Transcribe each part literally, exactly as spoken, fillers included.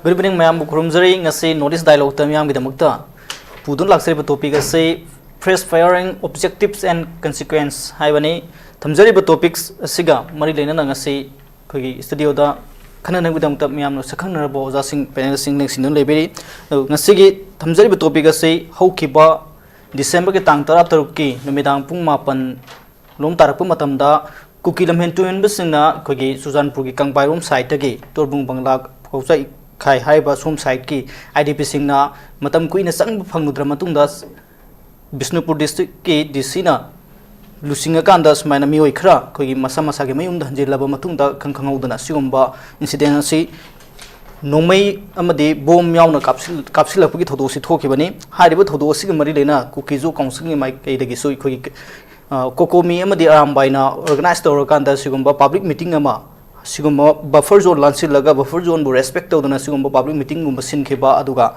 Good evening, ꯃꯌꯥꯝꯕꯨ ꯈꯨꯔꯨꯝꯖꯔꯤ꯫ ꯉꯁꯤ North East Dialogueꯇ ꯃꯤꯌꯥꯝꯒꯤꯗꯃꯛꯇ ꯄꯨꯗꯨꯅ ꯂꯥꯛꯆꯔꯤꯕ topic ꯑꯁꯤ Fresh Firing, Objectives and Consequence ꯍꯥꯏꯕꯅꯤ꯫ ꯊꯝꯖꯔꯤꯕ topics ꯑꯁꯤꯒ ꯃꯔꯤ ꯂꯩꯅꯅ ꯉꯁꯤ ꯑꯩꯈꯣꯏꯒꯤ studioꯗ ꯈꯟꯅꯅꯕꯒꯤꯗꯃꯛꯇ ꯃꯤꯌꯥꯝꯅ ꯁꯛꯈꯪꯅꯔꯕ ꯑꯣꯖꯥꯁꯤꯡ, panelꯁꯤꯡ ꯂꯦꯡꯁꯤꯟꯗꯨꯅ ꯂꯩꯕꯤꯔꯤ꯫ ꯑꯗꯨ ꯉꯁꯤꯒꯤ ꯊꯝꯖꯔꯤꯕ topic ꯑꯁꯤ ꯍꯧꯈꯤꯕ Decemberꯒꯤ ꯇꯥꯡ ꯇꯔꯥꯇꯔꯨꯛꯀꯤ ꯅꯨꯃꯤꯗꯥꯡ ꯄꯨꯡ ꯃꯥꯄꯟ ꯂꯣꯝ ꯇꯥꯔꯛꯄ ꯃꯇꯝꯗ ꯀꯨꯀꯤ ꯂꯝꯍꯦꯟ ꯇꯨꯍꯦꯟꯕꯁꯤꯡꯅ ꯑꯩꯈꯣꯏꯒꯤ ꯆꯨꯔꯆꯥꯟꯄꯨꯔꯒꯤ ꯀꯪꯕꯥꯏꯔꯣꯝ sideꯇꯒꯤ ꯇꯣꯔꯕꯨꯡ ꯕꯪꯂꯥ ꯀꯧꯆꯥ ꯏꯈꯥꯏ ꯍꯥꯏꯔꯤꯕ ꯁꯣꯝ sideꯀꯤ IDPꯁꯤꯡꯅ ꯃꯇꯝ ꯀꯨꯏꯅ ꯆꯪꯕ ꯐꯪꯂꯨꯗ꯭ꯔ ꯃꯇꯨꯡꯗ ꯕꯤꯁꯅꯨꯄꯨꯔ districtꯀꯤ DCꯅ ꯂꯨꯆꯤꯡꯉꯀꯥꯟꯗ ꯁꯨꯃꯥꯏꯅ ꯃꯤꯑꯣꯏ ꯈꯔ ꯑꯩꯈꯣꯏꯒꯤ ꯃꯁꯥ ꯃꯁꯥꯒꯤ ꯃꯌꯨꯝꯗ ꯍꯟꯖꯤꯜꯂꯕ ꯃꯇꯨꯡꯗ ꯈꯪ ꯈꯪꯍꯧꯗꯅ ꯑꯁꯤꯒꯨꯝꯕ incident ꯑꯁꯤ ꯅꯣꯡꯃꯩ ꯑꯃꯗꯤ bomb ꯌꯥꯎꯅ ꯀꯥꯞꯁꯤꯜ-, ꯀꯥꯞꯁꯤꯜꯂꯛꯄꯒꯤ ꯊꯧꯗꯣꯛ ꯑꯁꯤ ꯊꯣꯛꯈꯤꯕꯅꯤ꯫ ꯍꯥꯏꯔꯤꯕ ꯊꯧꯗꯣꯛ ꯑꯁꯤꯒ ꯃꯔꯤ ꯂꯩꯅ ꯀꯨꯀꯤꯖꯣ councilꯒꯤ ꯃꯥꯏꯀꯩꯗꯒꯤꯁꯨ ꯑꯩꯈꯣꯏꯒꯤ, ꯑ, COCOMI ꯑꯃꯗꯤ ꯑꯔꯥꯝꯕꯥꯏꯅ organize ꯇꯧꯔꯀꯥꯟꯗ ꯁꯤꯒꯨꯝꯕ public meeting ꯑꯃ, ꯁꯤꯒꯨꯝꯕ buffer zone ꯂꯥꯟꯁꯤꯜꯂꯒ buffer zoneꯕꯨ respect ꯇꯧꯗꯅ ꯁꯤꯒꯨꯝꯕ public meetingꯒꯨꯝꯕ ꯁꯤꯟꯈꯤꯕ, ꯑꯗꯨꯒ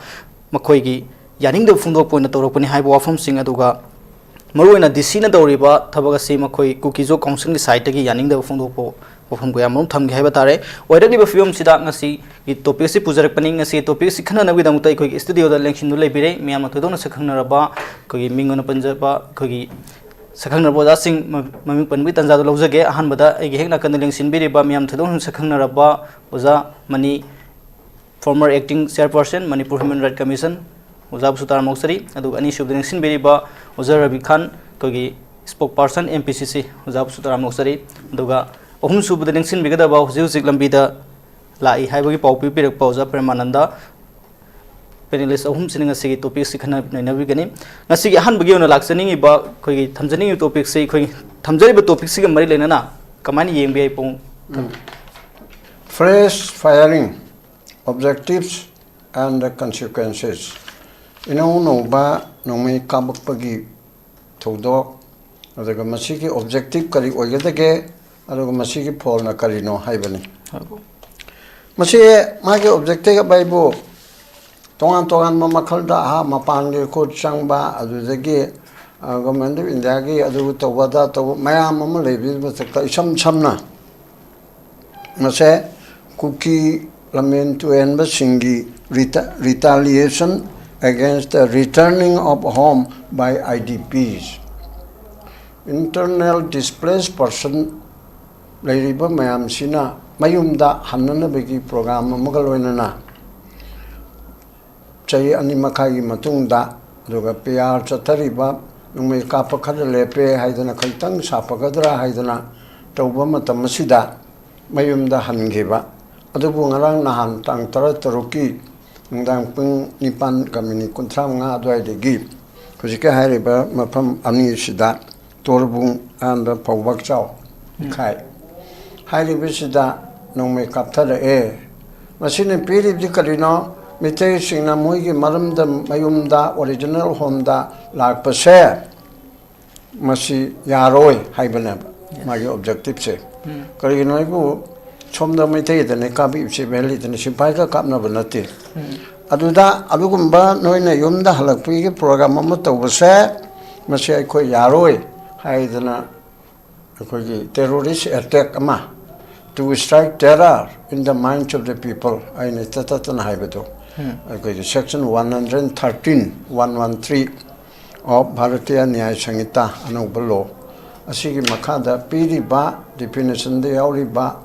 ꯃꯈꯣꯏꯒꯤ ꯌꯥꯅꯤꯡꯗꯕ ꯐꯣꯡꯗꯣꯛꯄ ꯑꯣꯏꯅ ꯇꯧꯔꯛꯄꯅꯤ ꯍꯥꯏꯕ ꯋꯥꯐꯝꯁꯤꯡ, ꯑꯗꯨꯒ ꯃꯔꯨꯑꯣꯏꯅ DCꯅ ꯇꯧꯔꯤꯕ ꯊꯕꯛ ꯑꯁꯤ ꯃꯈꯣꯏ ꯀꯨꯀꯤꯖꯣ councilꯒꯤ sideꯇꯒꯤ ꯌꯥꯅꯤꯡꯗꯕ ꯐꯣꯡꯗꯣꯛꯄ ꯋꯥꯐꯝ ꯀꯌꯥ ꯃꯔꯨꯝ ꯊꯝꯈꯤ ꯍꯥꯏꯕ ꯇꯥꯔꯦ꯫ ꯑꯣꯏꯔꯛꯂꯤꯕ ꯐꯤꯕꯝꯁꯤꯗ ꯉꯁꯤꯒꯤ topic ꯑꯁꯤ ꯄꯨꯖꯔꯛꯄꯅꯤ꯫ ꯉꯁꯤ topic ꯑꯁꯤ ꯈꯟꯅꯅꯕꯒꯤꯗꯃꯛꯇ ꯑꯩꯈꯣꯏꯒꯤ studioꯗ ꯂꯦꯡꯁꯤꯟꯗꯨꯅ ꯂꯩꯕꯤꯔꯦ꯫ ꯃꯤꯌꯥꯝꯅ ꯊꯣꯏꯗꯣꯛꯅ ꯁꯛꯈꯪꯅꯔꯕ ꯑꯩꯈꯣꯏꯒꯤ ꯃꯤꯡ ꯑꯣꯏꯅ ꯄꯟꯖꯕ ꯑꯩꯈꯣꯏꯒꯤ ꯁꯛꯈꯪꯅꯔꯕ ꯑꯣꯖꯥꯁꯤꯡ ꯃ-, ꯃꯃꯤꯡ ꯄꯟꯕꯒꯤ ꯇꯥꯟꯖꯥꯗꯨ ꯂꯧꯖꯒꯦ꯫ ꯑꯍꯥꯟꯕꯗ ꯑꯩꯒꯤ ꯍꯦꯛ ꯅꯥꯀꯟꯗ ꯂꯦꯡꯁꯤꯟꯕꯤꯔꯤꯕ ꯃꯤꯌꯥꯝ ꯊꯣꯏꯗꯣꯛꯅ ꯁꯛꯈꯪꯅꯔꯕ ꯑꯣꯖꯥ ꯃꯅꯤ, former acting chairperson, Manipur Human Rights Commission, ꯑꯣꯖꯥꯕꯨꯁꯨ ꯇꯔꯥꯝꯅ ꯑꯣꯛꯆꯔꯤ꯫ ꯑꯗꯨꯒ ꯑꯅꯤꯁꯨꯕꯗ ꯂꯦꯡꯁꯤꯟꯕꯤꯔꯤꯕ ꯑꯣꯖꯥ ꯔꯕꯤ ꯈꯥꯟ, ꯑꯩꯈꯣꯏꯒꯤ spokesperson, MPCC, ꯑꯣꯖꯥꯕꯨꯁꯨ ꯇꯔꯥꯝꯅ ꯑꯣꯛꯆꯔꯤ꯫ ꯑꯗꯨꯒ ꯑꯍꯨꯝꯁꯨꯕꯗ ꯂꯦꯡꯁꯤꯟꯕꯤꯒꯗꯕ ꯍꯧꯖꯤꯛ ꯍꯧꯖꯤꯛ ꯂꯝꯕꯤꯗ ꯂꯥꯛꯏ ꯍꯥꯏꯕꯒꯤ ꯄꯥꯎ ꯄꯤꯕꯤꯔꯛꯄ ꯑꯣꯖꯥ ꯄ꯭ꯔꯦꯃꯥꯅꯟꯗ꯫ Panelist ꯑꯍꯨꯝꯁꯤꯅ ꯉꯁꯤꯒꯤ topic ꯑꯁꯤ ꯈꯟꯅ ꯅꯩꯅꯕꯤꯒꯅꯤ꯫ ꯉꯁꯤꯒꯤ ꯑꯍꯥꯟꯕꯒꯤ ꯑꯣꯏꯅ ꯂꯥꯛꯆꯅꯤꯡꯉꯤꯕ, ꯑꯩꯈꯣꯏꯒꯤ ꯊꯝꯖꯅꯤꯡꯉꯤꯕ topic ꯑꯁꯤ, ꯑꯩꯈꯣꯏꯒꯤ ꯊꯝꯖꯔꯤꯕ topic ꯑꯁꯤꯒ ꯃꯔꯤ ꯂꯩꯅꯅ ꯀꯃꯥꯏꯅ ꯌꯦꯡꯕ ꯌꯥꯏ ꯄꯨꯡ? ꯎꯝ꯫ Fresh Firing, Objectives and the Consequences꯫ ꯏꯅꯧ ꯅꯧꯕ ꯅꯣꯡꯃꯩ ꯀꯥꯞꯄꯛꯄꯒꯤ ꯊꯧꯗꯣꯛ, ꯑꯗꯨꯒ ꯃꯁꯤꯒꯤ objective ꯀꯔꯤ ꯑꯣꯏꯒꯗꯒꯦ, ꯑꯗꯨꯒ ꯃꯁꯤꯒꯤ ꯐꯣꯜꯅ ꯀꯔꯤꯅꯣ ꯍꯥꯏꯕꯅꯤ꯫ ꯃꯁꯤ ꯃꯥꯒꯤ objective ꯍꯥꯏꯕꯨ ꯇꯣꯉꯥꯟ ꯇꯣꯉꯥꯟꯕ ꯃꯈꯜꯗ, ꯑꯍꯥ, ꯃꯄꯥꯟꯒꯤ ꯈꯨꯠ ꯆꯪꯕ, ꯑꯗꯨꯗꯒꯤ, ꯑ, Government of Indiaꯒꯤ ꯑꯗꯨ ꯇꯧꯕ, ꯑꯗꯥ ꯇꯧꯕ ꯃꯌꯥꯝ ꯑꯃ ꯂꯩꯕꯒꯤ ꯃꯊꯛꯇ, ꯏꯁꯝ ꯁꯝꯅ ꯃꯁꯦ ꯀꯨꯀꯤ ꯂꯝꯖꯦꯟ ꯇꯨꯍꯦꯟꯕꯁꯤꯡꯒꯤ reta- retaliation against the returning of home by I D Ps, internal displaced person ꯂꯩꯔꯤꯕ ꯃꯌꯥꯝꯁꯤꯅ ꯃꯌꯨꯝꯗ ꯍꯟꯅꯅꯕꯒꯤ program ꯑꯃꯒ ꯂꯣꯏꯅꯅ ꯆꯍꯤ ꯑꯅꯤ ꯃꯈꯥꯏꯒꯤ ꯃꯇꯨꯡꯗ, ꯑꯗꯨꯒ P R ꯆꯠꯊꯔꯤꯕ ꯅꯣꯡꯃꯩ ꯀꯥꯞꯄ ꯈꯔ ꯂꯦꯞꯄꯦ ꯍꯥꯏꯗꯅ, ꯈꯖꯤꯛꯇꯪ ꯁꯥꯐꯒꯗ꯭ꯔꯥ ꯍꯥꯏꯗꯅ ꯇꯧꯕ ꯃꯇꯝ ꯑꯁꯤꯗ ꯃꯌꯨꯝꯗ ꯍꯟꯈꯤꯕ꯫ ꯑꯗꯨꯕꯨ ꯉꯔꯥꯡ ꯅꯍꯥꯟ ꯇꯥꯡ ꯇꯔꯥ ꯇꯔꯨꯛꯀꯤ ꯅꯨꯡꯗꯥꯡ ꯄꯨꯡ ꯅꯤꯄꯥꯟꯒ ꯃꯤꯅꯤꯠ ꯀꯨꯟꯊ꯭ꯔꯥ ꯃꯉꯥ ꯑꯗꯨꯋꯥꯏꯗꯒꯤ ꯍꯧꯖꯤꯛꯀꯤ ꯍꯥꯏꯔꯤꯕ ꯃꯐꯝ ꯑꯅꯤꯁꯤꯗ, ꯇꯣꯔꯕꯨꯡ ꯑꯃꯗ ꯐꯧꯕꯥꯛꯆꯥꯎ ꯏꯈꯥꯏ ꯍꯥꯏꯔꯤꯕꯁꯤꯗ ꯅꯣꯡꯃꯩ ꯀꯥꯞꯊꯔꯛꯑꯦ꯫ ꯃꯁꯤꯅ ꯄꯤꯔꯤꯕꯗꯤ ꯀꯔꯤꯅꯣ? ꯃꯤꯇꯩꯁꯤꯡꯅ ꯃꯣꯏꯒꯤ ꯃꯔꯝꯗ, ꯃꯌꯨꯝꯗ, original homeꯗ ꯂꯥꯛꯄꯁꯦ ꯃꯁꯤ ꯌꯥꯔꯣꯏ ꯍꯥꯏꯕꯅꯦꯕ ꯃꯥꯒꯤ objectiveꯁꯦ꯫ ꯀꯔꯤꯒꯤꯅꯣ ꯍꯥꯏꯕꯨ, ꯁꯣꯝꯗ ꯃꯩꯇꯩꯗꯅꯦ ꯀꯥꯞꯄꯤꯕꯁꯦ, ꯚꯦꯂꯤꯗꯅꯦ, ꯁꯤꯐꯥꯏꯒ ꯀꯥꯞꯅꯕ ꯅꯠꯇꯦ꯫ ꯑꯗꯨꯗ ꯑꯗꯨꯒꯨꯝꯕ ꯅꯣꯏꯅ ꯌꯨꯝꯗ ꯍꯜꯂꯛꯄꯒꯤ program ꯑꯃ ꯇꯧꯕꯁꯦ, ꯃꯁꯤ ꯑꯩꯈꯣꯏ ꯌꯥꯔꯣꯏ ꯍꯥꯏꯗꯅ ꯑꯩꯈꯣꯏꯒꯤ terrorist attack ꯑꯃ, to strike terror in the minds of the people, ꯑꯩꯅ ꯇꯠ ꯇꯠꯇꯅ ꯍꯥꯏꯕꯗꯣ, ꯑꯩꯈꯣꯏꯒꯤ section one hundred thirteen, one one three of Bharatiya Nyaya Sanhita, ꯑꯅꯧꯕ law ꯑꯁꯤꯒꯤ ꯃꯈꯥꯗ ꯄꯤꯔꯤꯕ definitionꯗ ꯌꯥꯎꯔꯤꯕ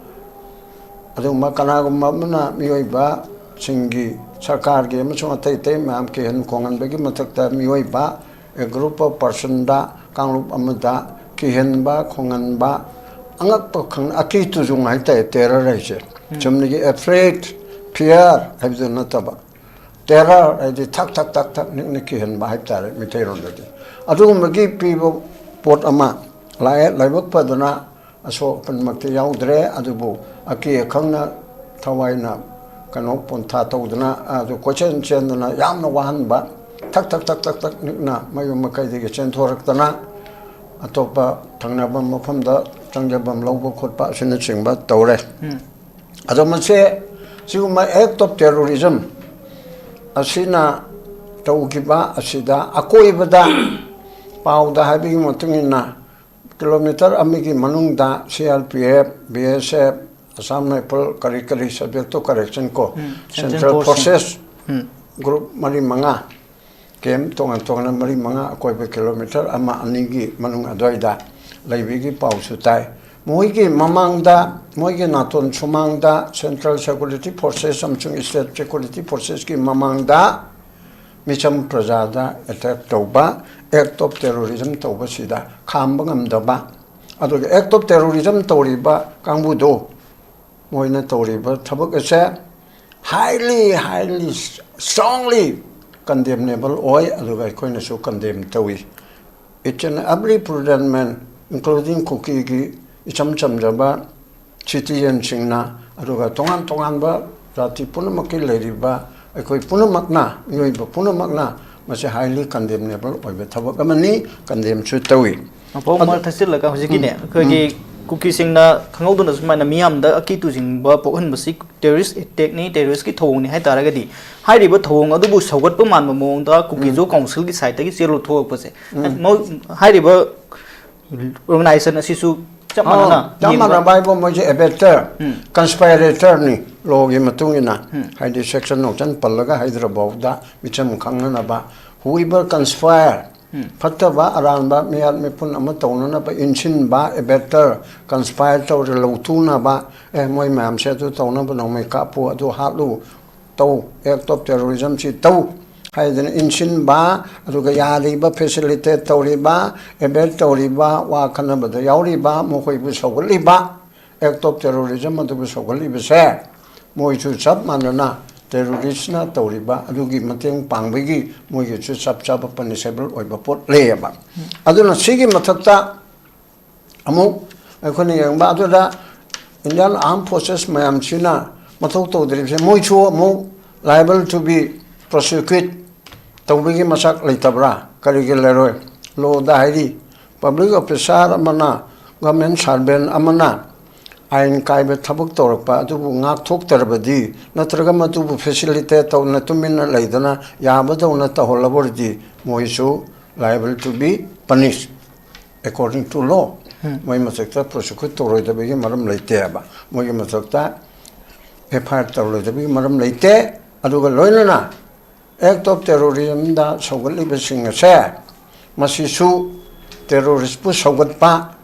ꯑꯗꯨꯒꯨꯝꯕ ꯀꯅꯥꯒꯨꯝꯕ ꯑꯃꯅ ꯃꯤꯑꯣꯏꯕꯁꯤꯡꯒꯤ, ꯁꯔꯀꯥꯔꯒꯤ ꯑꯃꯁꯨꯡ ꯑꯇꯩ ꯑꯇꯩ ꯃꯌꯥꯝ ꯀꯤꯍꯟ ꯈꯣꯡꯍꯟꯕꯒꯤ ꯃꯊꯛꯇ ꯃꯤꯑꯣꯏꯕ, a group of personꯗ, ꯀꯥꯡꯂꯨꯞ ꯑꯃꯗ ꯀꯤꯍꯟꯕ ꯈꯣꯡꯍꯟꯕ, ꯑꯉꯛꯄ ꯈꯪ-, ꯑꯀꯤ ꯇꯨꯖꯨꯡ ꯍꯥꯏꯇꯥꯔꯦ terror ꯍꯥꯏꯁꯦ꯫ ꯆꯨꯝꯅꯒꯤ afraid, fear ꯍꯥꯏꯕꯗꯨ ꯅꯠꯇꯕ, terror ꯍꯥꯏꯗꯤ ꯊꯛ ꯊꯛ ꯊꯛ ꯊꯛ ꯅꯤꯛꯅ ꯀꯤꯍꯟꯕ ꯍꯥꯏꯕ ꯇꯥꯔꯦ ꯃꯩꯇꯩꯔꯣꯟꯗꯗꯤ꯫ ꯑꯗꯨꯒꯨꯝꯕꯒꯤ ꯄꯤꯕ ꯄꯣꯠ ꯑꯃ ꯂꯥꯛꯑꯦ꯫ ꯂꯥꯏꯕꯛ ꯐꯗꯅ ꯑꯁꯣꯛ ꯑꯄꯟꯃꯛꯇꯤ ꯌꯥꯎꯗ꯭ꯔꯦ, ꯑꯗꯨꯕꯨ ꯑꯀꯤ ꯑꯈꯪꯅ ꯊꯋꯥꯏꯅ ꯀꯩꯅꯣ ꯄꯣꯟꯊꯥ ꯇꯧꯗꯅ, ꯑꯗꯨ ꯀꯣꯏꯆꯦꯟ ꯆꯦꯟꯗꯅ ꯌꯥꯝꯅ ꯋꯥꯍꯟꯕ, ꯊꯛ ꯊꯛ ꯊꯛ ꯊꯛ ꯊꯛ ꯅꯤꯛꯅ ꯃꯌꯨꯝ ꯃꯀꯩꯗꯒꯤ ꯆꯦꯟꯊꯣꯔꯛꯇꯅ ꯑꯇꯣꯞꯄ ꯊꯪꯅꯕ ꯃꯐꯝꯗ ꯆꯪꯖꯐꯝ ꯂꯧꯕ ꯈꯣꯠꯄ ꯑꯁꯤꯅꯆꯤꯡꯕ ꯇꯧꯔꯦ꯫ ꯑꯗꯣ ꯃꯁꯦ ꯁꯤꯒꯨꯝꯕ act of terrorism ꯑꯁꯤꯅ ꯇꯧꯈꯤꯕ ꯑꯁꯤꯗ ꯑꯀꯣꯏꯕꯗ ꯄꯥꯎꯗ ꯍꯥꯏꯕꯒꯤ ꯃꯇꯨꯡ ꯏꯟꯅ kilometre ꯑꯃꯒꯤ ꯃꯅꯨꯡꯗ C R P F, B S F, Assam rifle, ꯀꯔꯤ ꯀꯔꯤ, subject to correction ꯀꯣ, ꯎꯝ, Central Force. Forces ꯎꯝ. Group ꯃꯔꯤ ꯃꯉꯥ, camp ꯇꯣꯉꯥꯟ ꯇꯣꯉꯥꯟꯅ ꯃꯔꯤ ꯃꯉꯥ, ꯑꯀꯣꯏꯕ ꯀꯤꯂꯣꯃꯤꯇꯔ ꯑꯃ ꯑꯅꯤꯒꯤ ꯃꯅꯨꯡ ꯑꯗꯨꯋꯥꯏꯗ ꯂꯩꯕꯒꯤ ꯄꯥꯎꯁꯨ ꯇꯥꯏ꯫ ꯃꯣꯏꯒꯤ ꯃꯃꯥꯡꯗ, ꯃꯣꯏꯒꯤ ꯅꯥꯇꯣꯟ ꯁꯨꯃꯥꯡꯗ Central Security Forces ꯑꯃꯁꯨꯡ State Security Forcesꯀꯤ ꯃꯃꯥꯡꯗ ꯃꯤꯆꯝ ꯄ꯭ꯔꯖꯥꯗ attack ꯇꯧꯕ, act of terrorism ꯇꯧꯕꯁꯤꯗ ꯈꯥꯝꯕ ꯉꯝꯗꯕ, ꯑꯗꯨꯒ act of terrorism ꯇꯧꯔꯤꯕ ꯀꯥꯡꯕꯨꯗꯣ, ꯃꯣꯏꯅ ꯇꯧꯔꯤꯕ ꯊꯕꯛ ꯑꯁꯦ highly, highly, strongly condemnable ꯑꯣꯏ, ꯑꯗꯨꯒ ꯑꯩꯈꯣꯏꯅꯁꯨ condemn ꯇꯧꯏ꯫ Each and every prudent man, including ꯀꯨꯀꯤꯒꯤ ꯏꯆꯝ ꯆꯝꯖꯕ citizenꯁꯤꯡꯅ, ꯑꯗꯨꯒ ꯇꯣꯉꯥꯟ ꯇꯣꯉꯥꯟꯕ ꯖꯥꯇꯤ ꯄꯨꯝꯅꯃꯛꯀꯤ ꯂꯩꯔꯤꯕ ꯑꯩꯈꯣꯏ ꯄꯨꯝꯅꯃꯛꯅ, ꯃꯤꯑꯣꯏꯕ ꯄꯨꯝꯅꯃꯛꯅ ꯃꯁꯤ highly condemnable ꯑꯣꯏꯕ ꯊꯕꯛ ꯑꯃꯅꯤ, condemnꯁꯨ ꯇꯧꯏ꯫ ꯃꯄꯧ ꯑꯗꯨ- ꯃꯔꯛ ꯊꯠꯆꯤꯜꯂꯒ ꯍꯧꯖꯤꯛꯀꯤꯅꯦ, ꯑꯩꯈꯣꯏꯒꯤ ꯀꯨꯀꯤꯁꯤꯡꯅ ꯈꯪꯍꯧꯗꯅ ꯁꯨꯃꯥꯏꯅ ꯃꯤꯌꯥꯝꯗ ꯑꯀꯤ ꯇꯨꯖꯤꯡꯕ ꯄꯣꯛꯍꯟꯕꯁꯤ terrorist attackꯅꯤ, terroristꯀꯤ ꯊꯧꯑꯣꯡꯅꯤ ꯍꯥꯏ ꯇꯥꯔꯒꯗꯤ, ꯍꯥꯏꯔꯤꯕ ꯊꯧꯑꯣꯡ ꯑꯗꯨꯕꯨ ꯁꯧꯒꯠꯄ ꯃꯥꯟꯕ ꯃꯑꯣꯡꯗ ꯀꯨꯀꯤꯖꯣ councilꯒꯤ sideꯇꯒꯤ ꯆꯦꯜꯂꯨ ꯊꯣꯛꯂꯛꯄꯁꯦ, ꯃꯧ-, ꯍꯥꯏꯔꯤꯕ organization ꯑꯁꯤꯁꯨ ꯆꯞ ꯃꯥꯟꯅꯅ ꯆꯞ ꯌꯦꯡꯕ- ꯃꯥꯟꯅꯕ ꯍꯥꯏꯕꯨ ꯃꯣꯏꯁꯦ abettor, ꯎꯝ. conspiratorꯅꯤ, lawꯒꯤ ꯃꯇꯨꯡ ꯏꯟꯅ꯫ ꯎꯝ. ꯍꯥꯏꯗꯤ section ꯅꯣꯡꯆꯟ ꯄꯜꯂꯒ ꯍꯥꯏꯗ꯭ꯔꯕꯐꯥꯎꯗ ꯃꯤꯆꯝ ꯈꯪꯅꯅꯕ, whoever conspire, ꯎꯝ. ꯐꯠꯇꯕ ꯑꯔꯥꯟꯕ ꯃꯤꯌꯥꯠ ꯃꯤꯄꯨꯟ ꯑꯃ ꯇꯧꯅꯅꯕ ꯏꯟꯁꯤꯟꯕ, abettor, conspire ꯇꯧꯔ ꯂꯧꯊꯨꯅꯕ, ꯑꯦ, ꯃꯣꯏ ꯃꯌꯥꯝꯁꯦ ꯑꯗꯨ ꯇꯧꯅꯕ ꯅꯣꯡꯃꯩ ꯀꯥꯞꯄꯨ, ꯑꯗꯨ ꯍꯥꯠꯂꯨ, ꯇꯧ, act of terrorismꯁꯤ ꯇꯧ ꯍꯥꯏꯗꯅ ꯏꯟꯁꯤꯟꯕ, ꯑꯗꯨꯒ ꯌꯥꯔꯤꯕ facilitate ꯇꯧꯔꯤꯕ, abet ꯇꯧꯔꯤꯕ, ꯋꯥ ꯈꯟꯅꯕꯗ ꯌꯥꯎꯔꯤꯕ, ꯃꯈꯣꯏꯕꯨ ꯁꯧꯒꯠꯂꯤꯕ, act of terrorism ꯑꯗꯨꯕꯨ ꯁꯧꯒꯠꯂꯤꯕꯁꯦ, ꯃꯣꯏꯁꯨ ꯆꯞ ꯃꯥꯟꯅꯅ terroristꯅ ꯇꯧꯔꯤꯕ ꯑꯗꯨꯒꯤ ꯃꯇꯦꯡ ꯄꯥꯡꯕꯒꯤ ꯃꯣꯏꯒꯤꯁꯨ ꯆꯞ ꯆꯥꯕ punishable ꯑꯣꯏꯕ ꯄꯣꯠ ꯂꯩꯌꯦꯕ꯫ ꯑꯗꯨꯅ ꯁꯤꯒꯤ ꯃꯊꯛꯇ ꯑꯃꯨꯛ ꯑꯩꯈꯣꯏꯅ ꯌꯦꯡꯕ ꯑꯗꯨꯗ Indian Armed Forces ꯃꯌꯥꯝꯁꯤꯅ ꯃꯊꯧ ꯇꯧꯗ꯭ꯔꯤꯕꯁꯦ, ꯃꯣꯏꯁꯨ ꯑꯃꯨꯛ liable to be prosecute ꯇꯧꯕꯒꯤ ꯃꯆꯥꯛ ꯂꯩꯇꯕ꯭ꯔꯥ? ꯀꯔꯤꯒꯤ ꯂꯩꯔꯣꯏ? Lawꯗ ꯍꯥꯏꯔꯤ, public officer ꯑꯃꯅ, government servant ꯑꯃꯅ ꯑꯥꯏꯟ ꯀꯥꯏꯕ ꯊꯕꯛ ꯇꯧꯔꯛꯄ ꯑꯗꯨꯕꯨ ꯉꯥꯛꯊꯣꯛꯇ꯭ꯔꯕꯗꯤ, ꯅꯠꯇ꯭ꯔꯒ ꯃꯗꯨꯕꯨ facilitate ꯇꯧꯅ ꯇꯨꯃꯤꯟꯅ ꯂꯩꯗꯅ ꯌꯥꯕꯗꯧꯅ ꯇꯧꯍꯜꯂꯕ ꯑꯣꯏꯔꯗꯤ, ꯃꯣꯏꯁꯨ liable to be punished according to law꯫ ꯃꯣꯏ ꯃꯊꯛꯇ ꯄ꯭ꯔꯣꯁꯤꯀ꯭ꯌꯨꯠ ꯇꯧꯔꯣꯏꯗꯕꯒꯤ ꯃꯔꯝ ꯂꯩꯇꯦꯕ, ꯃꯣꯏꯒꯤ ꯃꯊꯛꯇ ꯑꯦꯐ ꯑꯥꯏ ꯑꯥꯔ ꯇꯧꯔꯣꯏꯗꯕꯒꯤ ꯃꯔꯝ ꯂꯩꯇꯦ꯫ ꯑꯗꯨꯒ ꯂꯣꯏꯅꯅ ꯑꯦꯛ ꯑꯣꯐ ꯇꯦꯔꯣꯔꯤꯖꯝꯗ ꯁꯧꯒꯠꯂꯤꯕꯁꯤꯡ ꯑꯁꯦ ꯃꯁꯤꯁꯨ ꯇꯦꯔꯣꯔꯤꯁꯄꯨ ꯁꯧꯒꯠꯄ,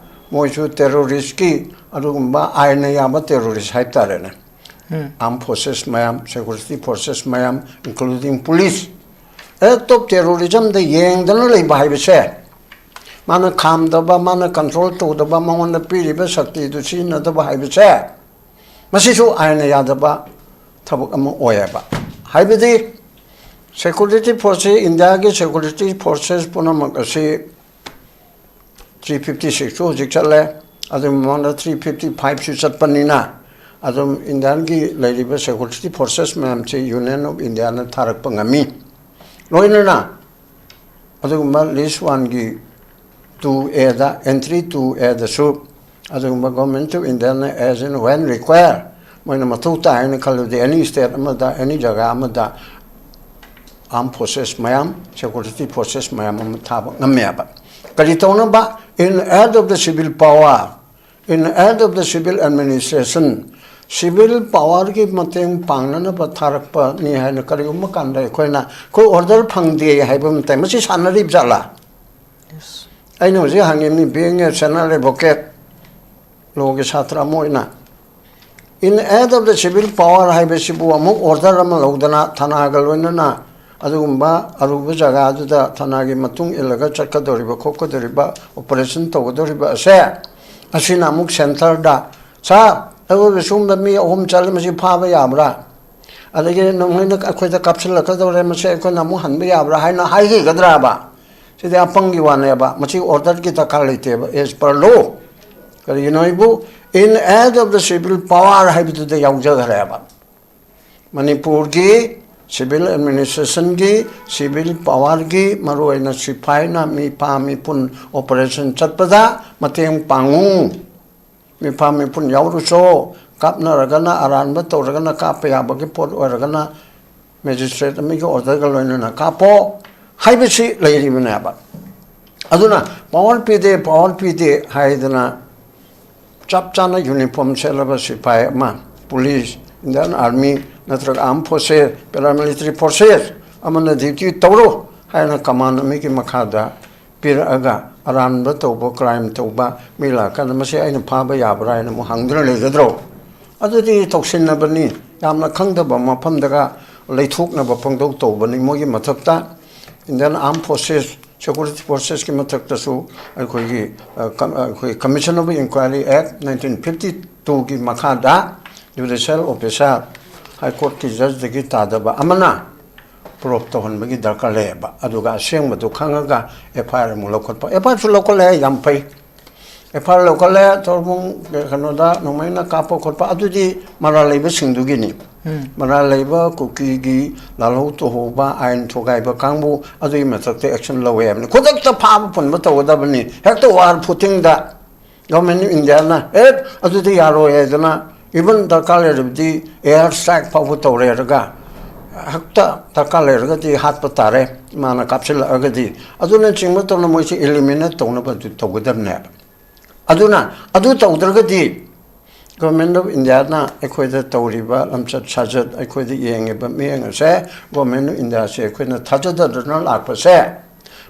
ꯃꯣꯏꯁꯨ ꯇꯦꯔꯣꯔꯤꯁꯀꯤ ꯑꯗꯨꯒꯨꯝꯕ ꯑꯥꯏꯟꯅ ꯌꯥꯕ ꯇꯦꯔꯣꯔꯤꯁ ꯍꯥꯏꯕ ꯇꯥꯔꯦꯅꯦ꯫ ꯑꯥꯔꯝ ꯐꯣꯔꯁꯦꯁ ꯃꯌꯥꯝ, ꯁꯦꯀ꯭ꯌꯨꯔꯤꯇꯤ ꯐꯣꯔꯁꯦꯁ ꯃꯌꯥꯝ, ꯏꯟꯀ꯭ꯂꯨꯗꯤꯡ ꯄꯨꯂꯤꯁ, ꯑꯦꯛ ꯑꯣꯐ ꯇꯦꯔꯣꯔꯤꯖꯝꯗ ꯌꯦꯡꯗꯅ ꯂꯩꯕ ꯍꯥꯏꯕꯁꯦ, ꯃꯥꯅ ꯈꯥꯝꯗꯕ, ꯃꯥꯅ ꯀꯟꯇ꯭ꯔꯣꯜ ꯇꯧꯗꯕ, ꯃꯉꯣꯟꯗ ꯄꯤꯔꯤꯕ ꯁꯛꯇꯤꯗꯨ ꯁꯤꯖꯤꯟꯅꯗꯕ ꯍꯥꯏꯕꯁꯦ, ꯃꯁꯤꯁꯨ ꯑꯥꯏꯟꯅ ꯌꯥꯗꯕ ꯊꯕꯛ ꯑꯃ ꯑꯣꯏꯌꯦꯕ꯫ ꯍꯥꯏꯕꯗꯤ ꯁꯦꯀ꯭ꯌꯨꯔꯤꯇꯤ ꯐꯣꯔꯁꯁꯤ, ꯏꯟꯗꯤꯌꯥꯒꯤ ꯁꯦꯀ꯭ꯌꯨꯔꯤꯇꯤ ꯐꯣꯔꯁꯦꯁ ꯄꯨꯝꯅꯃꯛ ꯑꯁꯤ ꯊ꯭ꯔꯤ ꯐꯤꯐꯇꯤ ꯁꯤꯛꯁꯁꯨ ꯍꯧꯖꯤꯛ ꯆꯠꯂꯦ, ꯑꯗꯨꯒꯤ ꯃꯃꯥꯡꯗ ꯊ꯭ꯔꯤ ꯐꯤꯐꯇꯤ ꯐꯥꯏꯚꯁꯨ ꯆꯠꯄꯅꯤꯅ, ꯑꯗꯨꯝ ꯏꯟꯗꯤꯌꯥꯒꯤ ꯂꯩꯔꯤꯕ ꯁꯦꯀ꯭ꯌꯨꯔꯤꯇꯤ ꯐꯣꯔꯁꯦꯁ ꯃꯌꯥꯝꯁꯤ ꯌꯨꯅꯤꯌꯟ ꯑꯣꯐ ꯏꯟꯗꯤꯌꯥꯅ ꯊꯥꯔꯛꯄ ꯉꯝꯃꯤ꯫ ꯂꯣꯏꯅꯅ ꯑꯗꯨꯒꯨꯝꯕ ꯂꯤꯁ ꯋꯥꯟꯒꯤ ꯇꯨ ꯑꯦꯗ, ꯑꯦꯟꯇ꯭ꯔꯤ ꯇꯨ ꯑꯦꯗꯁꯨ ꯑꯗꯨꯒꯨꯝꯕ government of Indian as and when require, ꯃꯣꯏꯅ ꯃꯊꯧ ꯇꯥꯏ ꯍꯥꯏꯅ ꯈꯜꯂꯕꯗꯤ ꯑꯦꯅꯤ ꯁ꯭ꯇꯦꯠ ꯑꯃꯗ, ꯑꯦꯅꯤ ꯖꯒꯥ ꯑꯃꯗ ꯑꯥꯔꯝ ꯐꯣꯔꯁꯦꯁ ꯃꯌꯥꯝ, ꯁꯦꯀ꯭ꯌꯨꯔꯤꯇꯤ ꯐꯣꯔꯁꯦꯁ ꯃꯌꯥꯝ ꯑꯃ ꯊꯥꯕ ꯉꯝꯃꯦꯕ꯫ ꯀꯔꯤ ꯇꯧꯅꯕ? In aid of the civil power, in aid of the civil administration, civil ꯄꯥꯋꯔꯒꯤ ꯃꯇꯦꯡ ꯄꯥꯡꯅꯅꯕ ꯊꯥꯔꯛꯄꯅꯤ ꯍꯥꯏꯅ ꯀꯔꯤꯒꯨꯝꯕ ꯀꯥꯟꯗ ꯑꯩꯈꯣꯏꯅ, ꯑꯩꯈꯣꯏ ꯑꯣꯔꯗꯔ ꯐꯪꯗꯦ ꯍꯥꯏꯕ ꯃꯇꯝ, ꯃꯁꯤ ꯁꯥꯟꯅꯔꯤꯕ ꯖꯥꯠꯂꯥ? ꯑꯩꯅ ꯍꯧꯖꯤꯛ ꯍꯪꯉꯤꯕꯅꯤ, being a senior advocate, ꯂꯣꯒꯤ ꯁꯥꯇ꯭ꯔ ꯑꯃ ꯑꯣꯏꯅ, in aid of the civil power ꯍꯥꯏꯕꯁꯤꯕꯨ ꯑꯃꯨꯛ ꯑꯣꯔꯗꯔ ꯑꯃ ꯂꯧꯗꯅ ꯊꯅꯥꯒ ꯂꯣꯏꯅꯅ ꯑꯗꯨꯒꯨꯝꯕ ꯑꯔꯨꯕ ꯖꯒꯥꯗꯨꯗ ꯊꯅꯥꯒꯤ ꯃꯇꯨꯡ ꯏꯜꯂꯒ ꯆꯠꯀꯗꯧꯔꯤꯕ ꯈꯣꯠꯀꯗꯧꯔꯤꯕ ꯑꯣꯄꯔꯦꯁꯟ ꯇꯧꯒꯗꯧꯔꯤꯕ ꯑꯁꯦ, ꯑꯁꯤꯅ ꯑꯃꯨꯛ ꯁꯦꯟꯇꯔꯗ, "ꯁꯥꯔ, ꯑꯩꯈꯣꯏꯒꯤ ꯁꯣꯝꯗ ꯃꯤ ꯑꯍꯨꯝ ꯆꯠꯂꯤ, ꯃꯁꯤ ꯐꯥꯕ ꯌꯥꯕ꯭ꯔꯥ? ꯑꯗꯒꯤ ꯅꯈꯣꯏꯅ ꯑꯩꯈꯣꯏꯗ ꯀꯥꯞꯁꯤꯜꯂꯛꯀꯗꯧꯔꯦ, ꯃꯁꯤ ꯑꯩꯈꯣꯏꯅ ꯑꯃꯨꯛ ꯍꯟꯕ ꯌꯥꯕ꯭ꯔꯥ?" ꯍꯥꯏꯅ ꯍꯥꯏꯈꯤꯒꯗ꯭ꯔꯕ? ꯁꯤꯗꯤ ꯑꯄꯪꯒꯤ ꯋꯥꯅꯦꯕ꯫ ꯃꯁꯤ ꯑꯣꯔꯗꯔꯒꯤ ꯗꯔꯀꯥꯔ ꯂꯩꯇꯦꯕ, as per law꯫ ꯀꯔꯤꯒꯤꯅꯣ ꯍꯥꯏꯕꯨ, in aid of the civil power ꯍꯥꯏꯕꯗꯨꯗ ꯌꯥꯎꯖꯈ꯭ꯔꯦꯕ꯫ ꯃꯅꯤꯄꯨꯔꯒꯤ ꯁꯤꯚꯤꯜ ꯑꯦꯗꯃꯤꯅꯤꯁꯇ꯭ꯔꯦꯁꯟꯒꯤ, ꯁꯤꯚꯤꯜ ꯄꯥꯋꯔꯒꯤ, ꯃꯔꯨꯑꯣꯏꯅ ꯁꯤꯐꯥꯏꯅ ꯃꯤꯐꯥ ꯃꯤꯄꯨꯟ ꯑꯣꯄꯔꯦꯁꯟ ꯆꯠꯄꯗ ꯃꯇꯦꯡ ꯄꯥꯡꯉꯨ꯫ ꯃꯤꯐꯥ ꯃꯤꯄꯨꯟ ꯌꯥꯎꯔꯨꯆꯣ꯫ ꯀꯥꯞꯅꯔꯒꯅ, ꯑꯔꯥꯟꯕ ꯇꯧꯔꯒꯅ, ꯀꯥꯞꯄ ꯌꯥꯕꯒꯤ ꯄꯣꯠ ꯑꯣꯏꯔꯒꯅ ꯃꯦꯖꯤꯁꯇ꯭ꯔꯦꯠ ꯑꯃꯒꯤ ꯑꯣꯔꯗꯔꯒ ꯂꯣꯏꯅꯅ ꯀꯥꯞꯄꯣ ꯍꯥꯏꯕꯁꯤ ꯂꯩꯔꯤꯕꯅꯦꯕ꯫ ꯑꯗꯨꯅ ꯄꯥꯋꯔ ꯄꯤꯗꯦ, ꯄꯥꯋꯔ ꯄꯤꯗꯦ ꯍꯥꯏꯗꯅ ꯆꯞ ꯆꯥꯅ ꯌꯨꯅꯤꯐꯣꯔꯝ ꯁꯦꯠꯂꯕ ꯁꯤꯐꯥꯏ ꯑꯃ, ꯄꯨꯂꯤꯁ, ꯏꯟꯗꯤꯌꯥꯟ ꯑꯥꯔꯃꯤ ꯅꯠꯇ꯭ꯔꯒ ꯑꯥꯔꯝ ꯐꯣꯔꯁꯦꯁ, ꯄꯦꯔꯥꯃꯤꯂꯤꯇꯔꯤ ꯐꯣꯔꯁꯦꯁ ꯑꯃꯅ ꯗ꯭ꯌꯨꯇꯤ ꯇꯧꯔꯣ ꯍꯥꯏꯅ ꯀꯃꯥꯟ ꯑꯃꯒꯤ ꯃꯈꯥꯗ ꯄꯤꯔꯛꯑꯒ ꯑꯔꯥꯟꯕ ꯇꯧꯕ, ꯀ꯭ꯔꯥꯏꯝ ꯇꯧꯕ ꯃꯤ ꯂꯥꯛꯀꯥꯟꯗ ꯃꯁꯤ ꯑꯩꯅ ꯐꯥꯕ ꯌꯥꯕ꯭ꯔꯥ ꯍꯥꯏꯅ ꯑꯃꯨꯛ ꯍꯪꯗꯨꯅ ꯂꯩꯒꯗ꯭ꯔꯣ? ꯑꯗꯨꯗꯤ ꯇꯧꯁꯤꯟꯅꯕꯅꯤ, ꯌꯥꯝꯅ ꯈꯪꯗꯕ ꯃꯐꯝꯗꯒ ꯂꯩꯊꯣꯛꯅꯕ ꯄꯪꯇꯧ ꯇꯧꯕꯅꯤ꯫ ꯃꯣꯏꯒꯤ ꯃꯊꯛꯇ ꯏꯟꯗꯤꯌꯥꯟ ꯑꯥꯔꯝ ꯐꯣꯔꯁꯦꯁ, ꯁꯦꯀ꯭ꯌꯨꯔꯤꯇꯤ ꯐꯣꯔꯁꯦꯁꯀꯤ ꯃꯊꯛꯇꯁꯨ ꯑꯩꯈꯣꯏꯒꯤ, ꯑ, ꯀꯝ-, ꯑꯩꯈꯣꯏ Commission of Inquiry Act nineteen fifty twoꯒꯤ ꯃꯈꯥꯗ ꯖꯨꯗꯤꯁꯤꯌꯦꯜ ꯑꯣꯐꯤꯁꯥꯔ, ꯍꯥꯏ ꯀꯣꯔꯠꯀꯤ ꯖꯖꯇꯒꯤ ꯇꯥꯗꯕ ꯑꯃꯅ ꯄ꯭ꯔꯨꯐ ꯇꯧꯍꯟꯕꯒꯤ ꯗꯔꯀꯥꯔ ꯂꯩꯌꯦꯕ꯫ ꯑꯗꯨꯒ ꯑꯁꯦꯡꯕꯗꯨ ꯈꯪꯉꯒ ꯑꯦꯐ ꯑꯥꯏ ꯑꯥꯔ ꯑꯃꯨꯛ ꯂꯧꯈꯠꯄ, ꯑꯦꯐ ꯑꯥꯏ ꯑꯥꯔꯁꯨ ꯂꯧꯈꯠꯂꯦ, ꯌꯥꯝ ꯐꯩ꯫ ꯑꯦꯐ ꯑꯥꯏ ꯑꯥꯔ ꯂꯧꯈꯠꯂꯦ, ꯇꯧꯔꯕꯨꯡ ꯀꯩꯅꯣꯗ ꯅꯣꯡꯃꯩꯅ ꯀꯥꯞꯄ ꯈꯣꯠꯄ, ꯑꯗꯨꯗꯤ ꯃꯔꯥꯜ ꯂꯩꯕꯁꯤꯡꯗꯨꯒꯤꯅꯤ꯫ ꯃꯔꯥꯜ ꯂꯩꯕ ꯀꯨꯀꯤꯒꯤ ꯂꯥꯜꯍꯧ ꯇꯧꯍꯧꯕ, ꯑꯥꯏꯟ ꯊꯨꯒꯥꯏꯕ ꯀꯥꯡꯕꯨ ꯑꯗꯨꯒꯤ ꯃꯊꯛꯇ ꯑꯦꯛꯁꯟ ꯂꯧꯋꯦ ꯍꯥꯏꯕꯅꯤ꯫ ꯈꯨꯗꯛꯇ ꯐꯥꯕ ꯄꯨꯟꯕ ꯇꯧꯒꯗꯕꯅꯤ꯫ ꯍꯦꯛꯇ ꯋꯥꯔ ꯐꯨꯇꯤꯡꯗ ꯒꯚꯔꯟꯃꯦꯟ ꯑꯣꯐ ꯏꯟꯗꯤꯌꯥꯅ ꯑꯦ ꯑꯗꯨꯗꯤ ꯌꯥꯔꯣꯏ ꯍꯥꯏꯗꯅ, ꯏꯚꯟ ꯗꯔꯀꯥꯔ ꯂꯩꯔꯕꯗꯤ ꯑꯦꯌꯥꯔ ꯁ꯭ꯇ꯭ꯔꯥꯏꯛ ꯐꯥꯎꯕ ꯇꯧꯔꯦꯔꯒ ꯍꯦꯛꯇ ꯗꯔꯀꯥꯔ ꯂꯩꯔꯒꯗꯤ ꯍꯥꯠꯄ ꯇꯥꯔꯦ, ꯃꯥꯅ ꯀꯥꯞꯁꯤꯜꯂꯛꯑꯒꯗꯤ꯫ ꯑꯗꯨꯅꯆꯤꯡꯕ ꯇꯧꯅ ꯃꯣꯏꯁꯦ ꯏꯂꯤꯃꯤꯅꯦꯠ ꯇꯧꯅꯕ ꯑꯗꯨ ꯇꯧꯒꯗꯕꯅꯦꯕ꯫ ꯑꯗꯨꯅ ꯑꯗꯨ ꯇꯧꯗ꯭ꯔꯒꯗꯤ ꯒꯚꯔꯟꯃꯦꯟ ꯑꯣꯐ ꯏꯟꯗꯤꯌꯥꯅ ꯑꯩꯈꯣꯏꯗ ꯇꯧꯔꯤꯕ ꯂꯝꯆꯠ ꯁꯥꯖꯠ, ꯑꯩꯈꯣꯏꯗ ꯌꯦꯡꯉꯤꯕ ꯃꯤꯠꯌꯦꯡ ꯑꯁꯦ, ꯒꯚꯔꯟꯃꯦꯟ ꯑꯣꯐ ꯏꯟꯗꯤꯌꯥꯁꯦ ꯑꯩꯈꯣꯏꯅ ꯊꯥꯖꯗꯗꯅ ꯂꯥꯛꯄꯁꯦ,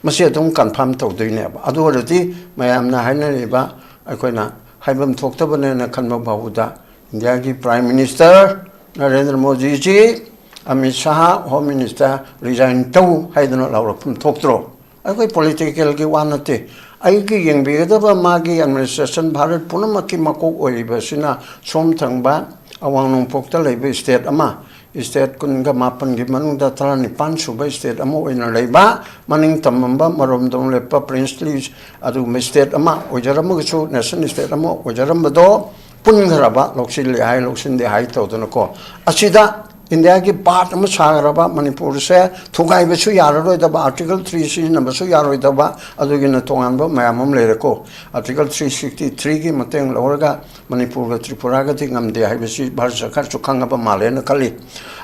ꯃꯁꯤ ꯑꯗꯨꯝ ꯀꯟꯐꯥꯔꯝ ꯇꯧꯗꯣꯏꯅꯦꯕ꯫ ꯑꯗꯨ ꯑꯣꯏꯔꯗꯤ ꯃꯌꯥꯝꯅ ꯍꯥꯏꯅꯔꯤꯕ, ꯑꯩꯈꯣꯏꯅ ꯍꯥꯏꯐꯝ ꯊꯣꯛꯇꯕꯅꯦꯅ ꯈꯟꯕ ꯐꯥꯎꯕꯗ, ꯏꯟꯗꯤꯌꯥꯒꯤ prime minister Narendra ꯃꯣꯗꯤꯖꯤ, Amit Shah home minister resign ꯇꯧ ꯍꯥꯏꯗꯅ ꯂꯥꯎꯔꯛꯐꯝ ꯊꯣꯛꯇ꯭ꯔꯣ? ꯑꯩꯈꯣꯏ ꯄꯣꯂꯤꯇꯤꯀꯦꯜꯒꯤ ꯋꯥ ꯅꯠꯇꯦ꯫ ꯑꯩꯒꯤ ꯌꯦꯡꯕꯤꯒꯗꯕ ꯃꯥꯒꯤ ꯑꯦꯗꯃꯤꯅꯤꯁꯇ꯭ꯔꯦꯁꯟ, ꯚꯥꯔꯠ ꯄꯨꯝꯅꯃꯛꯀꯤ ꯃꯀꯣꯛ ꯑꯣꯏꯔꯤꯕꯁꯤꯅ ꯁꯣꯝ ꯊꯪꯕ ꯑꯋꯥꯡ ꯅꯣꯡꯄꯣꯛꯇ ꯂꯩꯕ ꯁ꯭ꯇꯦꯠ ꯑꯃ, ꯁ꯭ꯇꯦꯠ ꯀꯨꯟꯒ ꯃꯥꯄꯟꯒꯤ ꯃꯅꯨꯡꯗ ꯇꯔꯥꯅꯤꯄꯥꯟ ꯁꯨꯕ ꯁ꯭ꯇꯦꯠ ꯑꯃ ꯑꯣꯏꯅ ꯂꯩꯕ, ꯃꯅꯤꯡ ꯇꯝꯂꯝꯕ ꯃꯔꯣꯝꯗꯣꯝ ꯂꯦꯞꯄ ꯄ꯭ꯔꯤꯟꯁꯂꯤ ꯑꯗꯨꯒꯨꯝꯕ ꯁ꯭ꯇꯦꯠ ꯑꯃ ꯑꯣꯏꯖꯔꯝꯃꯒꯁꯨ, ꯅꯦꯁꯟ ꯁ꯭ꯇꯦꯠ ꯑꯃ ꯑꯣꯏꯖꯔꯝꯕꯗꯣ ꯄꯨꯟꯈ꯭ꯔꯕ, ꯂꯧꯁꯤꯜꯂꯦ ꯍꯥꯏ, ꯂꯧꯁꯤꯟꯗꯦ ꯍꯥꯏ ꯇꯧꯗꯅꯀꯣ, ꯑꯁꯤꯗ ꯏꯟꯗꯤꯌꯥꯒꯤ ꯄꯥꯔꯠ ꯑꯃ ꯁꯥꯈ꯭ꯔꯕ ꯃꯅꯤꯄꯨꯔꯁꯦ ꯊꯨꯒꯥꯏꯕꯁꯨ ꯌꯥꯔꯔꯣꯏꯗꯕ, ꯑꯥꯔꯇꯤꯀꯜ ꯊ꯭ꯔꯤ ꯁꯤꯖꯤꯟꯅꯕꯁꯨ ꯌꯥꯔꯣꯏꯗꯕ, ꯑꯗꯨꯒꯤꯅ ꯇꯣꯉꯥꯟꯕ ꯃꯌꯥꯝ ꯑꯃ ꯂꯩꯔꯦꯀꯣ꯫ ꯑꯥꯔꯇꯤꯀꯜ ꯊ꯭ꯔꯤ ꯁꯤꯛꯁꯇꯤ ꯊ꯭ꯔꯤꯒꯤ ꯃꯇꯦꯡ ꯂꯧꯔꯒ ꯃꯅꯤꯄꯨꯔꯒ ꯇ꯭ꯔꯤꯄꯨꯔꯥꯒꯗꯤ ꯉꯝꯗꯦ ꯍꯥꯏꯕꯁꯤ ꯚꯥꯔꯠ ꯁꯔꯀꯥꯔꯁꯨ ꯈꯪꯉꯕ ꯃꯥꯜꯂꯦꯅ ꯈꯜꯂꯤ꯫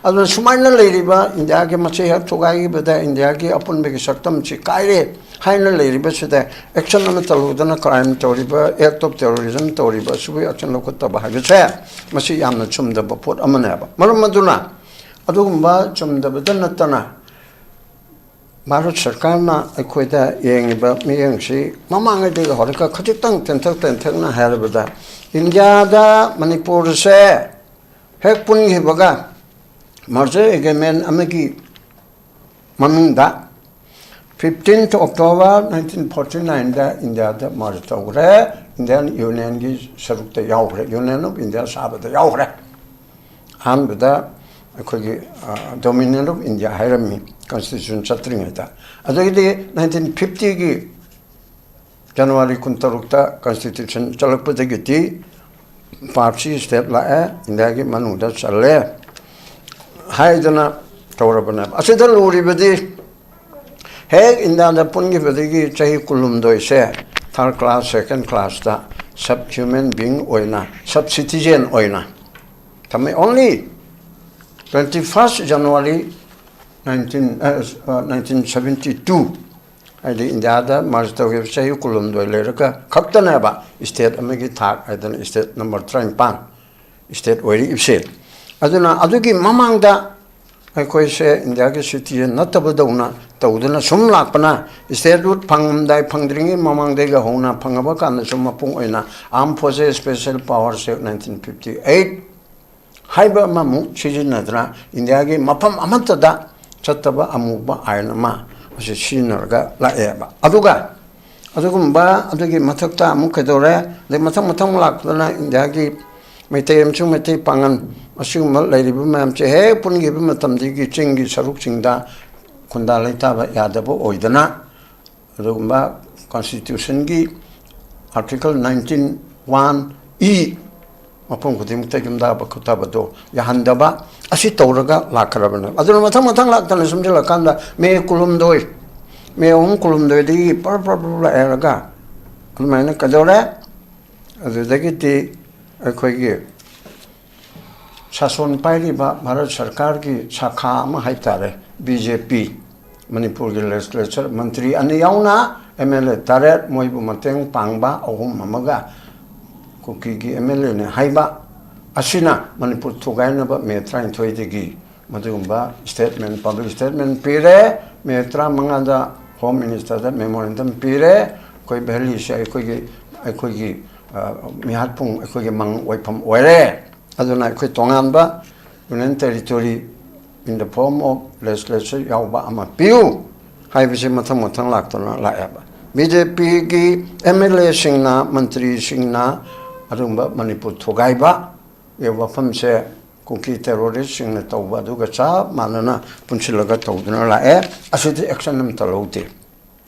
ꯑꯗꯨꯅ ꯁꯨꯃꯥꯏꯅ ꯂꯩꯔꯤꯕ ꯏꯟꯗꯤꯌꯥꯒꯤ ꯃꯁꯤ ꯍꯦꯛ ꯊꯨꯒꯥꯏꯈꯤꯕꯗ ꯏꯟꯗꯤꯌꯥꯒꯤ ꯑꯄꯨꯟꯕꯒꯤ ꯁꯛꯇꯝꯁꯤ ꯀꯥꯏꯔꯦ ꯍꯥꯏꯅ ꯂꯩꯔꯤꯕꯁꯤꯗ action ꯑꯃ ꯇꯧꯔꯨꯗꯅ crime ꯇꯧꯔꯤꯕ, act of terrorism ꯇꯧꯔꯤꯕ ꯑꯁꯤꯕꯨ action ꯂꯧꯈꯠꯇꯕ ꯍꯥꯏꯕꯁꯦ ꯃꯁꯤ ꯌꯥꯝꯅ ꯆꯨꯝꯗꯕ ꯄꯣꯠ ꯑꯃꯅꯦꯕ꯫ ꯃꯔꯝ ꯑꯗꯨꯅ ꯑꯗꯨꯒꯨꯝꯕ ꯆꯨꯝꯗꯕꯗ ꯅꯠꯇꯅ ꯚꯥꯔꯠ ꯁꯔꯀꯥꯔꯅ ꯑꯩꯈꯣꯏꯗ ꯌꯦꯡꯉꯤꯕ ꯃꯤꯠꯌꯦꯡꯁꯤ ꯃꯃꯥꯡꯉꯩꯗꯒꯤ ꯍꯧꯔꯒ ꯈꯖꯤꯛꯇꯪ ꯇꯦꯟꯊꯛ ꯇꯦꯟꯊꯛꯅ ꯍꯥꯏꯔꯕꯗ ꯏꯟꯗꯤꯌꯥꯗ ꯃꯅꯤꯄꯨꯔꯁꯦ ꯍꯦꯛ ꯄꯨꯟꯈꯤꯕꯒ merger agreement ꯑꯃꯒꯤ ꯃꯅꯨꯡꯗ fifteenth October nineteen forty nineꯗ ꯏꯟꯗꯤꯌꯥꯗ merge ꯇꯧꯈ꯭ꯔꯦ꯫ Indian Unionꯒꯤ ꯁꯔꯨꯛꯇ ꯌꯥꯎꯈ꯭ꯔꯦ, Union of India ꯁꯥꯕꯗ ꯌꯥꯎꯈ꯭ꯔꯦ꯫ ꯑꯍꯥꯟꯕꯗ ꯑꯩꯈꯣꯏꯒꯤ Dominion of India ꯍꯥꯏꯔꯝꯃꯤ constitution ꯆꯠꯇ꯭ꯔꯤꯉꯩꯗ꯫ ꯑꯗꯒꯤꯗꯤ nineteen fiftyꯒꯤ January ꯀꯨꯟꯇꯔꯨꯛꯇ constitution ꯆꯠꯂꯛꯄꯗꯒꯤꯗꯤ ꯄꯥꯔꯠꯁꯤ state ꯂꯥꯛꯑꯦ, ꯏꯟꯗꯤꯌꯥꯒꯤ ꯃꯅꯨꯡꯗ ꯆꯜꯂꯦ ꯍꯥꯏꯗꯅ ꯇꯧꯔꯕꯅꯦꯕ꯫ ꯑꯁꯤꯗ ꯂꯨꯔꯤꯕꯗꯤ ꯍꯦꯛ ꯏꯟꯗꯤꯌꯥꯗ ꯄꯨꯟꯈꯤꯕꯗꯒꯤ ꯆꯍꯤ ꯀꯨꯟꯍꯨꯝꯗꯣꯏꯁꯦ third class, second classꯇ sub human being ꯑꯣꯏꯅ, sub citizen ꯑꯣꯏꯅ ꯊꯝꯃꯦ꯫ Only twenty first January nineteen nineteen seventy two, ꯍꯥꯏꯗꯤ ꯏꯟꯗꯤꯌꯥꯗ merge ꯇꯧꯈꯤꯕ ꯆꯍꯤ ꯀꯨꯟꯍꯨꯝꯗꯣꯏ ꯂꯩꯔꯒ ꯈꯛꯇꯅꯦꯕ state ꯑꯃꯒꯤ ꯊꯥꯛ ꯍꯥꯏꯗꯅ state number ꯇꯔꯥꯅꯤꯄꯥꯟ state ꯑꯣꯏꯔꯛꯏꯕꯁꯦ꯫ ꯑꯗꯨꯅ ꯑꯗꯨꯒꯤ ꯃꯃꯥꯡꯗ ꯑꯩꯈꯣꯏꯁꯦ ꯏꯟꯗꯤꯌꯥꯒꯤ citizen ꯅꯠꯇꯕꯗꯧꯅ ꯇꯧꯗꯨꯅ ꯁꯨꯝ ꯂꯥꯛꯄꯅ, statehood ꯐꯪꯉꯝꯗꯥꯏ, ꯐꯪꯗ꯭ꯔꯤꯉꯩ ꯃꯃꯥꯡꯗꯒꯤ ꯍꯧꯅ ꯐꯪꯉꯕ ꯀꯥꯟꯗꯁꯨ ꯃꯄꯨꯡ ꯑꯣꯏꯅ Armed Forces Special Powersꯁꯦ nineteen fifty eight ꯍꯥꯏꯕ ꯑꯃꯃꯨꯛ ꯁꯤꯖꯤꯟꯅꯗꯅ ꯏꯟꯗꯤꯌꯥꯒꯤ ꯃꯐꯝ ꯑꯃꯠꯇꯗ ꯆꯠꯇꯕ ꯑꯃꯨꯕ ꯑꯥꯏꯟ ꯑꯃ ꯑꯁꯤ ꯁꯤꯖꯤꯟꯅꯔꯒ ꯂꯥꯛꯑꯦꯕ꯫ ꯑꯗꯨꯒ ꯑꯗꯨꯒꯨꯝꯕ, ꯑꯗꯨꯒꯤ ꯃꯊꯛꯇ ꯑꯃꯨꯛ ꯀꯩꯗꯧꯔꯦ, ꯑꯗꯩ ꯃꯊꯪ ꯃꯊꯪ ꯂꯥꯛꯄꯗꯅ ꯏꯟꯗꯤꯌꯥꯒꯤ ꯃꯩꯇꯩ ꯑꯃꯁꯨꯡ ꯃꯩꯇꯩ ꯄꯥꯉꯜ ꯑꯁꯤꯒꯨꯝꯕ ꯂꯩꯔꯤꯕ ꯃꯌꯥꯝꯁꯦ ꯍꯦꯛ ꯄꯨꯟꯈꯤꯕ ꯃꯇꯝꯗꯒꯤ ꯆꯤꯡꯒꯤ ꯁꯔꯨꯛꯁꯤꯡꯗ ꯈꯨꯟꯗꯥ ꯂꯩꯇꯥꯕ ꯌꯥꯗꯕ ꯑꯣꯏꯗꯅ, ꯑꯗꯨꯒꯨꯝꯕ constitutionꯒꯤ article nineteen one E ꯃꯐꯝ ꯈꯨꯗꯤꯡꯃꯛꯇ ꯌꯨꯝꯗꯥꯕ ꯈꯣꯠꯇꯥꯕꯗꯣ ꯌꯥꯍꯟꯗꯕ, ꯑꯁꯤ ꯇꯧꯔꯒ ꯂꯥꯛꯈ꯭ꯔꯕꯅꯦ꯫ ꯑꯗꯨꯅ ꯃꯊꯪ ꯃꯊꯪ ꯂꯥꯛꯇꯅ ꯁꯨꯝꯖꯤꯜꯂꯀꯥꯟꯗ ꯃꯦ ꯀꯨꯟꯍꯨꯝꯗꯣꯏ, ꯃꯦ ꯑꯍꯨꯝ ꯀꯨꯟꯍꯨꯝꯗꯣꯏꯗꯒꯤ ꯄꯔ ꯄꯔ ꯄꯔ ꯂꯥꯛꯑꯦꯔꯒ ꯑꯗꯨꯃꯥꯏꯅ ꯀꯩꯗꯧꯔꯦ꯫ ꯑꯗꯨꯗꯒꯤꯗꯤ ꯑꯩꯈꯣꯏꯒꯤ ꯁꯥꯁꯣꯟ ꯄꯥꯏꯔꯤꯕ ꯚꯥꯔꯠ ꯁꯔꯀꯥꯔꯒꯤ ꯁꯥꯈꯥ ꯑꯃ ꯍꯥꯏ ꯇꯥꯔꯦ, ꯕꯤ ꯖꯦ ꯄꯤ, ꯃꯅꯤꯄꯨꯔꯒꯤ ꯂꯦꯖꯤꯁꯂꯦꯆꯔ ꯃꯟꯇ꯭ꯔꯤ ꯑꯅꯤ ꯌꯥꯎꯅ ꯑꯦꯝ ꯑꯦꯜ ꯑꯦ ꯇꯔꯦꯠ, ꯃꯣꯏꯕꯨ ꯃꯇꯦꯡ ꯄꯥꯡꯕ ꯑꯍꯨꯝ ꯑꯃꯒ ꯀꯨꯀꯤꯒꯤ ꯑꯦꯝ ꯑꯦꯜ ꯑꯦꯅꯦ ꯍꯥꯏꯕ ꯑꯁꯤꯅ ꯃꯅꯤꯄꯨꯔ ꯊꯨꯒꯥꯏꯅꯕ ꯃꯦ ꯇꯔꯥꯅꯤꯊꯣꯏꯗꯒꯤ ꯃꯗꯨꯒꯨꯝꯕ ꯁ꯭ꯇꯦꯠꯃꯦꯟ, ꯄꯕ꯭ꯂꯤꯛ ꯁ꯭ꯇꯦꯠꯃꯦꯟ ꯄꯤꯔꯦ꯫ ꯃꯦ ꯇꯔꯥꯃꯉꯥꯗ ꯍꯣꯝ ꯃꯤꯅꯤꯁꯇꯔꯗ ꯃꯦꯃꯣꯔꯦꯟꯗꯝ ꯄꯤꯔꯦ꯫ ꯑꯩꯈꯣꯏ ꯚꯦꯂꯤꯁꯦ ꯑꯩꯈꯣꯏꯒꯤ, ꯑꯩꯈꯣꯏꯒꯤ, ꯑ, ꯃꯤꯍꯥꯠꯄꯨꯡ, ꯑꯩꯈꯣꯏꯒꯤ ꯃꯪ ꯑꯣꯏꯐꯝ ꯑꯣꯏꯔꯦ꯫ ꯑꯗꯨꯅ ꯑꯩꯈꯣꯏ ꯇꯣꯉꯥꯟꯕ Union Territory in the form of legislature ꯌꯥꯎꯕ ꯑꯃ ꯄꯤꯌꯨ ꯍꯥꯏꯕꯁꯤ ꯃꯊꯪ ꯃꯊꯪ ꯂꯥꯛꯇꯨꯅ ꯂꯥꯛꯑꯦꯕ꯫ ꯕꯤ ꯖꯦ ꯄꯤꯒꯤ ꯑꯦꯝ ꯑꯦꯜ ꯑꯦꯁꯤꯡꯅ, ꯃꯟꯇ꯭ꯔꯤꯁꯤꯡꯅ ꯑꯗꯨꯒꯨꯝꯕ ꯃꯅꯤꯄꯨꯔ ꯊꯨꯒꯥꯏꯕ ꯋꯥꯐꯝꯁꯦ ꯀꯨꯀꯤ ꯇꯦꯔꯣꯔꯤꯁꯁꯤꯡꯅ ꯇꯧꯕ ꯑꯗꯨꯒ ꯆꯞ ꯃꯥꯟꯅꯅ ꯄꯨꯟꯁꯤꯜꯂꯒ ꯇꯧꯗꯨꯅ ꯂꯥꯛꯑꯦ꯫ ꯑꯁꯤꯗꯤ ꯑꯦꯛꯁꯟ ꯑꯃꯠꯇ ꯂꯧꯗꯦ꯫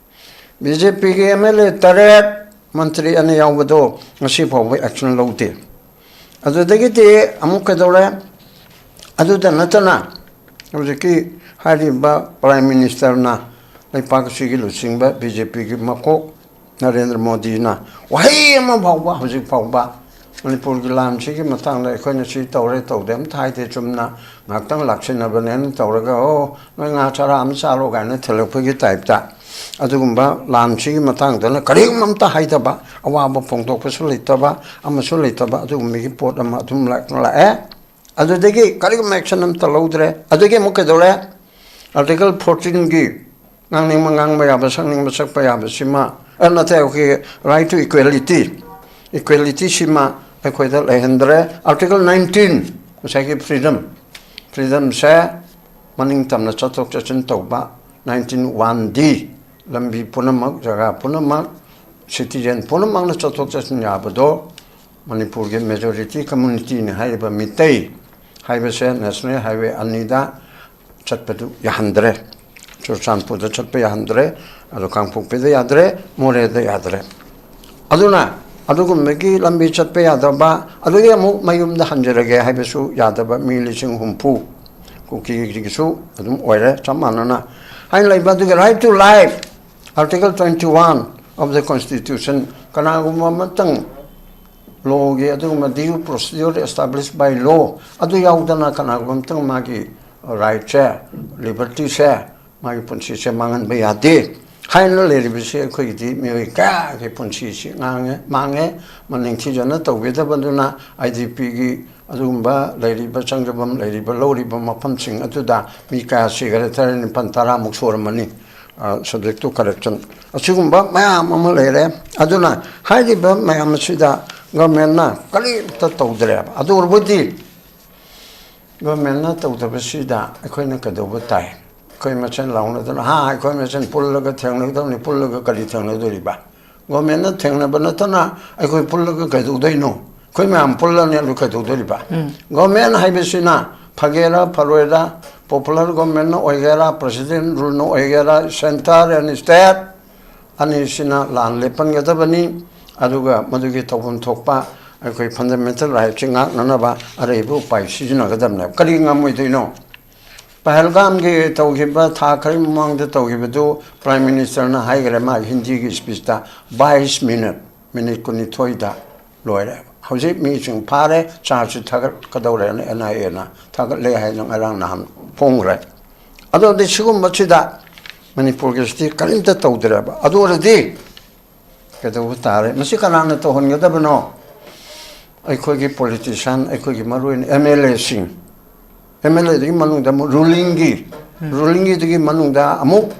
ꯕꯤ ꯖꯦ ꯄꯤꯒꯤ ꯑꯦꯝ ꯑꯦꯜ ꯑꯦ ꯇꯔꯦꯠ, ꯃꯟꯇ꯭ꯔꯤ ꯑꯅꯤ ꯌꯥꯎꯕꯗꯣ ꯉꯁꯤ ꯐꯥꯎꯕ ꯑꯦꯛꯁꯟ ꯂꯧꯗꯦ꯫ ꯑꯗꯨꯗꯒꯤꯗꯤ ꯑꯃꯨꯛ ꯀꯩꯗꯧꯔꯦ? ꯑꯗꯨꯗ ꯅꯠꯇꯅ ꯍꯧꯖꯤꯛꯀꯤ ꯍꯥꯏꯔꯤꯕ ꯄ꯭ꯔꯥꯏꯝ ꯃꯤꯅꯤꯁꯇꯔꯅ, ꯂꯩꯄꯥꯛ ꯑꯁꯤꯒꯤ ꯂꯨꯆꯤꯡꯕ ꯕꯤ ꯖꯦ ꯄꯤꯒꯤ ꯃꯀꯣꯛ ꯅꯔꯦꯟꯗ꯭ꯔ ꯃꯣꯗꯤꯅ ꯋꯥꯍꯩ ꯑꯃ ꯐꯥꯎꯕ ꯍꯧꯖꯤꯛ ꯐꯥꯎꯕ ꯃꯅꯤꯄꯨꯔꯒꯤ ꯂꯥꯟꯁꯤꯒꯤ ꯃꯇꯥꯡꯗ ꯑꯩꯈꯣꯏꯅ ꯁꯤ ꯇꯧꯔꯦ ꯇꯧꯗꯦ ꯑꯝꯇ ꯍꯥꯏꯗꯦ꯫ ꯆꯨꯝꯅ ꯉꯥꯏꯍꯥꯛꯇꯪ ꯂꯥꯛꯁꯤꯟꯅꯕꯅꯦꯅ ꯇꯧꯔꯒ, "ꯑꯣ, ꯅꯣꯏ ꯉꯥ ꯆꯔꯥ ꯑꯃ ꯆꯥꯔꯣ" ꯀꯥꯏꯅ ꯊꯤꯜꯂꯛꯄꯒꯤ ꯇꯥꯏꯞꯇ ꯑꯗꯨꯒꯨꯝꯕ ꯂꯥꯟꯁꯤꯒꯤ ꯃꯇꯥꯡꯗꯅ ꯀꯔꯤꯒꯨꯝꯕ ꯑꯝꯇ ꯍꯥꯏꯗꯕ, ꯑꯋꯥꯕ ꯐꯣꯡꯗꯣꯛꯄꯁꯨ ꯂꯩꯇꯕ, ꯑꯃꯁꯨ ꯂꯩꯇꯕ, ꯑꯗꯨꯒꯨꯝꯕꯒꯤ ꯄꯣꯠ ꯑꯃ ꯑꯗꯨꯝ ꯂꯥꯛ-, ꯂꯥꯛꯑꯦ꯫ ꯑꯗꯨꯗꯒꯤ ꯀꯔꯤꯒꯨꯝꯕ ꯑꯦꯛꯁꯟ ꯑꯝꯇ ꯂꯧꯗ꯭ꯔꯦ꯫ ꯑꯗꯨꯗꯒꯤ ꯑꯃꯨꯛ ꯀꯩꯗꯧꯔꯦ? ꯑꯥꯔꯇꯤꯀꯜ ꯐꯣꯔꯇꯤꯟꯒꯤ ꯉꯥꯡꯅꯤꯡꯕ ꯉꯥꯡꯕ ꯌꯥꯕ, ꯁꯛꯅꯤꯡꯕ ꯁꯛꯄ ꯌꯥꯕꯁꯤꯃ, ꯑ, ꯅꯠꯇꯦ, ꯑꯩꯈꯣꯏꯒꯤ right to equality, equalityꯁꯤꯃ ꯑꯩꯈꯣꯏꯗ ꯂꯩꯍꯟꯗ꯭ꯔꯦ꯫ ꯑꯥꯔꯇꯤꯀꯜ ꯅꯥꯏꯟꯇꯤꯟ, ꯉꯁꯥꯏꯒꯤ ꯐ꯭ꯔꯤꯗꯝ, ꯐ꯭ꯔꯤꯗꯝꯁꯦ ꯃꯅꯤꯡ ꯇꯝꯅ ꯆꯠꯊꯣꯛ ꯆꯠꯁꯤꯟ ꯇꯧꯕ, ꯅꯥꯏꯟꯇꯤꯟ ꯋꯥꯟ ꯗꯤ, ꯂꯝꯕꯤ ꯄꯨꯝꯅꯃꯛ, ꯖꯒꯥ ꯄꯨꯝꯅꯃꯛ, ꯁꯤꯇꯤꯖꯦꯟ ꯄꯨꯝꯅꯃꯛꯅ ꯆꯠꯊꯣꯛ ꯆꯠꯁꯤꯟ ꯌꯥꯕꯗꯣ ꯃꯅꯤꯄꯨꯔꯒꯤ ꯃꯦꯖꯣꯔꯤꯇꯤ ꯀꯝꯃꯨꯅꯤꯇꯤꯅꯤ ꯍꯥꯏꯔꯤꯕ ꯃꯤꯇꯩ ꯍꯥꯏꯕꯁꯦ ꯅꯦꯁꯅꯦꯜ ꯍꯥꯏꯋꯦ ꯑꯅꯤꯗ ꯆꯠꯄꯗꯨ ꯌꯥꯍꯟꯗ꯭ꯔꯦ꯫ ꯆꯨꯔꯆꯥꯟꯄꯨꯔꯗ ꯆꯠꯄ ꯌꯥꯍꯟꯗ꯭ꯔꯦ, ꯑꯗꯣ ꯀꯥꯡꯄꯣꯛꯄꯤꯗ ꯌꯥꯗ꯭ꯔꯦ, ꯃꯣꯔꯦꯗ ꯌꯥꯗ꯭ꯔꯦ꯫ ꯑꯗꯨꯅ ꯑꯗꯨꯒꯨꯝꯕꯒꯤ ꯂꯝꯕꯤ ꯆꯠꯄ ꯌꯥꯗꯕ, ꯑꯗꯨꯗꯒꯤ ꯑꯃꯨꯛ ꯃꯌꯨꯝꯗ ꯍꯟꯖꯔꯒꯦ ꯍꯥꯏꯕꯁꯨ ꯌꯥꯗꯕ ꯃꯤ ꯂꯤꯁꯤꯡ ꯍꯨꯝꯐꯨ ꯀꯨꯀꯤꯒꯤꯁꯨ ꯑꯗꯨꯝ ꯑꯣꯏꯔꯦ, ꯆꯞ ꯃꯥꯟꯅꯅ ꯍꯥꯏꯅ ꯂꯩꯕ꯫ ꯑꯗꯨꯒ right to life, Article twenty one of the Constitution, ꯀꯅꯥꯒꯨꯝꯕ ꯑꯃꯇꯪ ꯂꯣꯒꯤ ꯑꯗꯨꯒꯨꯝꯕ due procedure established by law ꯑꯗꯨ ꯌꯥꯎꯗꯅ ꯀꯅꯥꯒꯨꯝꯕ ꯑꯃꯇꯪ ꯃꯥꯒꯤ rightꯁꯦ, libertyꯁꯦ, ꯃꯥꯒꯤ ꯄꯨꯟꯁꯤꯁꯦ ꯃꯥꯡꯍꯟꯕ ꯌꯥꯗꯦ ꯍꯥꯏꯅ ꯂꯩꯔꯤꯕꯁꯤ ꯑꯩꯈꯣꯏꯒꯤꯗꯤ ꯃꯤꯑꯣꯏ ꯀꯌꯥꯒꯤ ꯄꯨꯟꯁꯤꯁꯤ ꯉꯥꯡꯉꯦ, ꯃꯥꯡꯉꯦ꯫ ꯃꯅꯤꯡ ꯊꯤꯖꯅ ꯇꯧꯕꯤꯗꯕꯗꯨꯅ IDPꯒꯤ ꯑꯗꯨꯒꯨꯝꯕ ꯂꯩꯔꯤꯕ ꯆꯪꯖꯐꯝ ꯂꯩꯔꯤꯕ ꯂꯧꯔꯤꯕ ꯃꯐꯝꯁꯤꯡ ꯑꯗꯨꯗ ꯃꯤ ꯀꯌꯥ ꯁꯤꯈꯔꯦ? ꯇꯔꯦꯠ, ꯅꯤꯄꯥꯜ, ꯇꯔꯥꯃꯨꯛ ꯁꯨꯔꯝꯃꯅꯤ꯫ Subject to correction ꯑꯁꯤꯒꯨꯝꯕ ꯃꯌꯥꯝ ꯑꯃ ꯂꯩꯔꯦ꯫ ꯑꯗꯨꯅ ꯍꯥꯏꯔꯤꯕ ꯃꯌꯥꯝ ꯑꯁꯤꯗ governmentꯅ ꯀꯔꯤꯝꯇ ꯇꯧꯗ꯭ꯔꯦꯕ꯫ ꯑꯗꯨ ꯑꯣꯏꯔꯕꯗꯤ governmentꯅ ꯇꯧꯗꯕꯁꯤꯗ ꯑꯩꯈꯣꯏꯅ ꯀꯩꯗꯧꯕ ꯇꯥꯏ? ꯑꯩꯈꯣꯏ ꯃꯁꯦꯟ ꯂꯥꯎꯅꯗꯅ, "ꯍꯥ, ꯑꯩꯈꯣꯏ ꯃꯁꯦꯟ ꯄꯨꯜꯂꯒ ꯊꯦꯡꯅꯒꯗꯕꯅꯤ, ꯄꯨꯜꯂꯒ ꯀꯔꯤ ꯊꯦꯡꯅꯗꯣꯔꯤꯕ?" Governmentꯅ ꯊꯦꯡꯅꯕ ꯅꯠꯇꯅ ꯑꯩꯈꯣꯏ ꯄꯨꯜꯂꯒ ꯀꯩꯗꯧꯗꯣꯏꯅꯣ? ꯑꯩꯈꯣꯏ ꯃꯌꯥꯝ ꯄꯨꯜꯂꯅꯤ, ꯑꯗꯨ ꯀꯩꯗꯧꯗꯣꯔꯤꯕ? Government ꯍꯥꯏꯕꯁꯤꯅ ꯐꯒꯦꯔꯥ ꯐꯔꯣꯏꯔꯥ, popular governmentꯅ ꯑꯣꯏꯒꯦꯔꯥ, president ruleꯅ ꯑꯣꯏꯒꯦꯔꯥ, centre and state ꯑꯅꯤꯁꯤꯅ ꯂꯥꯟ ꯂꯦꯞꯍꯟꯒꯗꯕꯅꯤ꯫ ꯑꯗꯨꯒ ꯃꯗꯨꯒꯤ ꯇꯧꯐꯝ ꯊꯣꯛꯄ ꯑꯩꯈꯣꯏ fundamental rightꯁꯤ ꯉꯥꯛꯅꯅꯕ ꯑꯔꯩꯕ ꯎꯄꯥꯏ ꯁꯤꯖꯤꯟꯅꯒꯗꯕꯅꯦꯕ꯫ ꯀꯔꯤ ꯉꯝꯃꯣꯏꯗꯣꯏꯅꯣ? ꯄꯍꯜꯒꯥꯝꯒꯤ ꯇꯧꯈꯤꯕ, ꯊꯥ ꯈꯔꯒꯤ ꯃꯃꯥꯡꯗ ꯇꯧꯈꯤꯕꯗꯨ Prime Ministerꯅ ꯍꯥꯏꯈ꯭ꯔꯦ ꯃꯥꯒꯤ ꯍꯤꯟꯗꯤꯒꯤ speechꯇ, "ꯕꯥꯏꯁ ꯃꯤꯅꯠ, ꯃꯤꯅꯤꯠ ꯀꯨꯟꯅꯤꯊꯣꯏꯗ ꯂꯣꯏꯔꯦ꯫ ꯍꯧꯖꯤꯛ ꯃꯤꯁꯤꯡ ꯐꯥꯔꯦ, chargeꯁꯨ ꯊꯥꯒꯠꯀꯗꯧꯔꯦꯅ NIAꯅ ꯊꯥꯒꯠꯂꯦ ꯍꯥꯏꯅ ꯉꯔꯥꯡ ꯅꯍꯥꯟ ꯐꯣꯡꯈ꯭ꯔꯦ꯫ ꯑꯗꯨꯗꯤ ꯁꯤꯒꯨꯝꯕꯁꯤꯗ ꯃꯅꯤꯄꯨꯔꯒꯤꯁꯤꯗꯤ ꯀꯔꯤꯝꯇ ꯇꯧꯗ꯭ꯔꯦꯕ꯫ ꯑꯗꯨ ꯑꯣꯏꯔꯗꯤ ꯀꯩꯗꯧꯕ ꯇꯥꯔꯦ? ꯃꯁꯤ ꯀꯅꯥꯅ ꯇꯧꯍꯟꯒꯗꯕꯅꯣ? ꯑꯩꯈꯣꯏꯒꯤ politician, ꯑꯩꯈꯣꯏꯒꯤ ꯃꯔꯨꯑꯣꯏꯅ MLAꯁꯤꯡ, MLAꯗꯨꯒꯤ ꯃꯅꯨꯡꯗ ꯑꯃꯨꯛ rulingꯒꯤ, rulingꯒꯤꯗꯨꯒꯤ ꯃꯅꯨꯡꯗ ꯑꯃꯨꯛ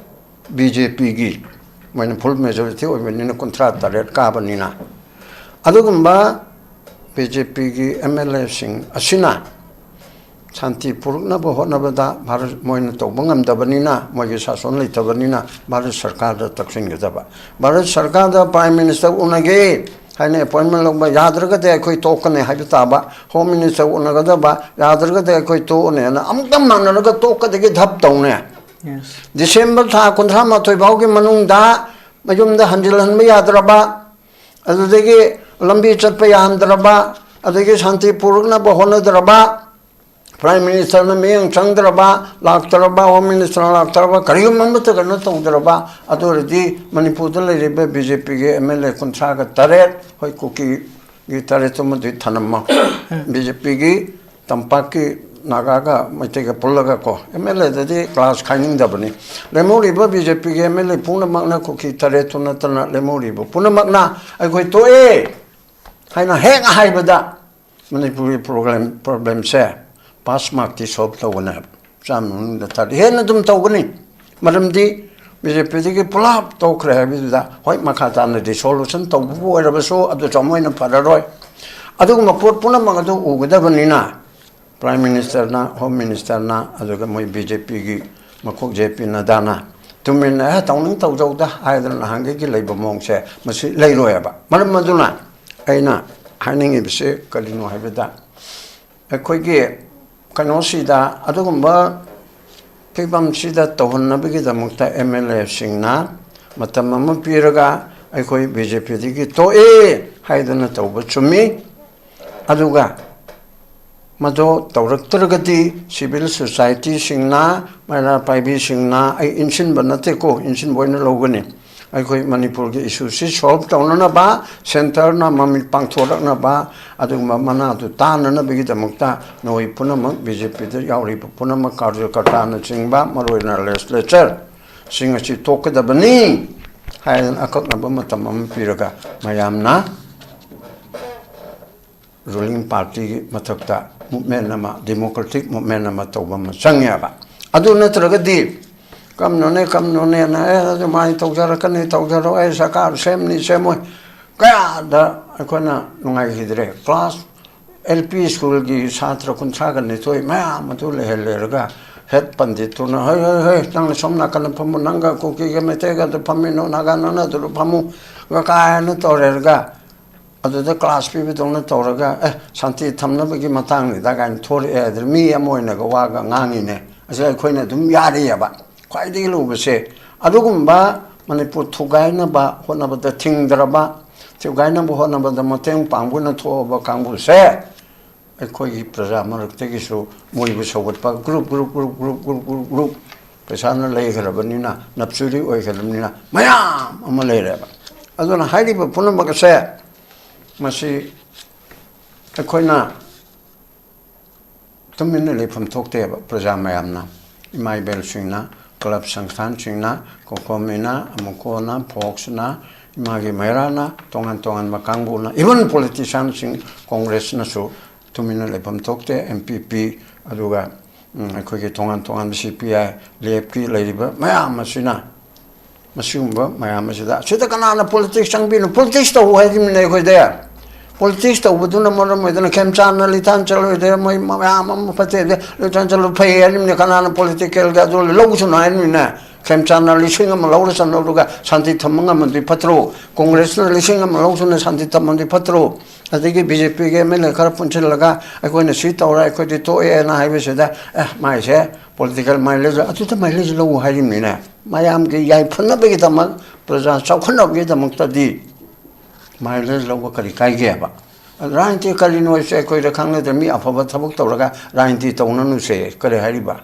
BJPꯒꯤ, ꯃꯣꯏꯅ full majority ꯑꯣꯏꯕꯅꯤꯅ, ꯀꯨꯟꯊ꯭ꯔꯥ ꯇꯔꯦꯠ ꯀꯥꯕꯅꯤꯅ꯫ ꯑꯗꯨꯒꯨꯝꯕ BJPꯒꯤ MLAꯁꯤꯡ ꯑꯁꯤꯅ ꯁꯥꯟꯇꯤ ꯄꯨꯔꯛꯅꯕ ꯍꯣꯠꯅꯕꯗ ꯚꯥꯔꯠ, ꯃꯣꯏꯅ ꯇꯧꯕ ꯉꯝꯗꯕꯅꯤꯅ, ꯃꯣꯏꯒꯤ ꯁꯥꯁꯣꯟ ꯂꯩꯇꯕꯅꯤꯅ ꯚꯥꯔꯠ ꯁꯔꯀꯥꯔꯗ ꯇꯛꯁꯤꯟꯒꯗꯕ꯫ ꯚꯥꯔꯠ ꯁꯔꯀꯥꯔꯗ Prime Minister ꯎꯅꯒꯦ ꯍꯥꯏꯅ appointment ꯂꯧꯕ, ꯌꯥꯗ꯭ꯔꯒꯗꯤ ꯑꯩꯈꯣꯏ ꯇꯣꯛꯀꯅꯤ ꯍꯥꯏꯕ ꯇꯥꯕ꯫ Home Minister ꯎꯅꯒꯗꯕ, ꯌꯥꯗ꯭ꯔꯒꯗꯤ ꯑꯩꯈꯣꯏ ꯇꯣꯛꯑꯅꯤ ꯍꯥꯏꯅ ꯑꯃꯨꯛꯇ ꯃꯥꯟꯅꯔꯒ ꯇꯣꯛꯀꯗꯒꯤ ꯙꯞ ꯇꯧꯅꯦ꯫ December ꯊꯥ ꯀꯨꯟꯊ꯭ꯔꯥ ꯃꯥꯊꯣꯏ ꯐꯥꯎꯒꯤ ꯃꯅꯨꯡꯗ ꯃꯌꯨꯝꯗ ꯍꯟꯖꯤꯜꯍꯟꯕ ꯌꯥꯗ꯭ꯔꯕ, ꯑꯗꯨꯗꯒꯤ ꯂꯝꯕꯤ ꯆꯠꯄ ꯌꯥꯍꯟꯗ꯭ꯔꯕ, ꯑꯗꯒꯤ ꯁꯥꯟꯇꯤ ꯄꯨꯔꯛꯅꯕ ꯍꯣꯠꯅꯗ꯭ꯔꯕ, ꯄ꯭ꯔꯥꯏꯝ ꯃꯤꯅꯤꯁꯇꯔꯅ ꯃꯤꯠꯌꯦꯡ ꯆꯪꯗ꯭ꯔꯕ, ꯂꯥꯛꯇ꯭ꯔꯕ, ꯍꯣꯝ ꯃꯤꯅꯤꯁꯇꯔ ꯂꯥꯛꯇ꯭ꯔꯕ, ꯀꯔꯤꯒꯨꯝꯕ ꯑꯃꯠꯇ ꯀꯩꯅꯣ ꯇꯧꯗ꯭ꯔꯕ, ꯑꯗꯨ ꯑꯣꯏꯔꯗꯤ ꯃꯅꯤꯄꯨꯔꯗ ꯂꯩꯔꯤꯕ ꯕꯤ ꯖꯦ ꯄꯤꯒꯤ ꯑꯦꯝ ꯑꯦꯜ ꯑꯦ ꯀꯨꯟꯊ꯭ꯔꯥꯒ ꯇꯔꯦꯠ, ꯍꯣꯏ, ꯀꯨꯀꯤꯒꯤ ꯇꯔꯦꯠꯇꯨꯃꯗꯤ ꯊꯅꯝꯃꯣ, ꯕꯤ ꯖꯦ ꯄꯤꯒꯤ ꯇꯝꯄꯥꯛꯀꯤ ꯅꯥꯒꯥꯒ ꯃꯩꯇꯩꯒ ꯄꯨꯜꯂꯒ ꯀꯣ, ꯑꯦꯝ ꯑꯦꯜ ꯑꯦꯗꯗꯤ ꯀ꯭ꯂꯥꯁ ꯈꯥꯏꯅꯤꯡꯗꯕꯅꯤ꯫ ꯂꯦꯝꯍꯧꯔꯤꯕ ꯕꯤ ꯖꯦ ꯄꯤꯒꯤ ꯑꯦꯝ ꯑꯦꯜ ꯑꯦ ꯄꯨꯝꯅꯃꯛꯅ, ꯀꯨꯀꯤ ꯇꯔꯦꯠꯇꯨ ꯅꯠꯇꯅ ꯂꯦꯝꯍꯧꯔꯤꯕ ꯄꯨꯝꯅꯃꯛꯅ ꯑꯩꯈꯣꯏ ꯇꯣꯛꯑꯦ ꯍꯥꯏꯅ ꯍꯦꯛ ꯍꯥꯏꯕꯗ, ꯃꯅꯤꯄꯨꯔꯒꯤ ꯄ꯭ꯔꯣꯕ꯭ꯂꯦꯝ, ꯄ꯭ꯔꯣꯕ꯭ꯂꯦꯝꯁꯦ ꯄꯥꯁ ꯃꯥꯔꯛꯇꯤ ꯁꯣꯜꯕ ꯇꯧꯒꯅꯤ ꯍꯥꯏꯕ꯫ ꯆꯥꯝꯃ ꯃꯅꯨꯡꯗ ꯊꯥꯔꯇꯤ ꯍꯦꯟꯅ ꯑꯗꯨꯝ ꯇꯧꯒꯅꯤ꯫ ꯃꯔꯝꯗꯤ ꯕꯤ ꯖꯦ ꯄꯤꯗꯒꯤ ꯄꯨꯂꯞ ꯇꯣꯛꯈ꯭ꯔꯦ ꯍꯥꯏꯕꯗꯨꯗ, ꯍꯣꯏ, ꯃꯈꯥ ꯇꯥꯅ ꯗꯤꯁꯣꯂꯨꯁꯟ ꯇꯧꯕꯕꯨ ꯑꯣꯏꯔꯕꯁꯨ ꯑꯗꯨ ꯆꯥꯎꯃꯣꯏꯅ ꯐꯔꯔꯣꯏ꯫ ꯑꯗꯨꯒꯨꯝꯕ ꯄꯣꯠ ꯄꯨꯝꯅꯃꯛ ꯑꯗꯨ ꯎꯒꯗꯕꯅꯤꯅ, ꯄ꯭ꯔꯥꯏꯝ ꯃꯤꯅꯤꯁꯇꯔꯅ, ꯍꯣꯝ ꯃꯤꯅꯤꯁꯇꯔꯅ, ꯑꯗꯨꯒ ꯃꯣꯏ ꯕꯤ ꯖꯦ ꯄꯤꯒꯤ ꯃꯀꯣꯛ ꯖꯦ ꯄꯤ ꯅꯗꯥꯅ ꯇꯨꯃꯤꯟꯅ, "ꯑꯦ, ꯇꯧꯅꯤꯡ ꯇꯧꯖꯧꯗ" ꯍꯥꯏꯗꯅ ꯅꯍꯥꯟꯒꯩꯒꯤ ꯂꯩꯕ ꯃꯑꯣꯡꯁꯦ ꯃꯁꯤ ꯂꯩꯔꯣꯏꯕ꯫ ꯃꯔꯝ ꯑꯗꯨꯅ ꯑꯩꯅ ꯍꯥꯏꯅꯤꯡꯉꯤꯕꯁꯤ ꯀꯔꯤꯅꯣ ꯍꯥꯏꯕꯗ, ꯑꯩꯈꯣꯏꯒꯤ ꯀꯩꯅꯣꯁꯤꯗ, ꯑꯗꯨꯒꯨꯝꯕ ꯐꯤꯕꯝꯁꯤꯗ ꯇꯧꯍꯟꯅꯕꯒꯤꯗꯃꯛꯇ ꯑꯦꯝ ꯑꯦꯜ ꯑꯦꯁꯤꯡꯅ ꯃꯇꯝ ꯑꯃ ꯄꯤꯔꯒ ꯑꯩꯈꯣꯏ ꯕꯤ ꯖꯦ ꯄꯤꯗꯒꯤ ꯇꯣꯛꯑꯦ ꯍꯥꯏꯗꯅ ꯇꯧꯕ ꯆꯨꯝꯃꯤ꯫ ꯑꯗꯨꯒ ꯃꯗꯨ ꯇꯧꯔꯛꯇ꯭ꯔꯒꯗꯤ ꯁꯤꯚꯤꯜ ꯁꯣꯁꯥꯏꯇꯤꯁꯤꯡꯅ, ꯃꯩꯔꯥ ꯄꯥꯏꯕꯤꯁꯤꯡꯅ, ꯑꯩ ꯏꯟꯁꯤꯟꯕ ꯅꯠꯇꯦꯀꯣ, ꯏꯟꯁꯤꯟꯕ ꯑꯣꯏꯅ ꯂꯧꯒꯅꯤ, ꯑꯩꯈꯣꯏ ꯃꯅꯤꯄꯨꯔꯒꯤ ꯏꯁꯨꯁꯤ ꯁꯣꯜꯕ ꯇꯧꯅꯅꯕ, ꯁꯦꯟꯇꯔꯅ ꯃꯃꯤꯠ ꯄꯥꯡꯊꯣꯔꯛꯅꯕ, ꯑꯗꯨꯒꯨꯝꯕ ꯃꯅꯥꯗꯨ ꯇꯥꯅꯅꯕꯒꯤꯗꯃꯛꯇ ꯅꯈꯣꯏ ꯄꯨꯝꯅꯃꯛ, ꯕꯤ ꯖꯦ ꯄꯤꯗ ꯌꯥꯎꯔꯤꯕ ꯄꯨꯝꯅꯃꯛ, ꯀꯥꯔꯖꯀꯔꯇꯥꯅꯆꯤꯡꯕ, ꯃꯔꯨꯑꯣꯏꯅ ꯂꯦꯖꯤꯁꯂꯦꯆꯔꯁꯤꯡ ꯑꯁꯤ ꯇꯣꯛꯀꯗꯕꯅꯤ ꯍꯥꯏꯗꯅ ꯑꯀꯛꯅꯕ ꯃꯇꯝ ꯑꯃ ꯄꯤꯔꯒ ꯃꯌꯥꯝꯅ ꯔꯨꯂꯤꯡ ꯄꯥꯔꯇꯤꯒꯤ ꯃꯊꯛꯇ ꯃꯨꯞꯃꯦꯟ ꯑꯃ, ꯗꯦꯃꯣꯀ꯭ꯔꯦꯇꯤꯛ ꯃꯨꯞꯃꯦꯟ ꯑꯃ ꯇꯧꯕ ꯑꯃ ꯆꯪꯉꯦꯕ꯫ ꯑꯗꯨ ꯅꯠꯇ꯭ꯔꯒꯗꯤ ꯀꯝꯅꯣꯅꯦ, ꯀꯝꯅꯣꯅꯦꯅ, "ꯑꯦ, ꯑꯗꯨꯃꯥꯏꯅ ꯇꯧꯖꯔꯛꯀꯅꯤ, ꯇꯧꯖꯔꯣ, ꯑꯩ ꯁꯔꯀꯥꯔ ꯁꯦꯝꯅꯤ, ꯁꯦꯝꯃꯣꯏ", ꯀꯌꯥꯗ ꯑꯩꯈꯣꯏꯅ ꯅꯨꯡꯉꯥꯏꯈꯤꯗ꯭ꯔꯦ꯫ ꯀ꯭ꯂꯥꯁ ꯑꯦꯜ ꯄꯤ ꯁ꯭ꯀꯨꯜꯒꯤ ꯁꯥꯇ꯭ꯔ ꯀꯨꯟꯊ꯭ꯔꯥꯒ ꯅꯤꯊꯣꯏ ꯃꯌꯥꯝ ꯑꯗꯨ ꯂꯩꯍꯜꯂꯦꯔꯒ, ꯍꯦꯗ ꯄꯟꯗꯤꯠꯇꯨꯅ, "ꯍꯣꯏ, ꯍꯣꯏ, ꯍꯣꯏ, ꯅꯪꯅ ꯁꯣꯝ ꯅꯥꯀꯟꯗ ꯐꯝꯃꯨ, ꯅꯪꯒ ꯀꯨꯀꯤꯒ ꯃꯩꯇꯩꯒ ꯑꯗꯨ ꯐꯝꯃꯤꯅꯣ, ꯅꯥꯒꯥ ꯅꯪꯅ ꯑꯗꯨꯗ ꯐꯝꯃꯨ"ꯒ ꯀꯥꯏꯅ ꯇꯧꯔꯦꯔꯒ, ꯑꯗꯨꯗ ꯀ꯭ꯂꯥꯁ ꯄꯤꯕꯗꯧꯅ ꯇꯧꯔꯒ, "ꯑꯦ, ꯁꯥꯟꯇꯤ ꯊꯝꯅꯕꯒꯤ ꯃꯇꯥꯡꯅꯤꯗ" ꯀꯥꯏꯅ ꯊꯣꯔꯛꯑꯦ ꯍꯥꯏꯗꯅ ꯃꯤ ꯑꯃ ꯑꯣꯏꯅꯒ ꯋꯥꯒ ꯉꯥꯡꯉꯤꯅꯦ꯫ ꯑꯁꯤ ꯑꯩꯈꯣꯏꯅ ꯑꯗꯨꯝ ꯌꯥꯔꯤꯑꯕ꯫ ꯈ꯭ꯋꯥꯏꯗꯒꯤ ꯂꯨꯕꯁꯦ, ꯑꯗꯨꯒꯨꯝꯕ ꯃꯅꯤꯄꯨꯔ ꯊꯨꯒꯥꯏꯅꯕ ꯍꯣꯠꯅꯕꯗ ꯊꯤꯡꯗ꯭ꯔꯕ, ꯊꯨꯒꯥꯏꯅꯕ ꯍꯣꯠꯅꯕꯗ ꯃꯇꯦꯡ ꯄꯥꯡꯕꯅ ꯊꯣꯛꯑꯕ ꯀꯥꯡꯕꯨꯁꯦ ꯑꯩꯈꯣꯏꯒꯤ ꯄ꯭ꯔꯖꯥ ꯃꯔꯛꯇꯒꯤꯁꯨ ꯃꯣꯏꯕꯨ ꯁꯧꯒꯠꯄ group group group group group group group ꯄꯩꯁꯥꯅ ꯂꯩꯈ꯭ꯔꯕꯅꯤꯅ, ꯅꯞꯆꯨꯔꯤ ꯑꯣꯏꯈ꯭ꯔꯕꯅꯤꯅ ꯃꯌꯥꯝ ꯑꯃ ꯂꯩꯔꯦꯕ꯫ ꯑꯗꯨꯅ ꯍꯥꯏꯔꯤꯕ ꯄꯨꯝꯅꯃꯛ ꯑꯁꯦ ꯃꯁꯤ ꯑꯩꯈꯣꯏꯅ ꯇꯨꯃꯤꯟꯅ ꯂꯩꯐꯝ ꯊꯣꯛꯇꯦꯕ꯫ ꯄ꯭ꯔꯖꯥ ꯃꯌꯥꯝꯅ, ꯏꯃꯥ ꯏꯕꯦꯜꯁꯤꯡꯅ, ꯀ꯭ꯂꯕ ꯁꯪꯁꯊꯥꯟꯁꯤꯡꯅ, ꯀꯣꯀꯣꯃꯤꯅ, ꯑꯃꯨꯀꯣꯅ, ꯐꯣꯛꯁꯅ, ꯏꯃꯥꯒꯤ ꯃꯩꯔꯥꯅ, ꯇꯣꯉꯥꯟ ꯇꯣꯉꯥꯟꯕ ꯀꯥꯡꯕꯨꯅ, ꯏꯚꯟ ꯄꯣꯂꯤꯇꯤꯁꯤꯌꯥꯟꯁꯤꯡ, ꯀꯣꯡꯒ꯭ꯔꯦꯁꯅꯁꯨ ꯇꯨꯃꯤꯟꯅ ꯂꯩꯐꯝ ꯊꯣꯛꯇꯦ꯫ ꯑꯦꯝ ꯄꯤ ꯄꯤ, ꯑꯗꯨꯒ ꯎꯝ, ꯑꯩꯈꯣꯏꯒꯤ ꯇꯣꯉꯥꯟ ꯇꯣꯉꯥꯟꯕ ꯁꯤ ꯄꯤ ꯑꯥꯏ, ꯂꯦꯞꯀꯤ ꯂꯩꯔꯤꯕ ꯃꯌꯥꯝ ꯑꯁꯤꯅ, ꯃꯁꯤꯒꯨꯝꯕ ꯃꯌꯥꯝ ꯑꯁꯤꯗ, ꯑꯁꯤꯗ ꯀꯅꯥꯅ ꯄꯣꯂꯤꯇꯤꯛꯁ ꯆꯪꯕꯤꯅꯣ? ꯄꯣꯂꯤꯇꯤꯛꯁ ꯇꯧ ꯍꯥꯏꯔꯤꯕꯅꯦ ꯑꯩꯈꯣꯏꯗ꯫ ꯄꯣꯂꯤꯇꯤꯛꯁ ꯇꯧꯕꯗꯨꯅ ꯃꯔꯝ ꯑꯣꯏꯗꯅ ꯈꯦꯝꯆꯥꯟꯅ ꯂꯤꯇꯥꯟ ꯆꯠꯂꯣꯏꯗ, ꯃꯣꯏ ꯃꯌꯥꯝ ꯑꯃ ꯐꯠꯇꯦ, ꯂꯤꯇꯥꯟ ꯆꯠꯂꯣꯏ ꯐꯩ ꯍꯥꯏꯔꯤꯕꯅꯦ꯫ ꯀꯅꯥꯅ ꯄꯣꯂꯤꯇꯤꯀꯦꯜꯒ ꯑꯗꯨ ꯂꯧꯁꯅꯨ ꯍꯥꯏꯔꯤꯕꯅꯤꯅ? ꯈꯦꯝꯆꯥꯟꯅ ꯂꯤꯁꯤꯡ ꯑꯃ ꯂꯧꯔ ꯆꯠꯂꯧꯔꯒ ꯁꯥꯟꯇꯤ ꯊꯝꯕ ꯉꯝꯃꯗꯤ ꯐꯠꯇ꯭ꯔꯣ? ꯀꯣꯡꯒ꯭ꯔꯦꯁꯅ ꯂꯤꯁꯤꯡ ꯑꯃ ꯂꯧꯁꯅ ꯁꯥꯟꯇꯤ ꯊꯝꯃꯗꯤ ꯐꯠꯇ꯭ꯔꯣ? ꯑꯗꯒꯤ ꯕꯤ ꯖꯦ ꯄꯤꯒꯤ ꯑꯦꯝ ꯑꯦꯜ ꯑꯦ ꯈꯔ ꯄꯨꯟꯁꯤꯜꯂꯒ ꯑꯩꯈꯣꯏꯅ ꯁꯤ ꯇꯧꯔꯦ, ꯑꯩꯈꯣꯏꯗꯤ ꯇꯣꯛꯑꯦꯅ ꯍꯥꯏꯕꯁꯤꯗ, ꯑꯦ, ꯃꯥꯏꯁꯦ ꯄꯣꯂꯤꯇꯤꯀꯦꯜ ꯃꯥꯏꯂꯦꯖ, ꯑꯗꯨꯗ ꯃꯥꯏꯂꯦꯖ ꯂꯧ ꯍꯥꯏꯔꯤꯕꯅꯤꯅꯦ꯫ ꯃꯌꯥꯝꯒꯤ ꯌꯥꯏꯐꯅꯕꯒꯤꯗꯃꯛ, ꯄ꯭ꯔꯖꯥ ꯆꯥꯎꯈꯠꯅꯕꯒꯤꯗꯃꯛꯇꯗꯤ ꯃꯥꯏꯂꯦꯖ ꯂꯧꯕ ꯀꯔꯤ ꯀꯥꯏꯒꯦꯕ? ꯔꯥꯖꯅꯤꯇꯤ ꯀꯔꯤꯅꯣ ꯍꯥꯏꯁꯦ ꯑꯩꯈꯣꯏꯗ ꯈꯪꯅꯗꯦ꯫ ꯃꯤ ꯑꯐꯕ ꯊꯕꯛ ꯇꯧꯔꯒ ꯔꯥꯖꯅꯤꯇꯤ ꯇꯧꯅꯅꯨꯁꯦ ꯀꯔꯤ ꯍꯥꯏꯔꯤꯕ?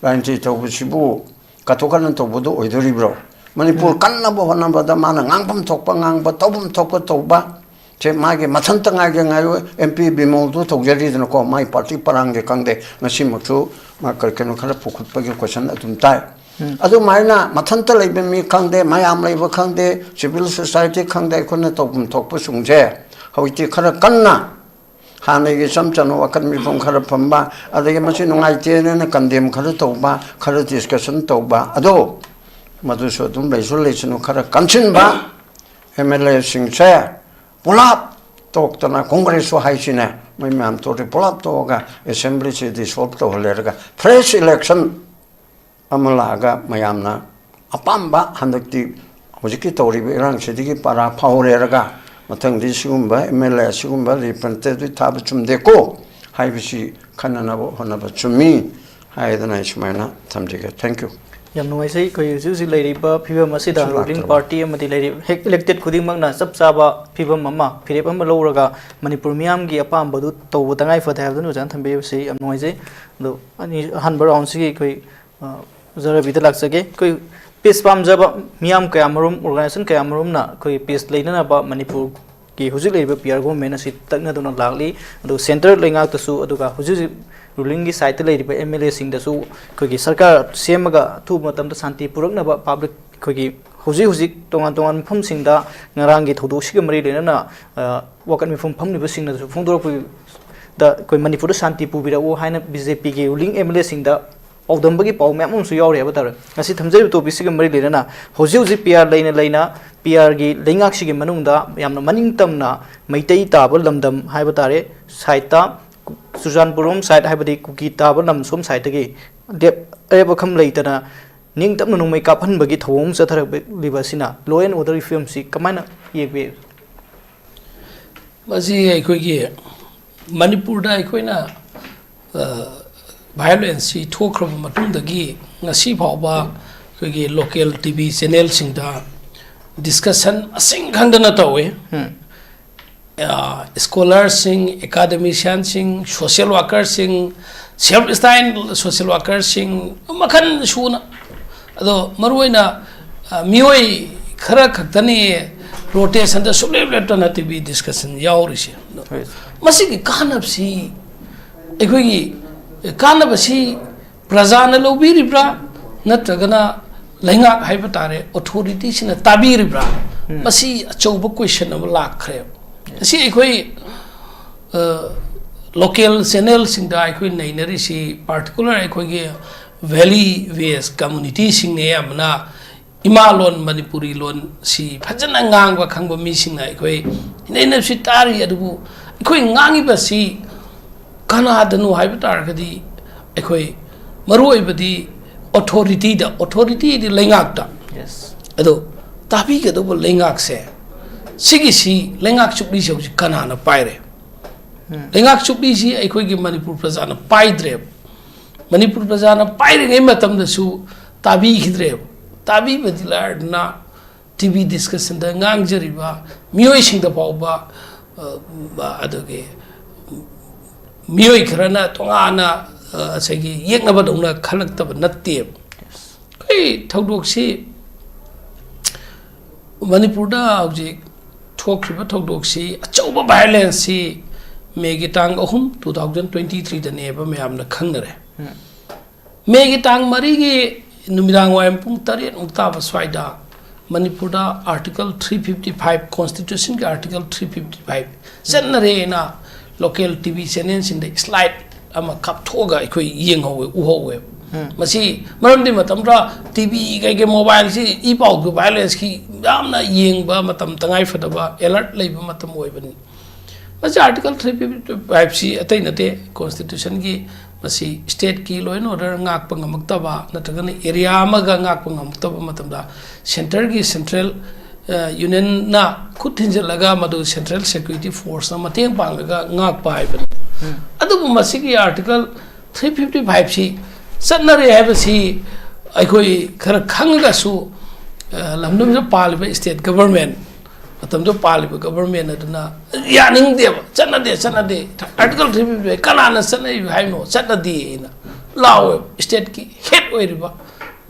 ꯔꯥꯖꯅꯤꯇꯤ ꯇꯧꯕꯁꯤꯕꯨ ꯀꯥꯊꯣꯛ ꯀꯥꯔꯟ ꯇꯧꯕꯗꯣ ꯑꯣꯏꯗꯣꯔꯤꯕ꯭ꯔꯣ? ꯃꯅꯤꯄꯨꯔ ꯀꯟꯅꯕ ꯍꯣꯠꯅꯕꯗ ꯃꯥꯅ ꯉꯥꯡꯐꯝ ꯊꯣꯛꯄ ꯉꯥꯡꯕ, ꯇꯧꯐꯝ ꯊꯣꯛꯄ ꯇꯧꯕ, ꯁꯦ ꯃꯥꯒꯤ ꯃꯊꯟꯇ ꯉꯥꯏꯒꯦ ꯉꯥꯏꯔꯣꯏ꯫ ꯑꯦꯝ ꯄꯤ ꯕꯤꯃꯣꯜꯗꯨ ꯇꯧꯖꯔꯤꯗꯅꯀꯣ, ꯃꯥꯒꯤ ꯄꯥꯔꯇꯤ ꯄꯔꯥꯡꯒꯦ ꯈꯪꯗꯦ, ꯉꯁꯤꯃꯛꯁꯨ ꯃꯥ ꯀꯔꯤ ꯀꯩꯅꯣ ꯈꯔ ꯄꯨꯈꯠꯄꯒꯤ ꯀꯣꯏꯁꯟ ꯑꯗꯨꯝ ꯇꯥꯏ꯫ ꯑꯗꯨꯃꯥꯏꯅ ꯃꯊꯟꯇ ꯂꯩꯕ ꯃꯤ ꯈꯪꯗꯦ, ꯃꯌꯥꯝ ꯂꯩꯕ ꯈꯪꯗꯦ, ꯁꯤꯚꯤꯜ ꯁꯣꯁꯥꯏꯇꯤ ꯈꯪꯗꯦ, ꯑꯩꯈꯣꯏꯅ ꯇꯧꯐꯝ ꯊꯣꯛꯄꯁꯤꯡꯁꯦ ꯍꯧꯖꯤꯛꯇꯤ ꯈꯔ ꯀꯟꯅ ꯍꯥꯟꯅꯒꯤ ꯏꯆꯝ ꯆꯝꯅ ꯋꯥꯈꯜ ꯃꯤꯐꯝ ꯈꯔ ꯐꯝꯕ, ꯑꯗꯒꯤ ꯃꯁꯤ ꯅꯨꯡꯉꯥꯏꯇꯦꯅ ꯀꯟꯗꯦꯝ ꯈꯔ ꯇꯧꯕ, ꯈꯔ ꯗꯤꯁꯀꯁꯟ ꯇꯧꯕ, ꯑꯗꯣ ꯃꯗꯨꯁꯨ ꯑꯗꯨꯝ ꯂꯩꯁꯨ ꯂꯩꯁꯅꯨ, ꯈꯔ ꯀꯟꯁꯤꯟꯕ꯫ ꯑꯦꯝ ꯑꯦꯜ ꯑꯦꯁꯤꯡꯁꯦ ꯄꯨꯂꯞ ꯇꯣꯛꯇꯅ, ꯀꯣꯡꯒ꯭ꯔꯦꯁꯁꯨ ꯍꯥꯏꯁꯤꯅꯦ, ꯃꯣꯏ ꯃꯌꯥꯝ ꯇꯣꯛꯑꯦ, ꯄꯨꯂꯞ ꯇꯣꯛꯑꯒ ꯑꯦꯁꯦꯝꯕ꯭ꯂꯤꯁꯤ ꯗꯤꯁꯣꯜꯕ ꯇꯧꯍꯜꯂꯦꯔꯒ ꯐ꯭ꯔꯦꯁ ꯏꯂꯦꯛꯁꯟ ꯑꯃ ꯂꯥꯛꯑꯒ ꯃꯌꯥꯝꯅ ꯑꯄꯥꯝꯕ, ꯍꯟꯗꯛꯇꯤ ꯍꯧꯖꯤꯛꯀꯤ ꯇꯧꯔꯤꯕ ꯏꯔꯥꯡꯁꯤꯗꯒꯤ ꯄꯥꯔꯥ ꯐꯥꯎꯔꯦꯔꯒ ꯃꯊꯪꯗꯤ ꯁꯤꯒꯨꯝꯕ ꯑꯦꯝ ꯑꯦꯜ ꯑꯦ ꯑꯁꯤꯒꯨꯝꯕ ꯔꯤꯄ꯭ꯔꯖꯦꯟꯇꯦꯇꯤꯚ ꯊꯥꯕ ꯆꯨꯝꯗꯦꯀꯣ ꯍꯥꯏꯕꯁꯤ ꯈꯟꯅꯅꯕ ꯍꯣꯠꯅꯕ ꯆꯨꯝꯃꯤ ꯍꯥꯏꯗꯅ ꯑꯩ ꯁꯨꯃꯥꯏꯅ ꯊꯝꯖꯒꯦ꯫ Thank you꯫ ꯌꯥꯝ ꯅꯨꯡꯉꯥꯏꯖꯩ꯫ ꯑꯩꯈꯣꯏ ꯍꯧꯖꯤꯛ ꯍꯧꯖꯤꯛ ꯂꯩꯔꯤꯕ ꯐꯤꯕꯝ ꯑꯁꯤꯗ ꯁꯨꯝ ꯔꯨꯂꯤꯡ ꯂꯥꯛꯇ꯭ꯔꯕ꯫ ꯄꯥꯔꯇꯤ ꯑꯃꯗꯤ ꯂꯩꯔꯤꯕ ꯍꯦꯛ ꯏꯂꯦꯛꯇꯦꯠ ꯈꯨꯗꯤꯡꯃꯛꯅ ꯆꯞ ꯆꯥꯕ ꯐꯤꯕꯝ ꯑꯃ, ꯐꯤꯔꯦꯞ ꯑꯃ ꯂꯧꯔꯒ ꯃꯅꯤꯄꯨꯔ ꯃꯤꯌꯥꯝꯒꯤ ꯑꯄꯥꯝꯕꯗꯨ ꯇꯧꯕ ꯇꯉꯥꯏ ꯐꯗꯦ ꯍꯥꯏꯕꯗꯨꯅꯤ ꯑꯣꯖꯥꯅ ꯊꯝꯕꯤꯔꯤꯕꯁꯤ꯫ ꯌꯥꯝ ꯅꯨꯡꯉꯥꯏꯖꯩ꯫ ꯑꯗꯣ ꯑꯅꯤ, ꯑꯍꯥꯟꯕ ꯔꯥꯎꯟꯁꯤꯒꯤ ꯑꯩꯈꯣꯏ, ꯑ, ꯑꯣꯖꯥ ꯔꯕꯤꯗ ꯂꯥꯛꯆꯒꯦ꯫ ꯑꯩꯈꯣꯏ ꯄꯤꯁ ꯄꯥꯝꯖꯕ ꯃꯤꯌꯥꯝ ꯀꯌꯥꯃꯔꯨꯝ, ꯑꯣꯔꯒꯅꯥꯏꯖꯦꯁꯟ ꯀꯌꯥꯃꯔꯨꯝꯅ ꯑꯩꯈꯣꯏ ꯄꯤꯁ ꯂꯩꯅꯅꯕ ꯃꯅꯤꯄꯨꯔ ꯒꯤ ꯍꯧꯖꯤꯛ ꯂꯩꯔꯤꯕ ꯄꯤ ꯑꯥꯔ ꯒꯣꯚꯔꯟꯃꯦꯟ ꯑꯁꯤ ꯇꯛꯅꯗꯨꯅ ꯂꯥꯛꯂꯤ꯫ ꯑꯗꯨ ꯁꯦꯟꯇꯔ ꯂꯩꯉꯥꯛꯇꯁꯨ, ꯑꯗꯨꯒ ꯍꯧꯖꯤꯛ ꯍꯧꯖꯤꯛ ꯔꯨꯂꯤꯡꯒꯤ ꯁꯥꯏꯠꯇ ꯂꯩꯔꯤꯕ ꯑꯦꯝ ꯑꯦꯜ ꯑꯦꯁꯤꯡꯗꯁꯨ ꯑꯩꯈꯣꯏꯒꯤ ꯁꯔꯀꯥꯔ ꯁꯦꯝꯃꯒ ꯑꯊꯨꯕ ꯃꯇꯝꯗ ꯁꯥꯟꯇꯤ ꯄꯨꯔꯛꯅꯕ ꯄꯥꯕ꯭ꯂꯤꯛ ꯑꯩꯈꯣꯏꯒꯤ ꯍꯧꯖꯤꯛ ꯍꯧꯖꯤꯛ ꯇꯣꯉꯥꯟ ꯇꯣꯉꯥꯟꯕ ꯃꯐꯝꯁꯤꯡꯗ ꯉꯔꯥꯡꯒꯤ ꯊꯧꯗꯣꯛꯁꯤꯒ ꯃꯔꯤ ꯂꯩꯅꯅ, ꯑ, ꯋꯥꯀꯠ ꯃꯤꯐꯝ ꯐꯝꯂꯤꯕꯁꯤꯡꯅꯁꯨ ꯐꯣꯡꯗꯣꯔꯛꯄꯗ ꯑꯩꯈꯣꯏ ꯃꯅꯤꯄꯨꯔꯗ ꯁꯥꯟꯇꯤ ꯄꯨꯕꯤꯔꯛꯎ ꯍꯥꯏꯅ ꯕꯤ ꯖꯦ ꯄꯤꯒꯤ ꯔꯨꯂꯤꯡ ꯑꯦꯝ ꯑꯦꯜ ꯑꯦꯁꯤꯡꯗ ꯄꯥꯎꯗꯝꯕꯒꯤ ꯄꯥꯎ ꯃꯌꯥꯝ ꯑꯃꯁꯨ ꯌꯥꯎꯔꯤ ꯍꯥꯏꯕ ꯇꯥꯔꯦ꯫ ꯉꯁꯤ ꯊꯝꯖꯔꯤꯕ ꯇꯣꯄꯤꯛꯁꯤꯒ ꯃꯔꯤ ꯂꯩꯅꯅ ꯍꯧꯖꯤꯛ ꯍꯧꯖꯤꯛ ꯄꯤ ꯑꯥꯔ ꯂꯩꯅ ꯂꯩꯅ ꯄꯤ ꯑꯥꯔꯒꯤ ꯂꯩꯉꯥꯛꯁꯤꯒꯤ ꯃꯅꯨꯡꯗ ꯌꯥꯝꯅ ꯃꯅꯤꯡ ꯇꯝꯅ ꯃꯩꯇꯩ ꯇꯥꯕ ꯂꯝꯗꯝ ꯍꯥꯏꯕ ꯇꯥꯔꯦ, ꯁꯥꯏꯠꯇ ꯆꯨꯔꯆꯥꯟꯄꯨꯔ ꯔꯣꯝ ꯁꯥꯏꯠ ꯍꯥꯏꯕꯗꯤ ꯀꯨꯀꯤ ꯇꯥꯕ ꯂꯝ ꯁꯣꯝ ꯁꯥꯏꯠꯇꯒꯤ ꯂꯦꯞ ꯑꯔꯦꯞ ꯑꯈꯝ ꯂꯩꯇꯅ ꯅꯤꯡꯇꯝꯅ ꯅꯣꯡꯃꯩ ꯀꯥꯞꯍꯟꯕꯒꯤ ꯊꯧꯑꯣꯡ ꯑꯃ ꯆꯠꯊꯔꯛꯂꯤꯕ ꯑꯁꯤꯅ law and orderꯒꯤ ꯐꯤꯕꯝꯁꯤ ꯀꯃꯥꯏꯅ ꯌꯦꯡꯕꯤ? ꯃꯁꯤ ꯑꯩꯈꯣꯏꯒꯤ ꯃꯅꯤꯄꯨꯔꯗ ꯑꯩꯈꯣꯏꯅ, ꯑ, ꯚꯥꯏꯑꯣꯂꯦꯟꯁꯁꯤ ꯊꯣꯛꯈ꯭ꯔꯕ ꯃꯇꯨꯡꯗꯒꯤ ꯉꯁꯤ ꯐꯥꯎꯕ ꯑꯩꯈꯣꯏꯒꯤ ꯂꯣꯀꯦꯜ ꯇꯤ ꯚꯤ ꯆꯦꯅꯦꯜꯁꯤꯡꯗ ꯗꯤꯁꯀꯁꯟ ꯃꯁꯤꯡ ꯈꯪꯗꯅ ꯇꯧꯏ꯫ ꯎꯝ꯫ ꯑ, ꯁ꯭ꯀꯣꯂꯔꯁꯤꯡ, ꯑꯦꯀꯥꯗꯦꯃꯤꯁꯤꯌꯥꯟꯁꯤꯡ, ꯁꯣꯁꯤꯌꯦꯜ ꯋꯥꯀꯔꯁꯤꯡ, ꯁꯦꯜꯐ ꯁ꯭ꯇꯥꯏꯜ ꯁꯣꯁꯤꯌꯦꯜ ꯋꯥꯀꯔꯁꯤꯡ, ꯃꯈꯜ ꯁꯨꯅ꯫ ꯑꯗꯣ ꯃꯔꯨꯑꯣꯏꯅ, ꯑ, ꯃꯤꯑꯣꯏ ꯈꯔ ꯈꯛꯇꯅꯤ ꯔꯣꯇꯦꯁꯟꯗ ꯁꯨꯡꯂꯦꯞ ꯂꯦꯞꯇꯅ ꯇꯤ ꯚꯤ ꯗꯤꯁꯀꯁꯟ ꯌꯥꯎꯔꯤꯁꯦ꯫ ꯑꯗꯣ ꯍꯣꯏ꯫ ꯃꯁꯤꯒꯤ ꯀꯥꯟꯅꯕꯁꯤ ꯑꯩꯈꯣꯏꯒꯤ ꯀꯥꯟꯅꯕꯁꯤ ꯄ꯭ꯔꯖꯥꯅ ꯂꯧꯕꯤꯔꯤꯕ꯭ꯔꯥ, ꯅꯠꯇ꯭ꯔꯒꯅ ꯂꯩꯉꯥꯛ ꯍꯥꯏꯕ ꯇꯥꯔꯦ, ꯑꯣꯊꯣꯔꯤꯇꯤꯁꯤꯅ ꯇꯥꯕꯤꯔꯤꯕ꯭ꯔꯥ? ꯎꯝ꯫ ꯃꯁꯤ ꯑꯆꯧꯕ ꯀꯣꯏꯁꯟ ꯑꯃ ꯂꯥꯛꯈ꯭ꯔꯦꯕ꯫ ꯉꯁꯤ ꯑꯩꯈꯣꯏ, ꯑ, ꯂꯣꯀꯦꯜ ꯆꯦꯅꯦꯜꯁꯤꯡꯗ ꯑꯩꯈꯣꯏ ꯅꯩꯅꯔꯤꯁꯤ, ꯄꯥꯔꯇꯤꯀꯨꯂꯔ ꯑꯩꯈꯣꯏꯒꯤ ꯚꯦꯂꯤ ꯕꯦꯁ ꯀꯝꯃꯨꯅꯤꯇꯤꯁꯤꯡꯅ ꯑꯌꯥꯝꯕꯅ ꯏꯃꯥ ꯂꯣꯟ, ꯃꯅꯤꯄꯨꯔꯤ ꯂꯣꯟꯁꯤ ꯐꯖꯅ ꯉꯥꯡꯕ ꯈꯪꯕ ꯃꯤꯁꯤꯡꯅ ꯑꯩꯈꯣꯏ ꯏꯅꯩꯅꯕꯁꯤ ꯇꯥꯔꯤ, ꯑꯗꯨꯕꯨ ꯑꯩꯈꯣꯏ ꯉꯥꯡꯉꯤꯕꯁꯤ ꯀꯅꯥꯗꯅꯣ ꯍꯥꯏꯕ ꯇꯥꯔꯒꯗꯤ, ꯑꯩꯈꯣꯏ ꯃꯔꯨꯑꯣꯏꯕꯗꯤ ꯑꯣꯊꯣꯔꯤꯇꯤꯗ, ꯑꯣꯊꯣꯔꯤꯇꯤꯗꯤ ꯂꯩꯉꯥꯛꯇ꯫ Yes. ꯑꯗꯣ ꯇꯥꯕꯤꯒꯗꯧꯕ ꯂꯩꯉꯥꯛꯁꯦ, ꯁꯤꯒꯤꯁꯤ ꯂꯩꯉꯥꯛ ꯆꯨꯞꯂꯤꯁꯦ ꯍꯧꯖꯤꯛ ꯀꯅꯥꯅ ꯄꯥꯏꯔꯦ? ꯎꯝ꯫ ꯂꯩꯉꯥꯛ ꯆꯨꯞꯂꯤꯁꯤ ꯑꯩꯈꯣꯏꯒꯤ ꯃꯅꯤꯄꯨꯔ ꯄ꯭ꯔꯖꯥꯅ ꯄꯥꯏꯗ꯭ꯔꯦꯕ꯫ ꯃꯅꯤꯄꯨꯔ ꯄ꯭ꯔꯖꯥꯅ ꯄꯥꯏꯔꯤꯉꯩ ꯃꯇꯝꯗꯁꯨ ꯇꯥꯕꯤꯈꯤꯗ꯭ꯔꯦꯕ꯫ ꯇꯥꯕꯤꯕꯗꯤ ꯂꯥꯏꯔꯗꯅ ꯇꯤ ꯚꯤ ꯗꯤꯁꯀꯁꯟꯗ ꯉꯥꯡꯖꯔꯤꯕ ꯃꯤꯑꯣꯏꯁꯤꯡꯗ ꯐꯥꯎꯕ, ꯑ, ꯑꯗꯨꯒꯤ ꯃꯤꯑꯣꯏ ꯈꯔꯅ ꯇꯣꯉꯥꯟꯅ, ꯑ, ꯉꯁꯥꯏꯒꯤ ꯌꯦꯛꯅꯕꯗꯧꯅ ꯈꯜꯂꯛꯇꯕ ꯅꯠꯇꯦꯕ꯫ ꯑꯩꯈꯣꯏ ꯊꯧꯗꯣꯛꯁꯤ ꯃꯅꯤꯄꯨꯔꯗ ꯍꯧꯖꯤꯛ ꯊꯣꯛꯈ꯭ꯔꯤꯕ ꯊꯧꯗꯣꯛꯁꯤ, ꯑꯆꯧꯕ ꯚꯥꯏꯑꯣꯂꯦꯟꯁꯁꯤ ꯃꯦꯒꯤ ꯇꯥꯡ ꯑꯍꯨꯝ, two thousand twenty three ꯗꯅꯦꯕ ꯃꯌꯥꯝꯅ ꯈꯪꯅꯔꯦ꯫ ꯃꯦꯒꯤ ꯇꯥꯡ ꯃꯔꯤꯒꯤ ꯅꯨꯃꯤꯗꯥꯡ ꯋꯥꯏꯔꯝ ꯄꯨꯡ ꯇꯔꯦꯠꯃꯨꯛ ꯇꯥꯕ ꯁ꯭ꯋꯥꯏꯗ ꯃꯅꯤꯄꯨꯔꯗ Article three fifty five, Constitution ꯒꯤ Article three fifty five ꯆꯠꯅꯔꯦꯅ local ꯇꯤ ꯚꯤ ꯆꯦꯅꯦꯜꯁꯤꯡꯗ ꯁ꯭ꯂꯥꯏꯠ ꯑꯃ ꯀꯥꯞꯊꯣꯛꯑꯒ ꯑꯩꯈꯣꯏ ꯌꯦꯡꯍꯧꯋꯦ, ꯎꯍꯧꯋꯦ꯫ ꯃꯁꯤ ꯃꯔꯝꯗꯤ ꯃꯇꯝꯗꯨꯗ ꯇꯤ ꯚꯤ ꯀꯩꯀꯩ ꯃꯣꯕꯥꯏꯜꯁꯤ ꯏ ꯄꯥꯎꯒꯤ ꯚꯥꯏꯑꯣꯂꯦꯟꯁꯀꯤ ꯌꯥꯝꯅ ꯌꯦꯡꯕ ꯃꯇꯝ ꯇꯉꯥꯏ ꯐꯗꯕ, ꯑꯦꯂꯔꯠ ꯂꯩꯕ ꯃꯇꯝ ꯑꯣꯏꯕꯅꯤ꯫ ꯃꯁꯤ Article three fifty five ꯁꯤ ꯑꯇꯩ ꯅꯠꯇꯦ, Constitution ꯒꯤ ꯃꯁꯤ state ꯀꯤ law and order ꯉꯥꯛꯄ ꯉꯝꯃꯛꯇꯕ ꯅꯠꯇ꯭ꯔꯒꯅ area ꯑꯃꯒ ꯉꯥꯛꯄ ꯉꯝꯃꯛꯇꯕ ꯃꯇꯝꯗ centre ꯒꯤ central, ꯑ, union ꯅ ꯈꯨꯠ ꯊꯤꯟꯖꯤꯜꯂꯒ ꯃꯗꯨ central security force ꯅ ꯃꯇꯦꯡ ꯄꯥꯡꯂꯒ ꯉꯥꯛꯄ ꯍꯥꯏꯕꯅꯤ꯫ ꯑꯗꯨꯕꯨ ꯃꯁꯤꯒꯤ Article three fifty five ꯁꯤ ꯆꯠꯅꯔꯦ ꯍꯥꯏꯕꯁꯤ ꯑꯩꯈꯣꯏ ꯈꯔ ꯈꯪꯉꯒꯁꯨ, ꯑ, ꯂꯝꯗꯝꯁꯤꯗ ꯄꯥꯜꯂꯤꯕ state government, ꯃꯇꯝꯗꯨꯗ ꯄꯥꯜꯂꯤꯕ government ꯑꯗꯨꯅ ꯌꯥꯅꯤꯡꯗꯦꯕ, "ꯆꯠꯅꯗꯦ, ꯆꯠꯅꯗꯦ, Article three fifty five ꯀꯅꯥꯅ ꯆꯠꯅꯩ ꯍꯥꯏꯅꯣ? ꯆꯠꯅꯗꯦ" ꯍꯥꯏꯅ ꯂꯥꯎꯋꯦꯕ꯫ State ꯀꯤ head ꯑꯣꯏꯔꯤꯕ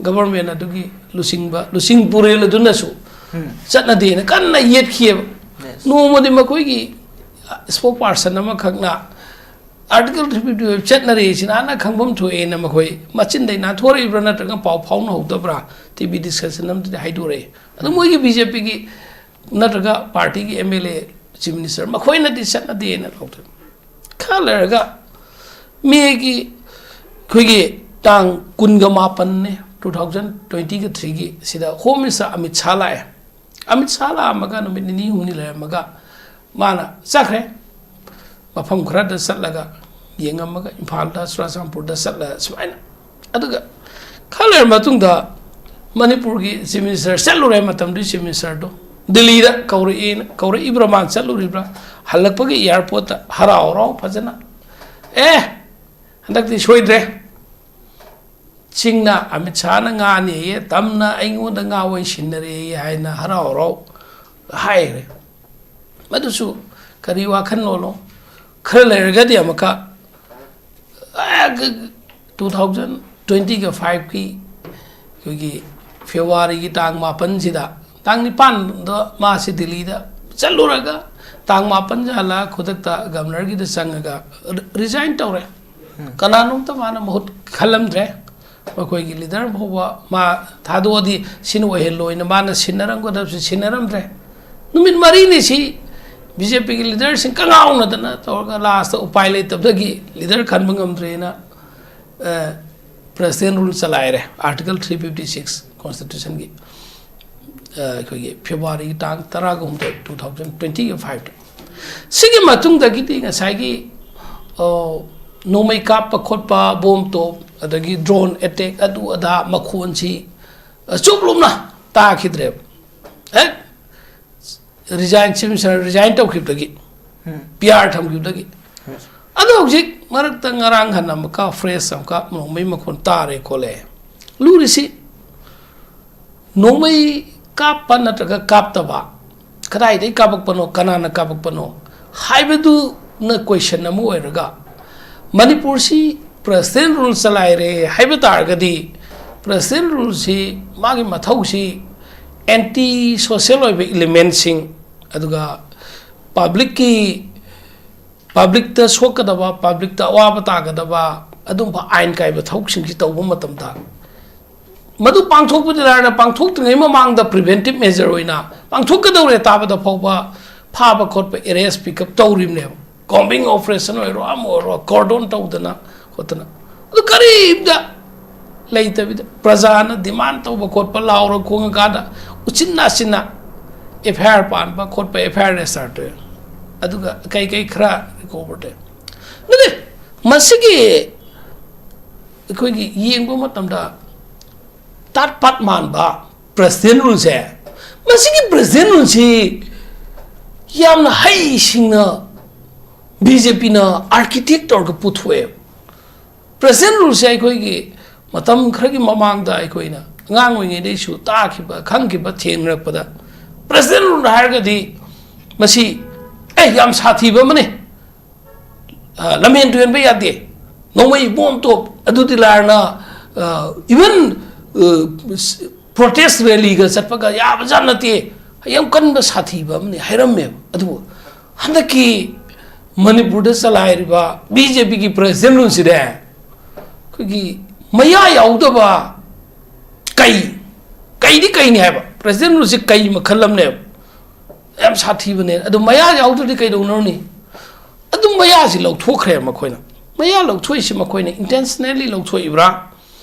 government ꯑꯗꯨꯒꯤ ꯂꯨꯆꯤꯡꯕ, ꯂꯨꯆꯤꯡ ꯄꯨꯔꯦꯜ ꯑꯗꯨꯅꯁꯨ ꯆꯠꯅꯗꯦꯅ ꯀꯟꯅ ꯌꯦꯠꯈꯤꯑꯕ꯫ Yes. ꯅꯣꯡꯃꯗꯤ ꯃꯈꯣꯏꯒꯤ spokesperson ꯑꯃꯈꯛꯅ Article three fifty five ꯆꯠꯅꯔꯦ, ꯁꯤ ꯅꯍꯥꯟꯅ ꯈꯪꯐꯝ ꯊꯣꯛꯑꯦꯅ ꯃꯈꯣꯏ ꯃꯆꯤꯟꯗꯩ ꯅꯥꯟꯊꯣꯔꯛꯏꯕ꯭ꯔꯥ ꯅꯠꯇ꯭ꯔꯒ ꯄꯥꯎ ꯐꯥꯎꯅꯍꯧꯗꯕ꯭ꯔꯥ, ꯇꯤ ꯚꯤ discussion ꯑꯃꯗꯗꯤ ꯍꯥꯏꯗꯣꯔꯛꯑꯦ꯫ ꯑꯗꯨ ꯃꯣꯏꯒꯤ ꯕꯤ ꯖꯦ ꯄꯤꯒꯤ ꯅꯠꯇ꯭ꯔꯒ party ꯒꯤ M L A, chief minister ꯃꯈꯣꯏꯅꯗꯤ ꯆꯠꯅꯗꯦꯅ ꯂꯧꯊꯣꯛꯑꯦ꯫ ꯈꯔ ꯂꯩꯔꯒ ꯃꯦꯒꯤ ꯑꯩꯈꯣꯏꯒꯤ ꯇꯥꯡ ꯀꯨꯟꯒ ꯃꯥꯄꯟꯅꯦ, two thousand twenty three ꯒꯤ, ꯁꯤꯗ Home Minister ꯑꯃꯤꯠ ꯁꯥꯍ ꯂꯥꯛꯑꯦ꯫ ꯑꯃꯤꯠ ꯁꯥꯍ ꯂꯥꯛꯑꯝꯃꯒ ꯅꯨꯃꯤꯠ ꯅꯤꯅꯤ ꯍꯨꯝꯅꯤ ꯂꯩꯔꯝꯃꯒ ꯃꯥꯅ ꯆꯠꯈ꯭ꯔꯦ꯫ ꯃꯐꯝ ꯈꯔꯗ ꯆꯠꯂꯒ ꯌꯦꯡꯉꯝꯃꯒ ꯏꯝꯐꯥꯜꯗ, ꯆꯨꯔꯥꯆꯥꯟꯄꯨꯔꯗ ꯆꯠꯂꯒ ꯁꯨꯃꯥꯏꯅ꯫ ꯑꯗꯨꯒ ꯈꯔ ꯂꯩꯔ ꯃꯇꯨꯡꯗ ꯃꯅꯤꯄꯨꯔꯒꯤ chief minister ꯆꯠꯂꯨꯔꯦ, ꯃꯇꯝꯗꯨꯒꯤ chief minister ꯗꯣ ꯗꯤꯜꯂꯤꯗ ꯀꯧꯔꯛꯑꯦꯅ, ꯀꯧꯔꯛꯏꯕ꯭ꯔꯥ, ꯃꯥꯅ ꯆꯠꯂꯨꯔꯤꯕ꯭ꯔꯥ, ꯍꯜꯂꯛꯄꯒꯤ airport ꯇ ꯍꯔꯥꯎ ꯍꯔꯥꯎ ꯐꯖꯅ, "ꯑꯦ, ꯍꯟꯗꯛꯇꯤ ꯁꯣꯏꯗ꯭ꯔꯦ, ꯁꯤꯡꯅ ꯑꯃꯤꯠ ꯁꯥꯍꯅ ꯉꯥꯅꯦꯌꯦ, ꯇꯝꯅ ꯑꯩꯉꯣꯟꯗ ꯉꯥ ꯑꯣꯏꯅ ꯁꯤꯟꯅꯔꯦꯌꯦ ꯍꯥꯏꯅ ꯍꯔꯥꯎ ꯍꯔꯥꯎ ꯍꯥꯏꯈ꯭ꯔꯦ꯫ ꯃꯗꯨꯁꯨ ꯀꯔꯤ ꯋꯥꯈꯜꯂꯣꯟꯅꯣ? ꯈꯔ ꯂꯩꯔꯒꯗꯤ ꯑꯃꯨꯛꯀ ꯇꯨ ꯊꯥꯎꯖꯟ ꯇ꯭ꯋꯦꯟꯇꯤꯒ ꯐꯥꯏꯚꯀꯤ ꯑꯩꯈꯣꯏꯒꯤ ꯐꯦꯕ꯭ꯔꯨꯋꯥꯔꯤꯒꯤ ꯇꯥꯡ ꯃꯥꯄꯟꯁꯤꯗ, ꯇꯥꯡ ꯅꯤꯄꯥꯟꯗ ꯃꯥꯁꯤ ꯗꯤꯜꯂꯤꯗ ꯆꯠꯂꯨꯔꯒ, ꯇꯥꯡ ꯃꯥꯄꯟꯁꯦ ꯍꯜꯂꯛꯑ ꯈꯨꯗꯛꯇ ꯒꯕꯅꯔꯒꯤꯗ ꯆꯪꯉꯒ ꯔꯤꯖꯥꯏꯟ ꯇꯧꯔꯦ꯫ ꯀꯅꯥꯅꯣꯝꯇ ꯃꯥꯅ ꯃꯍꯨꯠ ꯈꯜꯂꯝꯗ꯭ꯔꯦ꯫ ꯃꯈꯣꯏꯒꯤ ꯂꯤꯗꯔ ꯐꯥꯎꯕ ꯃꯥ ꯊꯥꯗꯣꯛꯑꯗꯤ ꯁꯤꯅ ꯑꯣꯏꯍꯜꯂꯣꯏꯅ ꯃꯥꯅ ꯁꯤꯟꯅꯔꯝꯒꯗꯕꯁꯤ ꯁꯤꯟꯅꯔꯝꯗ꯭ꯔꯦ꯫ ꯅꯨꯃꯤꯠ ꯃꯔꯤꯅꯤ ꯁꯤ ꯕꯤ ꯖꯦ ꯄꯤꯒꯤ ꯂꯤꯗꯔꯁꯤꯡ ꯀꯉꯥꯎꯅꯗꯅ ꯇꯧꯔꯒ ꯂꯥꯁꯇ ꯎꯄꯥꯏ ꯂꯩꯇꯕꯗꯒꯤ ꯂꯤꯗꯔ ꯈꯟꯕ ꯉꯝꯗ꯭ꯔꯦꯅ, ꯑ, ꯄ꯭ꯔꯁꯤꯗꯦꯟ ꯔꯨꯜ ꯆꯂꯥꯏꯔꯦ, ꯑꯥꯔꯇꯤꯀꯜ ꯊ꯭ꯔꯤ ꯐꯤꯐꯇꯤ ꯁꯤꯛꯁ ꯀꯣꯟꯁꯇꯤꯇ꯭ꯌꯨꯁꯟꯒꯤ꯫ ꯑ, ꯑꯩꯈꯣꯏꯒꯤ ꯐꯦꯕ꯭ꯔꯨꯋꯥꯔꯤꯒꯤ ꯇꯥꯡ ꯇꯔꯥꯒ ꯍꯨꯝꯗꯣꯏ, ꯇꯨ ꯊꯥꯎꯖꯟ ꯇ꯭ꯋꯦꯟꯇꯤꯒ ꯐꯥꯏꯚꯇ꯫ ꯁꯤꯒꯤ ꯃꯇꯨꯡꯗꯒꯤꯗꯤ ꯉꯁꯥꯏꯒꯤ, ꯑ, ꯅꯣꯡꯃꯩ ꯀꯥꯞꯄ ꯈꯣꯠꯄ, ꯕꯣꯝ ꯇꯣꯞ, ꯑꯗꯒꯤ ꯗ꯭ꯔꯣꯟ ꯑꯦꯇꯦꯛ, ꯑꯗꯨ ꯑꯗꯥ ꯃꯈꯣꯟꯁꯤ, ꯑ, ꯆꯨꯞ ꯂꯨꯞꯅ ꯇꯥꯈꯤꯗ꯭ꯔꯦꯕ꯫ ꯍꯦꯛ ꯔꯤꯖꯥꯏꯟ, ꯆꯤꯐ ꯃꯤꯅꯤꯁꯇꯔ ꯔꯤꯖꯥꯏꯟ ꯇꯧꯈꯤꯕꯗꯒꯤ, ꯎꯝ꯫ ꯄꯤ ꯑꯥꯔ ꯊꯝꯈꯤꯕꯗꯒꯤ꯫ ꯎꯝ꯫ ꯑꯗꯣ ꯍꯧꯖꯤꯛ ꯃꯔꯛꯇ ꯉꯔꯥꯡ ꯍꯟꯅ ꯑꯃꯨꯛꯀ ꯐ꯭ꯔꯦꯁ ꯑꯃꯨꯛꯀ ꯅꯣꯡꯃꯩ ꯃꯈꯣꯟ ꯇꯥꯔꯦ ꯈꯣꯠꯂꯦ꯫ ꯂꯨꯔꯤꯁꯤ ꯅꯣꯡꯃꯩ ꯀꯥꯞꯄ ꯅꯠꯇ꯭ꯔꯒ ꯀꯥꯞꯇꯕ, ꯀꯗꯥꯏꯗꯒꯤ ꯀꯥꯞꯄꯛꯄꯅꯣ, ꯀꯅꯥꯅ ꯀꯥꯞꯄꯛꯄꯅꯣ ꯍꯥꯏꯕꯗꯨꯅ ꯀꯣꯏꯁꯟ ꯑꯃ ꯑꯣꯏꯔꯒ, ꯃꯅꯤꯄꯨꯔꯁꯤ ꯄ꯭ꯔꯁꯤꯗꯦꯟ ꯔꯨꯜ ꯆꯂꯥꯏꯔꯦ ꯍꯥꯏꯕ ꯇꯥꯔꯒꯗꯤ, ꯄ꯭ꯔꯁꯤꯗꯦꯟ ꯔꯨꯜꯁꯤ ꯃꯥꯒꯤ ꯃꯊꯧꯁꯤ ꯑꯦꯟꯇꯤ ꯁꯣꯁꯦꯜ ꯑꯣꯏꯕ ꯏꯂꯤꯃꯦꯟꯁꯤꯡ, ꯑꯗꯨꯒ ꯄꯕ꯭ꯂꯤꯛꯀꯤ, ꯄꯕ꯭ꯂꯤꯛꯇ ꯁꯣꯛꯀꯗꯕ, ꯄꯕ꯭ꯂꯤꯛꯇ ꯑꯋꯥꯕ ꯇꯥꯒꯗꯕ ꯑꯗꯨꯝꯕ ꯑꯥꯏꯟ ꯀꯥꯏꯕ ꯊꯕꯛꯁꯤꯡꯁꯤ ꯇꯧꯕ ꯃꯇꯝꯗ, ꯃꯗꯨ ꯄꯥꯡꯊꯣꯛꯄꯗꯤ ꯂꯥꯏꯔꯅ, ꯄꯥꯡꯊꯣꯛꯇ꯭ꯔꯤꯉꯩ ꯃꯃꯥꯡꯗ ꯄ꯭ꯔꯤꯚꯦꯟꯇꯤꯞ ꯃꯦꯖꯔ ꯑꯣꯏꯅ ꯄꯥꯡꯊꯣꯛꯀꯗꯧꯔꯦ ꯇꯥꯕꯗ ꯐꯥꯎꯕ ꯐꯥꯕ ꯈꯣꯠꯄ, ꯑꯦꯔꯦꯁ ꯄꯤꯛꯑꯞ ꯇꯧꯔꯤꯕꯅꯦꯕ꯫ ꯀꯣꯝꯕꯤꯡ ꯑꯣꯄꯔꯦꯁꯟ ꯑꯣꯏꯔꯣ, ꯑꯃ ꯑꯣꯏꯔꯣ, ꯀꯣꯔꯗꯣꯟ ꯇꯧꯗꯅ ꯈꯣꯠꯇꯅ, ꯑꯗꯨ ꯀꯔꯤꯝꯇ ꯂꯩꯇꯕꯤꯗ ꯄ꯭ꯔꯖꯥꯅ ꯗꯤꯃꯥꯟ ꯇꯧꯕ ꯈꯣꯠꯄ, ꯂꯥꯎꯔ ꯈꯣꯡꯉꯀꯥꯟꯗ ꯎꯆꯤꯟ ꯅꯥꯆꯤꯟꯅ ꯑꯦꯐ ꯑꯥꯏ ꯑꯥꯔ ꯄꯥꯟꯕ ꯈꯣꯠꯄ, ꯑꯦꯐ ꯑꯥꯏ ꯑꯥꯔ ꯔꯦꯖꯤꯁꯇꯔ ꯇꯧꯋꯦ꯫ ꯑꯗꯨꯒ ꯀꯩ ꯀꯩ ꯈꯔ ꯔꯤꯀꯣꯚꯔ ꯇꯧꯋꯦ꯫ ꯑꯗꯨꯗꯤ ꯃꯁꯤꯒꯤ ꯑꯩꯈꯣꯏꯒꯤ ꯌꯦꯡꯕ ꯃꯇꯝꯗ ꯇꯥꯠ ꯄꯥꯠ ꯃꯥꯟꯕ ꯄ꯭ꯔꯁꯤꯗꯦꯟ ꯔꯨꯜꯁꯦ, ꯃꯁꯤꯒꯤ ꯄ꯭ꯔꯁꯤꯗꯦꯟ ꯔꯨꯜꯁꯤ ꯌꯥꯝꯅ ꯍꯩꯁꯤꯡꯅ ꯕꯤ ꯖꯦ ꯄꯤꯅ ꯑꯥꯔꯀꯤꯇꯦꯛ ꯇꯧꯔꯒ ꯄꯨꯊꯣꯛꯑꯦ꯫ ꯄ꯭ꯔꯁꯤꯗꯦꯟ ꯔꯨꯜꯁꯦ ꯑꯩꯈꯣꯏꯒꯤ ꯃꯇꯝ ꯈꯔꯒꯤ ꯃꯃꯥꯡꯗ ꯑꯩꯈꯣꯏꯅ ꯑꯉꯥꯡ ꯑꯣꯏꯔꯤꯉꯩꯗꯩꯁꯨ ꯇꯥꯈꯤꯕ, ꯈꯪꯈꯤꯕ, ꯊꯦꯡꯅꯔꯛꯄꯗ, ꯄ꯭ꯔꯁꯤꯗꯦꯟ ꯔꯨꯜ ꯍꯥꯏꯔꯒꯗꯤ ꯃꯁꯤ ꯑꯦ ꯌꯥꯝ ꯁꯥꯊꯤꯕ ꯑꯃꯅꯤ, ꯑ, ꯂꯝꯍꯦꯟ ꯇꯨꯍꯦꯟꯕ ꯌꯥꯗꯦ, ꯅꯣꯡꯃꯩ ꯕꯣꯝ ꯇꯣꯞ ꯑꯗꯨꯗꯤ ꯂꯥꯏꯔꯅ, ꯏꯚꯟ ꯄ꯭ꯔꯣꯇꯦꯁ ꯔꯦꯂꯤꯒ ꯆꯠꯄꯒ ꯌꯥꯕꯖꯥꯠ ꯅꯠꯇꯦ, ꯌꯥꯝ ꯀꯟꯕ ꯁꯥꯊꯤꯕ ꯑꯃꯅꯤ ꯍꯥꯏꯔꯝꯃꯦꯕ꯫ ꯑꯗꯨꯕꯨ ꯍꯟꯗꯛꯀꯤ ꯃꯅꯤꯄꯨꯔꯗ ꯆꯂꯥꯏꯔꯤꯕ ꯕꯤ ꯖꯦ ꯄꯤꯒꯤ ꯄ꯭ꯔꯁꯤꯗꯦꯟ ꯔꯨꯜꯁꯤꯗꯤ ꯑꯩꯈꯣꯏꯒꯤ ꯃꯌꯥ ꯌꯥꯎꯗꯕ, ꯀꯩ, ꯀꯩꯗꯤ ꯀꯩꯅꯤ ꯍꯥꯏꯕ, ꯄ꯭ꯔꯁꯤꯗꯦꯟ ꯔꯨꯜꯁꯤ ꯀꯩ ꯃꯈꯜ ꯑꯃꯅꯦꯕ, ꯌꯥꯝ ꯁꯥꯊꯤꯕꯅꯦ꯫ ꯑꯗꯨ ꯃꯌꯥ ꯌꯥꯎꯗ꯭ꯔꯗꯤ ꯀꯩꯗꯧꯅꯔꯨꯅꯤ? ꯑꯗꯨꯝ ꯃꯌꯥꯁꯤ ꯂꯧꯊꯣꯛꯈ꯭ꯔꯦ ꯃꯈꯣꯏꯅ꯫ ꯃꯌꯥ ꯂꯧꯊꯣꯛꯏꯁꯤ ꯃꯈꯣꯏꯅ intentionally ꯂꯧꯊꯣꯛꯏꯕ꯭ꯔꯥ,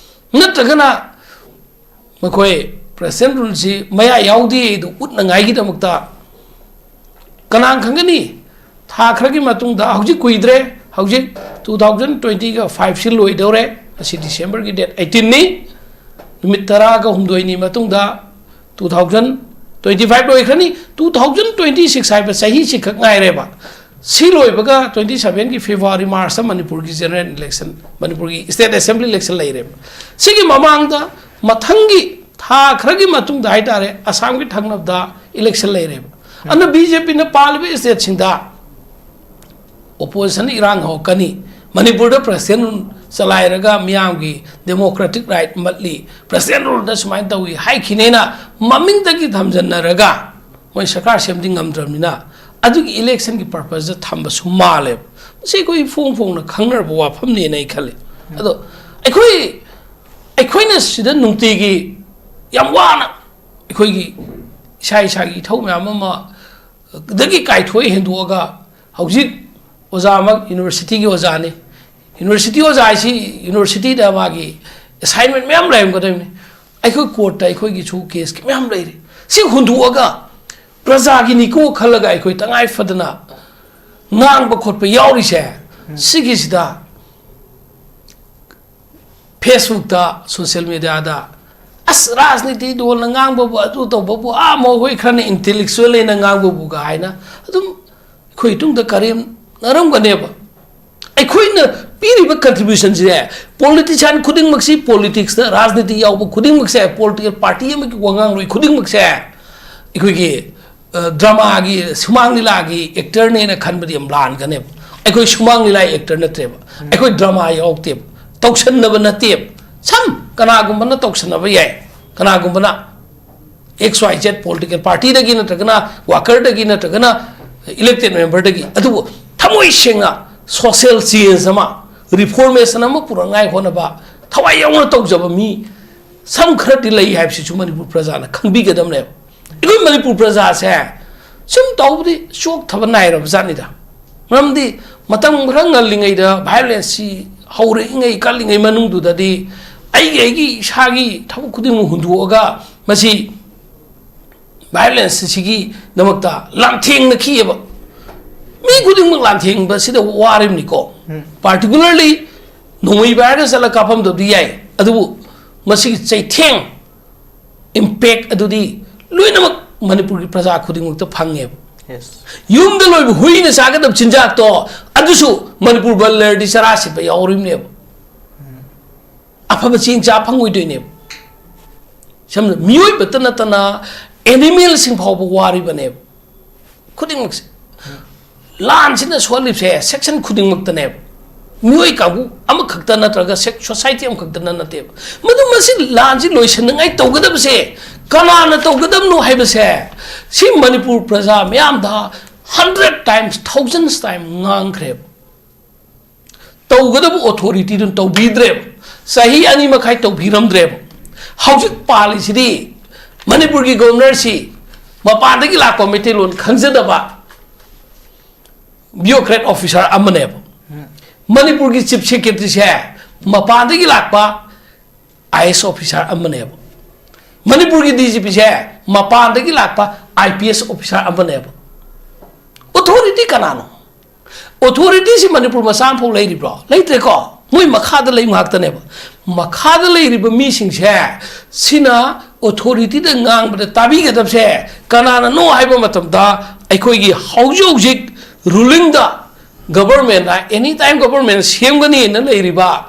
ꯅꯠꯇ꯭ꯔꯒꯅ ꯃꯈꯣꯏ ꯄ꯭ꯔꯁꯤꯗꯦꯟ ꯔꯨꯜꯁꯤ ꯃꯌꯥ ꯌꯥꯎꯗꯦꯗꯨ ꯎꯠꯅꯉꯥꯏꯒꯤꯗꯃꯛꯇ? ꯀꯅꯥꯅ ꯈꯪꯒꯅꯤ? ꯊꯥ ꯈꯔꯒꯤ ꯃꯇꯨꯡꯗ, ꯍꯧꯖꯤꯛ ꯀꯨꯏꯗ꯭ꯔꯦ, ꯍꯧꯖꯤꯛ two thousand twenty five ꯁꯤ ꯂꯣꯏꯗꯧꯔꯦ, ꯉꯁꯤ ꯗꯤꯁꯦꯝꯕꯔꯒꯤ date eighteen ꯅꯤ, ꯅꯨꯃꯤꯠ ꯇꯔꯥꯒ ꯍꯨꯝꯗꯣꯏꯅꯤ ꯃꯇꯨꯡꯗ two thousand twenty five ꯂꯣꯏꯈ꯭ꯔꯅꯤ꯫ Two thousand twenty six ꯍꯥꯏꯕ ꯆꯍꯤꯁꯤ ꯈꯛ ꯉꯥꯏꯔꯦꯕ꯫ ꯁꯤ ꯂꯣꯏꯕꯒ twenty seven ꯒꯤ February March ꯇ ꯃꯅꯤꯄꯨꯔꯒꯤ general election, ꯃꯅꯤꯄꯨꯔꯒꯤ state assembly election ꯂꯩꯔꯦꯕ꯫ ꯁꯤꯒꯤ ꯃꯃꯥꯡꯗ ꯃꯊꯪꯒꯤ ꯊꯥ ꯈꯔꯒꯤ ꯃꯇꯨꯡꯗ ꯍꯥꯏꯇꯥꯔꯦ, ꯑꯁꯥꯝꯒꯤ ꯊꯪꯅꯕꯗ election ꯂꯩꯔꯦꯕ꯫ ꯑꯗꯨꯅ ꯕꯤ ꯖꯦ ꯄꯤꯅ ꯄꯥꯜꯂꯤꯕ state ꯁꯤꯡꯗ opposition ꯏꯔꯥꯡ ꯍꯧꯔꯛꯀꯅꯤ, ꯃꯅꯤꯄꯨꯔꯗ ꯄ꯭ꯔꯁꯤꯗꯦꯟ ꯔꯨꯜ ꯆꯂꯥꯏꯔꯒ ꯃꯤꯌꯥꯝꯒꯤ democratic right ꯃꯠꯂꯤ, ꯄ꯭ꯔꯁꯤꯗꯦꯟ ꯔꯨꯜꯗ ꯁꯨꯃꯥꯏꯅ ꯇꯧꯏ ꯍꯥꯏꯈꯤꯅꯦꯅ ꯃꯃꯤꯡꯗꯒꯤ ꯊꯝꯖꯟꯅꯔꯒ ꯃꯣꯏ ꯁꯔꯀꯥꯔ ꯁꯦꯝꯗꯤ ꯉꯝꯗ꯭ꯔꯕꯅꯤꯅ, ꯑꯗꯨꯒꯤ election ꯒꯤ purpose ꯇ ꯊꯝꯕꯁꯨ ꯃꯥꯜꯂꯦꯕ꯫ ꯃꯁꯤ ꯑꯩꯈꯣꯏ ꯐꯣꯡ ꯐꯣꯡꯅ ꯈꯪꯅꯔꯕ ꯋꯥꯐꯝꯅꯦꯅ ꯑꯩ ꯈꯜꯂꯤ꯫ ꯑꯗꯣ ꯑꯩꯈꯣꯏ, ꯑꯩꯈꯣꯏꯅ ꯁꯤꯗ ꯅꯨꯡꯇꯤꯒꯤ ꯌꯥꯝ ꯋꯥꯅ ꯑꯩꯈꯣꯏꯒꯤ ꯏꯁꯥ ꯏꯁꯥꯒꯤ ꯏꯊꯧ ꯃꯌꯥꯝ ꯑꯃ ꯗꯒꯤ ꯀꯥꯏꯊꯣꯛ ꯍꯦꯟꯗꯣꯛꯑꯒ, ꯍꯧꯖꯤꯛ ꯑꯣꯖꯥ ꯑꯃ university ꯒꯤ ꯑꯣꯖꯥꯅꯤ, university ꯑꯣꯖꯥ ꯍꯥꯏꯁꯤ university ꯗ ꯃꯥꯒꯤ assignment ꯃꯌꯥꯝ ꯂꯩꯔꯝꯒꯗꯕꯅꯤ꯫ ꯑꯩꯈꯣꯏ court ꯇ ꯑꯩꯈꯣꯏꯒꯤꯁꯨ case ꯀꯤ ꯃꯌꯥꯝ ꯂꯩꯔꯤ꯫ ꯁꯤ ꯍꯨꯟꯗꯣꯛꯑꯒ ꯄ꯭ꯔꯖꯥꯒꯤꯅꯤꯀꯣ ꯈꯜꯂꯒ ꯑꯩꯈꯣꯏ ꯇꯉꯥꯏ ꯐꯗꯅ ꯉꯥꯡꯕ ꯈꯣꯠꯄ ꯌꯥꯎꯔꯤꯁꯦ, ꯁꯤꯒꯤꯁꯤꯗ Facebook ꯇ, social media ꯗ, ꯑꯁ, ꯔꯥꯖꯅꯤꯇꯤ ꯗꯣꯜꯅ ꯉꯥꯡꯕꯕꯨ, ꯑꯗꯨ ꯇꯧꯕꯕꯨ, ꯑꯥ, ꯃꯈꯣꯏ ꯈꯔꯅ intellectual ꯂꯩꯅ ꯉꯥꯡꯕꯕꯨꯒ ꯍꯥꯏꯅ ꯑꯗꯨꯝ ꯑꯩꯈꯣꯏ ꯏꯇꯨꯡꯗ ꯀꯔꯦꯝꯅꯔꯝꯒꯅꯦꯕ꯫ ꯑꯩꯈꯣꯏꯅ ꯄꯤꯔꯤꯕ ꯀꯟꯇ꯭ꯔꯤꯕ꯭ꯌꯨꯁꯟꯁꯦ, ꯄꯣꯂꯤꯇꯤꯁꯤꯌꯥꯟ ꯈꯨꯗꯤꯡꯃꯛꯁꯤ, ꯄꯣꯂꯤꯇꯤꯛꯁꯇ, ꯔꯥꯖꯅꯤꯇꯤ ꯌꯥꯎꯕ ꯈꯨꯗꯤꯡꯃꯛꯁꯦ, ꯄꯣꯂꯤꯇꯤꯀꯦꯜ ꯄꯥꯔꯇꯤ ꯑꯃꯒꯤ ꯋꯥꯉꯥꯡꯂꯣꯏ ꯈꯨꯗꯤꯡꯃꯛꯁꯦ, ꯑꯩꯈꯣꯏꯒꯤ ꯑ, ꯗ꯭ꯔꯃꯥꯒꯤ, ꯁꯨꯃꯥꯡ ꯂꯤꯂꯥꯒꯤ ꯑꯦꯛꯇꯔꯅꯦꯅ ꯈꯟꯕꯗꯤ ꯌꯥꯝ ꯂꯥꯟꯒꯅꯦꯕ꯫ ꯑꯩꯈꯣꯏ ꯁꯨꯃꯥꯡ ꯂꯤꯂꯥꯒꯤ ꯑꯦꯛꯇꯔ ꯅꯠꯇ꯭ꯔꯦꯕ꯫ ꯑꯩꯈꯣꯏ ꯗ꯭ꯔꯃꯥ ꯌꯥꯎꯔꯛꯇꯦꯕ꯫ ꯇꯧꯁꯟꯅꯕ ꯅꯠꯇꯦꯕ꯫ ꯁꯝ ꯀꯅꯥꯒꯨꯝꯕꯅ ꯇꯧꯁꯟꯅꯕ ꯌꯥꯏ, ꯀꯅꯥꯒꯨꯝꯕꯅ ꯑꯦꯛꯁ ꯋꯥꯏ ꯖꯦꯠ ꯄꯣꯂꯤꯇꯤꯀꯦꯜ ꯄꯥꯔꯇꯤꯗꯒꯤ ꯅꯠꯇ꯭ꯔꯒꯅ ꯋꯥꯀꯔꯗꯒꯤ ꯅꯠꯇ꯭ꯔꯒꯅ ꯏꯂꯦꯛꯇꯦꯠ ꯃꯦꯝꯕꯔꯗꯒꯤ, ꯑꯗꯨꯕꯨ ꯊꯃꯣꯏ ꯁꯦꯡꯅ ꯁꯣꯁꯤꯌꯦꯜ ꯆꯦꯟꯖ ꯑꯃ, ꯔꯤꯐꯣꯔꯃꯦꯁꯟ ꯑꯃ ꯄꯨꯔꯛꯅꯉꯥꯏ ꯍꯣꯠꯅꯕ ꯊꯋꯥꯏ ꯌꯥꯎꯅ ꯇꯧꯖꯕ ꯃꯤ ꯁꯝ ꯈꯔꯗꯤ ꯂꯩ ꯍꯥꯏꯕꯁꯤꯁꯨ ꯃꯅꯤꯄꯨꯔ ꯄ꯭ꯔꯖꯥꯅ ꯈꯪꯕꯤꯒꯗꯕꯅꯦꯕ꯫ ꯑꯩꯈꯣꯏ ꯃꯅꯤꯄꯨꯔ ꯄ꯭ꯔꯖꯥꯁꯦ ꯁꯨꯝ ꯇꯧꯕꯗꯤ ꯆꯣꯛꯊꯕ ꯅꯥꯏꯔꯕ ꯖꯥꯠꯅꯤꯗ꯫ ꯃꯔꯝꯗꯤ ꯃꯇꯝ ꯈꯔ ꯉꯜꯂꯤꯉꯩꯗ, ꯚꯥꯏꯑꯣꯂꯦꯟꯁꯁꯤ ꯍꯧꯔꯛꯏꯉꯩ, ꯀꯜꯂꯤꯉꯩ ꯃꯅꯨꯡꯗꯨꯗꯗꯤ ꯑꯩꯒꯤ, ꯑꯩꯒꯤ ꯏꯁꯥꯒꯤ ꯊꯕꯛ ꯈꯨꯗꯤꯡꯃꯛ ꯍꯨꯟꯗꯣꯛꯑꯒ ꯃꯁꯤ ꯚꯥꯏꯑꯣꯂꯦꯟꯁ ꯑꯁꯤꯒꯤꯗꯃꯛꯇ ꯂꯥꯟꯊꯦꯡꯅꯈꯤꯑꯕ꯫ ꯃꯤ ꯈꯨꯗꯤꯡꯃꯛ ꯂꯥꯟꯊꯦꯡꯕꯁꯤꯗ ꯋꯥꯔꯤꯕꯅꯤꯀꯣ꯫ ꯄꯥꯔꯇꯤꯀꯨꯂꯔꯂꯤ ꯅꯣꯡꯃꯩ ꯄꯥꯏꯔꯒ ꯆꯠꯂꯒ ꯀꯥꯞꯐꯝꯗꯕꯗꯤ ꯌꯥꯏ, ꯑꯗꯨꯕꯨ ꯃꯁꯤꯒꯤ ꯆꯩꯊꯦꯡ, ꯏꯝꯄꯦꯛ ꯑꯗꯨꯗꯤ ꯂꯣꯏꯅꯃꯛ ꯃꯅꯤꯄꯨꯔꯒꯤ ꯄ꯭ꯔꯖꯥ ꯈꯨꯗꯤꯡꯃꯛꯇ ꯐꯪꯉꯦꯕ꯫ ꯌꯨꯝꯗ ꯂꯣꯏꯕ ꯍꯨꯏꯅ ꯆꯥꯒꯗꯕ ꯆꯤꯟꯖꯥꯛꯇꯣ ꯑꯗꯨꯁꯨ ꯃꯅꯤꯄꯨꯔ ꯕꯟ ꯂꯩꯔꯗꯤ ꯆꯔꯥ ꯁꯤꯠꯄ ꯌꯥꯎꯔꯤꯕꯅꯦꯕ꯫ ꯑꯐꯕ ꯆꯦꯡ ꯆꯥ ꯐꯪꯉꯣꯏꯗꯣꯏꯅꯦꯕ꯫ ꯁꯝꯅ ꯃꯤꯑꯣꯏꯕꯇ ꯅꯠꯇꯅ ꯑꯦꯅꯤꯃꯦꯜꯁꯤꯡ ꯐꯥꯎꯕ ꯋꯥꯔꯤꯕꯅꯦꯕ꯫ ꯈꯨꯗꯤꯡꯃꯛꯁꯦ, ꯂꯥꯟꯁꯤꯅ ꯁꯣꯛꯍꯜꯂꯤꯕꯁꯦ ꯁꯦꯛꯁꯟ ꯈꯨꯗꯤꯡꯃꯛꯇꯅꯦꯕ꯫ ꯃꯤꯑꯣꯏ ꯀꯥꯡꯕꯨ ꯑꯃꯈꯛꯇ ꯅꯠꯇ꯭ꯔꯒ ꯁꯦꯛ-, ꯁꯣꯁꯥꯏꯇꯤ ꯑꯃꯈꯛꯇꯅ ꯅꯠꯇꯦꯕ꯫ ꯃꯗꯨ ꯃꯁꯤ ꯂꯥꯟꯁꯤ ꯂꯣꯏꯁꯤꯟꯅꯉꯥꯏ ꯇꯧꯒꯗꯕꯁꯦ ꯀꯅꯥꯅ ꯇꯧꯒꯗꯕꯅꯣ ꯍꯥꯏꯕꯁꯦ ꯁꯤ ꯃꯅꯤꯄꯨꯔ ꯄ꯭ꯔꯖꯥ ꯃꯤꯌꯥꯝꯗ ꯍꯟꯗ꯭ꯔꯦꯠ ꯇꯥꯏꯝꯁ, ꯊꯥꯎꯖꯟꯁ ꯇꯥꯏꯝ ꯉꯥꯡꯈ꯭ꯔꯦꯕ꯫ ꯇꯧꯒꯗꯕ ꯑꯣꯊꯣꯔꯤꯇꯤꯗꯨꯅ ꯇꯧꯕꯤꯗ꯭ꯔꯦꯕ꯫ ꯆꯍꯤ ꯑꯅꯤ ꯃꯈꯥꯏ ꯇꯧꯕꯤꯔꯝꯗ꯭ꯔꯦꯕ꯫ ꯍꯧꯖꯤꯛ ꯄꯥꯜꯂꯤꯁꯤꯗꯤ ꯃꯅꯤꯄꯨꯔꯒꯤ ꯒꯣꯕꯔꯅꯔꯁꯤ ꯃꯄꯥꯟꯗꯒꯤ ꯂꯥꯛꯄ ꯃꯩꯇꯩꯂꯣꯟ ꯈꯪꯖꯗꯕ ꯕ꯭ꯌꯨꯔꯣꯀ꯭ꯔꯦꯠ ꯑꯣꯐꯤꯁꯥꯔ ꯑꯃꯅꯦꯕ꯫ ꯃꯅꯤꯄꯨꯔꯒꯤ ꯆꯤꯐ ꯁꯦꯀ꯭ꯔꯦꯇꯔꯤꯁꯦ ꯃꯄꯥꯟꯗꯒꯤ ꯂꯥꯛꯄ ꯑꯥꯏ ꯑꯦꯁ ꯑꯣꯐꯤꯁꯥꯔ ꯑꯃꯅꯦꯕ꯫ ꯃꯅꯤꯄꯨꯔꯒꯤ ꯗꯤ ꯖꯤ ꯄꯤꯁꯦ ꯃꯄꯥꯟꯗꯒꯤ ꯂꯥꯛꯄ ꯑꯥꯏ ꯄꯤ ꯑꯦꯁ ꯑꯣꯐꯤꯁꯥꯔ ꯑꯃꯅꯦꯕ꯫ ꯑꯣꯊꯣꯔꯤꯇꯤ ꯀꯅꯥꯅꯣ? ꯑꯣꯊꯣꯔꯤꯇꯤꯁꯤ ꯃꯅꯤꯄꯨꯔ ꯃꯆꯥ ꯑꯃꯐꯥꯎ ꯂꯩꯔꯤꯕ꯭ꯔꯣ? ꯂꯩꯇ꯭ꯔꯦꯀꯣ꯫ ꯃꯣꯏ ꯃꯈꯥꯗ ꯂꯩ ꯉꯥꯛꯇꯅꯦꯕ꯫ ꯃꯈꯥꯗ ꯂꯩꯔꯤꯕ ꯃꯤꯁꯤꯡꯁꯦ ꯁꯤꯅ ꯑꯣꯊꯣꯔꯤꯇꯤꯗ ꯉꯥꯡꯕꯗ ꯇꯥꯕꯤꯒꯗꯕꯁꯦ ꯀꯅꯥꯅꯅꯣ ꯍꯥꯏꯕ ꯃꯇꯝꯗ ꯑꯩꯈꯣꯏꯒꯤ ꯍꯧꯖꯤꯛ ꯍꯧꯖꯤꯛ ꯔꯨꯂꯤꯡꯗ Government, any time government ꯁꯦꯝꯒꯅꯤꯅ ꯂꯩꯔꯤꯕ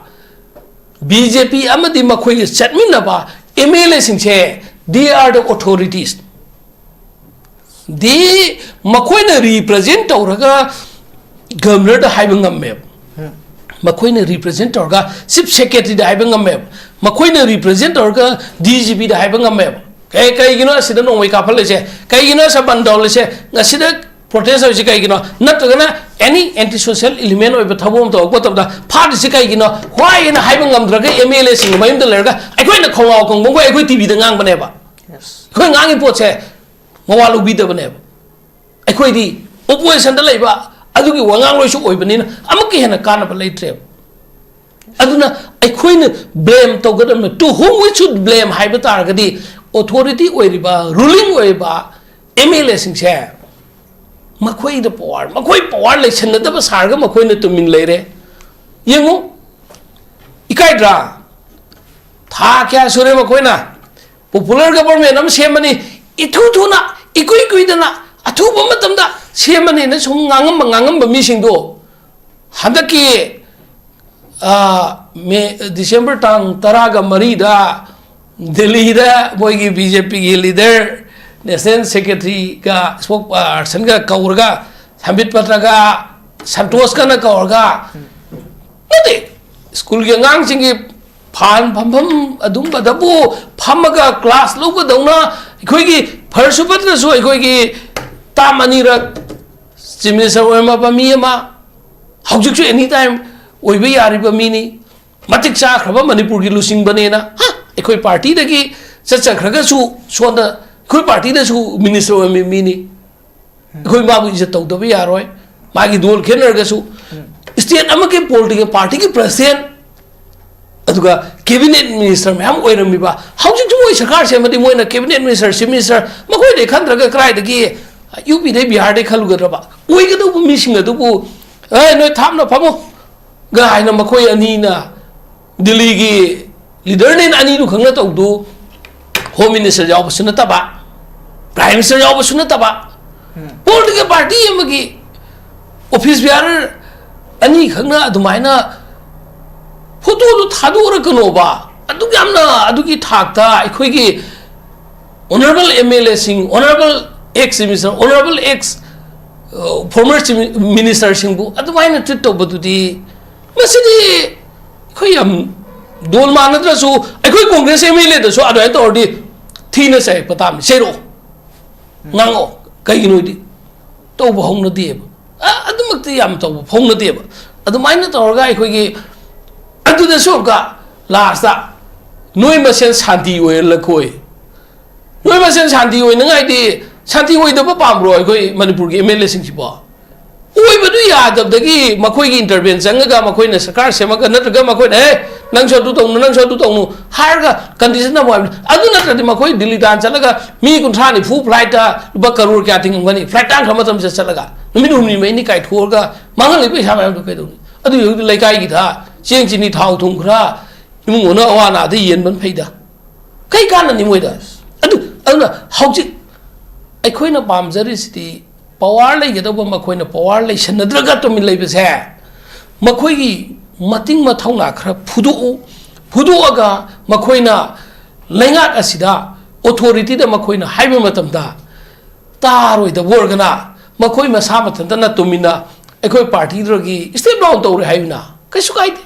ꯕꯤ ꯖꯦ ꯄꯤ ꯑꯃꯗꯤ ꯃꯈꯣꯏꯒ ꯆꯠꯃꯤꯟꯅꯕ ꯑꯦꯝ ꯑꯦꯜ ꯑꯦꯁꯤꯡꯁꯦ, they are the authorities. ꯗꯤ ꯃꯈꯣꯏꯅ ꯔꯤꯄ꯭ꯔꯖꯦꯟ ꯇꯧꯔꯒ ꯒꯕꯔꯅꯔꯗ ꯍꯥꯏꯕ ꯉꯝꯃꯦꯕ, ꯃꯈꯣꯏꯅ ꯔꯤꯄ꯭ꯔꯖꯦꯟ ꯇꯧꯔꯒ ꯆꯤꯐ ꯁꯦꯀ꯭ꯔꯦꯇꯔꯤꯗ ꯍꯥꯏꯕ ꯉꯝꯃꯦꯕ, ꯃꯈꯣꯏꯅ ꯔꯤꯄ꯭ꯔꯖꯦꯟ ꯇꯧꯔꯒ ꯗꯤ ꯖꯤ ꯄꯤꯗ ꯍꯥꯏꯕ ꯉꯝꯃꯦꯕ꯫ ꯀꯩ ꯀꯩꯒꯤꯅꯣ ꯑꯁꯤꯗ ꯅꯣꯡꯃꯩ ꯀꯥꯞꯍꯜꯂꯤꯁꯦ? ꯀꯩꯒꯤꯅꯣ ꯑꯁꯤꯗ ꯕꯟ ꯇꯧꯍꯜꯂꯤꯁꯦ? ꯉꯁꯤꯗ ꯄ꯭ꯔꯣꯇꯦꯁ ꯇꯧꯔꯤꯁꯦ ꯀꯩꯒꯤꯅꯣ? ꯅꯠꯇ꯭ꯔꯒꯅ ꯑꯦꯅꯤ ꯑꯦꯟꯇꯤ ꯁꯣꯁꯤꯌꯦꯜ ꯏꯂꯤꯃꯦꯟ ꯑꯣꯏꯕ ꯊꯕꯛ ꯑꯃ ꯇꯧꯔꯛꯄ ꯃꯇꯝꯗ ꯐꯥꯔꯤꯁꯤ ꯀꯩꯒꯤꯅꯣ? ꯍ꯭ꯋꯥꯏ ꯍꯥꯏꯅ ꯍꯥꯏꯕ ꯉꯝꯗ꯭ꯔꯒ ꯑꯦꯝ ꯑꯦꯜ ꯑꯦꯁꯤꯡꯒꯤ ꯃꯌꯨꯝꯗ ꯂꯩꯔꯒ ꯑꯩꯈꯣꯏꯅ ꯈꯣꯡꯒꯥꯎ ꯈꯣꯡꯕꯒ ꯑꯩꯈꯣꯏ ꯇꯤ ꯚꯤꯗ ꯉꯥꯡꯕꯅꯦꯕ꯫ ꯑꯩꯈꯣꯏ ꯉꯥꯡꯉꯤ ꯄꯣꯠꯁꯦ ꯃꯋꯥ ꯂꯧꯕꯤꯗꯕꯅꯦꯕ꯫ ꯑꯩꯈꯣꯏꯗꯤ ꯑꯣꯄꯣꯖꯤꯁꯟꯗ ꯂꯩꯕ ꯑꯗꯨꯒꯤ ꯋꯥꯉꯥꯡꯂꯣꯏꯁꯨ ꯑꯣꯏꯕꯅꯤꯅ ꯑꯃꯨꯛꯀ ꯍꯦꯟꯅ ꯀꯥꯟꯅꯕ ꯂꯩꯇ꯭ꯔꯦꯕ꯫ ꯑꯗꯨꯅ ꯑꯩꯈꯣꯏꯅ blame ꯇꯧꯒꯗꯕꯅ, to whom we should blame ꯍꯥꯏꯕ ꯇꯥꯔꯒꯗꯤ, ꯑꯣꯊꯣꯔꯤꯇꯤ ꯑꯣꯏꯔꯤꯕ, ꯔꯨꯂꯤꯡ ꯑꯣꯏꯔꯤꯕ ꯑꯦꯝ ꯑꯦꯜ ꯑꯦꯁꯤꯡꯁꯦ, ꯃꯈꯣꯏꯗ ꯄꯋꯥꯔ, ꯃꯈꯣꯏ ꯄꯋꯥꯔ ꯂꯩꯁꯟꯅꯗꯕ ꯁꯥꯔꯒ ꯃꯈꯣꯏꯅ ꯇꯨꯃꯤꯟ ꯂꯩꯔꯦ꯫ ꯌꯦꯡꯉꯨ, ꯏꯀꯥꯏꯗ꯭ꯔꯥ? ꯊꯥ ꯀꯌꯥ ꯁꯨꯔꯦ ꯃꯈꯣꯏꯅ ꯄꯣꯄꯨꯂꯔ ꯒꯕꯔꯃꯦꯟ ꯑꯃ ꯁꯦꯝꯃꯅꯤ, ꯏꯊꯨ ꯊꯨꯅ, ꯏꯀꯨꯏ ꯀꯨꯏꯗꯅ, ꯑꯊꯨꯕ ꯃꯇꯝꯗ ꯁꯦꯝꯃꯅꯤꯅ ꯁꯨꯝ ꯉꯥꯡꯉꯝꯕ, ꯉꯥꯡꯉꯝꯕ ꯃꯤꯁꯤꯡꯗꯣ ꯍꯟꯗꯛꯀꯤ, ꯑ, ꯃꯦ, ꯗꯤꯁꯦꯝꯕꯔ ꯇꯥꯡ ꯇꯔꯥꯒ ꯃꯔꯤꯗ ꯗꯦꯜꯂꯤꯗ ꯃꯣꯏꯒꯤ ꯕꯤ ꯖꯦ ꯄꯤꯒꯤ ꯂꯤꯗꯔ, ꯅꯦꯁꯅꯦꯜ ꯁꯦꯀ꯭ꯔꯦꯇꯔꯤꯒ, ꯁ꯭ꯄꯣꯛꯁ ꯄꯥꯔꯁꯟꯒ ꯀꯧꯔꯒ, ꯁꯝꯕꯤꯠ ꯄꯇ꯭ꯔꯒ, ꯁꯟꯇꯣꯁꯀꯅ ꯀꯧꯔꯒ, ꯅꯠꯇꯦ, ꯁ꯭ꯀꯨꯜꯒꯤ ꯑꯉꯥꯡꯁꯤꯡꯒꯤ ꯐꯥꯟ ꯐꯝꯐꯝ ꯑꯗꯨꯝꯕꯗꯕꯨ ꯐꯝꯃꯒ ꯀ꯭ꯂꯥꯁ ꯂꯧꯕꯗꯧꯅ, ꯑꯩꯈꯣꯏꯒꯤ ꯐꯔꯁꯨ ꯐꯠꯇ꯭ꯔꯁꯨ ꯑꯩꯈꯣꯏꯒꯤ ꯇꯥꯝ ꯑꯅꯤꯔꯛ ꯆꯤꯐ ꯃꯤꯅꯤꯁꯇꯔ ꯑꯣꯏꯔꯝꯃꯕ ꯃꯤ ꯑꯃ, ꯍꯧꯖꯤꯛꯁꯨ ꯑꯦꯅꯤ ꯇꯥꯏꯝ ꯑꯣꯏꯕ ꯌꯥꯔꯤꯕ ꯃꯤꯅꯤ꯫ ꯃꯇꯤꯛ ꯆꯥꯈ꯭ꯔꯕ ꯃꯅꯤꯄꯨꯔꯒꯤ ꯂꯨꯆꯤꯡꯕꯅꯦꯅ, ꯍꯥ, ꯑꯩꯈꯣꯏ ꯄꯥꯔꯇꯤꯗꯒꯤ ꯆꯠꯆꯈ꯭ꯔꯒꯁꯨ ꯁꯣꯝꯗ ꯑꯩꯈꯣꯏ ꯄꯥꯔꯇꯤꯗꯁꯨ ꯃꯤꯅꯤꯁꯇꯔ ꯑꯣꯏꯕ ꯃꯤꯅꯤ꯫ ꯑꯩꯈꯣꯏ ꯃꯥꯕꯨ ꯏꯖꯠ ꯇꯧꯗꯕ ꯌꯥꯔꯣꯏ꯫ ꯃꯥꯒꯤ ꯗꯣꯜ ꯈꯦꯠꯅꯔꯒꯁꯨ, ꯁ꯭ꯇꯦꯠ ꯑꯃꯒꯤ ꯄꯣꯂꯤꯇꯤꯀꯦꯜ ꯄꯥꯔꯇꯤꯒꯤ ꯄ꯭ꯔꯁꯤꯗꯦꯟ, ꯑꯗꯨꯒ ꯀꯦꯕꯤꯅꯦꯠ ꯃꯤꯅꯤꯁꯇꯔ ꯃꯌꯥꯝ ꯑꯣꯏꯔꯝꯃꯤꯕ, ꯍꯧꯖꯤꯛꯁꯨ ꯃꯣꯏ ꯁꯔꯀꯥꯔ ꯁꯦꯝꯃꯗꯤ ꯃꯣꯏꯅ ꯀꯦꯕꯤꯅꯦꯠ ꯃꯤꯅꯤꯁꯇꯔ, ꯆꯤꯐ ꯃꯤꯅꯤꯁꯇꯔ, ꯃꯈꯣꯏꯗꯩ ꯈꯟꯗ꯭ꯔꯒ ꯀꯗꯥꯏꯗꯒꯤ ꯌꯨ ꯄꯤꯗꯩ, ꯕꯤꯍꯥꯔꯗꯩ ꯈꯜꯂꯨꯒꯗ꯭ꯔꯕ? ꯑꯣꯏꯒꯗꯧꯕ ꯃꯤꯁꯤꯡ ꯑꯗꯨꯕꯨ, "ꯑꯦ, ꯅꯣꯏ ꯊꯥꯞꯅ ꯐꯝꯃꯣ" ꯒ ꯍꯥꯏꯅ ꯃꯈꯣꯏ ꯑꯅꯤꯅ ꯗꯤꯜꯂꯤꯒꯤ ꯂꯤꯗꯔꯅꯦꯅ ꯑꯅꯤꯗꯨ ꯈꯛꯅ ꯇꯧꯗꯨ, ꯍꯣꯝ ꯃꯤꯅꯤꯁꯇꯔ ꯌꯥꯎꯕꯁꯨ ꯅꯠꯇꯕ, ꯄ꯭ꯔꯥꯏꯝ ꯃꯤꯅꯤꯁꯇꯔ ꯌꯥꯎꯕꯁꯨ ꯅꯠꯇꯕ, ꯄꯣꯂꯤꯇꯤꯀꯦꯜ ꯄꯥꯔꯇꯤ ꯑꯃꯒꯤ ꯑꯣꯐꯤꯁ ꯕꯤꯌꯥꯔꯔ ꯑꯅꯤꯈꯛꯅ ꯑꯗꯨꯃꯥꯏꯅ ꯐꯣꯇꯣꯗꯨ ꯊꯥꯗꯣꯛꯎꯔꯛꯀꯅꯣꯕ꯫ ꯑꯗꯨꯛ ꯌꯥꯝꯅ ꯑꯗꯨꯒꯤ ꯊꯥꯛꯇ ꯑꯩꯈꯣꯏꯒꯤ ꯑꯣꯅꯔꯦꯕꯜ ꯑꯦꯝ ꯑꯦꯜ ꯑꯦꯁꯤꯡ, honourable ex minister, honourable ex former chief ꯃꯤꯅꯤꯁꯇꯔꯁꯤꯡꯕꯨ ꯑꯗꯨꯃꯥꯏꯅ ꯇ꯭ꯔꯤꯠ ꯇꯧꯕꯗꯨꯗꯤ, ꯃꯁꯤꯗꯤ ꯑꯩꯈꯣꯏ ꯌꯥꯝ ꯗꯣꯜ ꯃꯥꯟꯅꯗ꯭ꯔꯁꯨ, ꯑꯩꯈꯣꯏ ꯀꯣꯡꯒ꯭ꯔꯦꯁ ꯑꯦꯝ ꯑꯦꯜ ꯑꯦꯗꯁꯨ ꯑꯗꯨꯃꯥꯏꯅ ꯇꯧꯔꯗꯤ ꯊꯤꯅ ꯆꯩꯔꯛꯄ ꯇꯥꯕꯅꯤ, ꯆꯩꯔꯛꯑꯣ, ꯉꯥꯡꯉꯛꯑꯣ꯫ ꯀꯩꯒꯤꯅꯣꯗꯤ ꯇꯧꯕ ꯍꯧꯅꯗꯦꯕ꯫ ꯑ-, ꯑꯗꯨꯃꯛꯇꯤ ꯌꯥꯝ ꯇꯧꯕ ꯐꯥꯎꯅꯗꯦꯕ꯫ ꯑꯗꯨꯃꯥꯏꯅ ꯇꯧꯔꯒ ꯑꯩꯈꯣꯏꯒꯤ ꯑꯗꯨꯗꯁꯨ ꯑꯃꯨꯛꯀ ꯂꯥꯁꯇ ꯅꯣꯏ ꯃꯁꯦꯟ ꯁꯥꯟꯇꯤ ꯑꯣꯏꯍꯜꯂꯛꯈꯣꯏ꯫ ꯅꯣꯏ ꯃꯁꯦꯟ ꯁꯥꯟꯇꯤ ꯑꯣꯏꯅꯉꯥꯏꯗꯤ, ꯁꯥꯟꯇꯤ ꯑꯣꯏꯗꯕ ꯄꯥꯝꯕ꯭ꯔꯣ ꯑꯩꯈꯣꯏ ꯃꯅꯤꯄꯨꯔꯒꯤ ꯑꯦꯝ ꯑꯦꯜ ꯑꯦꯁꯤꯡꯁꯤꯕꯣ? ꯑꯣꯏꯕꯗꯨ ꯌꯥꯗꯕꯗꯒꯤ ꯃꯈꯣꯏꯒꯤ ꯏꯟꯇꯔꯚꯦꯟ ꯆꯪꯉꯒ, ꯃꯈꯣꯏꯅ ꯁꯔꯀꯥꯔ ꯁꯦꯝꯃꯒ, ꯅꯠꯇ꯭ꯔꯒ ꯃꯈꯣꯏꯅ, "ꯑꯦ, ꯅꯪꯁꯨ ꯑꯗꯨ ꯇꯧꯅꯨ, ꯅꯪꯁꯨ ꯑꯗꯨ ꯇꯧꯅꯨ" ꯍꯥꯏꯔꯒ ꯀꯟꯗꯤꯁꯟ ꯑꯃ ꯍꯥꯏꯕꯅꯤ꯫ ꯑꯗꯨ ꯅꯠꯇ꯭ꯔꯗꯤ ꯃꯈꯣꯏ ꯗꯤꯜꯂꯤ ꯇꯥꯟꯅ ꯆꯠꯂꯒ ꯃꯤ ꯀꯨꯟꯊ꯭ꯔꯥ ꯅꯤꯐꯨ ꯐ꯭ꯂꯥꯏꯠꯇ ꯂꯨꯄꯥ ꯀꯔꯣꯔ ꯀꯌꯥ ꯇꯤꯡꯉꯝꯒꯅꯤ? ꯐ꯭ꯂꯥꯏꯠ ꯇꯥꯡꯈ꯭ꯔ ꯃꯇꯝꯁꯤꯗ ꯆꯠꯂꯒ ꯅꯨꯃꯤꯠ ꯍꯨꯝꯅꯤ ꯃꯔꯤꯅꯤ ꯀꯥꯏꯊꯣꯛꯑꯒ ꯃꯥꯡꯍꯜꯂꯤꯕ ꯄꯩꯁꯥ ꯃꯌꯥꯝꯗꯣ ꯀꯩꯗꯧꯅꯤ? ꯑꯗꯨ ꯌꯧꯗꯤ ꯂꯩꯀꯥꯏꯒꯤ ꯊꯥ ꯆꯦꯡ, ꯆꯤꯅꯤ, ꯊꯥꯎ, ꯊꯨꯝ ꯈꯔ ꯏꯃꯨꯡ ꯃꯅꯨꯡ ꯑꯋꯥ ꯑꯅꯥꯗ ꯌꯦꯟꯕꯅ ꯐꯩꯗ꯫ ꯀꯩ ꯀꯥꯟꯅꯅꯤ ꯃꯣꯏꯗ? ꯑꯗꯨ, ꯑꯗꯨꯅ ꯍꯧꯖꯤꯛ ꯑꯩꯈꯣꯏꯅ ꯄꯥꯝꯖꯔꯤꯁꯤꯗꯤ ꯄꯋꯥꯔ ꯂꯩꯒꯗꯧꯕ ꯃꯈꯣꯏꯅ ꯄꯋꯥꯔ ꯂꯩꯁꯟꯅꯗ꯭ꯔꯒ ꯇꯨꯃꯤꯟ ꯂꯩꯕꯁꯦ, ꯃꯈꯣꯏꯒꯤ ꯃꯇꯤꯡ ꯃꯊꯧꯅꯥ ꯈꯔ ꯐꯨꯗꯣꯛꯎ, ꯐꯨꯗꯣꯛꯑꯒ ꯃꯈꯣꯏꯅ ꯂꯩꯉꯥꯛ ꯑꯁꯤꯗ ꯑꯣꯊꯣꯔꯤꯇꯤꯗ ꯃꯈꯣꯏꯅ ꯍꯥꯏꯕ ꯃꯇꯝꯗ ꯇꯥꯔꯣꯏꯗꯕ ꯑꯣꯏꯔꯒꯅ ꯃꯈꯣꯏ ꯃꯁꯥ ꯃꯊꯟꯇꯅ ꯇꯨꯃꯤꯟꯅ ꯑꯩꯈꯣꯏ ꯄꯥꯔꯇꯤꯗꯨꯗꯒꯤ ꯁ꯭ꯇꯦꯞ ꯗꯥꯎꯟ ꯇꯧꯔꯦ ꯍꯥꯏꯌꯨꯅ, ꯀꯩꯁꯨ ꯀꯥꯏꯗꯦ꯫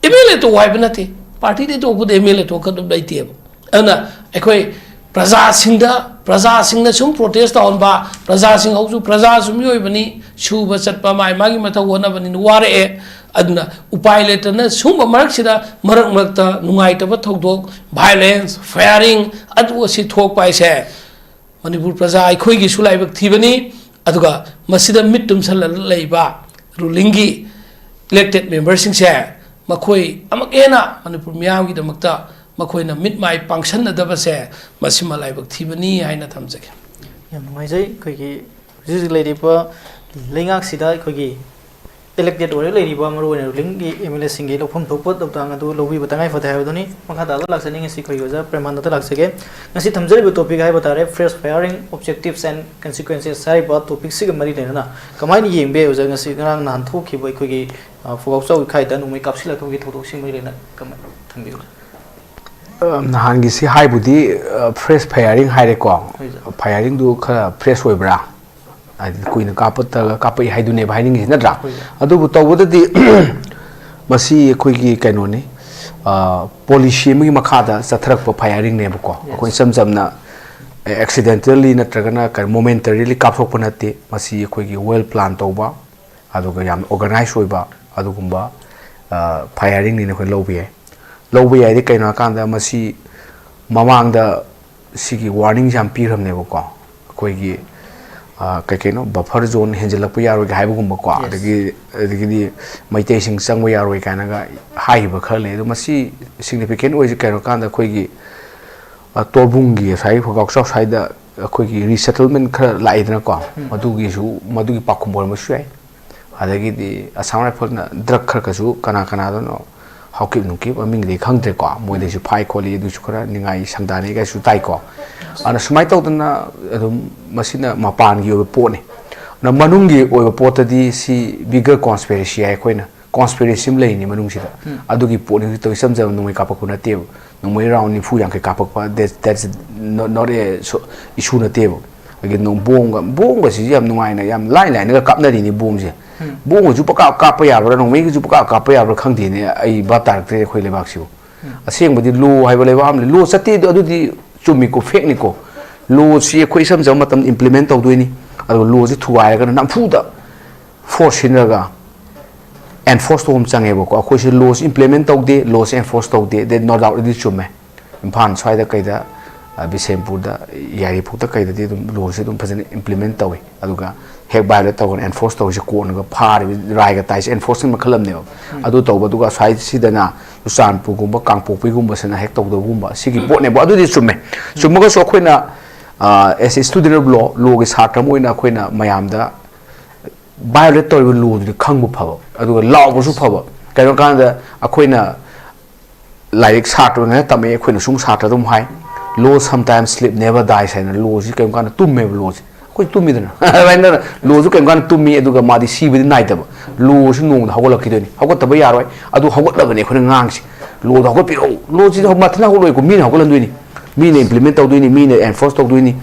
ꯑꯦꯝ ꯑꯦꯜ ꯑꯦ ꯇꯣꯛꯎ ꯍꯥꯏꯕ ꯅꯠꯇꯦ, ꯄꯥꯔꯇꯤꯗꯩ ꯇꯣꯛꯄꯗ ꯑꯦꯝ ꯑꯦꯜ ꯑꯦ ꯇꯣꯛꯀꯗꯕ ꯂꯩꯇꯦꯕ꯫ ꯑꯗꯨꯅ ꯑꯩꯈꯣꯏ ꯄ꯭ꯔꯖꯥꯁꯤꯡꯗ, ꯄ꯭ꯔꯖꯥꯁꯤꯡꯅ ꯁꯨꯝ ꯄ꯭ꯔꯣꯇꯦꯁ ꯇꯧꯍꯟꯕ, ꯄ꯭ꯔꯖꯥꯁꯤꯡ ꯍꯧꯖꯤꯛ ꯄ꯭ꯔꯖꯥꯁꯨ ꯃꯤꯑꯣꯏꯕꯅꯤ, ꯁꯨꯕ ꯆꯠꯄ ꯃꯥꯏ ꯃꯥꯒꯤ ꯃꯊꯧ ꯍꯣꯠꯅꯕꯅꯤꯅ ꯋꯥꯔꯛꯑꯦ꯫ ꯑꯗꯨꯅ ꯎꯄꯥꯏ ꯂꯩꯇꯅ ꯁꯨꯝꯕ ꯃꯔꯛꯁꯤꯗ ꯃꯔꯛ ꯃꯔꯛꯇ ꯅꯨꯡꯉꯥꯏꯇꯕ ꯊꯧꯗꯣꯛ, ꯚꯥꯏꯑꯣꯂꯦꯟꯁ, ꯐꯥꯌꯔꯤꯡ, ꯑꯗꯨ ꯑꯁꯤ ꯊꯣꯛꯄ ꯍꯥꯏꯁꯦ ꯃꯅꯤꯄꯨꯔ ꯄ꯭ꯔꯖꯥ ꯑꯩꯈꯣꯏꯒꯤꯁꯨ ꯂꯥꯏꯕꯛ ꯊꯤꯕꯅꯤ, ꯑꯗꯨꯒ ꯃꯁꯤꯗ ꯃꯤꯠ ꯇꯨꯝꯁꯜꯂ ꯂꯩꯕ ꯔꯨꯂꯤꯡꯒꯤ ꯏꯂꯦꯛꯇꯦꯠ ꯃꯦꯝꯕꯔꯁꯤꯡꯁꯦ, ꯃꯈꯣꯏ ꯑꯃꯨꯛ ꯍꯦꯟꯅ ꯃꯅꯤꯄꯨꯔ ꯃꯤꯌꯥꯝꯒꯤꯗꯃꯛꯇ ꯃꯈꯣꯏꯅ ꯃꯤꯠ ꯃꯥꯏ ꯄꯥꯡꯁꯟꯅꯗꯕꯁꯦ, ꯃꯁꯤꯃ ꯂꯥꯏꯕꯛ ꯊꯤꯕꯅꯤ ꯍꯥꯏꯅ ꯊꯝꯖꯒꯦ꯫ ꯌꯥꯝ ꯅꯨꯡꯉꯥꯏꯖꯩ꯫ ꯑꯩꯈꯣꯏꯒꯤ ꯍꯧꯖꯤꯛ ꯍꯧꯖꯤꯛ ꯂꯩꯔꯤꯕ ꯂꯩꯉꯥꯛꯁꯤꯗ ꯑꯩꯈꯣꯏꯒꯤ ꯏꯂꯦꯛꯇꯦꯗ ꯑꯣꯏꯔ ꯂꯩꯔꯤꯕ ꯃꯔꯨꯑꯣꯏꯅ ꯔꯨꯂꯤꯡꯒꯤ ꯑꯦꯝ ꯑꯦꯜ ꯑꯦꯁꯤꯡꯒꯤ ꯂꯧꯐꯝ ꯊꯣꯛꯄ ꯊꯧꯗꯥꯡ ꯑꯗꯨ ꯂꯧꯕꯤꯕ ꯇꯉꯥꯏ ꯐꯗꯦ ꯍꯥꯏꯕꯗꯨꯅꯤ꯫ ꯃꯈꯥ ꯇꯥꯕꯗ ꯂꯥꯛꯆꯅꯤꯡꯉꯤ ꯁꯤ ꯑꯩꯈꯣꯏꯒꯤ ꯑꯣꯖꯥ ꯄ꯭ꯔꯦꯃꯥꯅꯟꯗ ꯂꯥꯛꯆꯒꯦ꯫ ꯉꯁꯤ ꯊꯝꯖꯔꯤꯕ ꯇꯣꯄꯤꯛ ꯍꯥꯏꯕ ꯇꯥꯔꯦ, ꯐ꯭ꯔꯦꯁ ꯐꯥꯌꯔꯤꯡ ꯑꯣꯕꯖꯦꯛꯇꯤꯞꯁ ꯑꯦꯟ ꯀꯟꯁꯤꯀ꯭ꯋꯦꯟꯁꯦꯁ ꯍꯥꯏꯔꯤꯕ ꯇꯣꯄꯤꯛꯁꯤꯒ ꯃꯔꯤ ꯂꯩꯅꯅ ꯀꯃꯥꯏꯅ ꯌꯦꯡꯕ ꯌꯥꯏ ꯑꯣꯖꯥ? ꯉꯁꯤ ꯉꯔꯥꯡ ꯅꯍꯥꯟ ꯊꯣꯛꯈꯤꯕ ꯑꯩꯈꯣꯏꯒꯤ, ꯑ, ꯐꯨꯒꯥꯎꯆꯥꯎ ꯏꯈꯥꯏꯗ ꯅꯣꯡꯃꯩ ꯀꯥꯞꯁꯤꯜꯂꯛꯄꯒꯤ ꯊꯧꯗꯣꯛꯁꯤꯡ ꯃꯔꯤ ꯂꯩꯅ ꯀꯃꯥꯏꯅ ꯊꯝꯕꯤꯌꯨ? ꯑ, ꯅꯍꯥꯟꯒꯤꯁꯤ ꯍꯥꯏꯕꯨꯗꯤ, ꯑ, ꯐ꯭ꯔꯦꯁ ꯐꯥꯌꯔꯤꯡ ꯍꯥꯏꯔꯦꯀꯣ꯫ ꯍꯣꯏ, ꯁꯥꯔ꯫ ꯐꯥꯌꯔꯤꯡꯗꯨ ꯈꯔ ꯐ꯭ꯔꯦꯁ ꯑꯣꯏꯕ꯭ꯔꯥ? ꯍꯥꯏꯗꯤ ꯀꯨꯏꯅ ꯀꯥꯞꯄꯗꯒ ꯀꯥꯞꯄꯛꯏ ꯍꯥꯏꯗꯨꯅꯦꯕ ꯍꯥꯏꯅꯤꯡꯉꯤꯁꯤ, ꯅꯠꯇ꯭ꯔꯥ? ꯍꯣꯏ, ꯁꯥꯔ꯫ ꯑꯗꯨꯕꯨ ꯇꯧꯕꯗꯗꯤ ꯃꯁꯤ ꯑꯩꯈꯣꯏꯒꯤ ꯀꯩꯅꯣꯅꯤ, ꯑ, ꯄꯣꯂꯤꯁꯤ ꯑꯃꯒꯤ ꯃꯈꯥꯗ ꯆꯠꯊꯔꯛꯄ ꯐꯥꯌꯔꯤꯡꯅꯦꯕꯀꯣ꯫ ꯌꯦꯁ꯫ ꯑꯩꯈꯣꯏ ꯏꯆꯝ ꯆꯝꯅ ꯑꯦꯛꯁꯤꯗꯦꯟꯇꯦꯜꯂꯤ ꯅꯠꯇ꯭ꯔꯒꯅ ꯀꯩ-, ꯃꯣꯃꯦꯟꯇꯔꯤꯂꯤ ꯀꯥꯞꯊꯣꯛꯄ ꯅꯠꯇꯦ꯫ ꯃꯁꯤ ꯑꯩꯈꯣꯏꯒꯤ ꯋꯦꯜ ꯄ꯭ꯂꯥꯟ ꯇꯧꯕ, ꯑꯗꯨꯒ ꯌꯥꯝꯅ ꯑꯣꯔꯒꯅꯥꯏꯖ ꯑꯣꯏꯕ ꯑꯗꯨꯒꯨꯝꯕ, ꯑ, ꯐꯥꯌꯔꯤꯡꯅꯤꯅ ꯑꯩꯈꯣꯏ ꯂꯧꯕ ꯌꯥꯏ꯫ ꯂꯧꯕ ꯌꯥꯏꯗꯤ ꯀꯩꯅꯣ ꯍꯥꯏꯀꯥꯟꯗ ꯃꯁꯤ ꯃꯃꯥꯡꯗ ꯁꯤꯒꯤ ꯋꯥꯔꯅꯤꯡꯁꯦ ꯌꯥꯝ ꯄꯤꯈ꯭ꯔꯕꯅꯦꯕꯀꯣ꯫ ꯑꯩꯈꯣꯏꯒꯤ, ꯑ, ꯀꯩ ꯀꯩꯅꯣ ꯕꯐꯔ ꯖꯣꯟ ꯍꯦꯟꯖꯜꯂꯛꯄ ꯌꯥꯔꯣꯏꯒ ꯍꯥꯏꯕꯒꯨꯝꯕꯀꯣ꯫ ꯌꯦꯁ꯫ ꯑꯗꯒꯤ, ꯑꯗꯒꯤꯗꯤ ꯃꯩꯇꯩꯁꯤꯡ ꯆꯪꯕ ꯌꯥꯔꯣꯏ ꯀꯥꯏꯅꯒ ꯍꯥꯏꯈꯤꯕ ꯈꯔ ꯂꯩ꯫ ꯑꯗꯣ ꯃꯁꯤ ꯁꯤꯒꯅꯤꯐꯤꯀꯦꯟ ꯑꯣꯏꯁꯦ ꯀꯩꯅꯣ ꯀꯥꯟꯗ ꯑꯩꯈꯣꯏꯒꯤ, ꯑ, ꯇꯣꯔꯕꯨꯡꯒꯤ ꯉꯁꯥꯏꯒꯤ ꯐꯨꯒꯥꯎꯆꯥꯎ ꯁ꯭ꯋꯥꯏꯗ ꯑꯩꯈꯣꯏꯒꯤ ꯔꯤꯁꯦꯇꯜꯃꯦꯟ ꯈꯔ ꯂꯥꯛꯏꯗꯅꯀꯣ꯫ ꯎꯝ꯫ ꯃꯗꯨꯒꯤꯁꯨ, ꯃꯗꯨꯒꯤ ꯄꯥꯎꯈꯨꯝ ꯑꯣꯏꯔꯝꯕꯁꯨ ꯌꯥꯏ꯫ ꯑꯗꯒꯤꯗꯤ ꯑꯁꯥꯝ ꯔꯥꯏꯐꯜꯅ ꯗ꯭ꯔꯒ ꯈꯔ ꯈꯔꯁꯨ ꯀꯅꯥ ꯀꯅꯥꯗꯅꯣ ꯍꯥꯎꯀꯤꯞ ꯅꯨꯡꯀꯤꯞ ꯃꯃꯤꯡꯗꯤ ꯈꯪꯗ꯭ꯔꯦꯀꯣ, ꯃꯣꯏꯗꯩꯁꯨ ꯐꯥꯏ ꯈꯣꯠꯂꯤ, ꯑꯗꯨꯁꯨ ꯈꯔ ꯅꯤꯡꯉꯥꯏ ꯁꯪꯗꯥꯅꯩ ꯀꯥꯏꯁꯨ ꯇꯥꯏꯀꯣ꯫ ꯑꯗꯨꯅ ꯁꯨꯃꯥꯏꯅ ꯇꯧꯗꯅ ꯑꯗꯨꯝ ꯃꯁꯤꯅ ꯃꯄꯥꯟꯒꯤ ꯑꯣꯏꯕ ꯄꯣꯠꯅꯤ꯫ ꯑꯗꯨꯅ ꯃꯅꯨꯡꯒꯤ ꯑꯣꯏꯕ ꯄꯣꯠꯇꯗꯤ ꯁꯤ bigger conspiracy ꯍꯥꯏ ꯑꯩꯈꯣꯏꯅ꯫ Conspiracy ꯑꯃ ꯂꯩꯔꯤꯅꯤ ꯃꯅꯨꯡꯁꯤꯗ꯫ ꯎꯝ꯫ ꯑꯗꯨꯒꯤ ꯄꯣꯠꯅꯤ ꯍꯧꯖꯤꯛ ꯇꯧꯔꯤ, ꯏꯆꯝ ꯆꯝꯕ ꯅꯣꯡꯃꯩ ꯀꯥꯞꯄꯛꯄ ꯅꯠꯇꯦꯕ꯫ ꯅꯣꯡꯃꯩ round ꯅꯤꯐꯨ ꯌꯥꯡꯈꯩ ꯀꯥꯞꯄꯛꯄ, that, that's not, not a so-, issue ꯅꯠꯇꯦꯕ꯫ ꯑꯗꯒꯤ ꯅꯣꯡ-, ꯕꯣꯝꯒ, ꯕꯣꯝꯒꯁꯤꯁꯨ ꯌꯥꯝ ꯅꯨꯡꯉꯥꯏꯅ, ꯌꯥꯝ ꯂꯥꯏ ꯂꯥꯏꯅꯒ ꯀꯥꯞꯅꯔꯤꯅꯤ ꯕꯣꯝꯁꯦ꯫ ꯎꯝ꯫ ꯕꯣꯝꯒꯁꯨ ꯄꯀꯥꯞ ꯀꯥꯞꯄ ꯌꯥꯕ꯭ꯔꯥ, ꯅꯣꯡꯃꯩꯒꯁꯨ ꯄꯀꯥꯞ ꯀꯥꯞꯄ ꯌꯥꯕ꯭ꯔꯥ ꯈꯪꯗꯦꯅꯦ, ꯑꯩ ꯚꯥꯞ ꯇꯥꯔꯛꯇ꯭ꯔꯦ ꯑꯩꯈꯣꯏ ꯂꯩꯕꯥꯛꯁꯤꯕꯨ꯫ ꯎꯝ꯫ ꯑꯁꯦꯡꯕꯗꯤ ꯂꯣ ꯍꯥꯏꯕ ꯂꯩꯕꯥꯛ ꯑꯃ ꯂꯩ꯫ ꯂꯣ ꯆꯠꯇꯦ ꯑꯗꯨ-, ꯑꯗꯨꯗꯤ ꯆꯨꯝꯃꯤꯀꯣ, ꯐꯦꯛꯅꯤꯀꯣ꯫ ꯂꯣꯁꯤ ꯑꯩꯈꯣꯏ ꯏꯁꯝ ꯆꯝꯕ ꯃꯇꯝꯗ implement ꯇꯧꯗꯣꯏꯅꯤ꯫ ꯑꯗꯨꯒ ꯂꯣꯁꯤ ꯊꯨꯒꯥꯏꯔꯒꯅ ꯅꯝꯐꯨꯗ ꯐꯣꯔꯁ ꯁꯤꯟꯅꯔꯒ enforce ꯇꯧꯕ ꯑꯃ ꯆꯪꯉꯦꯕꯀꯣ꯫ ꯑꯩꯈꯣꯏꯁꯤ ꯂꯣꯁꯤ implement ꯇꯧꯗꯦ, ꯂꯣꯁꯤ enforce ꯇꯧꯗꯦ, that no doubt ꯑꯗꯨꯗꯤ ꯆꯨꯝꯃꯦ꯫ ꯏꯝꯐꯥꯜ ꯁ꯭ꯋꯥꯏꯗ ꯀꯩꯗ, ꯑ, ꯕꯤꯁꯦꯝꯄꯨꯔꯗ, ꯌꯥꯏꯔꯤꯄꯣꯛꯇ ꯀꯩꯗꯗꯤ ꯑꯗꯨꯝ ꯂꯣꯁꯤ ꯑꯗꯨꯝ ꯐꯖꯅ implement ꯇꯧꯏ꯫ ꯑꯗꯨꯒ ꯍꯦꯛ violate ꯇꯧꯔꯒꯅ enforce ꯇꯧꯔꯤꯁꯦ ꯀꯣꯔꯠꯅꯒ ꯐꯥꯔꯤꯕ ꯔꯥꯏꯒ ꯇꯥꯏꯁꯦ enforcement ꯃꯈꯜ ꯑꯃꯅꯦꯕ꯫ ꯎꯝ꯫ ꯑꯗꯨ ꯇꯧꯕ, ꯑꯗꯨꯒ ꯁ꯭ꯋꯥꯏꯁꯤꯗꯅ ꯆꯨꯔꯆꯥꯟꯄꯨꯔꯒꯨꯝꯕ ꯀꯥꯡꯄꯣꯛꯄꯤꯒꯨꯝꯕꯁꯤꯅ ꯍꯦꯛ ꯇꯧꯗꯕꯒꯨꯝꯕ ꯁꯤꯒꯤ ꯄꯣꯠꯅꯦꯕ꯫ ꯑꯗꯨꯗꯤ ꯆꯨꯝꯃꯦ꯫ ꯆꯨꯝꯃꯒꯁꯨ ꯑꯩꯈꯣꯏꯅ, ꯑ, as a student of law, ꯂꯣꯒꯤ ꯁꯥꯇ꯭ꯔ ꯑꯃ ꯑꯣꯏꯅ ꯑꯩꯈꯣꯏꯅ ꯃꯌꯥꯝꯗ violate ꯇꯧꯔꯤꯕ ꯂꯣꯗꯨꯗꯤ ꯈꯪꯕ ꯐꯕ, ꯑꯗꯨꯒ ꯂꯥꯎꯕꯁꯨ ꯐꯕ꯫ ꯀꯩꯅꯣ ꯀꯥꯟꯗ ꯑꯩꯈꯣꯏꯅ ꯂꯥꯏꯔꯤꯛ ꯁꯥꯇ꯭ꯔ ꯑꯣꯏꯔꯤꯉꯩꯗ ꯇꯝꯃꯛꯑꯦ, ꯑꯩꯈꯣꯏꯅ ꯁꯨꯝ ꯁꯥꯇ꯭ꯔ ꯑꯗꯨꯝ ꯍꯥꯏ, "Law sometimes sleep, never dies" ꯍꯥꯏꯅ꯫ ꯂꯣꯁꯤ ꯀꯔꯤꯒꯨꯝꯕ ꯀꯥꯟꯗ ꯇꯨꯝꯃꯦꯕ, ꯂꯣꯁꯤ꯫ ꯑꯩꯈꯣꯏ ꯇꯨꯝꯃꯤꯗꯅ꯫ ꯑꯗꯨꯃꯥꯏꯅ ꯂꯣꯁꯨ ꯀꯔꯤꯒꯨꯝꯕ ꯀꯥꯟꯗ ꯇꯨꯝꯃꯤ, ꯑꯗꯨꯒ ꯃꯥꯗꯤ ꯁꯤꯕꯗꯤ ꯅꯥꯏꯗꯕ꯫ ꯂꯣꯁꯨ ꯅꯣꯡꯃꯗ ꯍꯧꯒꯠꯂꯛꯈꯤꯗꯣꯏꯅꯤ, ꯍꯧꯒꯠꯇꯕ ꯌꯥꯔꯣꯏ꯫ ꯑꯗꯨ ꯍꯧꯒꯠꯂꯕꯅꯤ ꯑꯩꯈꯣꯏꯅ ꯉꯥꯡꯉꯤꯁꯦ, "ꯂꯣꯗꯣ ꯍꯧꯒꯠꯄꯤꯔꯛꯎ"꯫ ꯂꯣꯁꯤꯗꯤ ꯃꯊꯟꯇ ꯍꯧꯒꯠꯂꯣꯏꯀꯣ, ꯃꯤꯅ ꯍꯧꯒꯠꯍꯟꯗꯣꯏꯅꯤ, ꯃꯤꯅ implement ꯇꯧꯗꯣꯏꯅꯤ, ꯃꯤꯅ enforce ꯇꯧꯗꯣꯏꯅꯤ꯫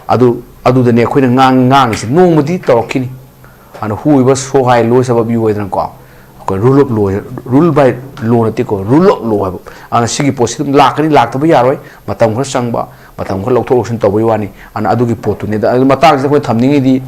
ꯑꯗꯨ, ꯑꯗꯨꯗꯅꯦ ꯑꯩꯈꯣꯏꯅ ꯉꯥꯡ-, ꯉꯥꯡꯉꯤꯁꯦ꯫ ꯅꯣꯡꯃꯗꯤ ꯇꯧꯔꯛꯈꯤꯅꯤ꯫ ꯑꯗꯨꯅ "Whoever so high laws above you" ꯍꯥꯏꯗꯅꯀꯣ, ꯑꯩꯈꯣꯏ rule of law, rule by law ꯅꯠꯇꯦꯀꯣ, rule of law ꯍꯥꯏꯕ꯫ ꯑꯗꯨꯅ ꯁꯤꯒꯤ ꯄꯣꯠꯁꯤ ꯑꯗꯨꯝ ꯂꯥꯛꯀꯅꯤ, ꯂꯥꯛꯇꯕ ꯌꯥꯔꯣꯏ, ꯃꯇꯝ ꯈꯔ ꯆꯪꯕ, ꯃꯇꯝ ꯈꯔ ꯂꯧꯊꯣꯛ ꯂꯧꯁꯤꯟ ꯇꯧꯕꯒꯤ ꯋꯥꯅꯤ꯫ ꯑꯗꯨꯅ ꯑꯗꯨꯒꯤ ꯄꯣꯠꯇꯨꯅꯤꯗ꯫ ꯑꯗꯨ ꯃꯇꯥꯡꯁꯤꯗ ꯑꯩꯈꯣꯏꯅ ꯊꯝꯅꯤꯡꯉꯤꯗꯤ,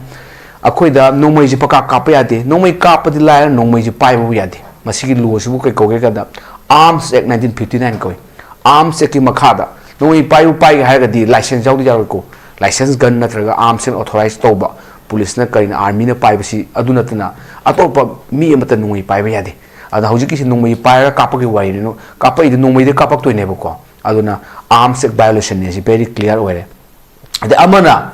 ꯑꯩꯈꯣꯏꯗ ꯅꯣꯡꯃꯩꯁꯦ ꯄꯀꯥ ꯀꯥꯞꯄ ꯌꯥꯗꯦ, ꯅꯣꯡꯃꯩ ꯀꯥꯞꯄꯗꯤ ꯂꯥꯏꯔ, ꯅꯣꯡꯃꯩꯁꯦ ꯄꯥꯏꯕꯕꯨ ꯌꯥꯗꯦ꯫ ꯃꯁꯤꯒꯤ ꯂꯣꯁꯤꯕꯨ ꯀꯩ ꯀꯧꯒꯦ ꯀꯥꯟꯗ, Arms Act nineteen fifty nine ꯀꯧꯏ꯫ Arms Act ꯀꯤ ꯃꯈꯥꯗ ꯅꯣꯡꯃꯩ ꯄꯥꯏꯕꯨ ꯄꯥꯏꯒꯦ ꯍꯥꯏꯔꯒꯗꯤ license ꯌꯥꯎꯗꯤ ꯌꯥꯔꯣꯏꯀꯣ꯫ License gun ꯅꯠꯇ꯭ꯔꯒ arms and authorize ꯇꯧꯕ, ꯄꯨꯂꯤꯁꯅ ꯀꯔꯤꯅ, ꯑꯥꯔꯃꯤꯅ ꯄꯥꯏꯕꯁꯤ, ꯑꯗꯨ ꯅꯠꯇꯅ ꯑꯇꯣꯞꯄ ꯃꯤ ꯑꯃꯠꯇ ꯅꯣꯡꯃꯩ ꯄꯥꯏꯕ ꯌꯥꯗꯦ꯫ ꯑꯗ ꯍꯧꯖꯤꯛꯀꯤꯁꯤ ꯅꯣꯡꯃꯩ ꯄꯥꯏꯔꯒ ꯀꯥꯞꯄꯒꯤ ꯋꯥꯔꯤꯅꯤ, ꯀꯥꯞꯄꯛꯏꯗꯣ ꯅꯣꯡꯃꯩꯗ ꯀꯥꯞꯄꯛꯇꯣꯏꯅꯦꯕꯀꯣ꯫ ꯑꯗꯨꯅ Arms Act violation ꯅꯤ, ꯑꯁꯤ very clear ꯑꯣꯏꯔꯦ꯫ ꯑꯗꯩ ꯑꯃꯅ,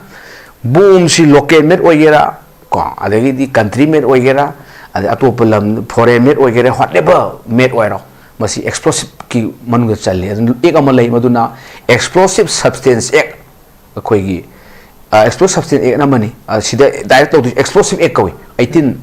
ꯕꯣꯝꯁꯤ local made ꯑꯣꯏꯒꯦꯔꯥ, ꯀꯣ, ꯑꯗꯒꯤꯗꯤ country made ꯑꯣꯏꯒꯦꯔꯥ, ꯑꯗꯩ ꯑꯇꯣꯞꯄ ꯂꯝ, foreign made ꯑꯣꯏꯒꯦꯔꯥ, whatever made ꯑꯣꯏꯔꯣ, ꯃꯁꯤ explosive ꯀꯤ ꯃꯅꯨꯡꯗ ꯆꯜꯂꯤ꯫ ꯑꯗꯨꯅ Act ꯑꯃ ꯂꯩ, ꯃꯗꯨꯅ Explosive Substance Act, ꯑꯩꯈꯣꯏꯒꯤ, ꯑ, Explosive Substance Act ꯑꯃꯅꯤ꯫ ꯑ, ꯁꯤꯗ direct ꯇꯧꯗꯣꯏꯁꯦ Explosive Act ꯀꯧꯏ, eighteen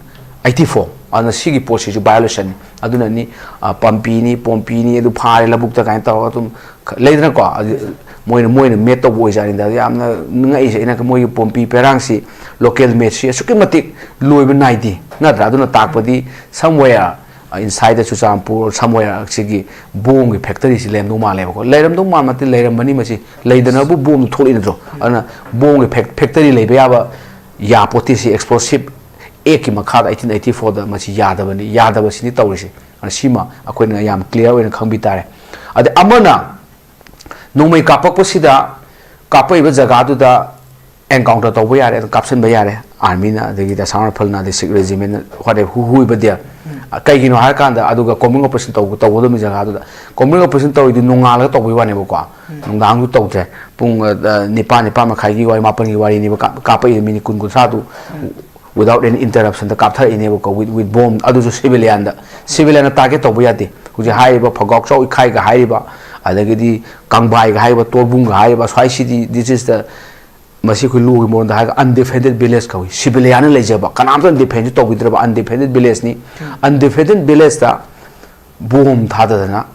eighty four꯫ ꯑꯗꯨꯅ ꯁꯤꯒꯤ ꯄꯣꯠꯁꯤꯁꯨ violation ꯅꯤ꯫ ꯑꯗꯨꯅꯅꯤ, ꯑ, ꯄꯥꯝꯕꯤꯅꯤ, ꯄꯣꯝꯄꯤꯅꯤ, ꯑꯗꯨ ꯐꯥꯔꯦ ꯂꯧꯕꯨꯛꯇ ꯀꯥꯏꯅ ꯇꯧꯔꯒ ꯑꯗꯨꯝ ꯈ-, ꯂꯩꯗꯅꯀꯣ꯫ ꯑꯗꯨ ꯃꯣꯏꯅ, ꯃꯣꯏꯅ made ꯇꯧꯕ ꯑꯣꯏꯖꯥꯠꯅꯤꯗ꯫ ꯑꯗꯨ ꯌꯥꯝꯅ ꯉꯛꯏꯁꯦ ꯑꯩꯅ, ꯃꯣꯏꯒꯤ ꯄꯣꯝꯄꯤ ꯄꯦꯔꯥꯡꯁꯤ, local made ꯁꯤ ꯑꯁꯨꯛꯀꯤ ꯃꯇꯤꯛ ꯂꯣꯏꯕ ꯅꯥꯏꯗꯦ, ꯅꯠꯇ꯭ꯔꯥ? ꯑꯗꯨꯅ ꯇꯥꯛꯄꯗꯤ somewhere, ꯑ, inside ꯆꯨꯔꯆꯥꯟꯄꯨꯔ, somewhere ꯁꯤꯒꯤ ꯕꯣꯝꯒꯤ factory ꯁꯤ ꯂꯩꯔꯝꯗꯧ ꯃꯥꯜꯂꯦꯕꯀꯣ꯫ ꯂꯩꯔꯝꯗꯧ ꯃꯥꯟꯕ ꯅꯠꯇꯦ, ꯂꯩꯔꯝꯕꯅꯤ꯫ ꯃꯁꯤ ꯂꯩꯗꯅꯕꯨ ꯕꯣꯝꯗꯨ ꯊꯣꯛꯂꯛꯏ ꯅꯠꯇ꯭ꯔꯣ? ꯑꯗꯨꯅ ꯕꯣꯝꯒꯤ fac-, factory ꯂꯩꯕ ꯌꯥꯕ ꯌꯥꯄꯣꯠꯇꯦ꯫ ꯁꯤ Explosive Act ꯀꯤ ꯃꯈꯥꯗ eighteen eighty four ꯗ ꯃꯁꯤ ꯌꯥꯗꯕꯅꯤ, ꯌꯥꯗꯕꯁꯤꯅꯤ ꯇꯧꯔꯤꯁꯦ꯫ ꯑꯗꯨꯅ ꯁꯤꯃ ꯑꯩꯈꯣꯏꯅ ꯌꯥꯝ clear ꯑꯣꯏꯅ ꯈꯪꯕꯤ ꯇꯥꯔꯦ꯫ ꯑꯗ ꯑꯃꯅ ꯅꯣꯡꯃꯩ ꯀꯥꯞꯄꯛꯄꯁꯤꯗ ꯀꯥꯞꯄꯛꯏꯕ ꯖꯒꯥꯗꯨꯗ encounter ꯇꯧꯕ ꯌꯥꯔꯦ, ꯑꯗꯨꯝ ꯀꯥꯞꯁꯤꯟꯕ ꯌꯥꯔꯦ, ꯑꯥꯔꯃꯤꯅ, ꯑꯗꯒꯤꯗꯤ ꯑꯁꯥꯝ ꯔꯥꯏꯐꯜꯅ, ꯑꯗꯩ Sikh ꯔꯦꯖꯤꯃꯦꯟꯅ, whatever, who, whoever there꯫ ꯀꯩꯒꯤꯅꯣ ꯍꯥꯏꯔꯀꯥꯟꯗ, ꯑꯗꯨꯒ communal operation ꯇꯧꯕ, ꯇꯧꯒꯗꯕ ꯖꯒꯥꯗꯨꯗ꯫ Communal operation ꯇꯧꯔꯤꯗꯤ ꯅꯣꯡꯉꯥꯜꯂꯒ ꯇꯧꯕꯒꯤ ꯋꯥꯅꯦꯕꯀꯣ, ꯅꯨꯡꯗꯥꯡꯗꯨ ꯇꯧꯗ꯭ꯔꯦ꯫ ꯄꯨꯡ, ꯑ, ꯅꯤꯄꯥꯟ, ꯅꯤꯄꯥꯟ ꯃꯈꯥꯏꯒꯤ ꯋꯥꯔꯤ, ꯃꯥꯄꯟꯒꯤ ꯋꯥꯔꯤꯅꯦꯕ ꯀꯥꯞ-, ꯀꯥꯞꯄꯛꯏꯗꯣ, minute ꯀꯨꯟ, ꯀꯨꯟꯊ꯭ꯔꯥꯗꯨ꯫ without any interruption the ꯀꯥꯞꯊꯔꯛꯏꯅꯦꯕꯀꯣ, with with bomb, ꯑꯗꯨꯁꯨ civilian ꯗ꯫ Civilian ꯅ target ꯇꯧꯕ ꯌꯥꯗꯦ꯫ ꯍꯧꯖꯤꯛ ꯍꯥꯏꯔꯤꯕ ꯐꯒꯥꯎꯆꯥꯎ ꯏꯈꯥꯏꯒ ꯍꯥꯏꯔꯤꯕ, ꯑꯗꯒꯤꯗꯤ ꯀꯪꯕꯥꯏꯒ ꯍꯥꯏꯔꯤꯕ, ꯇꯣꯔꯕꯨꯡꯒ ꯍꯥꯏꯔꯤꯕ, ꯁ꯭ꯋꯥꯏꯁꯤꯗꯤ, this is the, ꯃꯁꯤ ꯑꯩꯈꯣꯏ ꯂꯣꯒꯤ ꯃꯔꯣꯟꯗ ꯍꯥꯏꯔꯒ undefended village ꯀꯧꯏ꯫ Civilian ꯅ ꯂꯩꯖꯕ, ꯀꯅꯥꯝꯇꯅ defend ꯁꯨ ꯇꯧꯕꯤꯗ꯭ꯔꯕ undefended village ꯅꯤ꯫ Undefended village ꯇ bomb ꯊꯥꯗꯗꯅ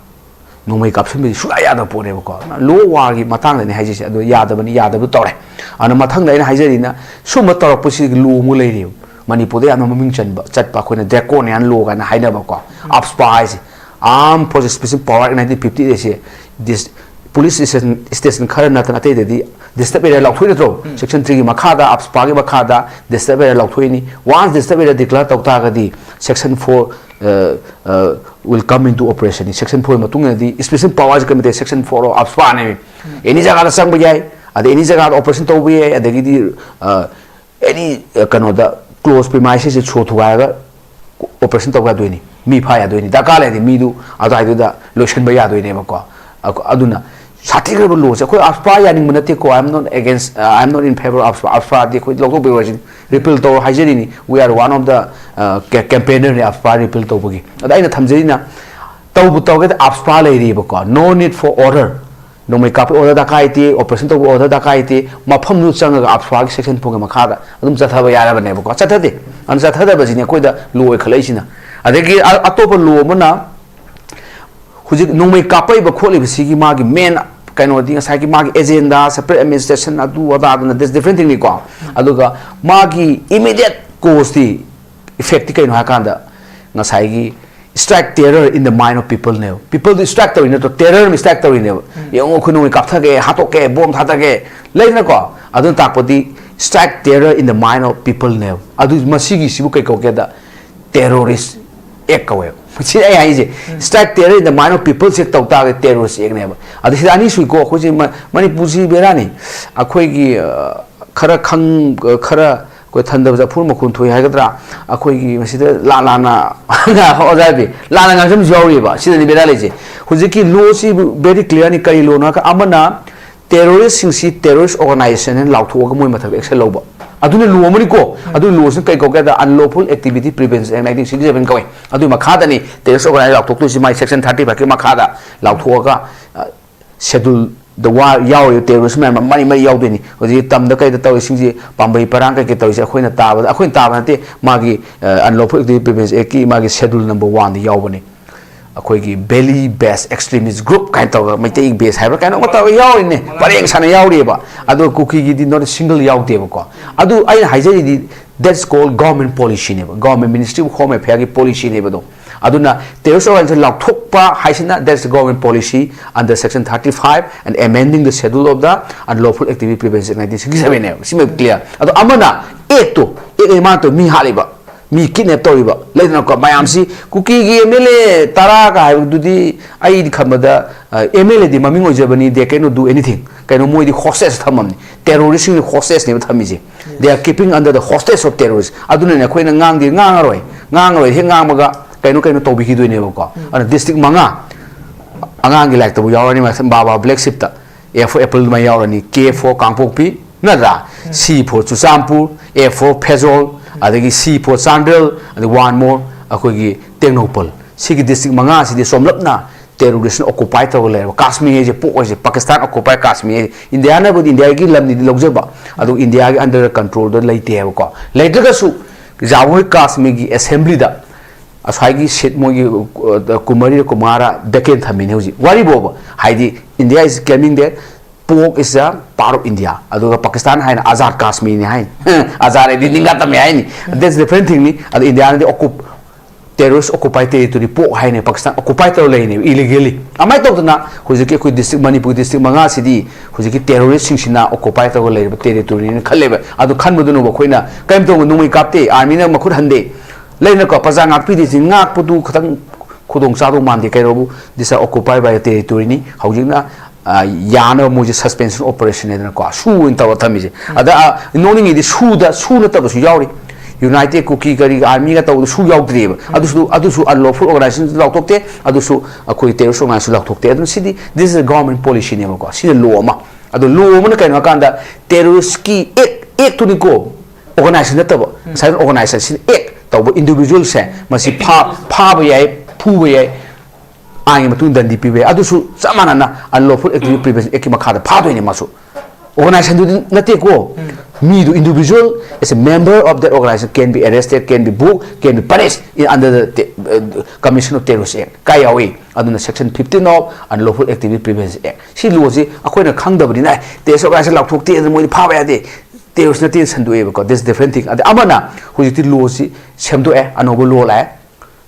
ꯅꯣꯡꯃꯩ ꯀꯥꯞꯁꯤꯟꯕꯗꯤ ꯁꯨꯡꯌꯥ ꯌꯥꯗꯕ ꯄꯣꯠꯅꯦꯕꯀꯣ꯫ Law of war ꯒꯤ ꯃꯇꯥꯡꯗꯅꯤ ꯍꯥꯏꯖꯩꯁꯦ꯫ ꯑꯗꯣ ꯌꯥꯗꯕꯅꯤ, ꯌꯥꯗꯕ ꯇꯧꯔꯦ꯫ ꯑꯗꯨꯅ ꯃꯊꯪꯗ ꯑꯩꯅ ꯍꯥꯏꯖꯔꯤꯅ, ꯁꯨꯝꯕ ꯇꯧꯔꯛꯄꯁꯤꯗꯤ law ꯑꯃꯨꯛ ꯂꯩꯔꯤꯕ꯫ ꯃꯅꯤꯄꯨꯔꯗ ꯌꯥꯝꯅ ꯃꯃꯤꯡ ꯆꯟꯕ, ꯆꯠꯄ, ꯑꯩꯈꯣꯏꯅ draconian law ꯀꯥꯏꯅ ꯍꯥꯏꯅꯕꯀꯣ, AFSPA ꯍꯥꯏꯁꯦ, Armed Forces Special Power Act nineteen fifty eight say, this police station, station ꯈꯔ ꯅꯠꯇꯅ ꯑꯇꯩꯗꯗꯤ disturb area ꯂꯥꯎꯊꯣꯛꯏ ꯅꯠꯇ꯭ꯔꯣ? Section three ꯒꯤ ꯃꯈꯥꯗ, AFSPA ꯒꯤ ꯃꯈꯥꯗ disturb area ꯂꯥꯎꯊꯣꯛꯏꯅꯤ꯫ Once disturb area declare ꯇꯧ ꯇꯥꯔꯒꯗꯤ, section four, ꯑ, ꯑ, will come into operation ꯅꯤ꯫ Section four ꯒꯤ ꯃꯇꯨꯡ ꯏꯟꯅꯗꯤ special power ꯁꯦ ꯀꯔꯤ ꯃꯇꯩ? Section four of AFSPA ꯅꯦꯃꯤ꯫ Any ꯖꯒꯥꯗ ꯆꯪꯕ ꯌꯥꯏ, ꯑꯗꯩ any ꯖꯒꯥꯗ operation ꯇꯧꯕ ꯌꯥꯏ, ꯑꯗꯒꯤꯗꯤ, ꯑ, any, ꯑ, ꯀꯩꯅꯣꯗ close premises ꯁꯦ ꯁꯣ ꯊꯨꯒꯥꯏꯔꯒ operation ꯇꯧꯕ ꯌꯥꯗꯣꯏꯅꯤ, ꯃꯤ ꯐꯥ ꯌꯥꯗꯣꯏꯅꯤ, ꯗꯔꯀꯥꯔ ꯂꯩꯔꯗꯤ ꯃꯤꯗꯨ ꯑꯗꯨꯋꯥꯏꯗꯨꯗ ꯂꯣꯏꯁꯤꯟꯕ ꯌꯥꯗꯣꯏꯅꯦꯕꯀꯣ꯫ ꯑ-, ꯑꯗꯨꯅ ꯁꯥꯊꯤꯈ꯭ꯔꯕ law ꯁꯦ꯫ ꯑꯩꯈꯣꯏ AFSPA ꯌꯥꯅꯤꯡꯕ ꯅꯠꯇꯦꯀꯣ, I am not against, uh, I am not in favor of AFSPA, AFSPA ꯗꯤ ꯑꯩꯈꯣꯏ ꯂꯧꯊꯣꯛꯄꯤꯔꯣꯏꯁꯤꯅꯤ, repeal ꯇꯧꯔꯣ ꯍꯥꯏꯖꯔꯤꯅꯤ, we are one of the, uh, ca-, campaigner ꯅꯤ AFSPA repeal ꯇꯧꯕꯒꯤ꯫ ꯑꯗ ꯑꯩꯅ ꯊꯝꯖꯔꯤꯅ, ꯇꯧꯕꯨ ꯇꯧꯒꯦꯗ AFSPA ꯂꯩꯔꯤꯕꯀꯣ, no need for order, ꯅꯣꯡꯃꯩ ꯀꯥꯞꯄ order ꯗꯔꯀꯥꯔ ꯂꯩꯇꯦ, operation ꯇꯧꯕ order ꯗꯔꯀꯥꯔ ꯂꯩꯇꯦ, ꯃꯐꯝꯗꯨ ꯆꯪꯉꯒ AFSPA ꯒꯤ section four ꯒꯤ ꯃꯈꯥꯗ ꯑꯗꯨꯝ ꯆꯠꯊꯕ ꯌꯥꯔꯕꯅꯦꯕꯀꯣ꯫ ꯆꯠꯊꯗꯦ꯫ ꯑꯗꯨꯅ ꯆꯠꯊꯗꯕꯁꯤꯅꯦ ꯑꯩꯈꯣꯏꯗ law ꯑꯣꯏꯈꯠꯂꯛꯏꯁꯤꯅ꯫ ꯑꯗꯒꯤ ꯑ-, ꯑꯇꯣꯞꯄ law ꯑꯃꯅ, ꯍꯧꯖꯤꯛ ꯅꯣꯡꯃꯩ ꯀꯥꯞꯄꯛꯏꯕ ꯈꯣꯠꯂꯤꯕꯁꯤꯒꯤ ꯃꯥꯒꯤ main ꯀꯩꯅꯣꯗꯤ ꯉꯁꯥꯏꯒꯤ ꯃꯥꯒꯤ agenda, separate administration, ꯑꯗꯨ ꯑꯗꯥ, ꯑꯗꯨꯅ that's different thing ꯅꯤꯀꯣ꯫ ꯑꯗꯨꯒ ꯃꯥꯒꯤ immediate cause T, effect T ꯀꯩꯅꯣ ꯍꯥꯏꯀꯥꯟꯗ, ꯉꯁꯥꯏꯒꯤ strike terror in the mind of people ꯅꯦꯕ꯫ People ꯗꯨ strike ꯇꯧꯔꯤ ꯅꯠꯇ꯭ꯔꯣ? Terror ꯑꯃ strike ꯇꯧꯔꯤꯅꯦꯕ꯫ ꯌꯦꯡꯉꯣ, ꯑꯩꯈꯣꯏ ꯅꯣꯡꯃꯩ ꯀꯥꯞꯊꯒꯦ, ꯍꯥꯠꯇꯣꯛꯀꯦ, bomb ꯊꯥꯗꯒꯦ, ꯂꯩꯗꯅꯀꯣ? ꯑꯗꯨꯅ ꯇꯥꯛꯄꯗꯤ strike terror in the mind of people ꯅꯦꯕ꯫ ꯑꯗꯨ ꯃꯁꯤꯒꯤꯁꯤꯕꯨ ꯀꯩ ꯀꯧꯒꯦꯗ? Terrorist act ꯀꯧꯋꯦꯕ꯫ ꯁꯤ ꯑꯩ ꯍꯥꯏꯁꯦ, strike terror in the mind of people ꯁꯦ ꯇꯧ ꯇꯥꯔꯒꯗꯤ terrorist act ꯅꯦꯕ꯫ ꯑꯗꯨ ꯁꯤꯗ ꯑꯅꯤ ꯁꯨꯏꯀꯣ, ꯑꯩꯈꯣꯏꯁꯦ ꯃ-, ꯃꯅꯤꯄꯨꯔꯁꯤ ꯕꯦꯔꯥꯅꯤ꯫ ꯑꯩꯈꯣꯏꯒꯤ, ꯑ, ꯈꯔ ꯈꯪ-, ꯈꯔ ꯑꯩꯈꯣꯏ ꯊꯟꯗꯕꯁꯦ ꯑꯐꯨꯔ ꯃꯈꯣꯟ ꯊꯣꯛꯏ ꯍꯥꯏꯒꯗ꯭ꯔꯥ, ꯑꯩꯈꯣꯏꯒꯤ ꯃꯁꯤꯗ ꯂꯥꯟ ꯂꯥꯟꯅ ꯑꯣꯖꯥꯗꯤ ꯂꯥꯟꯅ ꯉꯥꯡꯁꯤꯟꯕꯁꯨ ꯌꯥꯎꯔꯤꯑꯕ꯫ ꯁꯤꯗꯅꯤ ꯕꯦꯔꯥ ꯂꯩꯁꯦ꯫ ꯍꯧꯖꯤꯛꯀꯤ law ꯁꯤꯕꯨ very clear ꯅꯤ꯫ ꯀꯔꯤ law ꯅꯣ ꯍꯥꯏꯔꯒ, ꯑꯃꯅ ꯇꯦꯔꯣꯔꯤꯁꯁꯤꯡꯁꯤ ꯇꯦꯔꯣꯔꯤꯁ ꯑꯣꯔꯒꯅꯥꯏꯖꯦꯁꯟ ꯍꯥꯏꯅ ꯂꯥꯎꯊꯣꯛꯑꯒ ꯃꯣꯏ ꯃꯊꯛꯇ ꯑꯦꯛꯁꯟ ꯂꯧꯕ, ꯑꯗꯨꯅ ꯂꯣ ꯑꯃꯅꯤꯀꯣ꯫ ꯑꯗꯨ ꯂꯣꯁꯤꯅ ꯀꯩ ꯀꯧꯒꯦ ꯍꯥꯏꯗ Unlawful Activity Prevention Act nineteen sixty seven ꯀꯧꯋꯦ꯫ ꯑꯗꯨꯒꯤ ꯃꯈꯥꯗꯅꯤ ꯇꯦꯔꯣꯔꯤꯁ ꯑꯣꯔꯒꯅꯥꯏꯖꯦꯁꯟ ꯂꯥꯎꯊꯣꯛꯇꯣꯏꯁꯤ, ꯃꯥꯏ ꯁꯦꯛꯁꯟ ꯊꯥꯔꯇꯤ ꯐꯥꯏꯚꯀꯤ ꯃꯈꯥꯗ ꯂꯥꯎꯊꯣꯛꯑꯒ ꯁꯦꯗꯨꯜꯗ ꯋꯥ ꯌꯥꯎꯔꯤꯕ ꯇꯦꯔꯣꯔꯤꯁ ꯃꯌꯥꯝ ꯑꯃ ꯃꯔꯤ ꯃꯔꯤ ꯌꯥꯎꯗꯣꯏꯅꯤ꯫ ꯍꯧꯖꯤꯛ ꯇꯝꯗ ꯀꯩꯗ ꯇꯧꯔꯤꯁꯤꯡꯁꯤ, ꯄꯥꯝꯕꯩ ꯄꯔꯥꯡ ꯀꯩꯀꯩ ꯇꯧꯔꯤꯁꯦ ꯑꯩꯈꯣꯏꯅ ꯇꯥꯕꯗ, ꯑꯩꯈꯣꯏꯅ ꯇꯥꯕ ꯅꯠꯇꯦ, ꯃꯥꯒꯤ Unlawful Activity Prevention Actꯀꯤ ꯃꯥꯒꯤ ꯁꯦꯗꯨꯜ ꯅꯝꯕꯔ ꯋꯥꯟꯗ ꯌꯥꯎꯕꯅꯤ꯫ ꯑꯩꯈꯣꯏꯒꯤ Bengali based extremist group ꯀꯥꯏꯅ ꯇꯧꯔꯒ ꯃꯩꯇꯩ ꯕꯦꯁ ꯍꯥꯏꯕ꯭ꯔꯥ ꯀꯩꯅꯣꯝꯃ ꯇꯧꯔꯒ ꯌꯥꯎꯔꯤꯅꯦ, ꯄꯔꯦꯡ ꯁꯥꯅ ꯌꯥꯎꯔꯤꯑꯕ꯫ ꯑꯗꯣ ꯀꯨꯀꯤꯒꯤꯗꯤ not a single ꯌꯥꯎꯗꯦꯕꯀꯣ꯫ ꯑꯗꯨ ꯑꯩꯅ ꯍꯥꯏꯖꯔꯤꯗꯤ that's called government policyꯅꯦꯕ, Government Ministry of Home Affairꯒꯤ policyꯅꯦꯕ ꯑꯗꯣ꯫ ꯑꯗꯨꯅ ꯇꯦꯔꯣꯔꯤꯁ ꯑꯣꯔꯒꯅꯥꯏꯖꯦꯁꯟ ꯂꯥꯎꯊꯣꯛꯄ ꯍꯥꯏꯁꯤꯅ that's the government policy under section thirty five and amending the schedule of the Unlawful Activity Prevention nineteen sixty sevenꯅꯦꯕ꯫ ꯁꯤꯃ clear. ꯑꯗꯣ ꯑꯃꯅ ꯑꯦꯛꯇꯣ, ꯑꯦꯛ ꯃꯥꯅ ꯇꯧ ꯃꯤ ꯍꯥꯠꯂꯤꯕ, ꯃꯤ ꯀꯤꯗꯅꯦꯞ ꯇꯧꯔꯤꯕ ꯂꯩꯗꯅꯀꯣ ꯃꯌꯥꯝꯁꯤ꯫ ꯀꯨꯀꯤꯒꯤ ꯑꯦꯝ ꯑꯦꯜ ꯑꯦ ꯇꯔꯥꯒ ꯍꯥꯏꯕꯗꯨꯗꯤ ꯑꯩꯗꯤ ꯈꯟꯕꯗ ꯑꯦꯝ ꯑꯦꯜ ꯑꯦꯗꯤ ꯃꯃꯤꯡ ꯑꯣꯏꯖꯕꯅꯤ, they cannot do anything꯫ ꯀꯩꯅꯣ ꯃꯣꯏꯗꯤ hostage ꯊꯝꯃꯝꯅꯤ, ꯇꯦꯔꯣꯔꯤꯁꯁꯤꯡꯗꯤ ꯍꯣꯁꯇꯦꯖꯅꯦꯕ ꯊꯝꯃꯤꯁꯦ꯫ They are keeping under the hostage of terrorists꯫ ꯑꯗꯨꯅꯅꯦ ꯑꯩꯈꯣꯏꯅ ꯉꯥꯡꯗꯤ ꯉꯥꯡꯉꯔꯣꯏ, ꯉꯥꯡꯉꯔꯣꯏ ꯍꯦꯛ ꯉꯥꯡꯕꯒ ꯀꯩꯅꯣ ꯀꯩꯅꯣ ꯇꯧꯕꯤꯈꯤꯗꯣꯏꯅꯦꯕꯀꯣ꯫ ꯑꯗꯨꯅ ꯗꯤꯁꯇ꯭ꯔꯤꯛ ꯃꯉꯥ ꯑꯉꯥꯡꯒꯤ ꯂꯥꯏꯔꯤꯛꯇꯕꯨ ꯌꯥꯎꯔꯅꯤ, ꯃꯁꯝ ꯕꯥꯕꯥ black shift. A for apple ꯑꯗꯨꯃꯥꯏꯅ ꯌꯥꯎꯔꯅꯤ, K for ꯀꯥꯡꯄꯣꯛꯄꯤ ꯅꯠꯇ꯭ꯔꯥ, C for Churachandpur, F for Pherzawl, ꯑꯗꯒꯤ C for ꯆꯥꯟꯗꯦꯜ, ꯑꯗꯩ one more ꯑꯩꯈꯣꯏꯒꯤ ꯇꯦꯡꯅꯧꯄꯜ꯫ ꯁꯤꯒꯤ ꯗꯤꯁꯇ꯭ꯔꯤꯛ ꯃꯉꯥꯁꯤꯗꯤ ꯁꯣꯝꯂꯞꯅ ꯇꯦꯔꯣꯔꯤꯁꯅ ꯑꯣꯀꯨꯄꯥꯏ ꯇꯧꯔꯒ ꯂꯩꯔꯕ꯫ ꯀꯥꯁꯃꯤꯔ ꯍꯥꯏꯁꯦ ꯄꯣꯛ ꯍꯥꯏꯁꯦ ꯄꯥꯀꯤꯁꯇꯥꯟ ꯑꯣꯀꯨꯄꯥꯏ ꯀꯥꯁꯃꯤꯔ ꯍꯥꯏꯁꯦ꯫ ꯏꯟꯗꯤꯌꯥꯅꯕꯨꯗꯤ ꯏꯟꯗꯤꯌꯥꯒꯤ ꯂꯝꯅꯤꯗꯤ ꯂꯧꯖꯕ, ꯑꯗꯨ ꯏꯟꯗꯤꯌꯥꯒꯤ ꯑꯟꯗꯔ ꯀꯟꯇ꯭ꯔꯣꯜꯗ ꯂꯩꯇꯦ ꯍꯥꯏꯕꯀꯣ꯫ ꯂꯩꯇ꯭ꯔꯒꯁꯨ ꯖꯥꯃꯨ ꯍꯣꯏ ꯀꯥꯁꯃꯤꯔꯒꯤ ꯑꯦꯁꯦꯝꯕ꯭ꯂꯤꯗ ꯑꯁ꯭ꯋꯥꯏꯒꯤ ꯁꯤꯠ ꯃꯣꯏꯒꯤ ꯀꯨꯃꯥꯔꯤ ꯀꯨꯃꯥꯔꯥ ꯚꯦꯀꯦꯟ ꯊꯝꯃꯤꯅꯦ ꯍꯧꯖꯤꯛ꯫ ꯋꯥꯔꯤꯕꯣꯕ ꯍꯥꯏꯗꯤ India is claiming that Pak is a part of India꯫ ꯑꯗꯨꯒ ꯄꯥꯀꯤꯁꯇꯥꯟ ꯍꯥꯏꯅ ꯑꯖꯥꯗ ꯀꯥꯁꯃꯤꯔꯅꯤ ꯍꯥꯏꯅꯤ꯫ ꯑꯖꯥꯗ ꯍꯥꯏꯗꯤ ꯅꯤꯡꯒꯥ ꯇꯝꯃꯦ ꯍꯥꯏꯅꯤ꯫ That's different thingꯅꯤ꯫ ꯑꯗꯣ ꯏꯟꯗꯤꯌꯥꯅꯗꯤ ꯑꯣꯀꯨꯞ ꯇꯦꯔꯣꯔꯤꯁ ꯑꯣꯀꯨꯄꯥꯏ ꯇꯦꯔꯤꯇꯣꯔꯤ ꯄꯣꯛ ꯍꯥꯏꯅ ꯄꯥꯀꯤꯁꯇꯥꯟ ꯑꯣꯀꯨꯄꯥꯏ ꯇꯧꯔ ꯂꯩꯔꯤꯅꯦꯕ ꯏꯂꯤꯒꯦꯜꯂꯤ꯫ ꯑꯗꯨꯃꯥꯏꯅ ꯇꯧꯗꯅ ꯍꯧꯖꯤꯛꯀꯤ ꯑꯩꯈꯣꯏ ꯗꯤꯁꯇ꯭ꯔꯤꯛ, ꯃꯅꯤꯄꯨꯔ ꯗꯤꯁꯇ꯭ꯔꯤꯛ ꯃꯉꯥꯁꯤꯗꯤ ꯍꯧꯖꯤꯛꯀꯤ ꯇꯦꯔꯣꯔꯤꯁꯁꯤꯡꯁꯤꯅ ꯑꯣꯀꯨꯄꯥꯏ ꯇꯧꯔꯒ ꯂꯩꯔꯤꯕ ꯇꯦꯔꯤꯇꯣꯔꯤꯅꯤꯅ ꯈꯜꯂꯦꯕ꯫ ꯑꯗꯨ ꯈꯟꯕꯗꯨꯅꯕꯨ ꯑꯩꯈꯣꯏꯅ ꯀꯔꯤꯝꯇ ꯅꯣꯡꯃꯩ ꯀꯥꯞꯇꯦ, ꯑꯥꯔꯃꯤꯅ ꯃꯈꯨꯠ ꯍꯟꯗꯦ꯫ ꯂꯩꯅꯀꯣ, ꯄ꯭ꯔꯖꯥ ꯉꯥꯛꯄꯤꯗꯦ꯫ ꯁꯤ ꯉꯥꯛꯄꯗꯨ ꯈꯤꯇꯪ ꯈꯨꯗꯣꯡ ꯆꯥꯗꯧ ꯃꯥꯟꯗꯦ꯫ ꯀꯩꯅꯣꯕꯨ, this are occupied by territoryꯅꯤ꯫ ꯍꯧꯖꯤꯛꯅ, ꯑ, ꯌꯥꯅꯕ ꯃꯣꯏꯁꯦ suspension operation ꯍꯥꯏꯗꯅꯀꯣ, ꯁꯨ ꯑꯣꯏꯅ ꯇꯧꯔ ꯊꯝꯃꯤꯁꯦ꯫ ꯑꯗ, ꯑ, ꯅꯣꯛꯅꯤꯡꯉꯤꯗꯤ ꯁꯨꯗ, ꯁꯨ ꯅꯠꯇꯕꯁꯨ ꯌꯥꯎꯔꯤ꯫ United Kuki ꯀꯔꯤ ꯑꯥꯔꯃꯤꯒ ꯇꯧꯕꯗ ꯁꯨ ꯌꯥꯎꯗ꯭ꯔꯤꯑꯕ꯫ ꯑꯗꯨꯁꯨ, ꯑꯗꯨꯁꯨ unlawful organization ꯂꯥꯎꯊꯣꯛꯇꯦ, ꯑꯗꯨꯁꯨ ꯑꯩꯈꯣꯏ terrorist organization ꯂꯥꯎꯊꯣꯛꯇꯦ꯫ ꯑꯗꯨꯅ ꯁꯤꯗꯤ, this is a government policyꯅꯦꯕꯀꯣ꯫ ꯁꯤꯅ ꯂꯣ ꯑꯃ꯫ ꯑꯗꯣ ꯂꯣ ꯑꯃꯅ ꯀꯩꯅꯣ ꯍꯥꯏꯀꯥꯟꯗ ꯇꯦꯔꯣꯔꯤꯁꯀꯤ ꯑꯦꯛ ꯑꯦꯛꯇꯨꯅꯤꯀꯣ, ꯑꯣꯔꯒꯅꯥꯏꯖꯦꯁꯟ ꯅꯠꯇꯕ, ꯉꯁꯥꯏꯅ ꯑꯣꯔꯒꯅꯥꯏꯖꯦꯁꯟ ꯑꯦꯛ ꯇꯧꯕ ꯏꯟꯗꯤꯕꯤꯖꯨꯋꯦꯜꯁꯦ ꯃꯁꯤ ꯐꯥ- ꯐꯥꯕ ꯌꯥꯏ, ꯐꯨꯕ ꯌꯥꯏ, ꯑꯥꯏꯟꯒꯤ ꯃꯇꯨꯡ ꯏꯟꯅ ꯗꯟꯗꯤ ꯄꯤꯕ ꯌꯥꯏ꯫ ꯑꯗꯨꯁꯨ ꯆꯞ ꯃꯥꯟꯅꯅ Unlawful Activity Prevention Act ꯀꯤ ꯃꯈꯥꯗ ꯐꯥꯗꯣꯏꯅꯦ ꯃꯥꯁꯨ꯫ ꯑꯣꯔꯒꯅꯥꯏꯖꯦꯁꯟꯗꯨꯗꯤ ꯅꯠꯇꯦꯀꯣ, ꯃꯤꯗꯨ, individual is a member of that organization, can be arrested, can be booked, can be punished in under the te- uh, Commission of Terrorist Act ꯀꯥꯏ ꯌꯥꯎꯏ꯫ ꯑꯗꯨꯅ section fifteen of Unlawful Activity Prevention Act꯫ ꯁꯤ ꯂꯣꯁꯤ ꯑꯩꯈꯣꯏꯅ ꯈꯪꯗꯕꯅꯤꯅ, ꯑꯦ, terrorist organisation ꯂꯥꯎꯊꯣꯛꯇꯦ, ꯑꯗꯨ ꯃꯣꯏꯗꯤ ꯐꯥꯕ ꯌꯥꯗꯦ, ꯇꯦꯔꯣꯔꯤꯁ ꯅꯠꯇꯦꯅ ꯁꯟꯗꯣꯛꯑꯦꯕꯀꯣ꯫ This is different thing꯫ ꯑꯗ ꯑꯃꯅ ꯍꯧꯖꯤꯛꯇꯤ ꯂꯣꯁꯤ ꯁꯦꯝꯗꯣꯛꯑꯦ, ꯑꯅꯧꯕ ꯂꯣ ꯂꯥꯛꯑꯦ,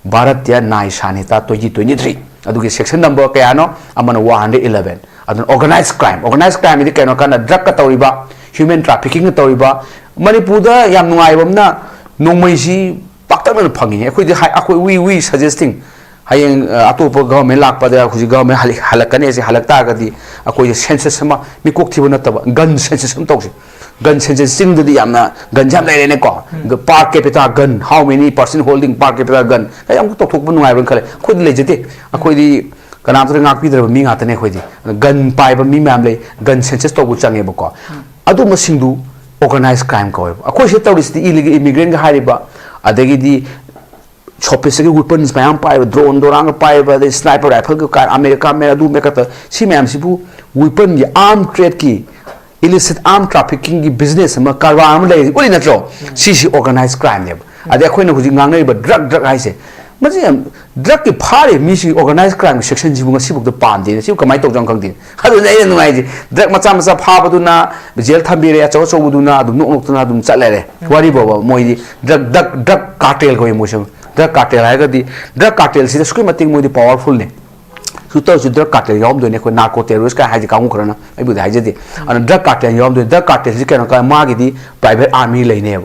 Bharatiya Nyay Sanhita twenty twenty-three꯫ ꯑꯗꯨꯒꯤ section number ꯀꯌꯥꯅꯣ? ꯑꯃꯅ one hundred eleven꯫ ꯑꯗꯨꯅ organized crime, organized crime ꯗꯤ ꯀꯩꯅꯣ ꯀꯥꯟꯗ ꯗ꯭ꯔꯒꯀ ꯇꯧꯔꯤꯕ, ꯍ꯭ꯌꯨꯃꯦꯟ ꯇ꯭ꯔꯥꯐꯤꯀꯤꯡꯒ ꯇꯧꯔꯤꯕ꯫ ꯃꯅꯤꯄꯨꯔꯗ ꯌꯥꯝ ꯅꯨꯡꯉꯥꯏꯕ ꯑꯃꯅ ꯅꯣꯡꯃꯩꯁꯤ ꯄꯥꯛꯇꯛꯅꯅ ꯐꯪꯉꯤꯅꯦ꯫ ꯑꯩꯈꯣꯏꯗꯤ ꯍꯥꯏ- ꯑꯩꯈꯣꯏ, we, we suggesting, ꯍꯌꯦꯡ ꯑ, ꯑꯇꯣꯞꯄ ꯒꯚꯔꯟꯃꯦꯟ ꯂꯥꯛꯄꯗ ꯍꯧꯖꯤꯛ ꯒꯚꯔꯟꯃꯦꯟ ꯍꯜꯂꯛ- ꯍꯜꯂꯛꯀꯅꯤ, ꯑꯁꯤ ꯍꯜꯂꯛ ꯇꯥꯔꯒꯗꯤ ꯑꯩꯈꯣꯏꯁꯦ ꯁꯦꯟꯁꯁ ꯑꯃ, ꯃꯤꯀꯣꯛ ꯊꯤꯕ ꯅꯠꯇꯕ, ꯒꯟ ꯁꯦꯟꯁꯁ ꯑꯃ ꯇꯧꯁꯦ꯫ ꯒꯟ ꯁꯦꯟꯁꯁ, ꯆꯤꯡꯗꯗꯤ ꯌꯥꯝꯅ ꯒꯟꯁꯦ ꯌꯥꯝ ꯂꯩꯔꯦꯅꯦꯀꯣ꯫ Per capita gun, how many person holding per capita gun, ꯌꯥꯝ ꯇꯧꯊꯣꯛꯄ ꯅꯨꯡꯉꯥꯏꯕ꯭ꯔꯅ ꯈꯜꯂꯦ꯫ ꯑꯩꯈꯣꯏꯗꯤ ꯂꯩꯖꯗꯦ꯫ ꯑꯩꯈꯣꯏꯗꯤ ꯀꯅꯥꯝꯇꯅ ꯉꯥꯛꯄꯤꯗ꯭ꯔꯕ ꯃꯤ ꯉꯥꯛꯇꯅꯦ ꯑꯩꯈꯣꯏꯗꯤ꯫ ꯒꯟ ꯄꯥꯏꯕ ꯃꯤ ꯃꯌꯥꯝ ꯂꯩ, ꯒꯟ ꯁꯦꯟꯁꯁ ꯇꯧꯕ ꯆꯪꯉꯦꯕꯀꯣ꯫ ꯑꯗꯨꯝꯕꯁꯤꯡꯗꯨ organized crime ꯀꯧꯋꯦꯕ꯫ ꯑꯩꯈꯣꯏ ꯁꯤꯗ ꯇꯧꯔꯤꯁꯤꯗꯤ illegal immigrant ꯀ ꯍꯥꯏꯔꯤꯕ, ꯑꯗꯒꯤꯗꯤ sophisticated weapons ꯃꯌꯥꯝ ꯄꯥꯏꯕ, ꯗ꯭ꯔꯣꯟ ꯗꯣꯔꯥꯟꯒ ꯄꯥꯏꯕ, ꯑꯗꯩ sniper rifle ꯀ ꯀꯥꯏ, ꯑꯃꯦꯔꯤꯀꯥ ꯃꯦꯟ ꯑꯗꯨ ꯃꯦꯀꯠꯇ, ꯁꯤ ꯃꯌꯥꯝꯁꯤꯕꯨ weapon ꯒꯤ, arm trade ꯀꯤ, illicit arm trafficking ꯒꯤ business ꯑꯃ, ꯀꯔꯕꯥꯔ ꯑꯃ ꯂꯩꯔꯤ ꯎꯠꯂꯤ ꯅꯠꯇ꯭ꯔꯣ? ꯁꯤꯁꯤ organized crime ꯅꯦꯕ꯫ ꯑꯗꯩ ꯑꯩꯈꯣꯏꯅ ꯍꯧꯖꯤꯛ ꯉꯥꯡꯅꯔꯤꯕ ꯗ꯭ꯔꯒ, ꯗ꯭ꯔꯒ ꯍꯥꯏꯁꯦ, ꯃꯁꯤ ꯌꯥꯝ, ꯗ꯭ꯔꯒꯀꯤ ꯐꯥꯔꯤꯕ ꯃꯤꯁꯤꯡ organized crime ꯒꯤ section ꯁꯤꯕꯨ ꯉꯁꯤꯐꯥꯎꯗ ꯄꯥꯟꯗꯦꯅꯦ꯫ ꯁꯤꯕꯨ ꯀꯃꯥꯏꯅ ꯇꯧꯖꯥꯠꯅꯣ ꯈꯪꯗꯦ꯫ ꯑꯗꯨꯅ ꯑꯩꯅ ꯅꯨꯡꯉꯥꯏꯁꯦ, ꯗ꯭ꯔꯒ ꯃꯆꯥ ꯃꯆꯥ ꯐꯥꯕꯗꯨꯅ ꯖꯦꯜ ꯊꯝꯕꯤꯔꯦ, ꯑꯆꯧ ꯑꯆꯧꯕꯗꯨꯅ ꯑꯗꯨꯝ ꯅꯣꯛ ꯅꯣꯛꯇꯅ ꯑꯗꯨꯝ ꯆꯠ ꯂꯩꯔꯦ꯫ ꯋꯥꯔꯤ ꯐꯥꯎꯕ ꯃꯣꯏꯗꯤ ꯗ꯭ꯔꯒ, ꯗ꯭ꯔꯒ, ꯗ꯭ꯔꯒ cartel ꯀꯧꯏ ꯃꯣꯏꯁꯨ꯫ ꯗ꯭ꯔꯒ cartel ꯍꯥꯏꯔꯒꯗꯤ, ꯗ꯭ꯔꯒ cartel ꯁꯤꯗ ꯑꯁꯨꯛꯀꯤ ꯃꯇꯤꯛ ꯃꯣꯏꯗꯤ powerful ꯅꯦ꯫ ꯁꯨ ꯇꯧꯔꯁꯨ ꯗ꯭ꯔꯒ cartel ꯌꯥꯎꯔꯝꯗꯣꯏꯅꯦ꯫ ꯑꯩꯈꯣꯏ narco terrorist ꯀꯥꯏ ꯍꯥꯏꯁꯦ ꯀꯥꯡꯕꯨ ꯈꯔꯅ, ꯑꯩꯕꯨꯗꯤ ꯍꯥꯏꯖꯗꯦ꯫ ꯑꯗꯨꯅ ꯗ꯭ꯔꯒ cartel ꯌꯥꯎꯔꯝꯗꯣꯏꯅꯦ꯫ ꯗ꯭ꯔꯒ cartel ꯁꯤ ꯀꯩꯅꯣ ꯀꯥꯏ, ꯃꯥꯒꯤꯗꯤ private army ꯂꯩꯅꯦꯕ꯫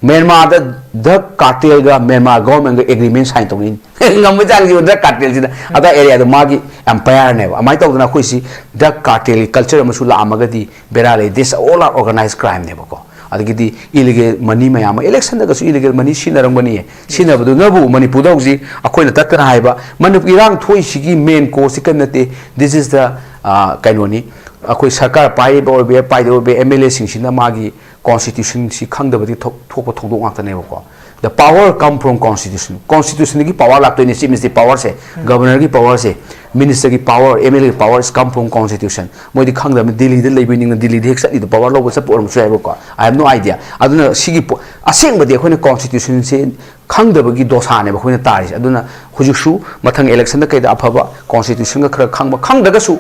ꯃ꯭ꯌꯥꯟꯃꯥꯔꯗ ꯗ꯭ꯔꯒ cartel ꯒ ꯃ꯭ꯌꯥꯟꯃꯥꯔ ꯒꯚꯔꯟꯃꯦꯟꯒ agreement sign ꯇꯧꯅꯩꯅꯤ꯫ ꯉꯝꯕꯖꯥꯠꯅꯤ ꯗ꯭ꯔꯒ cartel ꯁꯤꯅ꯫ ꯑꯗꯥꯏ area ꯗꯣ ꯃꯥꯒꯤ empire ꯅꯦꯕ꯫ ꯑꯗꯨꯃꯥꯏꯅ ꯇꯧꯗꯅ ꯑꯩꯈꯣꯏꯁꯤ ꯗ꯭ꯔꯒ cartel ꯒꯤ culture ꯑꯃꯁꯨ ꯂꯥꯛꯑꯝꯃꯒꯗꯤ ꯕꯦꯔꯥ ꯂꯩ꯫ This all are organized crime ꯅꯦꯕꯀꯣ꯫ ꯑꯗꯒꯤꯗꯤ ꯏꯂꯤꯒꯦꯜ ꯃꯅꯤ ꯃꯌꯥꯝ ꯑꯃ, ꯏꯂꯦꯛꯁꯟꯗꯒꯁꯨ ꯏꯂꯤꯒꯦꯜ ꯃꯅꯤ ꯁꯤꯖꯤꯟꯅꯔꯝꯒꯅꯤꯌꯦ꯫ ꯁꯤꯖꯤꯟꯅꯕꯗꯨꯅꯕꯨ ꯃꯅꯤꯄꯨꯔꯗ ꯍꯧꯖꯤꯛ ꯑꯩꯈꯣꯏꯅ ꯇꯠꯇꯅ ꯍꯥꯏꯕ, ꯃꯅꯤꯄꯨꯔ ꯏꯔꯥꯡ ꯊꯣꯛꯏꯁꯤꯒꯤ ꯃꯦꯟ ꯀꯣꯁꯁꯤ ꯀꯔꯤꯝ ꯅꯠꯇꯦ꯫ This is the, ꯑ, ꯀꯩꯅꯣꯅꯤ, ꯑꯩꯈꯣꯏ ꯁꯔꯀꯥꯔ ꯄꯥꯏꯔꯤꯕ ꯑꯣꯏꯕ ꯌꯥꯏ, ꯄꯥꯏꯗꯕ ꯑꯣꯏꯕ ꯌꯥꯏ, ꯑꯦꯝ ꯑꯦꯜ ꯑꯦꯁꯤꯡꯁꯤꯅ ꯃꯥꯒꯤ ꯀꯣꯟꯁꯇꯤꯇ꯭ꯌꯨꯁꯟꯁꯤ ꯈꯪꯗꯕꯗꯒꯤ ꯊꯣꯛ-, ꯊꯣꯛꯄ ꯊꯧꯗꯣꯛ ꯉꯥꯛꯇꯅꯦꯕꯀꯣ꯫ The power come from constitution. ꯀꯣꯟꯁꯇꯤꯇ꯭ꯌꯨꯁꯟꯗꯒꯤ ꯄꯋꯥꯔ ꯂꯥꯛꯇꯣꯏꯅꯤ, ꯆꯤꯐ ꯃꯤꯅꯤꯁꯇꯔꯒꯤ ꯄꯋꯥꯔꯁꯦ, ꯒꯕꯔꯅꯔꯒꯤ ꯄꯋꯥꯔꯁꯦ, ꯃꯤꯅꯤꯁꯇꯔꯒꯤ ꯄꯋꯥꯔ, ꯑꯦꯝ ꯑꯦꯜ ꯑꯦꯒꯤ power is come from constitution. ꯃꯣꯏꯗꯤ ꯈꯪꯗꯕꯅꯤ, ꯗꯤꯜꯂꯤꯗ ꯂꯩꯕ ꯅꯤꯡꯅ ꯗꯤꯜꯂꯤꯗ ꯍꯦꯛ ꯆꯠꯂꯤꯗꯣ ꯄꯋꯥꯔ ꯂꯧꯕ ꯆꯠꯄ ꯑꯣꯏꯔꯝꯕꯁꯨ ꯌꯥꯏꯕꯀꯣ꯫ I have no idea. ꯑꯗꯨꯅ ꯁꯤꯒꯤ ꯄꯣ-, ꯑꯁꯦꯡꯕꯗꯤ ꯑꯩꯈꯣꯏꯅ ꯀꯣꯟꯁꯇꯤꯇ꯭ꯌꯨꯁꯟꯁꯦ ꯈꯪꯗꯕꯒꯤ ꯗꯣꯁꯥꯅꯦꯕ ꯑꯩꯈꯣꯏꯅ ꯇꯥꯔꯤꯁꯦ꯫ ꯑꯗꯨꯅ ꯍꯧꯖꯤꯛꯁꯨ ꯃꯊꯪ ꯏꯂꯦꯛꯁꯟꯗ ꯀꯩꯗ ꯑꯐꯕ ꯀꯣꯟꯁꯇꯤꯇ꯭ꯌꯨꯁꯟꯒ ꯈꯔ ꯈꯪꯕ, ꯈꯪꯗ꯭ꯔꯒꯁꯨ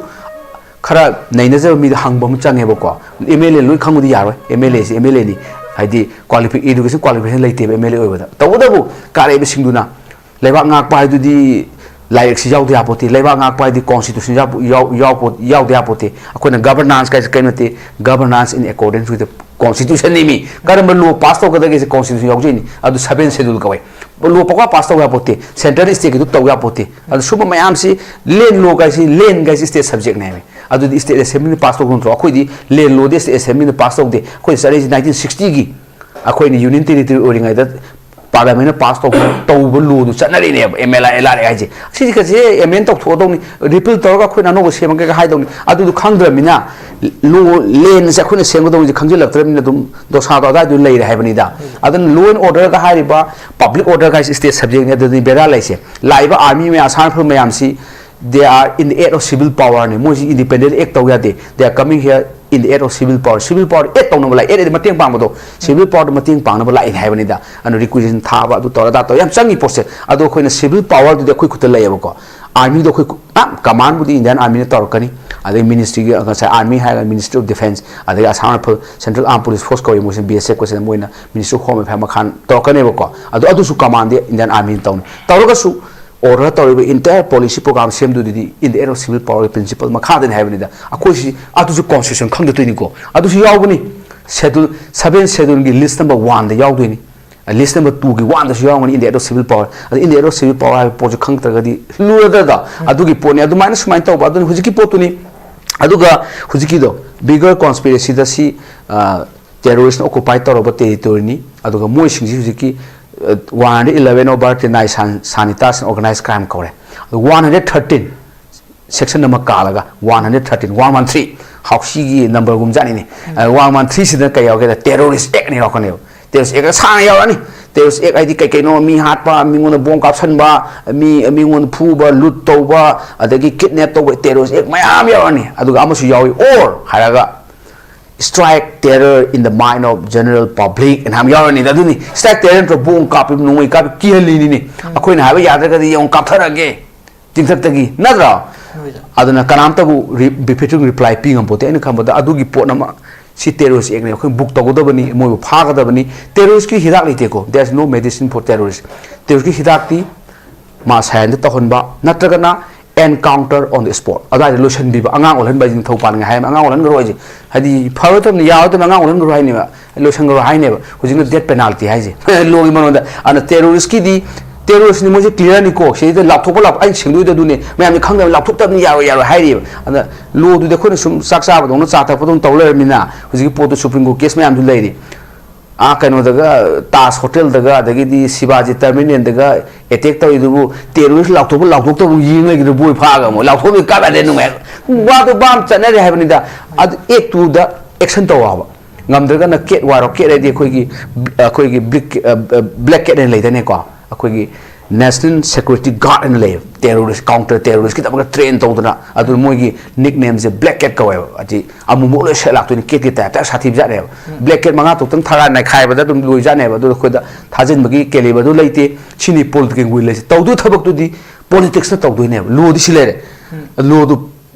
ꯈꯔ ꯅꯩꯅꯖꯕ ꯃꯤꯗ ꯍꯪꯕ ꯑꯃ ꯆꯪꯉꯦꯕꯀꯣ꯫ ꯑꯦꯝ ꯑꯦꯜ ꯑꯦ ꯂꯣꯏ ꯈꯪꯕꯗꯤ ꯌꯥꯔꯣꯏ, ꯑꯦꯝ ꯑꯦꯜ ꯑꯦꯁꯤ ꯑꯦꯝ ꯑꯦꯜ ꯑꯦꯅꯤ, ꯍꯥꯏꯗꯤ ꯀ꯭ꯋꯥꯂꯤꯐꯤ-, education qualification ꯂꯩꯇꯦꯕ ꯑꯦꯝ ꯑꯦꯜ ꯑꯦ ꯑꯣꯏꯕꯗ꯫ ꯇꯧꯕꯇꯕꯨ ꯀꯥꯔꯛꯏꯕꯁꯤꯡꯗꯨꯅ ꯂꯩꯕꯥꯛ ꯉꯥꯛꯄ ꯍꯥꯏꯗꯨꯗꯤ ꯂꯥꯏꯔꯤꯛꯁꯤ ꯌꯥꯎꯗ ꯌꯥꯄꯣꯠꯇꯦ, ꯂꯩꯕꯥꯛ ꯉꯥꯛꯄ ꯍꯥꯏꯗꯤ ꯀꯣꯟꯁꯇꯤꯇ꯭ꯌꯨꯁꯟ ꯌꯥꯎ-, ꯌꯥꯎ-, ꯌꯥꯎꯄꯣꯠ-, ꯌꯥꯎꯗ ꯌꯥꯄꯣꯠꯇꯦ꯫ ꯑꯩꯈꯣꯏꯅ ꯒꯕꯔꯅꯥꯟꯁ ꯀꯥꯏꯁꯦ ꯀꯔꯤꯝ ꯅꯠꯇꯦ, governance in accordance with the constitution ꯅꯦꯃꯤ꯫ ꯀꯔꯝꯕ ꯂꯣ ꯄꯥꯁ ꯇꯧꯒꯗꯒꯦꯁꯦ ꯀꯣꯟꯁꯇꯤꯇ꯭ꯌꯨꯁꯟ ꯌꯥꯎꯖꯩꯅꯤ, ꯑꯗꯨ ꯁꯕꯦꯟ ꯁꯦꯗꯨꯜ ꯀꯧꯋꯦ꯫ ꯂꯣ ꯄꯪꯄꯥꯁ ꯄꯥꯁ ꯇꯧ ꯌꯥꯄꯣꯠꯇꯦ, ꯁꯦꯟꯇ꯭ꯔꯦꯜ ꯁ꯭ꯇꯦꯠꯀꯤꯗꯨ ꯇꯧ ꯌꯥꯄꯣꯠꯇꯦ꯫ ꯑꯗꯨ ꯁꯨꯝꯕ ꯃꯌꯥꯝꯁꯤ, ꯂꯦꯟ ꯂꯣ ꯀꯥꯏꯁꯤ, ꯂꯦꯟ ꯀꯥꯏꯁꯤ ꯁ꯭ꯇꯦꯠ ꯁꯕꯖꯦꯛꯅꯦꯃꯤ꯫ ꯑꯗꯨꯗꯤ ꯁ꯭ꯇꯦꯠ ꯑꯦꯁꯦꯝꯕ꯭ꯂꯤꯅ ꯄꯥꯁ ꯇꯧꯕ ꯅꯠꯇ꯭ꯔꯣ? ꯑꯩꯈꯣꯏꯗꯤ ꯂꯦꯟ ꯂꯣꯗꯤ ꯁ꯭ꯇꯦꯠ ꯑꯦꯁꯦꯝꯕ꯭ꯂꯤꯅ ꯄꯥꯁ ꯇꯧꯗꯦ꯫ ꯑꯩꯈꯣꯏ ꯆꯠꯂꯛꯏꯁꯤ ꯅꯥꯏꯟꯇꯤꯟ ꯁꯤꯛꯁꯇꯤꯒꯤ ꯑꯩꯈꯣꯏꯅ ꯌꯨꯅꯤꯌꯟ ꯇꯦꯔꯤꯇꯣꯔꯤ ꯑꯣꯏꯔꯤꯉꯩꯗ ꯄꯥꯔꯂꯤꯌꯥꯃꯦꯟꯅ ꯄꯥꯁ ꯇꯧꯕ, ꯇꯧꯕ ꯂꯣꯗꯨ ꯆꯠꯅꯔꯤꯅꯦꯕ, M L R, L R A ꯍꯥꯏꯁꯦ꯫ ꯁꯤꯁꯦ ꯀꯩꯁꯦ ꯑꯦꯃꯦꯟ ꯇꯧꯊꯣꯛꯀꯗꯧꯅꯤ, ꯔꯤꯄꯤꯜ ꯇꯧꯔꯒ ꯑꯩꯈꯣꯏꯅ ꯑꯅꯧꯕ ꯁꯦꯝꯃꯒꯦꯒ ꯍꯥꯏꯗꯧꯅꯤ꯫ ꯑꯗꯨꯗꯨ ꯈꯪꯗ꯭ꯔꯕꯅꯤꯅ, ꯂꯣ, ꯂꯦꯟꯁꯦ ꯑꯩꯈꯣꯏꯅ ꯁꯦꯝꯒꯗꯧꯅꯤꯁꯦ ꯈꯪꯖꯤꯜꯂꯛꯇ꯭ꯔꯕꯅꯤꯅ ꯑꯗꯨꯝ ꯗꯣꯁꯥꯗꯣ ꯑꯗꯨꯋꯥꯏꯗ ꯂꯩꯔꯦ ꯍꯥꯏꯕꯅꯤꯗ꯫ ꯑꯗꯨꯅ law and order ꯒ ꯍꯥꯏꯔꯤꯕ, ꯄꯕ꯭ꯂꯤꯛ ꯑꯣꯔꯗꯔ ꯍꯥꯏꯁꯦ ꯁ꯭ꯇꯦꯠ ꯁꯕꯖꯦꯛꯅꯤ꯫ ꯑꯗꯨꯗꯤ ꯕꯦꯔꯥ ꯂꯩꯁꯦ꯫ ꯂꯥꯛꯏꯕ ꯑꯥꯔꯃꯤ ꯃꯌꯥꯝ, ꯑꯁꯥꯝ ꯔꯥꯏꯐꯜ ꯃꯌꯥꯝꯁꯤ, they are in the act of civil power ꯅꯤ꯫ ꯃꯣꯏꯁꯤ ꯏꯟꯗꯤꯄꯦꯟꯗꯦꯟ ꯑꯦꯛ ꯇꯧ ꯌꯥꯗꯦ꯫ They are coming here in the act of civil power. Civil power act ꯇꯧꯅꯕ ꯂꯥꯛꯑꯦ꯫ Act ꯍꯥꯏꯗꯤ ꯃꯇꯦꯡ ꯄꯥꯡꯕꯗꯣ, civil power ꯗ ꯃꯇꯦꯡ ꯄꯥꯡꯅꯕ ꯂꯥꯛꯏꯅꯦ ꯍꯥꯏꯕꯅꯤꯗ꯫ ꯑꯗꯨꯅ requisition ꯊꯥꯕ, ꯑꯗꯨ ꯇꯧꯔ ꯑꯗꯥ ꯇꯧꯔ ꯌꯥꯝ ꯆꯪꯉꯤ ꯄꯣꯠꯁꯦ꯫ ꯑꯗꯣ ꯑꯩꯈꯣꯏꯅ civil power ꯗꯨꯗꯤ ꯑꯩꯈꯣꯏ ꯈꯨꯠꯇ ꯂꯩꯌꯦꯕꯀꯣ꯫ ꯑꯥꯔꯃꯤꯗꯣ ꯑꯩꯈꯣꯏ ꯈꯨ-, ꯑ, command ꯕꯨꯗꯤ ꯏꯟꯗꯤꯌꯥꯟ ꯑꯥꯔꯃꯤꯅ ꯇꯧꯔꯛꯀꯅꯤ꯫ ꯑꯗꯩ ꯃꯤꯅꯤꯁꯇ꯭ꯔꯤꯒꯤ, ꯉꯁꯥꯏ ꯑꯥꯔꯃꯤ ꯍꯥꯏꯔꯒ Ministry of Defence, ꯑꯗꯩ Assam rifle, Central Armed Police Force ꯀꯧꯏ ꯃꯣꯏꯁꯦ, ꯕꯤ ꯑꯦꯁ ꯑꯦꯐ ꯀꯁꯤꯅ ꯃꯣꯏꯅ Ministry of Home Affairs ꯃꯈꯥ ꯇꯧꯔꯛꯀꯅꯦꯕꯀꯣ꯫ ꯑꯗꯣ ꯑꯗꯨꯁꯨ command ꯗꯤ ꯏꯟꯗꯤꯌꯥꯟ ꯑꯥꯔꯃꯤꯅ ꯇꯧꯅꯤ꯫ ꯇꯧꯔꯒꯁꯨ order ꯇꯧꯔꯤꯕ entire policy program ꯁꯦꯝꯗꯨꯗꯤ in the act of civil power ꯒꯤ principle ꯃꯈꯥꯗꯅꯤ ꯍꯥꯏꯕꯅꯤꯗ꯫ ꯑꯩꯈꯣꯏꯁꯤ ꯑꯗꯨꯁꯨ constitution ꯈꯪꯗ ꯇꯧꯔꯤꯅꯤꯀꯣ꯫ ꯑꯗꯨꯁꯨ ꯌꯥꯎꯕꯅꯤ꯫ Schedule, seventh schedule ꯒꯤ list number one ꯗ ꯌꯥꯎꯗꯣꯏꯅꯤ꯫ List number two ꯒꯤ one ꯗꯁꯨ ꯌꯥꯎꯔꯝꯒꯅꯤ, in the act of civil power꯫ ꯑꯗ in the act of civil power ꯍꯥꯏꯕ ꯄꯣꯠꯁꯦ ꯈꯪꯗ꯭ꯔꯒꯗꯤ ꯂꯨꯔꯗ꯭ꯔꯥ? ꯑꯗꯨꯒꯤ ꯄꯣꯠꯅꯤ꯫ ꯑꯗꯨꯃꯥꯏꯅ ꯁꯨꯃꯥꯏꯅ ꯇꯧꯕ, ꯑꯗꯨꯅ ꯍꯧꯖꯤꯛꯀꯤ ꯄꯣꯠꯇꯨꯅꯤ꯫ ꯑꯗꯨꯒ ꯍꯧꯖꯤꯛꯀꯤꯗꯣ, bigger conspiracy ꯗ ꯁꯤ, ꯑ, terroristꯅ occupy ꯇꯧꯔꯕ territoryꯅꯤ꯫ ꯑꯗꯨꯒ ꯃꯣꯏꯁꯤꯡꯁꯤ ꯍꯧꯖꯤꯛꯀꯤ one hundred eleven over ten ꯁꯥꯅꯤꯇꯥꯁ ꯑꯣꯔꯒꯅꯥꯏꯖ ꯀ꯭ꯔꯥꯏꯝ ꯀꯧꯔꯦ꯫ ꯑꯗꯨ one hundred thirteen section ꯑꯃ ꯀꯥꯜꯂꯒ one hundred thirteen, one one three, ꯍꯥꯎꯁꯤꯒꯤ ꯅꯝꯕꯔꯒꯨꯝ ꯖꯥꯠꯅꯤꯅꯦ꯫ One one three ꯁꯤꯗꯅ ꯀꯩ ꯌꯥꯎꯒꯦꯗ terrorist actꯅ ꯌꯥꯎꯔꯛꯀꯅꯦꯕ꯫ Terrorist act ꯁꯥꯡꯅ ꯌꯥꯎꯔꯛꯑꯅꯤ꯫ Terrorist act ꯍꯥꯏꯗꯤ ꯀꯩ ꯀꯩꯅꯣ, ꯃꯤ ꯍꯥꯠꯄ, ꯃꯤꯉꯣꯟꯗ ꯕꯣꯝ ꯀꯥꯞꯁꯟꯕ, ꯃꯤ ꯃꯤꯉꯣꯟꯗ ꯐꯨꯕ, ꯂꯨꯠ ꯇꯧꯕ, ꯑꯗꯒꯤ ꯀꯤꯗꯅꯦꯞ ꯇꯧꯕ, terrorist act ꯃꯌꯥꯝ ꯌꯥꯎꯔꯛꯑꯅꯤ꯫ ꯑꯗꯨꯒ ꯑꯃꯁꯨ ꯌꯥꯎꯏ, or ꯍꯥꯏꯔꯒ strike terror in the mind of general public ꯑꯅ ꯑꯃ ꯌꯥꯎꯔꯅꯤꯗ꯫ ꯑꯗꯨꯅꯤ strike terror ꯅꯠꯇ꯭ꯔꯣ? ꯕꯣꯝ ꯀꯥꯞꯄꯤ, ꯅꯣꯡꯃꯩ ꯀꯥꯞꯄꯤ, ꯀꯤꯍꯜꯂꯤꯅꯤꯅꯦ꯫ ꯑꯩꯈꯣꯏꯅ ꯍꯥꯏꯕ ꯌꯥꯗ꯭ꯔꯒꯗꯤ ꯌꯦꯡꯉꯨ, ꯀꯥꯞꯊꯔꯛꯑꯒꯦ ꯆꯤꯡꯊꯛꯇꯒꯤ, ꯅꯠꯇ꯭ꯔꯣ? ꯑꯗꯨꯅ ꯀꯅꯥꯝꯇꯕꯨ ꯔꯤ-, ꯕꯤꯐꯤꯇꯤꯡ ꯔꯤꯄ꯭ꯂꯥꯏ ꯄꯤ ꯉꯝꯄꯣꯠꯇꯦ꯫ ꯑꯩꯅ ꯈꯟꯕꯗ ꯑꯗꯨꯒꯤ ꯄꯣꯠ ꯑꯃ, ꯁꯤ terrorist actꯅꯦ, ꯑꯩꯈꯣꯏ ꯕꯨꯛ ꯇꯧꯒꯗꯕꯅꯤ, ꯃꯣꯏꯕꯨ ꯐꯥꯒꯗꯕꯅꯤ꯫ Terroristꯀꯤ ꯍꯤꯗꯥꯛ ꯂꯩꯇꯦꯀꯣ, there is no medicine for terrorist꯫ Terroristꯀꯤ ꯍꯤꯗꯥꯛꯇꯤ ꯃꯥ ꯁꯥꯏꯟꯗ ꯇꯧꯍꯟꯕ, ꯅꯠꯇ꯭ꯔꯒꯅ encounter on the spot, ꯑꯗꯨꯋꯥꯏꯗ ꯂꯣꯏꯁꯤꯟꯕꯤꯕ꯫ ꯑꯉꯥꯡ ꯑꯣꯜꯍꯟꯕ ꯍꯥꯏꯁꯤ ꯅꯤꯡꯊꯧ ꯄꯥꯟꯅꯤꯡꯉꯥꯏ ꯍꯥꯏ, ꯑꯉꯥꯡ ꯑꯣꯜꯍꯟꯈ꯭ꯔꯣ ꯍꯥꯏꯁꯦ꯫ ꯍꯥꯏꯗꯤ ꯐꯔꯣꯏꯗꯕꯅꯤ, ꯌꯥꯔꯣꯏꯗꯕꯅꯤ, ꯑꯉꯥꯡ ꯑꯣꯜꯍꯟꯈ꯭ꯔꯣ ꯍꯥꯏꯅꯦꯕ, ꯂꯣꯏꯁꯤꯟꯈ꯭ꯔꯣ ꯍꯥꯏꯅꯦꯕ꯫ ꯍꯧꯖꯤꯛꯅ death penalty ꯍꯥꯏꯁꯦ꯫ Lawꯒꯤ ꯃꯔꯣꯟꯗ꯫ ꯑꯗꯨꯅ terroristꯀꯤꯗꯤ, terroristꯅꯤ ꯃꯣꯏꯁꯦ, clearꯅꯤꯀꯣ, ꯁꯤꯗꯩꯗ ꯂꯥꯎꯊꯣꯛꯄ ꯂꯥꯎ-, ꯑꯩꯅ ꯁꯦꯡꯗꯣꯛꯏꯗꯣ ꯑꯗꯨꯅꯦ, ꯃꯌꯥꯝꯅ ꯈꯪꯗꯕ, ꯂꯥꯎꯊꯣꯛꯇꯕꯅꯤ, ꯌꯥꯔꯣꯏ, ꯌꯥꯔꯣꯏ ꯍꯥꯏꯔꯤꯕ꯫ ꯑꯗ lawꯗꯨꯗꯤ ꯑꯩꯈꯣꯏꯅ ꯁꯨꯝ ꯆꯥꯛ ꯆꯥꯕꯗꯧꯅ, ꯆꯥ ꯊꯛꯄꯗꯧꯅ ꯇꯧ ꯂꯩꯔꯕꯅꯤꯅ, ꯍꯧꯖꯤꯛꯀꯤ ꯄꯣꯠꯇꯨ Supreme Court case ꯃꯌꯥꯝꯁꯨ ꯂꯩꯔꯤ꯫ ꯑꯥ, ꯀꯩꯅꯣꯗꯒ, ꯇꯥꯖ ꯍꯣꯇꯦꯜꯗꯒ, ꯑꯗꯒꯤꯗꯤ ꯁꯤꯕꯥꯖꯤ ꯇꯔꯃꯤꯅꯦꯜꯗꯒ attack ꯇꯧꯔꯤꯗꯨꯕꯨ terrorist ꯂꯥꯎꯊꯣꯛꯄ ꯂꯥꯎꯊꯣꯛꯇꯕ ꯌꯦꯡ ꯂꯩꯒꯗꯕ ꯕꯣꯏ ꯐꯥꯒ ꯑꯃꯨꯛ ꯂꯥꯎꯊꯣꯛꯄꯤ ꯀꯥꯞ ꯌꯥꯗꯦ, ꯅꯨꯡꯉꯥꯏ꯫ ꯋꯥꯗꯣ ꯕꯥꯝ ꯆꯠꯅꯔꯦ ꯍꯥꯏꯕꯅꯤꯗ꯫ ꯑꯗꯨ act two ꯗ action ꯇꯧ ꯍꯥꯏꯕ꯫ ꯉꯝꯗ꯭ꯔꯒꯅ ꯀꯦꯠ ꯋꯥꯏꯔꯣ, ꯀꯦꯠ ꯍꯥꯏꯗꯤ ꯑꯩꯈꯣꯏꯒꯤ, ꯑꯩꯈꯣꯏꯒꯤ black, black cat ꯍꯥꯏꯅ ꯂꯩꯗꯅꯦꯀꯣ, ꯑꯩꯈꯣꯏꯒꯤ National Security Guard ꯍꯥꯏꯅ ꯂꯩꯌꯦꯕ, terrorist, counter terroristꯀꯤꯗꯃꯛꯇ train ꯇꯧꯗꯅ, ꯑꯗꯨꯅ ꯃꯣꯏꯒꯤ nicknameꯁꯦ black cat ꯀꯧꯋꯦꯕ꯫ ꯍꯥꯏꯗꯤ ꯑꯃꯨꯕ ꯂꯣꯏ ꯁꯦꯠ ꯂꯥꯛꯇꯣꯏꯅꯤ, ꯀꯦꯠꯀꯤ typeꯇ ꯁꯥꯊꯤꯕ ꯖꯥꯠꯅꯦꯕ꯫ Black cat ꯃꯉꯥ ꯇꯔꯨꯛꯇꯪ ꯊꯥꯔ ꯅꯩꯈꯥꯏꯕꯗ ꯑꯗꯨꯝ ꯂꯣꯏ ꯖꯥꯠꯅꯦꯕ꯫ ꯑꯗꯨ ꯑꯩꯈꯣꯏꯗ ꯊꯥꯖꯤꯟꯕꯒꯤ caliberꯗꯨ ꯂꯩꯇꯦ꯫ ꯁꯤꯅꯤ political will ꯍꯥꯏꯁꯦ꯫ ꯇꯧꯗꯣꯏ ꯊꯕꯛꯇꯨꯗꯤ politicsꯅ ꯇꯧꯗꯣꯏꯅꯦꯕ꯫ Lawꯗꯤ ꯁꯤ ꯂꯩꯔꯦ꯫ Lawꯗꯨ,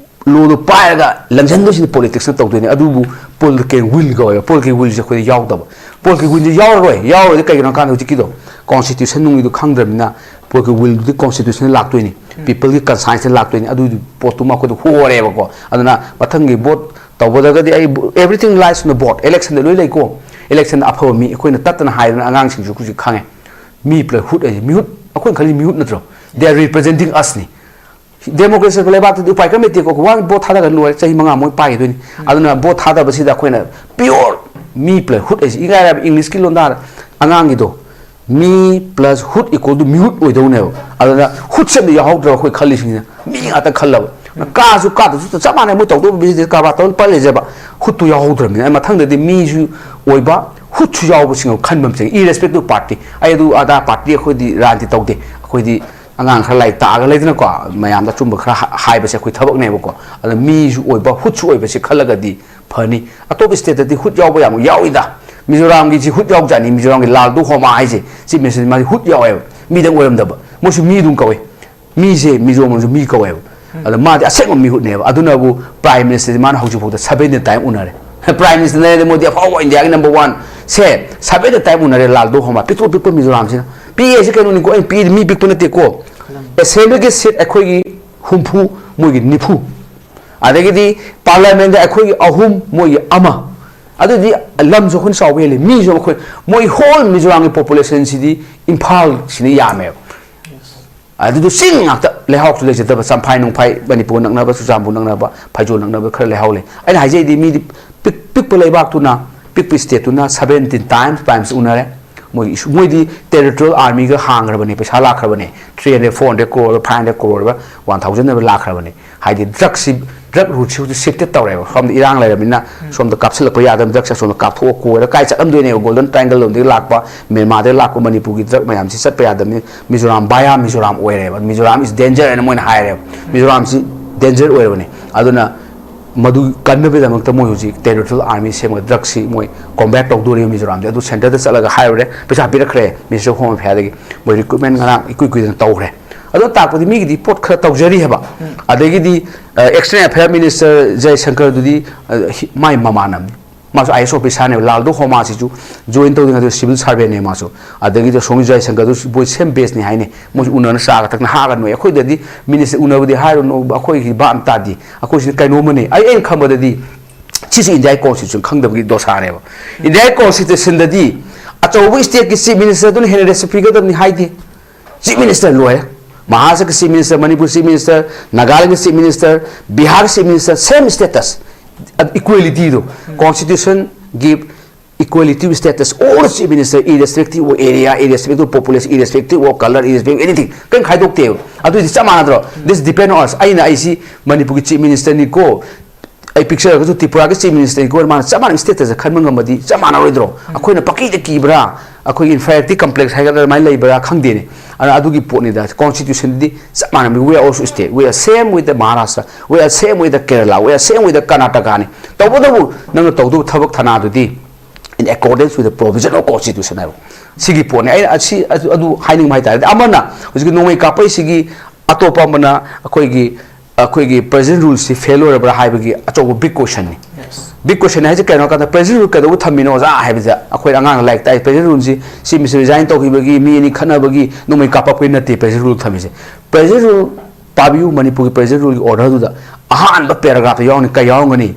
lawꯗꯨ ꯄꯥꯏꯔꯒ ꯂꯪꯁꯤꯟꯗꯣꯏꯁꯤꯅ politicsꯅ ꯇꯧꯗꯣꯏꯅꯦ꯫ ꯑꯗꯨꯕꯨ political will ꯀꯧꯋꯦꯕ꯫ Political willꯁꯦ ꯑꯩꯈꯣꯏꯗ ꯌꯥꯎꯗꯕ꯫ Political willꯁꯦ ꯌꯥꯎꯔꯔꯣꯏ꯫ ꯌꯥꯎꯔꯔꯣꯏꯗꯤ ꯀꯩꯒꯤꯅꯣ ꯍꯥꯏ ꯀꯥꯟꯗ ꯍꯧꯖꯤꯛꯀꯤꯗꯣ constitution ꯅꯨꯡꯒꯤꯗꯣ ꯈꯪꯗ꯭ꯔꯕꯅꯤꯅ political willꯗꯨꯗꯤ constitutionꯅ ꯂꯥꯛꯇꯣꯏꯅꯤ꯫ Peopleꯒꯤ conscienceꯅ ꯂꯥꯛꯇꯣꯏꯅꯤ꯫ ꯑꯗꯨꯒꯤ ꯄꯣꯠꯇꯨꯃ ꯑꯩꯈꯣꯏꯗ ꯍꯣꯔꯦꯕꯀꯣ꯫ ꯑꯗꯨꯅ ꯃꯊꯪꯒꯤ vote ꯇꯧꯕꯗꯒꯗꯤ ꯑꯩ, everything lies on the vote꯫ Electionꯗ ꯂꯣꯏ ꯂꯩꯀꯣ꯫ Electionꯗ ꯑꯐꯕ ꯃꯤ ꯑꯩꯈꯣꯏꯅ ꯇꯠꯇꯅ ꯍꯥꯏꯗꯅ ꯑꯉꯥꯡꯁꯤꯡꯁꯨ ꯍꯧꯖꯤꯛ ꯈꯪꯉꯦ꯫ ꯃꯤ ꯄ꯭ꯂꯦ ꯍꯨꯠ ꯍꯥꯏꯁꯦ ꯃꯤꯍꯨꯠ, ꯑꯩꯈꯣꯏꯅ ꯈꯜꯂꯤ ꯃꯤꯍꯨꯠ ꯅꯠꯇ꯭ꯔꯣ? They are representing usꯅꯤ꯫ Democracy ꯂꯩꯕꯥꯛꯇꯗꯤ ꯎꯄꯥꯏ ꯀꯔꯤꯝ ꯂꯩꯇꯦꯀꯣ꯫ One vote ꯊꯥꯗꯔꯒ ꯂꯣꯏꯔꯦ, ꯆꯍꯤ ꯃꯉꯥ ꯃꯣꯏ ꯄꯥꯏꯈꯤꯗꯣꯏꯅꯤ꯫ ꯑꯗꯨꯅ vote ꯊꯥꯗꯕꯁꯤꯗ ꯑꯩꯈꯣꯏꯅ pure Me plus hood ꯍꯥꯏꯁꯦ ꯏꯀꯥꯏꯔꯕ ꯏꯪꯂꯤꯁꯀꯤ ꯂꯣꯟꯗꯥꯗ ꯑꯉꯥꯡꯒꯤꯗꯣ, me plus hood equal to ꯃꯤꯍꯨꯠ ꯑꯣꯏꯗꯧꯅꯦꯕ꯫ ꯑꯗꯨꯅ ꯍꯨꯠꯁꯦ ꯑꯝꯇ ꯌꯥꯎꯍꯧꯗ꯭ꯔꯕ ꯑꯩꯈꯣꯏ ꯈꯜꯂꯤꯁꯤꯡꯁꯤꯅ ꯃꯤ ꯉꯥꯛꯇ ꯈꯜꯂꯕ꯫ ꯀꯥꯁꯨ ꯀꯥꯗꯁꯨ ꯆꯞ ꯃꯥꯟꯅꯩ, ꯃꯣꯏ ꯇꯧꯗꯧꯕ ꯕꯤꯖꯤꯅꯦꯁ ꯀꯔꯕꯥꯔ ꯇꯧꯔ ꯄꯜ ꯂꯩꯖꯕ꯫ ꯍꯨꯠꯇꯨ ꯌꯥꯎꯍꯧꯗ꯭ꯔꯕꯅꯤꯅ ꯑꯩ ꯃꯊꯪꯗꯗꯤ ꯃꯤꯁꯨ ꯑꯣꯏꯕ, ꯍꯨꯠꯁꯨ ꯌꯥꯎꯕꯁꯤꯡ ꯑꯃ ꯈꯟꯕ ꯑꯃ ꯆꯪꯉꯤ꯫ Irrespective of party, ꯑꯩ ꯑꯗꯨ ꯑꯗꯥ ꯄꯥꯔꯇꯤ ꯑꯩꯈꯣꯏꯗꯤ ꯔꯥꯖꯅꯤꯇꯤ ꯇꯧꯗꯦ꯫ ꯑꯩꯈꯣꯏꯗꯤ ꯑꯉꯥꯡ ꯈꯔ ꯂꯥꯏꯔꯤꯛ ꯇꯥꯛꯑꯒ ꯂꯩꯗꯅꯀꯣ, ꯃꯌꯥꯝꯗ ꯑꯆꯨꯝꯕ ꯈꯔ ꯍꯥ-, ꯍꯥꯏꯕꯁꯦ ꯑꯩꯈꯣꯏ ꯊꯕꯛꯅꯦꯕꯀꯣ꯫ ꯑꯗ ꯃꯤꯁꯨ ꯑꯣꯏꯕ, ꯍꯨꯠꯁꯨ ꯑꯣꯏꯕꯁꯦ ꯈꯜꯂꯒꯗꯤ ꯐꯅꯤ꯫ ꯑꯇꯣꯞꯄ ꯁ꯭ꯇꯦꯠꯇꯗꯤ ꯍꯨꯠ ꯌꯥꯎꯕ ꯌꯥꯝ ꯌꯥꯎꯏꯗ꯫ ꯃꯤꯖꯣꯔꯥꯝꯒꯤꯁꯤ ꯍꯨꯠ ꯌꯥꯎꯖꯥꯠꯅꯤ꯫ ꯃꯤꯖꯣꯔꯥꯝꯒꯤ ꯂꯥꯜꯗꯨ ꯍꯣꯃꯥ ꯍꯥꯏꯁꯦ, ꯆꯤꯐ ꯃꯤꯅꯤꯁꯇꯔ, ꯃꯥꯗꯤ ꯍꯨꯠ ꯌꯥꯎꯋꯦꯕ꯫ ꯃꯤꯗꯪ ꯑꯣꯏꯔꯝꯗꯕ꯫ ꯃꯣꯏꯁꯨ ꯃꯤ ꯑꯗꯨꯝ ꯀꯧꯋꯦ꯫ ꯃꯤꯁꯦ ꯃꯤꯖꯣꯔꯥꯝꯁꯨ ꯃꯤ ꯀꯧꯋꯦꯕ꯫ ꯑꯗ ꯃꯥꯗꯤ ꯑꯁꯦꯡꯕ ꯃꯤꯍꯨꯠꯅꯦꯕ꯫ ꯑꯗꯨꯅꯕꯨ ꯄ꯭ꯔꯥꯏꯝ ꯃꯤꯅꯤꯁꯇꯔꯁꯦ ꯃꯥꯅ ꯍꯧꯖꯤꯛꯐꯥꯎꯗ ꯁꯚꯦꯟꯇꯤꯟ ꯇꯥꯏꯝ ꯎꯅꯔꯦ꯫ ꯄ꯭ꯔꯥꯏꯝ ꯃꯤꯅꯤꯁꯇꯔ ꯅꯔꯦꯟꯗ꯭ꯔ ꯃꯣꯗꯤ ꯑꯐꯥꯎꯕ ꯏꯟꯗꯤꯌꯥꯒꯤ ꯅꯝꯕꯔ ꯋꯥꯟ꯫ ꯁꯦ ꯁꯚꯦꯟꯇꯤꯟ ꯇꯥꯏꯝ ꯎꯅꯔꯦ ꯂꯥꯜꯗꯨ ꯍꯣꯃꯥ꯫ ꯄꯤꯛꯇ꯭ꯔꯨ ꯄꯤꯛꯄ ꯃꯤꯖꯣꯔꯥꯝꯁꯤꯅ꯫ ꯄꯤꯛꯑꯦꯁꯦ ꯀꯩꯅꯣꯅꯤꯀꯣ, ꯑꯩ ꯄꯤꯛꯏ ꯃꯤ ꯄꯤꯛꯄ ꯅꯠꯇꯦꯀꯣ꯫ ꯑꯦꯁꯦꯝꯕ꯭ꯂꯤꯒꯤ ꯁꯤꯠ ꯑꯩꯈꯣꯏꯒꯤ ꯍꯨꯝꯐꯨ, ꯃꯣꯏꯒꯤ ꯅꯤꯐꯨ꯫ ꯑꯗꯒꯤꯗꯤ ꯄꯥꯔꯂꯤꯌꯥꯃꯦꯟꯗ ꯑꯩꯈꯣꯏꯒꯤ ꯑꯍꯨꯝ, ꯃꯣꯏꯒꯤ ꯑꯃ꯫ ꯑꯗꯨꯗꯤ ꯂꯝꯁꯨ ꯑꯩꯈꯣꯏꯅ ꯆꯥꯎꯕ ꯍꯦꯜꯂꯤ, ꯃꯤꯁꯨ ꯑꯩꯈꯣꯏ, ꯃꯣꯏ ꯍꯣꯜ ꯃꯤꯖꯣꯔꯥꯝꯒꯤ ꯄꯣꯄꯨꯂꯦꯁꯟꯁꯤꯗꯤ ꯏꯝꯐꯥꯜꯁꯤꯅ ꯌꯥꯝꯃꯦꯕ꯫ ꯑꯗꯨꯗ ꯆꯤꯡ ꯉꯥꯛꯇ, ꯂꯩꯍꯥꯎꯁꯨ ꯂꯩꯖꯗꯕ, ꯆꯝꯐꯥꯏ ꯅꯨꯡꯐꯥꯏ, ꯃꯅꯤꯄꯨꯔ ꯅꯛꯅꯕ, ꯆꯨꯔꯆꯥꯟꯄꯨꯔ ꯅꯛꯅꯕ, ꯐꯩꯖꯣꯜ ꯅꯛꯅꯕ ꯈꯔ ꯂꯩꯍꯥꯎ ꯂꯩ꯫ ꯑꯩꯅ ꯍꯥꯏꯖꯩꯗꯤ ꯃꯤꯗꯤ ꯄꯤꯛ-, ꯄꯤꯛꯄ ꯂꯩꯕꯥꯛꯇꯨꯅ, ꯄꯤꯛꯄ ꯁ꯭ꯇꯦꯠꯇꯨꯅ ꯁꯚꯦꯟꯇꯤꯟ ꯇꯥꯏꯝꯁ, ꯇꯥꯏꯝꯁ ꯎꯅꯔꯦ꯫ ꯃꯣꯏꯒꯤ ꯏꯁꯨ-, ꯃꯣꯏꯗꯤ ꯇꯦꯔꯤꯇꯣꯔꯤꯌꯦꯜ ꯑꯥꯔꯃꯤꯒ ꯍꯥꯡꯈ꯭ꯔꯕꯅꯦ, ꯄꯩꯁꯥ ꯂꯥꯛꯈ꯭ꯔꯕꯅꯦ, three hundred, four hundred crore, five hundred crore, one thousand ꯍꯥꯏꯕ ꯂꯥꯛꯈ꯭ꯔꯕꯅꯦ꯫ ꯍꯥꯏꯗꯤ ꯗ꯭ꯔꯒꯁꯤ, ꯗ꯭ꯔꯒ ꯔꯨꯠꯁꯤ ꯍꯧꯖꯤꯛ ꯁꯤꯐꯇꯦꯠ ꯇꯧꯔꯦꯕ꯫ ꯁꯣꯝꯗ ꯏꯔꯥꯡ ꯂꯩꯔꯕꯅꯤꯅ ꯁꯣꯝꯗ ꯀꯥꯞꯁꯤꯜꯂꯛꯄ ꯌꯥꯗꯕ ꯗ꯭ꯔꯒꯁꯦ ꯑꯁꯣꯝꯗ ꯀꯥꯞꯊꯣꯛꯑ ꯀꯣꯏꯔ ꯀꯥꯏ ꯆꯠꯂꯝꯗꯣꯏꯅꯦꯕ? ꯒꯣꯜꯗꯟ ꯇ꯭ꯔꯥꯏꯡꯒꯜ ꯂꯣꯝꯗꯒꯤ ꯂꯥꯛꯄ, ꯃ꯭ꯌꯥꯟꯃꯥꯔꯗꯒꯤ ꯂꯥꯛꯄ ꯃꯅꯤꯄꯨꯔꯒꯤ ꯗ꯭ꯔꯒ ꯃꯌꯥꯝꯁꯤ ꯆꯠꯄ ꯌꯥꯗꯕꯅꯤ꯫ ꯃꯤꯖꯣꯔꯥꯝ via ꯃꯤꯖꯣꯔꯥꯝ ꯑꯣꯏꯔꯦꯕ꯫ ꯃꯤꯖꯣꯔꯥꯝ is danger ꯍꯥꯏꯅ ꯃꯣꯏꯅ ꯍꯥꯏꯔꯦꯕ꯫ ꯃꯤꯖꯣꯔꯥꯝꯁꯤ danger ꯑꯣꯏꯔꯕꯅꯤ꯫ ꯑꯗꯨꯅ ꯃꯗꯨ ꯀꯟꯅꯕꯒꯤꯗꯃꯛꯇ ꯃꯣꯏ ꯍꯧꯖꯤꯛ ꯇꯦꯔꯤꯇꯣꯔꯤꯌꯦꯜ ꯑꯥꯔꯃꯤ ꯁꯦꯝꯃꯒ ꯗ꯭ꯔꯒꯁꯤ ꯃꯣꯏ ꯀꯣꯝꯕꯦꯠ ꯇꯧꯗꯣꯔꯤ ꯃꯤꯖꯣꯔꯥꯝꯗꯤ꯫ ꯑꯗꯨ ꯁꯦꯟꯇꯔꯗ ꯆꯠꯂꯒ ꯍꯥꯏꯔꯨꯔꯦ, ꯄꯩꯁꯥ ꯄꯤꯔꯛꯈ꯭ꯔꯦ ꯃꯤꯅꯤꯁꯇꯔ ꯑꯣꯐ ꯍꯣꯝ ꯑꯦꯐꯤꯌꯥꯔꯗꯒꯤ꯫ ꯃꯣꯏ ꯔꯤꯀ꯭ꯔꯨꯠꯃꯦꯟ ꯉꯔꯥꯡ ꯏꯀꯨꯏ ꯀꯨꯏꯗꯅ ꯇꯧꯈ꯭ꯔꯦ꯫ ꯑꯗꯨ ꯇꯥꯛꯄꯗꯤ ꯃꯤꯒꯤꯗꯤ ꯄꯣꯠ ꯈꯔ ꯇꯧꯖꯔꯤ ꯍꯥꯏꯕ꯫ ꯑꯗꯒꯤꯗꯤ, ꯑ, ꯑꯦꯛꯁꯇꯔꯅꯦꯜ ꯑꯐꯦꯌꯔ ꯃꯤꯅꯤꯁꯇꯔ ꯖꯌꯁꯪꯀꯔꯗꯨꯗꯤ, ꯑ, ꯍꯤ-, ꯃꯥꯏ ꯃꯃꯥꯟꯅꯕꯅꯤ꯫ ꯃꯥꯁꯨ ꯑꯥꯏ ꯑꯦꯁ ꯑꯣꯐꯤꯁꯥꯔꯅꯦꯕ꯫ ꯂꯥꯜꯗꯣ ꯍꯣꯃꯥꯁꯤꯁꯨ ꯖꯣꯏꯟ ꯇꯧꯗ꯭ꯔꯤꯉꯩꯗ ꯁꯤꯚꯤꯜ ꯁꯥꯔꯚꯦꯟꯅꯦ ꯃꯥꯁꯨ꯫ ꯑꯗꯒꯤꯗꯤ ꯑꯁꯣꯝꯒꯤ ꯖꯌꯁꯪꯀꯔꯗꯨꯁꯨ ꯃꯣꯏ ꯁꯦꯝ ꯕꯦꯁꯅꯤ ꯍꯥꯏꯅꯤ꯫ ꯃꯣꯏꯁꯨ ꯎꯅꯔ ꯆꯥꯒ ꯊꯛꯅ ꯍꯥꯒ ꯅꯣꯏ꯫ ꯑꯩꯈꯣꯏꯗꯗꯤ ꯃꯤꯅꯤꯁꯇꯔ ꯎꯅꯕꯗꯤ ꯍꯥꯏꯔꯨꯅꯨ, ꯑꯩꯈꯣꯏꯒꯤ ꯚꯥꯞ ꯇꯥꯗꯦ꯫ ꯑꯩꯈꯣꯏꯁꯤꯅ ꯀꯩꯅꯣꯝꯃꯅꯤ꯫ ꯑꯩ, ꯑꯩꯅ ꯈꯪꯕꯗꯗꯤ ꯁꯤꯁꯨ ꯏꯟꯗꯤꯌꯥꯒꯤ ꯀꯣꯟꯁꯇꯤꯇ꯭ꯌꯨꯁꯟ ꯈꯪꯗꯕꯒꯤ ꯗꯣꯁꯥꯅꯦꯕ꯫ ꯏꯟꯗꯤꯌꯥꯒꯤ ꯀꯣꯟꯁꯇꯤꯇ꯭ꯌꯨꯁꯟꯗꯗꯤ ꯑꯆꯧꯕ ꯁ꯭ꯇꯦꯠꯀꯤ ꯆꯤꯐ ꯃꯤꯅꯤꯁꯇꯔꯗꯨꯅ ꯍꯦꯟꯅ ꯔꯦꯁꯄꯦꯛ ꯄꯤꯒꯗꯕꯅꯤ ꯍꯥꯏꯗꯦ꯫ ꯆꯤꯐ ꯃꯤꯅꯤꯁꯇꯔ ꯂꯣꯏꯔꯦ꯫ ꯃꯍꯥꯔꯥꯁꯇ꯭ꯔꯒꯤ chief minister, Manipur chief minister, ꯅꯥꯒꯥꯂꯦꯟꯒꯤ ꯆꯤꯐ ꯃꯤꯅꯤꯁꯇꯔ, ꯕꯤꯍꯥꯔꯒꯤ ꯆꯤꯐ ꯃꯤꯅꯤꯁꯇꯔ, ꯁꯦꯝ ꯁ꯭ꯇꯦꯇꯁ꯫ ꯏꯀ꯭ꯋꯦꯂꯤꯇꯤꯗꯣ constitution give equality status, all the chief minister, irrespective of area, irrespective of population, irrespective of color, irrespective of anything, ꯀꯔꯤꯝ ꯈꯥꯏꯗꯣꯛꯇꯦꯕ꯫ ꯑꯗꯨꯏꯗꯤ ꯆꯞ ꯃꯥꯟꯅꯗ꯭ꯔꯣ? This depend on us. ꯑꯩꯅ ꯑꯩꯁꯤ ꯃꯅꯤꯄꯨꯔꯒꯤ chief ministerꯅꯤꯀꯣ, ꯑꯩ ꯄꯤꯛꯆꯔꯒꯁꯨ ꯇ꯭ꯔꯤꯄꯨꯔꯥꯒꯤ chief ministerꯅꯤꯀꯣ, ꯃꯥꯅ ꯆꯞ ꯃꯥꯟꯅ status ꯈꯟꯕ ꯉꯝꯃꯗꯤ ꯆꯞ ꯃꯥꯟꯅꯔꯣꯏꯗ꯭ꯔꯣ? ꯑꯩꯈꯣꯏꯅ ꯄꯪꯀꯤꯗ ꯀꯤꯕ꯭ꯔꯥ? ꯑꯩꯈꯣꯏꯒꯤ inferiority complex ꯍꯥꯏꯒꯗ꯭ꯔꯥ, ꯑꯗꯨꯃꯥꯏꯅ ꯂꯩꯕ꯭ꯔꯥ ꯈꯪꯗꯦꯅꯦ꯫ ꯑꯗꯨꯅ ꯑꯗꯨꯒꯤ ꯄꯣꯠꯅꯤꯗ꯫ Constitutionꯗꯤ ꯆꯞ ꯃꯥꯟꯅꯕꯅꯤ꯫ We are also state, we are same with the Maharashtra, we are same with the Kerala, we are same with the Karnatakaꯅꯤ꯫ ꯇꯧꯕꯇꯕꯨ ꯅꯪꯅ ꯇꯧꯗꯧꯕ ꯊꯕꯛ ꯊꯅꯥꯗꯨꯗꯤ in accordance with the provision of constitution ꯍꯥꯏꯕ ꯁꯤꯒꯤ ꯄꯣꯠꯅꯤ꯫ ꯑꯩꯅ ꯑꯁꯤ ꯑꯗꯨ ꯑꯗꯨ ꯍꯥꯏꯅꯤꯡꯕ ꯍꯥꯏꯇꯥꯔꯗꯤ, ꯑꯃꯅ ꯍꯧꯖꯤꯛꯀꯤ ꯅꯣꯡꯃꯩ ꯀꯥꯞꯄꯩꯁꯤꯒꯤ, ꯑꯇꯣꯞꯄ ꯑꯃꯅ ꯑꯩꯈꯣꯏꯒꯤ ꯑꯩꯈꯣꯏꯒꯤ present ruleꯁꯤ fail ꯑꯣꯏꯔꯕ꯭ꯔꯥ ꯍꯥꯏꯕꯒꯤ ꯑꯆꯧꯕ big questionꯅꯤ꯫ Big question ꯍꯥꯏꯁꯦ ꯀꯩꯅꯣ ꯍꯥꯏ ꯀꯥꯟꯗ, present rule ꯀꯩꯗꯧꯕ ꯊꯝꯃꯤꯅꯣ ꯑꯣꯖꯥ ꯍꯥꯏꯕꯁꯦ, ꯑꯩꯈꯣꯏ ꯑꯉꯥꯡꯅ ꯂꯥꯏꯔꯤꯛ ꯇꯥꯛꯏ, present ruleꯁꯤ ꯁꯤ ꯃꯤꯁ resign ꯇꯧꯈꯤꯕꯒꯤ, ꯃꯤ ꯑꯅꯤ ꯈꯠꯅꯕꯒꯤ, ꯅꯣꯡꯃꯩ ꯀꯥꯞꯄꯛꯄꯒꯤ ꯅꯠꯇꯦ present rule ꯊꯝꯃꯤꯁꯦ꯫ Present rule ꯄꯥꯕꯤꯌꯨ, ꯃꯅꯤꯄꯨꯔꯒꯤ present ruleꯒꯤ orderꯗꯨꯗ ꯑꯍꯥꯟꯕ paragraphꯇ ꯌꯥꯎꯅꯤ꯫ ꯀꯩ ꯌꯥꯎꯔꯝꯒꯅꯤ?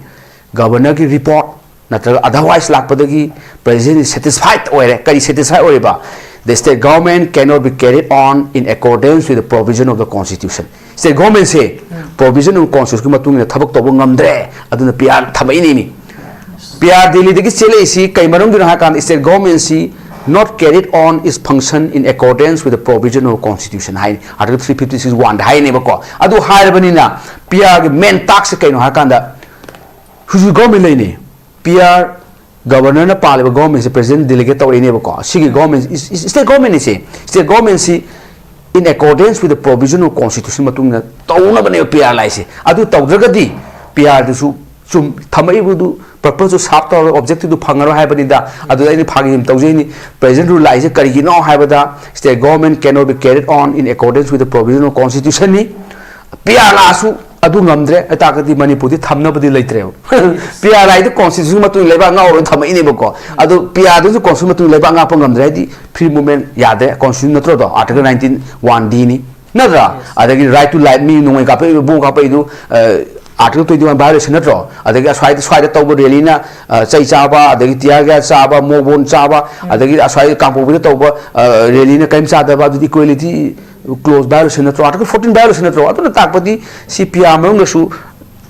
Governorꯒꯤ report ꯅꯠꯇ꯭ꯔꯒ otherwise ꯂꯥꯛꯄꯗꯒꯤ presidentꯁꯤ satisfied ꯑꯣꯏꯔꯦ꯫ ꯀꯔꯤ satisfied ꯑꯣꯏꯔꯤꯕ? The state government cannot be carried on in accordance with the provision of the constitution. State governmentꯁꯦ provision of constitutionꯒꯤ ꯃꯇꯨꯡ ꯏꯟꯅ ꯊꯕꯛ ꯇꯧꯕ ꯉꯝꯗ꯭ꯔꯦ, ꯑꯗꯨꯅ PR ꯊꯝꯃꯛꯏꯅꯤꯅꯤ꯫ PR ꯗꯦꯜꯂꯤꯗꯒꯤ ꯆꯦꯜꯂꯛꯏꯁꯤ ꯀꯩ ꯃꯔꯝꯒꯤꯅꯣ ꯍꯥꯏ ꯀꯥꯟꯗ, state governmentꯁꯤ not carried on its function in accordance with the provision of constitution ꯍꯥꯏꯅꯤ, article three fifty six one ꯗ ꯍꯥꯏꯅꯦꯕꯀꯣ꯫ ꯑꯗꯨ ꯍꯥꯏꯔꯕꯅꯤꯅ PRꯒꯤ main taskꯁꯦ ꯀꯩꯅꯣ ꯍꯥꯏ ꯀꯥꯟꯗ, ꯍꯧꯖꯤꯛ government ꯂꯩꯅꯤ, PR governorꯅ ꯄꯥꯜꯂꯤꯕ governmentꯁꯦ president delegate ꯇꯧꯔꯛꯏꯅꯦꯕꯀꯣ꯫ ꯁꯤꯒꯤ government, state governmentꯅꯤꯁꯦ, state governmentꯁꯤ in accordance with the provision of constitution ꯃꯇꯨꯡ ꯏꯟꯅ ꯇꯧꯅꯕꯅꯦꯕ PR ꯂꯥꯛꯏꯁꯦ꯫ ꯑꯗꯨ ꯇꯧꯗ꯭ꯔꯒꯗꯤ PRꯗꯨꯁꯨ ꯆꯨꯝ ꯊꯝꯃꯛꯏꯕꯗꯨ purposeꯇꯨ serve ꯇꯧꯔꯒ objectiveꯇꯨ ꯐꯪꯉꯔꯣꯏ ꯍꯥꯏꯕꯅꯤꯗ꯫ ꯑꯗꯨꯗ ꯑꯩꯅ ꯐꯥꯒꯤ ꯑꯗꯨꯝ ꯇꯧꯖꯩꯅꯤ꯫ Present rule ꯂꯥꯛꯏꯁꯦ ꯀꯔꯤꯒꯤꯅꯣ ꯍꯥꯏꯕꯗ, state government cannot be carried on in accordance with the provision of constitutionꯅꯤ꯫ PR ꯂꯥꯛꯑꯁꯨ ꯑꯗꯨ ꯉꯝꯗ꯭ꯔꯦ ꯍꯥꯏꯇꯥꯔꯒꯗꯤ ꯃꯅꯤꯄꯨꯔꯗꯤ ꯊꯝꯅꯕꯗꯤ ꯂꯩꯇ꯭ꯔꯦꯕ꯫ PR ꯍꯥꯏꯗꯤ constitution ꯃꯇꯨꯡ ꯏꯟꯅ ꯂꯩꯕꯥꯛ ꯉꯥꯛꯑꯣꯏꯅ ꯊꯝꯃꯛꯏꯅꯦꯕꯀꯣ꯫ ꯑꯗꯣ PRꯗꯨꯁꯨ constitution ꯃꯇꯨꯡ ꯏꯟꯅ ꯂꯩꯕꯥꯛ ꯉꯥꯛꯄ ꯉꯝꯗ꯭ꯔꯦ ꯍꯥꯏꯗꯤ free movement ꯌꯥꯗ꯭ꯔꯦ, constitution ꯅꯠꯇ꯭ꯔꯣ ꯑꯗꯣ? Article nineteen one Dꯅꯤ, ꯅꯠꯇ꯭ꯔꯥ? ꯑꯗꯒꯤ right to life, ꯃꯤ ꯅꯣꯡꯃꯩ ꯀꯥꯞꯄꯛꯏꯗꯨ, bomb ꯀꯥꯞꯄꯛꯏꯗꯨ, ꯑ, article twenty one violation ꯅꯠꯇ꯭ꯔꯣ? ꯑꯗꯒꯤ ꯑꯁ꯭ꯋꯥꯏꯗ, ꯁ꯭ꯋꯥꯏꯗ ꯇꯧꯕ rallyꯅ, ꯑ, ꯆꯩ ꯆꯥꯕ, ꯑꯗꯒꯤ tear gas ꯆꯥꯕ, mock bomb ꯆꯥꯕ, ꯑꯗꯒꯤ ꯑꯁ꯭ꯋꯥꯏ ꯀꯥꯡꯄꯣꯛꯄꯤꯗ ꯇꯧꯕ, ꯑ, rallyꯅ ꯀꯔꯤꯝ ꯆꯥꯗꯕ, ꯑꯗꯨꯗꯤ equality clause violation ꯅꯠꯇ꯭ꯔꯣ? Article fourteen violation ꯅꯠꯇ꯭ꯔꯣ? ꯑꯗꯨꯅ ꯇꯥꯛꯄꯗꯤ ꯁꯤ PR ꯃꯅꯨꯡꯗꯁꯨ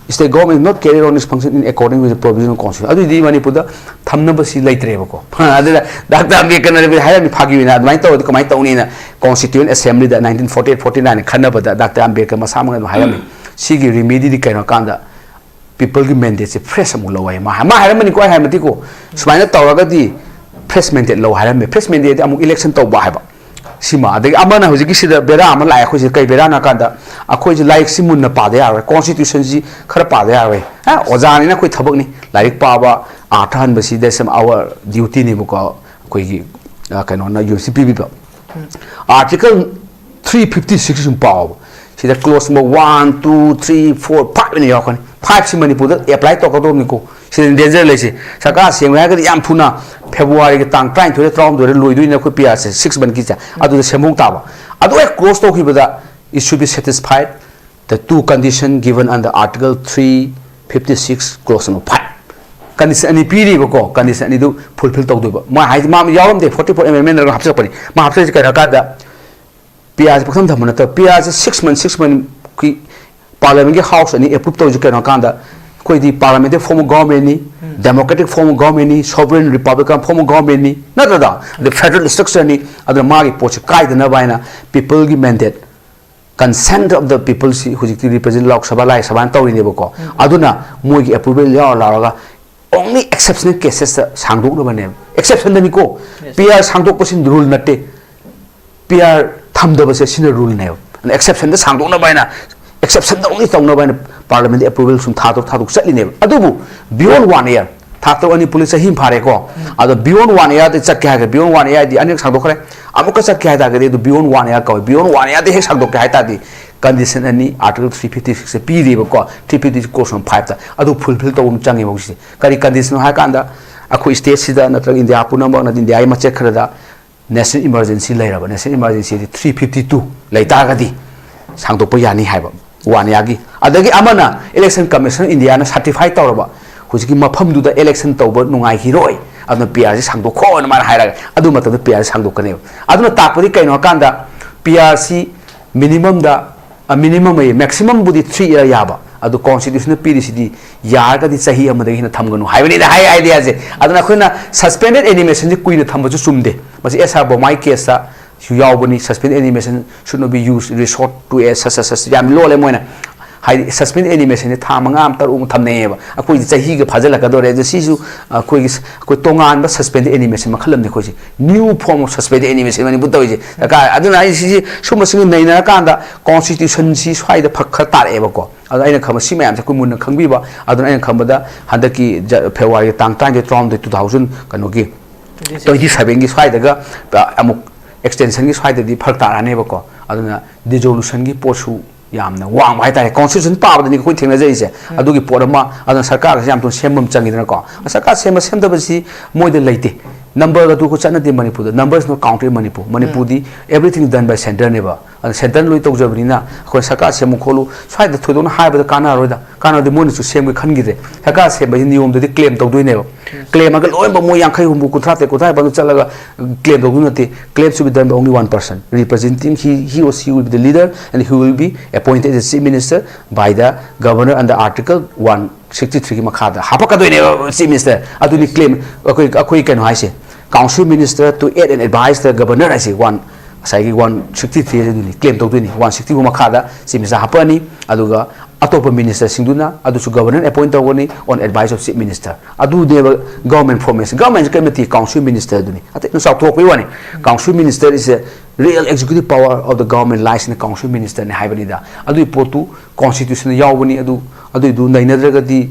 State government not carry on its function in according with the provision of constitution. ꯑꯗꯨꯏꯗꯤ ꯃꯅꯤꯄꯨꯔꯗ ꯊꯝꯅꯕꯁꯤ ꯂꯩꯇ꯭ꯔꯦꯕꯀꯣ꯫ ꯑꯗꯨꯗ ꯗꯥꯛꯇꯔ ꯑꯝꯕꯦꯗꯀꯔꯅ ꯍꯥꯏꯔꯝꯃꯤ, ꯐꯥꯒꯤ ꯑꯣꯏꯅ ꯑꯗꯨꯃꯥꯏꯅ ꯇꯧꯔꯗꯤ ꯀꯃꯥꯏꯅ ꯇꯧꯅꯤꯅ, Constituent Assemblyꯗ nineteen forty eight forty nine ꯈꯟꯅꯕꯗ ꯗꯥꯛꯇꯔ ꯑꯝꯕꯦꯗꯀꯔ ꯃꯁꯥꯃꯛꯅ ꯑꯗꯨꯝ ꯍꯥꯏꯔꯝꯃꯤ꯫ ꯁꯤꯒꯤ remedyꯗꯤ ꯀꯩꯅꯣ ꯍꯥꯏ ꯀꯥꯟꯗ peopleꯒꯤ mandateꯁꯦ fresh ꯑꯃꯨꯛ ꯂꯧ ꯍꯥꯏ꯫ ꯃꯥ ꯃꯥ ꯍꯥꯏꯔꯝꯕꯅꯤꯀꯣ, ꯑꯩ ꯍꯥꯏꯔꯝꯕꯗꯤꯀꯣ, ꯁꯨꯃꯥꯏꯅ ꯇꯧꯔꯒꯗꯤ fresh mandate ꯂꯧ ꯍꯥꯏꯔꯝꯃꯦ꯫ Fresh mandateꯗꯤ ꯑꯃꯨꯛ election ꯇꯧꯕ ꯍꯥꯏꯕ꯫ ꯁꯤꯃ꯫ ꯑꯗꯒꯤ ꯑꯃꯅ ꯍꯧꯖꯤꯛꯀꯤ ꯁꯤꯗ ꯕꯦꯔꯥ ꯑꯃ ꯂꯥꯛꯑꯦ ꯑꯩꯈꯣꯏꯁꯤꯗ꯫ ꯀꯩ ꯕꯦꯔꯥꯅꯣ ꯍꯥꯏ ꯀꯥꯟꯗ, ꯑꯩꯈꯣꯏꯁꯦ ꯂꯥꯏꯔꯤꯛꯁꯤ ꯃꯨꯟꯅ ꯄꯥꯗ ꯌꯥꯔꯣꯏ, Constitutionꯁꯤ ꯈꯔ ꯄꯥꯗ ꯌꯥꯔꯣꯏ꯫ ꯑ, ꯑꯣꯖꯥꯅꯤꯅ ꯑꯩꯈꯣꯏ ꯊꯕꯛꯅꯤ, ꯂꯥꯏꯔꯤꯛ ꯄꯥꯕ, ꯑꯥꯔꯊ ꯍꯟꯕꯁꯤ, that's our dutyꯅꯦꯕꯀꯣ꯫ ꯑꯩꯈꯣꯏꯒꯤ, ꯑ, ꯀꯩꯅꯣꯅ, university ꯄꯤꯕꯤꯕ꯫ Article three fifty six ꯁꯨꯝ ꯄꯥꯎꯕ꯫ ꯁꯤꯗ clause number one, two, three, four, five ꯑꯅ ꯌꯥꯎꯔꯛꯀꯅꯤ꯫ Fiveꯁꯤ ꯃꯅꯤꯄꯨꯔꯗ apply ꯇꯧꯔꯛꯀꯗꯧꯕꯅꯤꯀꯣ꯫ ꯁꯤꯗ danger ꯂꯩꯁꯦ꯫ ꯁꯔꯀꯥꯔ ꯁꯦꯝꯒꯦ ꯍꯥꯏꯔꯒꯗꯤ ꯌꯥꯝ ꯊꯨꯅ Februaryꯒꯤ ꯇꯥꯡ ꯇꯔꯥꯅꯤꯊꯣꯏꯗ ꯇꯔꯥꯍꯨꯝꯗꯣꯏꯗ ꯂꯣꯏꯗꯣꯏꯅꯦ ꯑꯩꯈꯣꯏ P R ꯁꯦ, six monthꯒꯤꯁꯦ꯫ ꯑꯗꯨꯗ ꯁꯦꯝꯍꯧ ꯇꯥꯕ꯫ ꯑꯗꯨ ꯍꯦꯛ close ꯇꯧꯈꯤꯕꯗ, it should be satisfied the two condition given under Article three fifty six clause number five꯫ Condition ꯑꯅꯤ ꯄꯤꯔꯤꯕꯀꯣ, condition ꯑꯅꯤꯗꯨ fulfil ꯇꯧꯗꯣꯏꯕ꯫ ꯃꯥ ꯍꯥꯏꯁꯦ ꯃꯥ ꯌꯥꯎꯔꯝꯗꯦ, forty four amendment ꯍꯥꯞꯆꯤꯜꯂꯛꯄꯅꯤ꯫ ꯃꯥ ꯍꯥꯞꯆꯤꯜꯂꯤꯁꯦ ꯀꯩꯅꯣ ꯍꯥꯏ ꯀꯥꯟꯗ, P R ꯁꯦ ꯄꯪꯊꯝ ꯊꯝꯕ ꯅꯠꯇꯕ, P R ꯁꯦ six month, six monthꯀꯤ Parliamentꯀꯤ House ꯑꯅꯤ approve ꯇꯧꯔꯤꯁꯦ ꯀꯩꯅꯣ ꯍꯥꯏ ꯀꯥꯟꯗ, ꯑꯩꯈꯣꯏꯗꯤ parliamentary form of governmentꯅꯤ, democratic form of governmentꯅꯤ, sovereign republican form of governmentꯅꯤ, ꯅꯠꯇ꯭ꯔꯗ? ꯑꯗ federal structureꯅꯤ꯫ ꯑꯗꯨꯅ ꯃꯥꯒꯤ ꯄꯣꯠꯁꯦ ꯀꯥꯏꯗꯅꯕ ꯍꯥꯏꯅ peopleꯒꯤ mandate, consent of the peopleꯁꯤ ꯍꯧꯖꯤꯛꯇꯤ represent Lok Sabha, Rajya Sabhaꯅ ꯇꯧꯔꯤꯅꯦꯕꯀꯣ꯫ ꯑꯗꯨꯅ ꯃꯣꯏꯒꯤ approval ꯌꯥꯎꯔ ꯂꯥꯎꯔꯒ only exceptional casesꯇ ꯁꯥꯡꯗꯣꯛꯅꯕꯅꯦꯕ꯫ Exceptionꯗꯅꯤꯀꯣ꯫ P R ꯁꯥꯡꯗꯣꯛꯄꯁꯤ rule ꯅꯠꯇꯦ꯫ P R ꯊꯝꯗꯕꯁꯦ ꯁꯤꯅ ruleꯅꯦꯕ꯫ ꯑꯗꯨꯅ exceptionꯗ ꯁꯥꯡꯗꯣꯛꯅꯕ ꯍꯥꯏꯅ, exceptionꯗ only ꯇꯧꯅꯕ ꯍꯥꯏꯅ Parliamentꯀꯤ approval ꯁꯨꯝ ꯊꯥꯗꯣꯛ ꯊꯥꯗꯣꯛ ꯆꯠꯂꯤꯅꯦꯕ꯫ ꯑꯗꯨꯕꯨ beyond one year, ꯊꯥ ꯇꯔꯨꯛ ꯑꯅꯤ ꯄꯨꯂꯤꯁ ꯆꯍꯤ ꯑꯃ ꯐꯥꯔꯦꯀꯣ꯫ ꯑꯗꯣ beyond one yearꯗ ꯆꯠꯀꯦ ꯍꯥꯏꯔꯒ, beyond one yearꯗꯤ ꯑꯅꯤꯔꯛ ꯁꯥꯡꯗꯣꯛꯈ꯭ꯔꯦ, ꯑꯃꯨꯛꯀ ꯆꯠꯀꯦ ꯍꯥꯏ ꯇꯥꯔꯒꯗꯤ ꯑꯗꯨ beyond one year ꯀꯧꯏ꯫ Beyond one yearꯗ ꯍꯦꯛ ꯁꯥꯡꯗꯣꯛꯀꯦ ꯍꯥꯏ ꯇꯥꯔꯗꯤ condition ꯑꯅꯤ Article three fifty sixꯇ ꯄꯤꯔꯤꯕꯀꯣ, three fifty clause number fiveꯇ꯫ ꯑꯗꯨ fulfil ꯇꯧꯕ ꯑꯃ ꯆꯪꯉꯦꯕ ꯍꯧꯖꯤꯛꯁꯦ꯫ ꯀꯔꯤ conditionꯅꯣ ꯍꯥꯏ ꯀꯥꯟꯗ, ꯑꯩꯈꯣꯏ stateꯁꯤꯗ ꯅꯠꯇ꯭ꯔꯒ India ꯄꯨꯝꯅꯃꯛ, ꯅꯠꯇ꯭ꯔꯒ Indiaꯒꯤ ꯃꯆꯦꯠ ꯈꯔꯗ national emergency ꯂꯩꯔꯕ, national emergencyꯗꯤ three fifty two ꯂꯩ ꯇꯥꯔꯒꯗꯤ ꯁꯥꯡꯗꯣꯛꯄ ꯌꯥꯅꯤ ꯍꯥꯏꯕ, one yearꯒꯤ꯫ ꯑꯗꯒꯤ ꯑꯃꯅ Election Commission of Indiaꯅ certify ꯇꯧꯔꯕ ꯍꯧꯖꯤꯛꯀꯤ ꯃꯐꯝꯗꯨꯗ election ꯇꯧꯕ ꯅꯨꯡꯉꯥꯏꯈꯤꯔꯣꯏ, ꯑꯗꯨꯅ P Rꯁꯤ ꯁꯥꯡꯗꯣꯛꯈꯣꯅ ꯃꯥꯅ ꯍꯥꯏꯔꯒ, ꯑꯗꯨ ꯃꯇꯝꯗ P Rꯁꯤ ꯁꯥꯡꯗꯣꯛꯀꯅꯦꯕ꯫ ꯑꯗꯨꯅ ꯇꯥꯛꯄꯗꯤ ꯀꯩꯅꯣ ꯍꯥꯏ ꯀꯥꯟꯗ, P Rꯁꯤ minimumꯗ, ꯑ, minimum ꯑꯌꯦ, maximumꯕꯨꯗꯤ three year ꯌꯥꯕ, ꯑꯗꯨ ꯀꯣꯟꯁꯇꯤꯇ꯭ꯌꯨꯁꯟꯅ ꯄꯤꯔꯤꯁꯤꯗꯤ ꯌꯥꯔꯒꯗꯤ ꯆꯍꯤ ꯑꯃꯗꯒꯤ ꯍꯦꯟꯅ ꯊꯝꯒꯅꯨ ꯍꯥꯏꯕꯅꯤꯅ ꯍꯥꯏ ꯑꯥꯏꯗꯤꯌꯥꯁꯦ꯫ ꯑꯗꯨꯅ ꯑꯩꯈꯣꯏꯅ suspended animationꯁꯦ ꯀꯨꯏꯅ ꯊꯝꯕꯁꯨ ꯆꯨꯝꯗꯦ꯫ ꯃꯁꯤ ꯑꯦꯁ ꯑꯥꯔ ꯕꯣꯃꯥꯏ ꯀꯦꯁꯇꯁꯨ ꯌꯥꯎꯕꯅꯤ꯫ Suspended animation should not be used resort to a such such such ꯌꯥꯝ ꯂꯣꯜꯂꯦ ꯃꯣꯏꯅ꯫ ꯍꯥꯏꯗꯤ suspended animationꯁꯦ ꯊꯥ ꯃꯉꯥ ꯑꯃ ꯇꯔꯨꯛ ꯑꯃ ꯊꯝꯅꯩꯌꯦꯕ꯫ ꯑꯩꯈꯣꯏꯗꯤ ꯆꯍꯤꯒ ꯐꯥꯖꯤꯜꯂꯛꯀꯗꯧꯔꯦ꯫ ꯑꯗꯨ ꯁꯤꯁꯨ ꯑꯩꯈꯣꯏꯒꯤ ꯑꯩꯈꯣꯏ ꯇꯣꯉꯥꯟꯕ suspended animation ꯃꯈꯜ ꯑꯃꯅꯤ ꯑꯩꯈꯣꯏꯁꯦ꯫ New form of suspended animation Manipur ꯇꯧꯔꯤꯁꯦ꯫ ꯗꯔꯀꯥꯔ ꯑꯗꯨꯅ ꯑꯩ ꯁꯤꯁꯤ ꯁꯨꯝꯕꯁꯤꯡꯒ ꯅꯩꯅꯔꯀꯥꯟꯗ ꯀꯣꯟꯁꯇꯤꯇ꯭ꯌꯨꯁꯟꯁꯤ ꯁ꯭ꯋꯥꯏꯗ ꯐꯛ ꯈꯔ ꯇꯥꯔꯛꯑꯦꯕꯀꯣ꯫ ꯑꯗꯣ ꯑꯩꯅ ꯈꯟꯕ ꯁꯤ ꯃꯌꯥꯝꯁꯦ ꯑꯩꯈꯣꯏ ꯃꯨꯟꯅ ꯈꯪꯕꯤꯕ꯫ ꯑꯗꯨꯅ ꯑꯩꯅ ꯈꯟꯕꯗ ꯍꯟꯗꯛꯀꯤ ꯖ-, ꯐꯦꯕ꯭ꯔꯨꯋꯥꯔꯤꯒꯤ ꯇꯥꯡ ꯇꯔꯥꯅꯤꯊꯣꯏ, ꯇꯔꯥꯍꯨꯝꯗꯣꯏ, two thousand ꯀꯩꯅꯣꯒꯤ twenty sevenꯒꯤ ꯁ꯭ꯋꯥꯏꯗꯒ, ꯑ, ꯑꯃꯨꯛ extensionꯒꯤ ꯁ꯭ꯋꯥꯏꯗꯗꯤ ꯐꯔꯛ ꯇꯥꯔꯛꯑꯅꯦꯕꯀꯣ꯫ ꯑꯗꯨꯅ dissolutionꯒꯤ ꯄꯣꯠꯁꯨ ꯌꯥꯝꯅ ꯋꯥꯡꯕ ꯍꯥꯏꯇꯥꯔꯦ꯫ Constitution ꯄꯥꯕꯗꯅꯤ ꯑꯩꯈꯣꯏ ꯊꯦꯡꯅꯖꯔꯤꯁꯦ꯫ ꯑꯗꯨꯒꯤ ꯄꯣꯠ ꯑꯃ, ꯑꯗꯨꯅ ꯁꯔꯀꯥꯔꯒꯁꯦ ꯌꯥꯝ ꯊꯨꯅ ꯁꯦꯝꯕ ꯑꯃ ꯆꯪꯉꯤꯗꯅꯀꯣ꯫ ꯁꯔꯀꯥꯔ ꯁꯦꯝꯕ ꯁꯦꯝꯗꯕꯁꯤ ꯃꯣꯏꯗ ꯂꯩꯇꯦ꯫ Number ꯑꯗꯨ ꯑꯩꯈꯣꯏ ꯆꯠꯅꯗꯦ ꯃꯅꯤꯄꯨꯔꯗ꯫ Number is not counted in Manipur꯫ ꯃꯅꯤꯄꯨꯔꯗꯤ everything done by centreꯅꯦꯕ꯫ ꯑꯗꯨꯅ centreꯅ ꯂꯣꯏ ꯇꯧꯖꯕꯅꯤꯅ ꯑꯩꯈꯣꯏ ꯁꯔꯀꯥꯔ ꯁꯦꯝꯃꯨ ꯈꯣꯠꯂꯨ ꯁ꯭ꯋꯥꯏꯗ ꯊꯣꯏꯗꯣꯛꯅ ꯍꯥꯏꯕꯗ ꯀꯥꯟꯅꯔꯣꯏꯗ꯫ ꯀꯥꯟꯅꯔꯗꯤ ꯃꯣꯏꯅꯁꯨ ꯁꯦꯝꯒꯦ ꯈꯟꯈꯤꯗ꯭ꯔꯦ꯫ ꯁꯔꯀꯥꯔ ꯁꯦꯝꯕꯁꯤ ꯅꯤꯌꯣꯝꯗꯗꯤ claim ꯇꯧꯗꯣꯏꯅꯦꯕ꯫ Claim ꯍꯥꯏꯔꯒ ꯂꯣꯏꯅꯃꯛ ꯃꯣꯏ ꯌꯥꯡꯈꯩ, ꯍꯨꯝꯐꯨ, ꯀꯨꯟꯊ꯭ꯔꯥ ꯇꯔꯦꯠ, ꯀꯨꯟꯊ꯭ꯔꯥ ꯅꯤꯄꯥꯟꯗ ꯆꯠꯂꯒ claim ꯇꯧꯗꯣꯏ ꯅꯠꯇꯦ꯫ Claim should be done by only one person representing he, he or she will be the leader and he will be appointed as chief minister by the governor under article one sixty threeꯒꯤ ꯃꯈꯥꯗ ꯍꯥꯄꯛꯀꯗꯣꯏꯅꯦꯕ chief minister꯫ ꯑꯗꯨꯅꯤ claim ꯑꯩꯈꯣꯏ, ꯑꯩꯈꯣꯏ ꯀꯩꯅꯣ ꯍꯥꯏꯁꯦ꯫ Council minister to aid and advise the governor ꯍꯥꯏꯁꯦ one, ꯉꯁꯥꯏꯒꯤ one sixty three ꯑꯗꯨꯅꯤ claim ꯇꯧꯗꯣꯏꯅꯤ꯫ One sixty four ꯃꯈꯥꯗ chief minister ꯍꯥꯞꯄꯛꯑꯅꯤ꯫ ꯑꯗꯨꯒ ꯑꯇꯣꯞꯄ ministerꯁꯤꯡꯗꯨꯅ ꯑꯗꯨꯁꯨ governor appoint ꯇꯧꯒꯅꯤ on advice of chief minister꯫ ꯑꯗꯨꯅꯦꯕ government formation꯫ Governmentꯁꯦ ꯀꯔꯤꯝ ꯅꯠꯇꯦ, council ministerꯗꯨꯅꯤ꯫ ꯑꯇꯩ ꯆꯥꯎꯊꯣꯛꯄꯒꯤ ꯋꯥꯅꯤ꯫ Council minister is a real executive power of the government lies in the council ministerꯅꯤ ꯍꯥꯏꯕꯅꯤꯗ꯫ ꯑꯗꯨꯒꯤ ꯄꯣꯠꯇꯨ constitutionꯗ ꯌꯥꯎꯕꯅꯤ꯫ ꯑꯗꯨ, ꯑꯗꯨꯏꯗꯨ ꯅꯩꯅꯗ꯭ꯔꯒꯗꯤ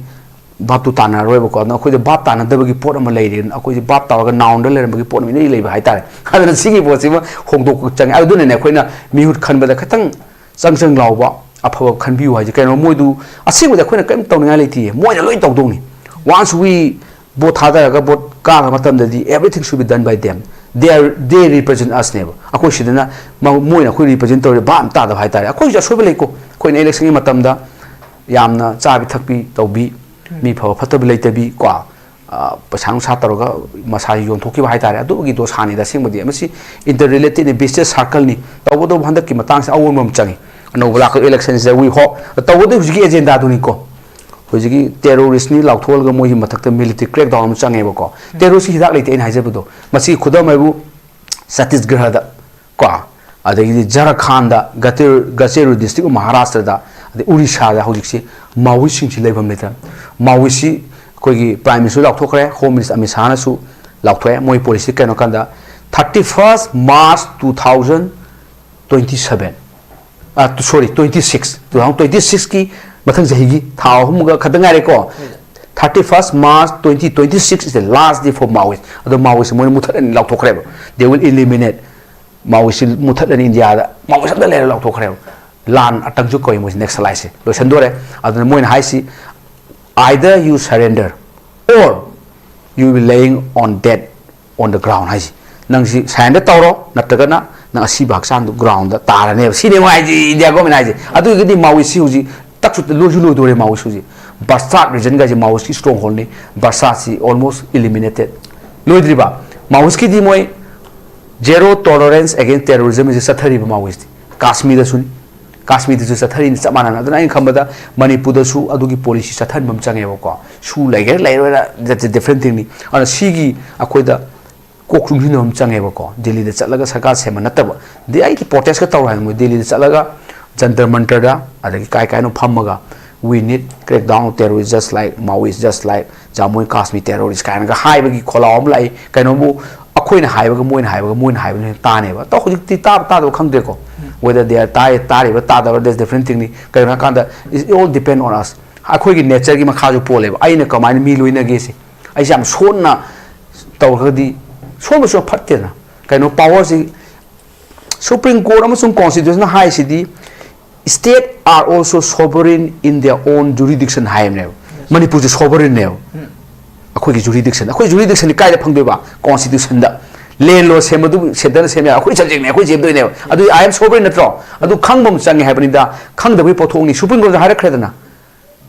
ꯚꯥꯞꯇꯨ ꯇꯥꯟꯅꯔꯣꯏꯕꯀꯣ꯫ ꯑꯗꯨꯅ ꯑꯩꯈꯣꯏꯗ ꯚꯥꯞ ꯇꯥꯟꯅꯗꯕꯒꯤ ꯄꯣꯠ ꯑꯃ ꯂꯩꯔꯦ꯫ ꯑꯩꯈꯣꯏꯁꯦ ꯚꯥꯞ ꯇꯧꯔꯒ nounꯗ ꯂꯩꯔꯝꯕꯒꯤ ꯄꯣꯠ ꯑꯃ ꯏꯅꯩ ꯂꯩꯕ ꯍꯥꯏꯇꯥꯔꯦ꯫ ꯑꯗꯨꯅ ꯁꯤꯒꯤ ꯄꯣꯠꯁꯤꯃ ꯍꯣꯡꯗꯣꯛꯄ ꯆꯪꯉꯦ꯫ ꯑꯗꯨꯅꯅꯦ ꯑꯩꯈꯣꯏꯅ ꯃꯤꯍꯨꯠ ꯈꯟꯕꯗ ꯈꯤꯇꯪ ꯆꯪ ꯆꯪ ꯂꯥꯎꯕ ꯑꯐꯕ ꯈꯟꯕꯤꯌꯨ ꯍꯥꯏꯁꯦ꯫ ꯀꯩꯅꯣ, ꯃꯣꯏꯗꯨ ꯑꯁꯦꯡꯕꯗꯤ ꯑꯩꯈꯣꯏꯅ ꯀꯔꯤꯝ ꯇꯧꯅꯤꯡꯉꯥꯏ ꯂꯩꯇꯦ, ꯃꯣꯏꯅ ꯂꯣꯏ ꯇꯧꯗꯧꯅꯤ꯫ Once we vote ꯊꯥꯗꯔꯒ vote ꯀꯥꯕ ꯃꯇꯝꯗꯗꯤ everything should be done by them꯫ They are, they represent usꯅꯦꯕ꯫ ꯑꯩꯈꯣꯏ ꯁꯤꯗꯅ ꯃ-, ꯃꯣꯏꯅ ꯑꯩꯈꯣꯏ represent ꯇꯧꯔꯦ ꯚꯥꯞ ꯑꯃ ꯇꯥꯗꯕ ꯍꯥꯏꯇꯥꯔꯦ꯫ ꯑꯩꯈꯣꯏꯁꯨ ꯑꯁꯣꯏꯕ ꯂꯩꯀꯣ꯫ ꯑꯩꯈꯣꯏꯅ electionꯒꯤ ꯃꯇꯝꯗ ꯌꯥꯝꯅ ꯆꯥꯕꯤ ꯊꯛꯄꯤ ꯇꯧꯕꯤ, ꯃꯤ ꯐꯕ ꯐꯠꯇꯕ ꯂꯩꯇꯕꯤ ꯀꯣ, ꯑ, ꯄꯩꯁꯥ ꯅꯨꯡꯁꯥ ꯇꯧꯔꯒ ꯃꯁꯥꯁꯤ ꯌꯣꯟꯊꯣꯛꯈꯤꯕ ꯍꯥꯏꯇꯥꯔꯦ꯫ ꯑꯗꯨꯒꯤ ꯗꯣꯁꯥꯅꯤꯗ ꯑꯁꯦꯡꯕꯗꯤ꯫ ꯃꯁꯤ interrelatedꯅꯤ, vicious circleꯅꯤ꯫ ꯇꯧꯕꯇꯕꯨ ꯍꯟꯗꯛꯀꯤ ꯃꯇꯥꯡꯁꯤ ꯑꯑꯣꯟꯕ ꯑꯃ ꯆꯪꯉꯤ꯫ ꯑꯅꯧꯕ ꯂꯥꯛꯄ ꯏꯂꯦꯛꯁꯟꯁꯤꯗ we hope ꯇꯧꯕꯗꯤ ꯍꯧꯖꯤꯛꯀꯤ ꯑꯦꯖꯦꯟꯗꯥꯗꯨꯅꯤꯀꯣ꯫ ꯍꯧꯖꯤꯛꯀꯤ ꯇꯦꯔꯣꯔꯤꯁ꯭ꯠꯅꯤ ꯂꯥꯎꯊꯣꯛꯍꯜꯂꯒ ꯃꯣꯏꯒꯤ ꯃꯊꯛꯇ ꯃꯤꯂꯤꯇꯔꯤ ꯀ꯭ꯔꯦꯛ ꯗꯥꯎꯟ ꯑꯃ ꯆꯪꯉꯦꯕꯀꯣ꯫ ꯇꯦꯔꯣꯔꯤꯁ꯭ꯠꯀꯤ ꯍꯤꯗꯥꯛ ꯂꯩꯇꯦ ꯑꯩꯅ ꯍꯥꯏꯖꯕꯗꯣ꯫ ꯃꯁꯤꯒꯤ ꯈꯨꯗꯝ ꯍꯥꯏꯕꯨ ꯆꯇꯤꯁꯒꯔꯗ ꯀꯣ, ꯑꯗꯒꯤꯗꯤ ꯖꯔꯈꯥꯟꯗ, ꯒꯇꯦꯔ-, ꯒꯆꯦꯔꯨ ꯗꯤꯁꯇ꯭ꯔꯤꯛ ꯑꯣꯐ ꯃꯍꯥꯔꯥꯁꯇ꯭ꯔꯗ, ꯑꯗꯩ ꯎꯔꯤꯁꯥꯗ ꯍꯧꯖꯤꯛꯁꯤ ꯃꯥꯑꯣꯏꯁꯤꯡꯁꯤ ꯂꯩꯐꯝ ꯂꯩꯇ꯭ꯔꯦ꯫ ꯃꯥꯑꯣꯏꯁꯤ ꯑꯩꯈꯣꯏꯒꯤ ꯄ꯭ꯔꯥꯏꯝ ꯃꯤꯅꯤꯁꯇꯔ ꯂꯥꯎꯊꯣꯛꯈ꯭ꯔꯦ, ꯍꯣꯝ ꯃꯤꯅꯤꯁꯇꯔ ꯑꯃꯤꯠ ꯁꯥꯍꯅꯁꯨ ꯂꯥꯎꯊꯣꯛꯑꯦ꯫ ꯃꯣꯏ ꯄꯣꯂꯤꯁꯤ ꯀꯩꯅꯣ ꯀꯥꯟꯗ, thirty first March two thousand twenty seven, sorry, twenty six, two thousand twenty ꯁꯤꯛꯁꯀꯤ ꯃꯊꯪ ꯆꯍꯤꯒꯤ ꯊꯥ ꯑꯍꯨꯝꯒ ꯈꯛꯇ ꯉꯥꯏꯔꯦꯀꯣ꯫ Thirty first March twenty twenty six is the last day for Maoist. ꯑꯗꯣ ꯃꯥꯑꯣꯏꯁꯤ ꯃꯣꯏꯅ ꯃꯨꯊꯠꯂꯅꯤ ꯂꯥꯎꯊꯣꯛꯈ꯭ꯔꯦꯕ꯫ They will eliminate. ꯃꯥꯑꯣꯏꯁꯤ ꯃꯨꯊꯠꯂꯅꯤ ꯏꯟꯗꯤꯌꯥꯗ꯫ ꯃꯥꯑꯣꯏꯁꯤ ꯑꯝꯇ ꯂꯩꯔ ꯂꯥꯎꯊꯣꯛꯈ꯭ꯔꯦꯕ꯫ ꯂꯥꯟ ꯑꯇꯪꯁꯨ ꯀꯧꯏ ꯃꯣꯏꯁꯤ, ꯅꯦꯛꯁꯂꯥꯏꯠꯁꯦ꯫ ꯂꯣꯏꯁꯟꯗꯣꯔꯦ꯫ ꯑꯗꯨꯅ ꯃꯣꯏꯅ ꯍꯥꯏꯁꯤ, "Either you surrender or you will be laying on dead on the ground" ꯍꯥꯏꯁꯤ꯫ ꯅꯪꯁꯤ ꯁꯔꯦꯟꯗꯔ ꯇꯧꯔꯣ, ꯅꯠꯇ꯭ꯔꯒꯅ ꯅꯪ ꯑꯁꯤꯕ ꯍꯛꯆꯥꯡꯗꯨ ꯒ꯭ꯔꯥꯎꯟꯗ ꯇꯥꯔꯅꯦꯕ꯫ ꯁꯤꯅꯦ ꯃꯣꯏ ꯍꯥꯏꯁꯤ, ꯏꯟꯗꯤꯌꯥ ꯒꯣꯔꯃꯦꯟ ꯍꯥꯏꯁꯤ꯫ ꯑꯗꯨꯒꯤꯗꯤ ꯃꯥꯑꯣꯏꯁꯤ ꯍꯧꯖꯤꯛ ꯇꯛꯁꯨ ꯂꯣꯏꯁꯨ ꯂꯣꯏꯗꯣꯔꯦ ꯃꯥꯑꯣꯏꯁꯤ ꯍꯧꯖꯤꯛ꯫ ꯕꯁꯇꯥꯠ ꯔꯤꯖꯟꯒꯁꯦ ꯃꯥꯑꯣꯏꯁꯀꯤ ꯁ꯭ꯇ꯭ꯔꯣꯡ ꯍꯣꯜꯅꯤ꯫ ꯕꯁꯇꯥꯠꯁꯤ almost eliminated꯫ ꯂꯣꯏꯗ꯭ꯔꯤꯕ? ꯃꯥꯑꯣꯏꯁꯀꯤꯗꯤ ꯃꯣꯏ zero tolerance against terrorism ꯍꯥꯏꯁꯦ ꯆꯠꯊꯔꯤꯕ ꯃꯥꯑꯣꯏꯁꯇꯤ꯫ ꯀꯥꯁꯃꯤꯔꯗꯁꯨꯅꯤ꯫ ꯀꯥꯁꯃꯤꯔꯗꯁꯨ ꯆꯠꯊꯔꯤꯅꯤ ꯆꯞ ꯃꯥꯟꯅꯅ꯫ ꯑꯗꯨꯅ ꯑꯩꯅ ꯈꯟꯕꯗ ꯃꯅꯤꯄꯨꯔꯗꯁꯨ ꯑꯗꯨꯒꯤ ꯄꯣꯂꯤꯁꯤ ꯆꯠꯊꯍꯟꯕ ꯑꯃ ꯆꯪꯉꯦꯕꯀꯣ꯫ ꯁꯨ ꯂꯩꯒꯦꯔꯥ ꯂꯩꯔꯣꯏꯔꯥ, that's a different thingꯅꯤ꯫ ꯑꯗꯨꯅ ꯁꯤꯒꯤ ꯑꯩꯈꯣꯏꯗ ꯀꯣꯛ ꯆꯨꯡꯁꯤꯟꯕ ꯑꯃ ꯆꯪꯉꯦꯕꯀꯣ꯫ ꯗꯤꯜꯂꯤꯗ ꯆꯠꯂꯒ ꯁꯔꯀꯥꯔ ꯁꯦꯝꯕ ꯅꯠꯇꯕ꯫ ꯗꯤ ꯑꯩꯗꯤ ꯄ꯭ꯔꯣꯇꯦꯁꯀ ꯇꯧꯔꯣ ꯍꯥꯏꯅ ꯃꯣꯏ ꯗꯤꯜꯂꯤꯗ ꯆꯠꯂꯒ ꯖꯟꯇꯔ ꯃꯟꯇꯔꯗ ꯑꯗꯒꯤ ꯀꯥꯏ ꯀꯥꯏꯅꯣ ꯐꯝꯃꯒ "We need crackdown terrorists just like Maoist, just like Jammu and Kashmir terrorists" ꯀꯥꯏꯅꯒ ꯍꯥꯏꯕꯒꯤ ꯈꯣꯜꯂꯥꯎ ꯑꯃ ꯂꯥꯛꯏ꯫ ꯀꯩꯅꯣꯕꯨ ꯑꯩꯈꯣꯏꯅ ꯍꯥꯏꯕꯒ ꯃꯣꯏꯅ ꯍꯥꯏꯕꯒ, ꯃꯣꯏꯅ ꯍꯥꯏꯕꯅ ꯍꯦꯟꯅ ꯇꯥꯅꯦꯕ꯫ ꯇꯧ-, ꯍꯧꯖꯤꯛꯇꯤ ꯇꯥꯕ ꯇꯥꯗꯕ ꯈꯪꯗ꯭ꯔꯦꯀꯣ꯫ Whether they are ꯇꯥꯏ-, ꯇꯥꯔꯤꯕ ꯇꯥꯗꯕ, that's different thingꯅꯤ꯫ ꯀꯩꯒꯤꯅꯣ ꯍꯥꯏꯀꯥꯟꯗ, it all depend on us꯫ ꯑꯩꯈꯣꯏꯒꯤ ꯅꯦꯆꯔꯒꯤ ꯃꯈꯥꯁꯨ ꯄꯣꯜꯂꯦꯕ꯫ ꯑꯩꯅ ꯀꯃꯥꯏꯅ ꯃꯤ ꯂꯣꯏꯅꯒꯦꯁꯦ꯫ ꯑꯩꯁꯦ ꯌꯥꯝ ꯁꯣꯟꯅ ꯇꯧꯔꯒꯗꯤ, ꯁꯣꯟꯕꯁꯨ ꯐꯠꯇꯦꯗꯅ꯫ ꯀꯩꯅꯣ, ꯄꯋꯥꯔꯁꯤ, ꯁꯨꯄ꯭ꯔꯤꯝ ꯀꯣꯔꯠ ꯑꯃꯁꯨꯡ ꯀꯣꯟꯁꯇꯤꯇ꯭ꯌꯨꯁꯟꯅ ꯍꯥꯏꯁꯤꯗꯤ, "State are also sovereign in their own jurisdiction" ꯍꯥꯏꯕꯅꯦꯕ꯫ ꯃꯅꯤꯄꯨꯔꯁꯦ ꯁꯣꯚꯔꯤꯟꯅꯦꯕ꯫ ꯑꯩꯈꯣꯏꯒꯤ ꯖꯨꯔꯤꯗꯤꯛꯁꯟ, ꯑꯩꯈꯣꯏ ꯖꯨꯔꯤꯗꯤꯛꯁꯟꯗꯤ ꯀꯥꯏꯗ ꯐꯪꯗꯣꯏꯕ? ꯀꯣꯟꯁꯇꯤꯇ꯭ꯌꯨꯁꯟꯗ꯫ ꯂꯦꯟ ꯂꯣ ꯁꯦꯝꯕꯗꯨ ꯁꯦꯟꯇꯔꯅ ꯁꯦꯝ ꯌꯥꯏ, ꯑꯩꯈꯣꯏ ꯁꯕꯖꯦꯛꯅꯦ, ꯑꯩꯈꯣꯏ ꯁꯦꯝꯗꯣꯏꯅꯦꯕ꯫ ꯑꯗꯨꯗꯤ I am sovereign ꯅꯠꯇ꯭ꯔꯣ? ꯑꯗꯨ ꯈꯪꯕ ꯑꯃ ꯆꯪꯉꯦ ꯍꯥꯏꯕꯅꯤꯗ꯫ ꯈꯪꯗꯕꯒꯤ ꯄꯣꯠꯊꯣꯛꯅꯤ꯫ ꯁꯨꯄ꯭ꯔꯤꯝ ꯀꯣꯔꯠꯁꯨ ꯍꯥꯏꯔꯛꯈ꯭ꯔꯦꯗꯅ꯫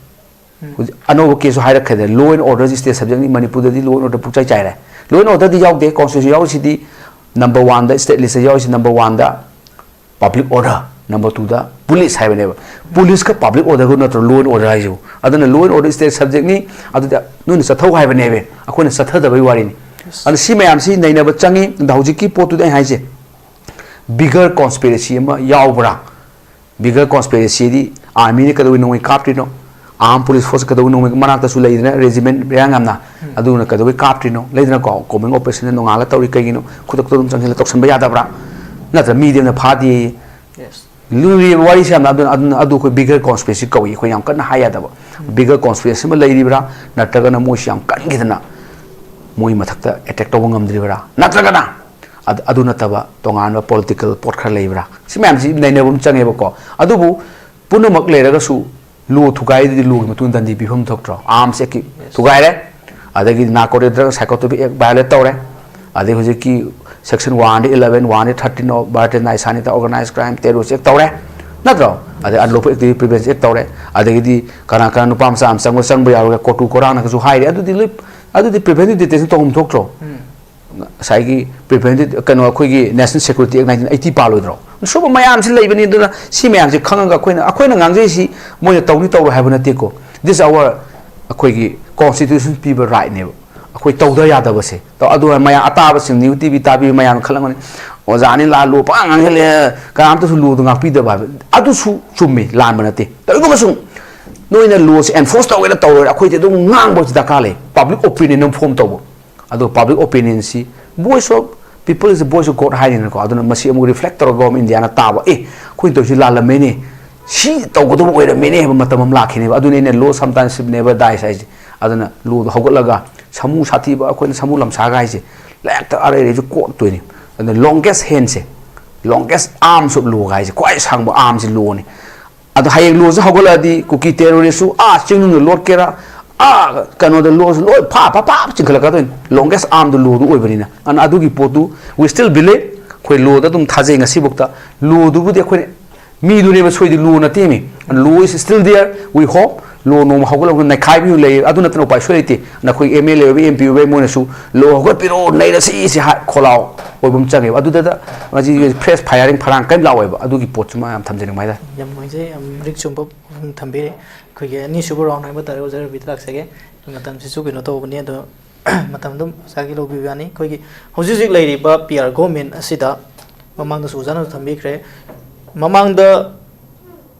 ꯍꯧꯖꯤꯛ ꯑꯅꯧꯕ ꯀꯦꯁꯁꯨ ꯍꯥꯏꯔꯛꯈ꯭ꯔꯦꯗꯅ, law and order ꯁꯤ state subjectꯅꯤ꯫ ꯃꯅꯤꯄꯨꯔꯗꯗꯤ law and order ꯄꯨꯡꯆꯥꯏ ꯆꯥꯏꯔꯦ꯫ Law and orderꯗꯤ ꯌꯥꯎꯗꯦ꯫ ꯀꯣꯟꯁꯇꯤꯇ꯭ꯌꯨꯁꯟ ꯌꯥꯎꯔꯤꯁꯤꯗꯤ number oneꯗ, state listꯇ ꯌꯥꯎꯔꯤꯁꯤ number oneꯗ public order, number twoꯗ ꯄꯨꯂꯤꯁ ꯍꯥꯏꯕꯅꯦꯕ꯫ ꯄꯨꯂꯤꯁꯀ ꯄꯕ꯭ꯂꯤꯛ ꯑꯣꯔꯗꯔꯒ ꯅꯠꯇ꯭ꯔꯣ ꯂꯣ ꯑꯦꯟ ꯑꯣꯔꯗꯔ ꯍꯥꯏꯁꯤꯕꯨ? ꯑꯗꯨꯅ ꯂꯣ ꯑꯦꯟ ꯑꯣꯔꯗꯔ ꯁ꯭ꯇꯦꯠ ꯁꯕꯖꯦꯛꯅꯤ, ꯑꯗꯨꯗ ꯅꯣꯏꯅ ꯆꯠꯊꯧ ꯍꯥꯏꯕꯅꯦꯕ, ꯑꯩꯈꯣꯏꯅ ꯆꯠꯊꯗꯕꯩ ꯋꯥꯔꯤꯅꯤ꯫ ꯑꯗꯨ ꯁꯤ ꯃꯌꯥꯝꯁꯤ ꯅꯩꯅꯕ ꯆꯪꯉꯤ꯫ ꯑꯗ ꯍꯧꯖꯤꯛꯀꯤ ꯄꯣꯠꯇꯨꯗꯤ ꯑꯩ ꯍꯥꯏꯁꯦ, ꯕꯤꯒꯔ ꯀꯣꯟꯁꯄꯤꯔꯦꯁꯤ ꯑꯃ ꯌꯥꯎꯕ꯭ꯔꯥ? ꯕꯤꯒꯔ ꯀꯣꯟꯁꯄꯤꯔꯦꯁꯤꯗꯤ ꯑꯥꯔꯃꯤꯅ ꯀꯩꯗꯧꯕꯩ ꯅꯣꯡꯃꯩ ꯀꯥꯞꯇ꯭ꯔꯤꯅꯣ? ꯑꯥꯔꯝ ꯄꯨꯂꯤꯁ ꯐꯣꯔꯁ ꯀꯩꯗꯧꯕꯩ ꯅꯣꯡꯃꯩ ꯃꯅꯥꯛꯇꯁꯨ ꯂꯩꯗꯅ, ꯔꯦꯖꯤꯃꯦꯟ ꯃꯌꯥꯝ ꯌꯥꯝꯅ, ꯑꯗꯨꯅ ꯀꯩꯗꯧꯕꯩ ꯀꯥꯞꯇ꯭ꯔꯤꯅꯣ? ꯂꯩꯗꯅꯀꯣ, ꯀꯣꯃꯤꯡ ꯑꯣꯄꯔꯦꯁꯟꯗ ꯅꯣꯡꯉꯥꯜꯂ ꯇꯧꯔꯤ ꯀꯩꯒꯤꯅꯣ? ꯈꯨꯗꯛꯇ ꯑꯗꯨꯝ ꯆꯪꯁꯤꯜꯂ ꯇꯧꯁꯟꯕ ꯌꯥꯗꯕ꯭ꯔꯥ? ꯅꯠꯇ꯭ꯔ ꯃꯤꯗꯤ ꯑꯃꯅ ꯐꯥꯗꯦ꯫ ꯂꯨꯔꯤꯕ ꯋꯥꯔꯤꯁꯦ ꯌꯥꯝꯅ, ꯑꯗꯨꯅ, ꯑꯗꯨꯅ, ꯑꯗꯨ ꯑꯩꯈꯣꯏ ꯕꯤꯒꯔ ꯀꯣꯟꯁꯄꯤꯔꯦꯁꯤ ꯀꯧꯏ꯫ ꯑꯩꯈꯣꯏ ꯌꯥꯝ ꯀꯟꯅ ꯍꯥꯏ ꯌꯥꯗꯕ꯫ ꯕꯤꯒꯔ ꯀꯣꯟꯁꯄꯤꯔꯦꯁꯤ ꯑꯃ ꯂꯩꯔꯤꯕ꯭ꯔꯥ? ꯅꯠꯇ꯭ꯔꯒꯅ ꯃꯣꯏꯁꯤ ꯌꯥꯝ ꯀꯟꯈꯤꯗꯅ ꯃꯣꯏ ꯃꯊꯛꯇ ꯑꯦꯇꯦꯛ ꯇꯧꯕ ꯉꯝꯗ꯭ꯔꯤꯕ꯭ꯔꯥ? ꯅꯠꯇ꯭ꯔꯒꯅ ꯑꯗ-, ꯑꯗꯨ ꯅꯠꯇꯕ ꯇꯣꯉꯥꯟꯕ ꯄꯣꯂꯤꯇꯤꯀꯦꯜ ꯄꯣꯠ ꯈꯔ ꯂꯩꯕ꯭ꯔꯥ? ꯁꯤ ꯃꯌꯥꯝꯁꯤ ꯅꯩꯅꯕ ꯑꯃ ꯆꯪꯉꯦꯕꯀꯣ꯫ ꯑꯗꯨꯕꯨ ꯄꯨꯝꯅꯃꯛ ꯂꯩꯔꯒꯁꯨ ꯂꯣ ꯊꯨꯒꯥꯏꯗꯨꯗꯤ ꯂꯣꯒꯤ ꯃꯇꯨꯡ ꯏꯟꯅ ꯗꯟꯗꯤ ꯄꯤꯐꯝ ꯊꯣꯛꯇ꯭ꯔꯣ? ꯑꯥꯔꯝꯁ ꯑꯦꯛꯀꯤ ꯊꯨꯒꯥꯏꯔꯦ, ꯑꯗꯒꯤ ꯅꯥꯔꯀꯣꯇꯤꯛ ꯗ꯭ꯔꯒ ꯁꯥꯏꯀꯣꯇ꯭ꯔꯣꯄꯤꯛ ꯑꯦꯛ ꯚꯥꯏꯑꯣꯂꯦꯠ ꯇꯧꯔꯦ, ꯑꯗꯩ ꯍꯧꯖꯤꯛꯀꯤ ꯁꯦꯛꯁꯟ ꯋꯥꯟꯗ ꯏꯂꯚꯦꯟ, ꯋꯥꯟꯗ ꯊꯥꯔꯇꯤꯟ ꯑꯣꯐ ꯚꯥꯔꯇꯤꯌꯥ ꯅꯥꯏ ꯁꯥꯅꯤꯇꯥ ꯑꯣꯔꯒꯅꯥꯏꯖ ꯀ꯭ꯔꯥꯏꯝ ꯇꯦꯔꯣꯔꯤꯁ ꯑꯦꯛ ꯇꯧꯔꯦ, ꯅꯠꯇ꯭ꯔꯣ? ꯑꯗꯩ ꯑꯟꯂꯣꯐꯨꯜ ꯑꯦꯛꯇꯤꯚꯤꯇꯤ ꯄ꯭ꯔꯤꯚꯦꯟꯁꯟ ꯑꯦꯛ ꯇꯧꯔꯦ, ꯑꯗꯒꯤꯗꯤ ꯀꯅꯥ ꯀꯅꯥ ꯅꯨꯄꯥ ꯃꯆꯥ ꯑꯃ ꯆꯪꯕ, ꯆꯪꯕ ꯌꯥꯔꯣꯏ ꯀꯣꯇꯨ ꯀꯣꯔꯥꯡꯅꯒꯁꯨ ꯍꯥꯏꯔꯦ꯫ ꯑꯗꯨꯗꯤ ꯂꯣꯏ, ꯑꯗꯨꯗꯤ ꯄ꯭ꯔꯤꯚꯦꯟꯇꯤꯚ ꯗꯤꯇꯦꯟꯁꯟ ꯇꯧꯐꯝ ꯊꯣꯛꯇ꯭ꯔꯣ? ꯉꯁꯥꯏꯒꯤ ꯄ꯭ꯔꯤꯚꯦꯟꯇꯤꯚ, ꯀꯩꯅꯣ, ꯑꯩꯈꯣꯏꯒꯤ ꯅꯦꯁꯅꯦꯜ ꯁꯦꯀ꯭ꯌꯨꯔꯤꯇꯤ ꯑꯦꯛ ꯅꯥꯏꯟꯇꯤꯟ ꯑꯩꯠꯇꯤ ꯄꯥꯜꯂꯣꯏꯗ꯭ꯔꯣ? ꯁꯨꯝꯕ ꯃꯌꯥꯝꯁꯤ ꯂꯩꯕꯅꯤ꯫ ꯑꯗꯨꯅ ꯁꯤ ꯃꯌꯥꯝꯁꯤ ꯈꯪꯉꯒ ꯑꯩꯈꯣꯏꯅ, ꯑꯩꯈꯣꯏꯅ ꯉꯥꯡꯖꯩꯁꯤ ꯃꯣꯏꯅ ꯇꯧꯅꯤ ꯇꯧꯔꯣꯏ ꯍꯥꯏꯕ ꯅꯠꯇꯦꯀꯣ꯫ This is our, ꯑꯩꯈꯣꯏꯒꯤ ꯀꯣꯟꯁꯇꯤꯇ꯭ꯌꯨꯁꯟ ꯄꯤꯕ ꯔꯥꯏꯠꯅꯦꯕ꯫ ꯑꯩꯈꯣꯏ ꯇꯧꯗ ꯌꯥꯗꯕꯁꯦ꯫ ꯇꯧ-, ꯑꯗꯨ ꯃꯌꯥꯝ ꯑꯇꯥꯕꯁꯤꯡ, ꯅ꯭ꯌꯨꯁ ꯇꯤ ꯚꯤ ꯇꯥꯕꯤꯕ ꯃꯌꯥꯝꯅ ꯈꯜꯂꯝꯒꯅꯤ, "ꯑꯣꯖꯥꯅꯤ ꯂꯥꯜꯂꯨ ꯄꯉꯥꯡ ꯉꯥꯡꯁꯤꯜꯂꯦ, ꯀꯅꯥꯝꯇꯁꯨ ꯂꯣꯗꯣ ꯉꯥꯛꯄꯤꯗꯕ" ꯍꯥꯏꯕ꯫ ꯑꯗꯨꯁꯨ ꯆꯨꯝꯃꯤ, ꯂꯥꯟꯕ ꯅꯠꯇꯦ꯫ ꯇꯧꯏꯒꯨꯝꯕꯁꯨ ꯅꯣꯏꯅ ꯂꯣꯁꯦ ꯑꯦꯟꯐꯣꯔꯁ ꯇꯧꯒꯦꯔꯥ ꯇꯧꯔꯣꯏꯔꯥ, ꯑꯩꯈꯣꯏꯗꯤ ꯑꯗꯨꯝ ꯉꯥꯡꯕꯁꯤ ꯗꯔꯀꯥꯔ ꯂꯩ꯫ ꯄꯕ꯭ꯂꯤꯛ ꯑꯣꯄꯤꯅꯤꯌꯟ ꯑꯃ ꯐꯣꯔꯝ ꯇꯧꯕ꯫ ꯑꯗꯣ ꯄꯕ꯭ꯂꯤꯛ ꯑꯣꯄꯤꯅꯤꯌꯟꯁꯤ, voice of people is voice of God ꯍꯥꯏꯅꯤꯅꯀꯣ, ꯑꯗꯨꯅ ꯃꯁꯤ ꯑꯃꯨꯛ ꯔꯤꯐ꯭ꯂꯦꯛ ꯇꯧꯔꯒ ꯒꯣꯔꯃꯦꯟ ꯏꯟꯗꯤꯌꯥꯅ ꯇꯥꯕ, "ꯑꯦ, ꯑꯩꯈꯣꯏꯅ ꯇꯧꯔꯤꯁꯤ ꯂꯥꯜꯂꯝꯃꯦꯅꯦ, ꯁꯤ ꯇꯧꯒꯗꯕ ꯑꯣꯏꯔꯝꯃꯦꯅꯦ" ꯍꯥꯏꯕ ꯃꯇꯝ ꯑꯃ ꯂꯥꯛꯈꯤꯅꯦꯕ꯫ ꯑꯗꯨꯅꯤ ꯑꯩꯅ "Law sometimes never dies" ꯍꯥꯏꯁꯦ꯫ ꯑꯗꯨꯅ ꯂꯣꯗꯣ ꯍꯧꯒꯠꯂꯒ ꯁꯃꯨ ꯁꯥꯊꯤꯕ, ꯑꯩꯈꯣꯏꯅ ꯁꯃꯨ ꯂꯝꯁꯥꯒ ꯍꯥꯏꯁꯦ ꯂꯥꯏꯔꯤꯛꯇ ꯑꯔꯩ ꯑꯔꯩꯁꯨ ꯀꯣꯠꯇꯣꯏꯅꯤ꯫ ꯑꯗꯨꯅ longest handꯁꯦ, longest armꯁ of law ꯍꯥꯏꯁꯦ, ꯈ꯭ꯋꯥꯏ ꯁꯥꯡꯕ armꯁꯤ lawꯅꯤ꯫ ꯑꯗꯣ ꯍꯌꯦꯡ ꯂꯣꯁꯤ ꯍꯧꯒꯠꯂꯛꯑꯗꯤ ꯀꯨꯀꯤ ꯇꯦꯔꯣꯔꯤꯁꯁꯨ ꯑꯥ ꯆꯤꯡꯅꯨꯡꯗ ꯂꯣꯠꯀꯦꯔꯥ, ꯑꯥ ꯀꯩꯅꯣꯗ ꯂꯣꯠꯁꯨ ꯂꯣꯏ ꯐꯥ ꯐꯥ ꯐꯥ ꯆꯤꯡꯈꯠꯂꯛꯀꯗꯣꯏꯅꯤ꯫ Longest armꯗꯨ ꯂꯣꯗꯨ ꯑꯣꯏꯕꯅꯤꯅ꯫ ꯑꯗꯨꯅ ꯑꯗꯨꯒꯤ ꯄꯣꯠꯇꯨ we still believe, ꯑꯩꯈꯣꯏ ꯂꯣꯗ ꯑꯗꯨꯝ ꯊꯥꯖꯩ ꯉꯁꯤꯐꯥꯎꯗ꯫ ꯂꯣꯗꯨꯕꯨꯗꯤ ꯑꯩꯈꯣꯏꯅ, ꯃꯤꯗꯨꯅꯦꯕ ꯁꯣꯏꯗꯤ, ꯂꯣ ꯅꯠꯇꯦꯃꯤ꯫ Law is still there, we hope ꯂꯣ ꯅꯣꯡꯃ ꯍꯧꯒꯠꯂꯛꯄꯗ ꯅꯩꯈꯥꯏꯕꯤꯌꯨ ꯂꯩ꯫ ꯑꯗꯨ ꯅꯠꯇꯅ ꯎꯄꯥꯏ ꯁꯨꯡꯂꯩ ꯂꯩꯇꯦ꯫ ꯅꯈꯣꯏ ꯑꯦꯝ ꯑꯦꯜ ꯑꯦ ꯑꯣꯏꯕ, ꯑꯦꯝ ꯄꯤ ꯑꯣꯏꯕ, ꯃꯣꯏꯅꯁꯨ ꯂꯣ ꯍꯧꯒꯠꯄꯤꯔꯣ, ꯅꯩꯔꯁꯤ, ꯁꯤ ꯍꯥꯏ-, ꯈꯣꯜꯂꯥꯎ ꯑꯣꯏꯕ ꯑꯃ ꯆꯪꯉꯦꯕ꯫ ꯑꯗꯨꯗ ꯃꯁꯤ ꯐ꯭ꯔꯦꯁ ꯐꯥꯏꯌꯥꯔꯤꯡ ꯐꯔꯥꯡ ꯀꯔꯤꯝ ꯂꯥꯛꯑꯣꯏꯕ꯫ ꯑꯗꯨꯒꯤ ꯄꯣꯠꯁꯤꯃ ꯌꯥꯝ ꯊꯝꯖꯅꯤꯡꯕ ꯍꯥꯏꯇꯥꯔꯦ꯫ ꯌꯥꯝ ꯅꯨꯡꯉꯥꯏꯖꯩ, ꯌꯥꯝ ꯃꯔꯤꯛ ꯆꯨꯝꯕ ꯋꯥꯐꯝ ꯊꯝꯕꯤꯔꯦ꯫ ꯑꯩꯈꯣꯏꯒꯤ ꯑꯅꯤꯁꯨꯕ ꯔꯥꯎꯟ ꯍꯥꯏꯕ ꯇꯥꯔꯦ, ꯑꯣꯖꯥ ꯔꯕꯤꯗ ꯂꯥꯛꯆꯒꯦ꯫ ꯃꯇꯝꯁꯤꯁꯨ ꯀꯩꯅꯣ ꯇꯧꯕꯅꯤ, ꯑꯗꯣ ꯃꯇꯝ ꯑꯗꯨꯝ ꯑꯣꯖꯥꯒꯤ ꯂꯧꯕꯤꯕ ꯌꯥꯅꯤ꯫ ꯑꯩꯈꯣꯏꯒꯤ ꯍꯧꯖꯤꯛ ꯍꯧꯖꯤꯛ ꯂꯩꯔꯤꯕ ꯄꯤ ꯑꯥꯔ ꯒꯣꯚꯔꯟꯃꯦꯟ ꯑꯁꯤꯗ ꯃꯃꯥꯡꯗꯁꯨ ꯑꯣꯖꯥꯅꯁꯨ ꯊꯝꯕꯤꯈ꯭ꯔꯦ, ꯃꯃꯥꯡꯗ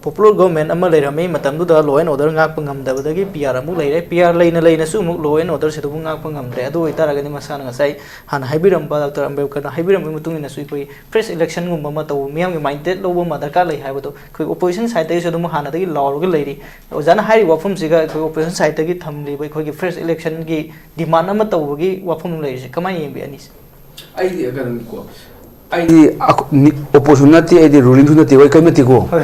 ꯄꯣꯄꯨꯂꯔ ꯒꯣꯚꯔꯟꯃꯦꯟ ꯑꯃ ꯂꯩꯔꯝꯃꯤ, ꯃꯇꯝꯗꯨꯗ ꯂꯣ ꯑꯦꯟ ꯑꯣꯔꯗꯔ ꯉꯥꯛꯄ ꯉꯝꯗꯕꯗꯒꯤ ꯄꯤ ꯑꯥꯔ ꯑꯃꯨꯛ ꯂꯩꯔꯦ꯫ ꯄꯤ ꯑꯥꯔ ꯂꯩꯅ ꯂꯩꯅꯁꯨ ꯑꯃꯨꯛ ꯂꯣ ꯑꯦꯟ ꯑꯣꯔꯗꯔꯁꯤꯗꯕꯨ ꯉꯥꯛꯄ ꯉꯝꯗ꯭ꯔꯦ꯫ ꯑꯗꯨ ꯑꯣꯏꯇꯥꯔꯒꯗꯤ ꯃꯁꯥꯅ ꯉꯁꯥꯏ ꯍꯥꯟꯅ ꯍꯥꯏꯕꯤꯔꯝꯕ, ꯗꯥꯛꯇꯔ ꯑꯝꯕꯦꯗꯀꯔꯅ ꯍꯥꯏꯕꯤꯔꯝꯕꯒꯤ ꯃꯇꯨꯡ ꯏꯟꯅꯁꯨ ꯑꯩꯈꯣꯏ ꯐ꯭ꯔꯦꯁ ꯏꯂꯦꯛꯁꯟꯒꯨꯝꯕ ꯑꯃ ꯇꯧꯕ, ꯃꯤꯌꯥꯝꯒꯤ ꯃꯥꯏꯟꯗꯦꯠ ꯂꯧꯕ ꯑꯃ ꯗꯔꯀꯥꯔ ꯂꯩ ꯍꯥꯏꯕꯗꯣ ꯑꯩꯈꯣꯏ ꯑꯣꯄꯣꯖꯤꯁꯟ ꯁꯥꯏꯠꯇꯒꯤꯁꯨ ꯑꯗꯨꯝ ꯍꯥꯟꯅꯗꯒꯤ ꯂꯥꯎꯔꯒ ꯂꯩꯔꯤ꯫ ꯑꯣꯖꯥꯅ ꯍꯥꯏꯔꯤꯕ ꯋꯥꯐꯝꯁꯤꯒ ꯑꯩꯈꯣꯏ ꯑꯣꯄꯣꯖꯤꯁꯟ ꯁꯥꯏꯠꯇꯒꯤ ꯊꯝꯂꯤꯕ ꯑꯩꯈꯣꯏꯒꯤ ꯐ꯭ꯔꯦꯁ ꯏꯂꯦꯛꯁꯟꯒꯤ ꯗꯤꯃꯥꯟ ꯑꯃ ꯇꯧꯕꯒꯤ ꯋꯥꯐꯝ ꯂꯩꯔꯤꯁꯦ ꯀꯃꯥꯏꯅ ꯌꯦꯡꯕꯤ ꯑꯅꯤꯁꯦ? ꯑꯩꯗꯤ ꯀꯩꯅꯣꯅꯤꯀꯣ, ꯑꯩꯗꯤ ꯑꯣꯄꯣꯖꯤꯁꯟ ꯅꯠꯇꯦ, ꯑꯩꯗꯤ ꯔꯨꯂꯤꯡꯁꯨ ꯅꯠꯇꯦ, ꯑꯩ ꯀꯔꯤꯝ ꯅꯠꯇꯦꯀꯣ꯫ ꯍꯣꯏ꯫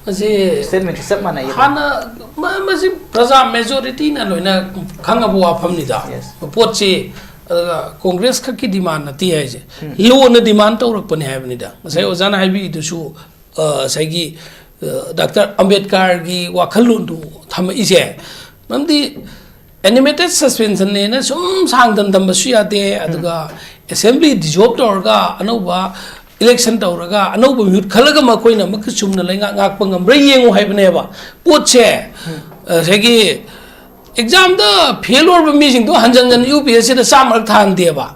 ꯃꯁꯤ ꯁ꯭ꯇꯦꯠꯃꯦꯟꯁꯦ ꯆꯞ ꯃꯥꯟꯅꯩꯌꯦ꯫ ꯍꯥꯟꯅ ꯃ-, ꯃꯁꯤ ꯄ꯭ꯔꯖꯥ ꯃꯦꯖꯣꯔꯤꯇꯤꯅ ꯂꯣꯏꯅ ꯈꯪꯉꯕ ꯋꯥꯐꯝꯅꯤꯗ꯫ Yes. ꯄꯣꯠꯁꯤ, ꯑꯗꯨꯒ ꯀꯣꯡꯒ꯭ꯔꯦꯁ ꯈꯛꯀꯤ ꯗꯤꯃꯥꯟ ꯅꯠꯇꯦ ꯍꯥꯏꯁꯦ꯫ ꯎꯝ꯫ ꯂꯣꯅ ꯗꯤꯃꯥꯟ ꯇꯧꯔꯛꯄꯅꯦ ꯍꯥꯏꯕꯅꯤꯗ꯫ ꯉꯁꯥꯏ ꯎꯝ꯫ ꯑꯣꯖꯥꯅ ꯍꯥꯏꯕꯤꯔꯤꯗꯨꯁꯨ, ꯑ, ꯉꯁꯥꯏꯒꯤ, ꯑ, ꯗꯥꯛꯇꯔ ꯑꯝꯕꯦꯗꯀꯔꯒꯤ ꯋꯥꯈꯜꯂꯣꯟꯗꯨ ꯊꯝꯃꯛꯏꯁꯦ꯫ ꯃꯔꯝꯗꯤ ꯑꯦꯅꯤꯃꯦꯇꯦꯠ ꯁꯁꯄꯦꯟꯁꯟꯅꯦꯅ ꯁꯨꯝ ꯁꯥꯡꯗꯅ ꯊꯝꯕꯁꯨ ꯌꯥꯗꯦ, ꯎꯝ꯫ ꯑꯗꯨꯒ ꯑꯦꯁꯦꯝꯕ꯭ꯂꯤ ꯗꯤꯖꯣꯜꯕ ꯇꯧꯔꯒ ꯑꯅꯧꯕ ꯏꯂꯦꯛꯁꯟ ꯇꯧꯔꯒ ꯑꯅꯧꯕ ꯃꯤꯍꯨꯠ ꯈꯜꯂꯒ ꯃꯈꯣꯏꯅ ꯑꯃꯨꯛꯀ ꯆꯨꯝꯅ ꯂꯩꯉꯥꯛ ꯉꯥꯛꯄ ꯉꯝꯕ꯭ꯔꯥ ꯌꯦꯡꯉꯨ ꯍꯥꯏꯕꯅꯦꯕ꯫ ꯄꯣꯠꯁꯦ, ꯎꯝ꯫ ꯉꯁꯥꯏꯒꯤ ꯑꯦꯛꯖꯥꯝꯗ ꯐꯦꯜ ꯑꯣꯏꯔꯕ ꯃꯤꯁꯤꯡꯗꯣ ꯍꯟꯖꯟ ꯍꯟꯖꯟ ꯌꯨ ꯄꯤ ꯑꯦꯁ ꯁꯤꯗ ꯆꯥꯝꯃꯔꯛ ꯊꯥꯍꯟꯗꯦꯕ꯫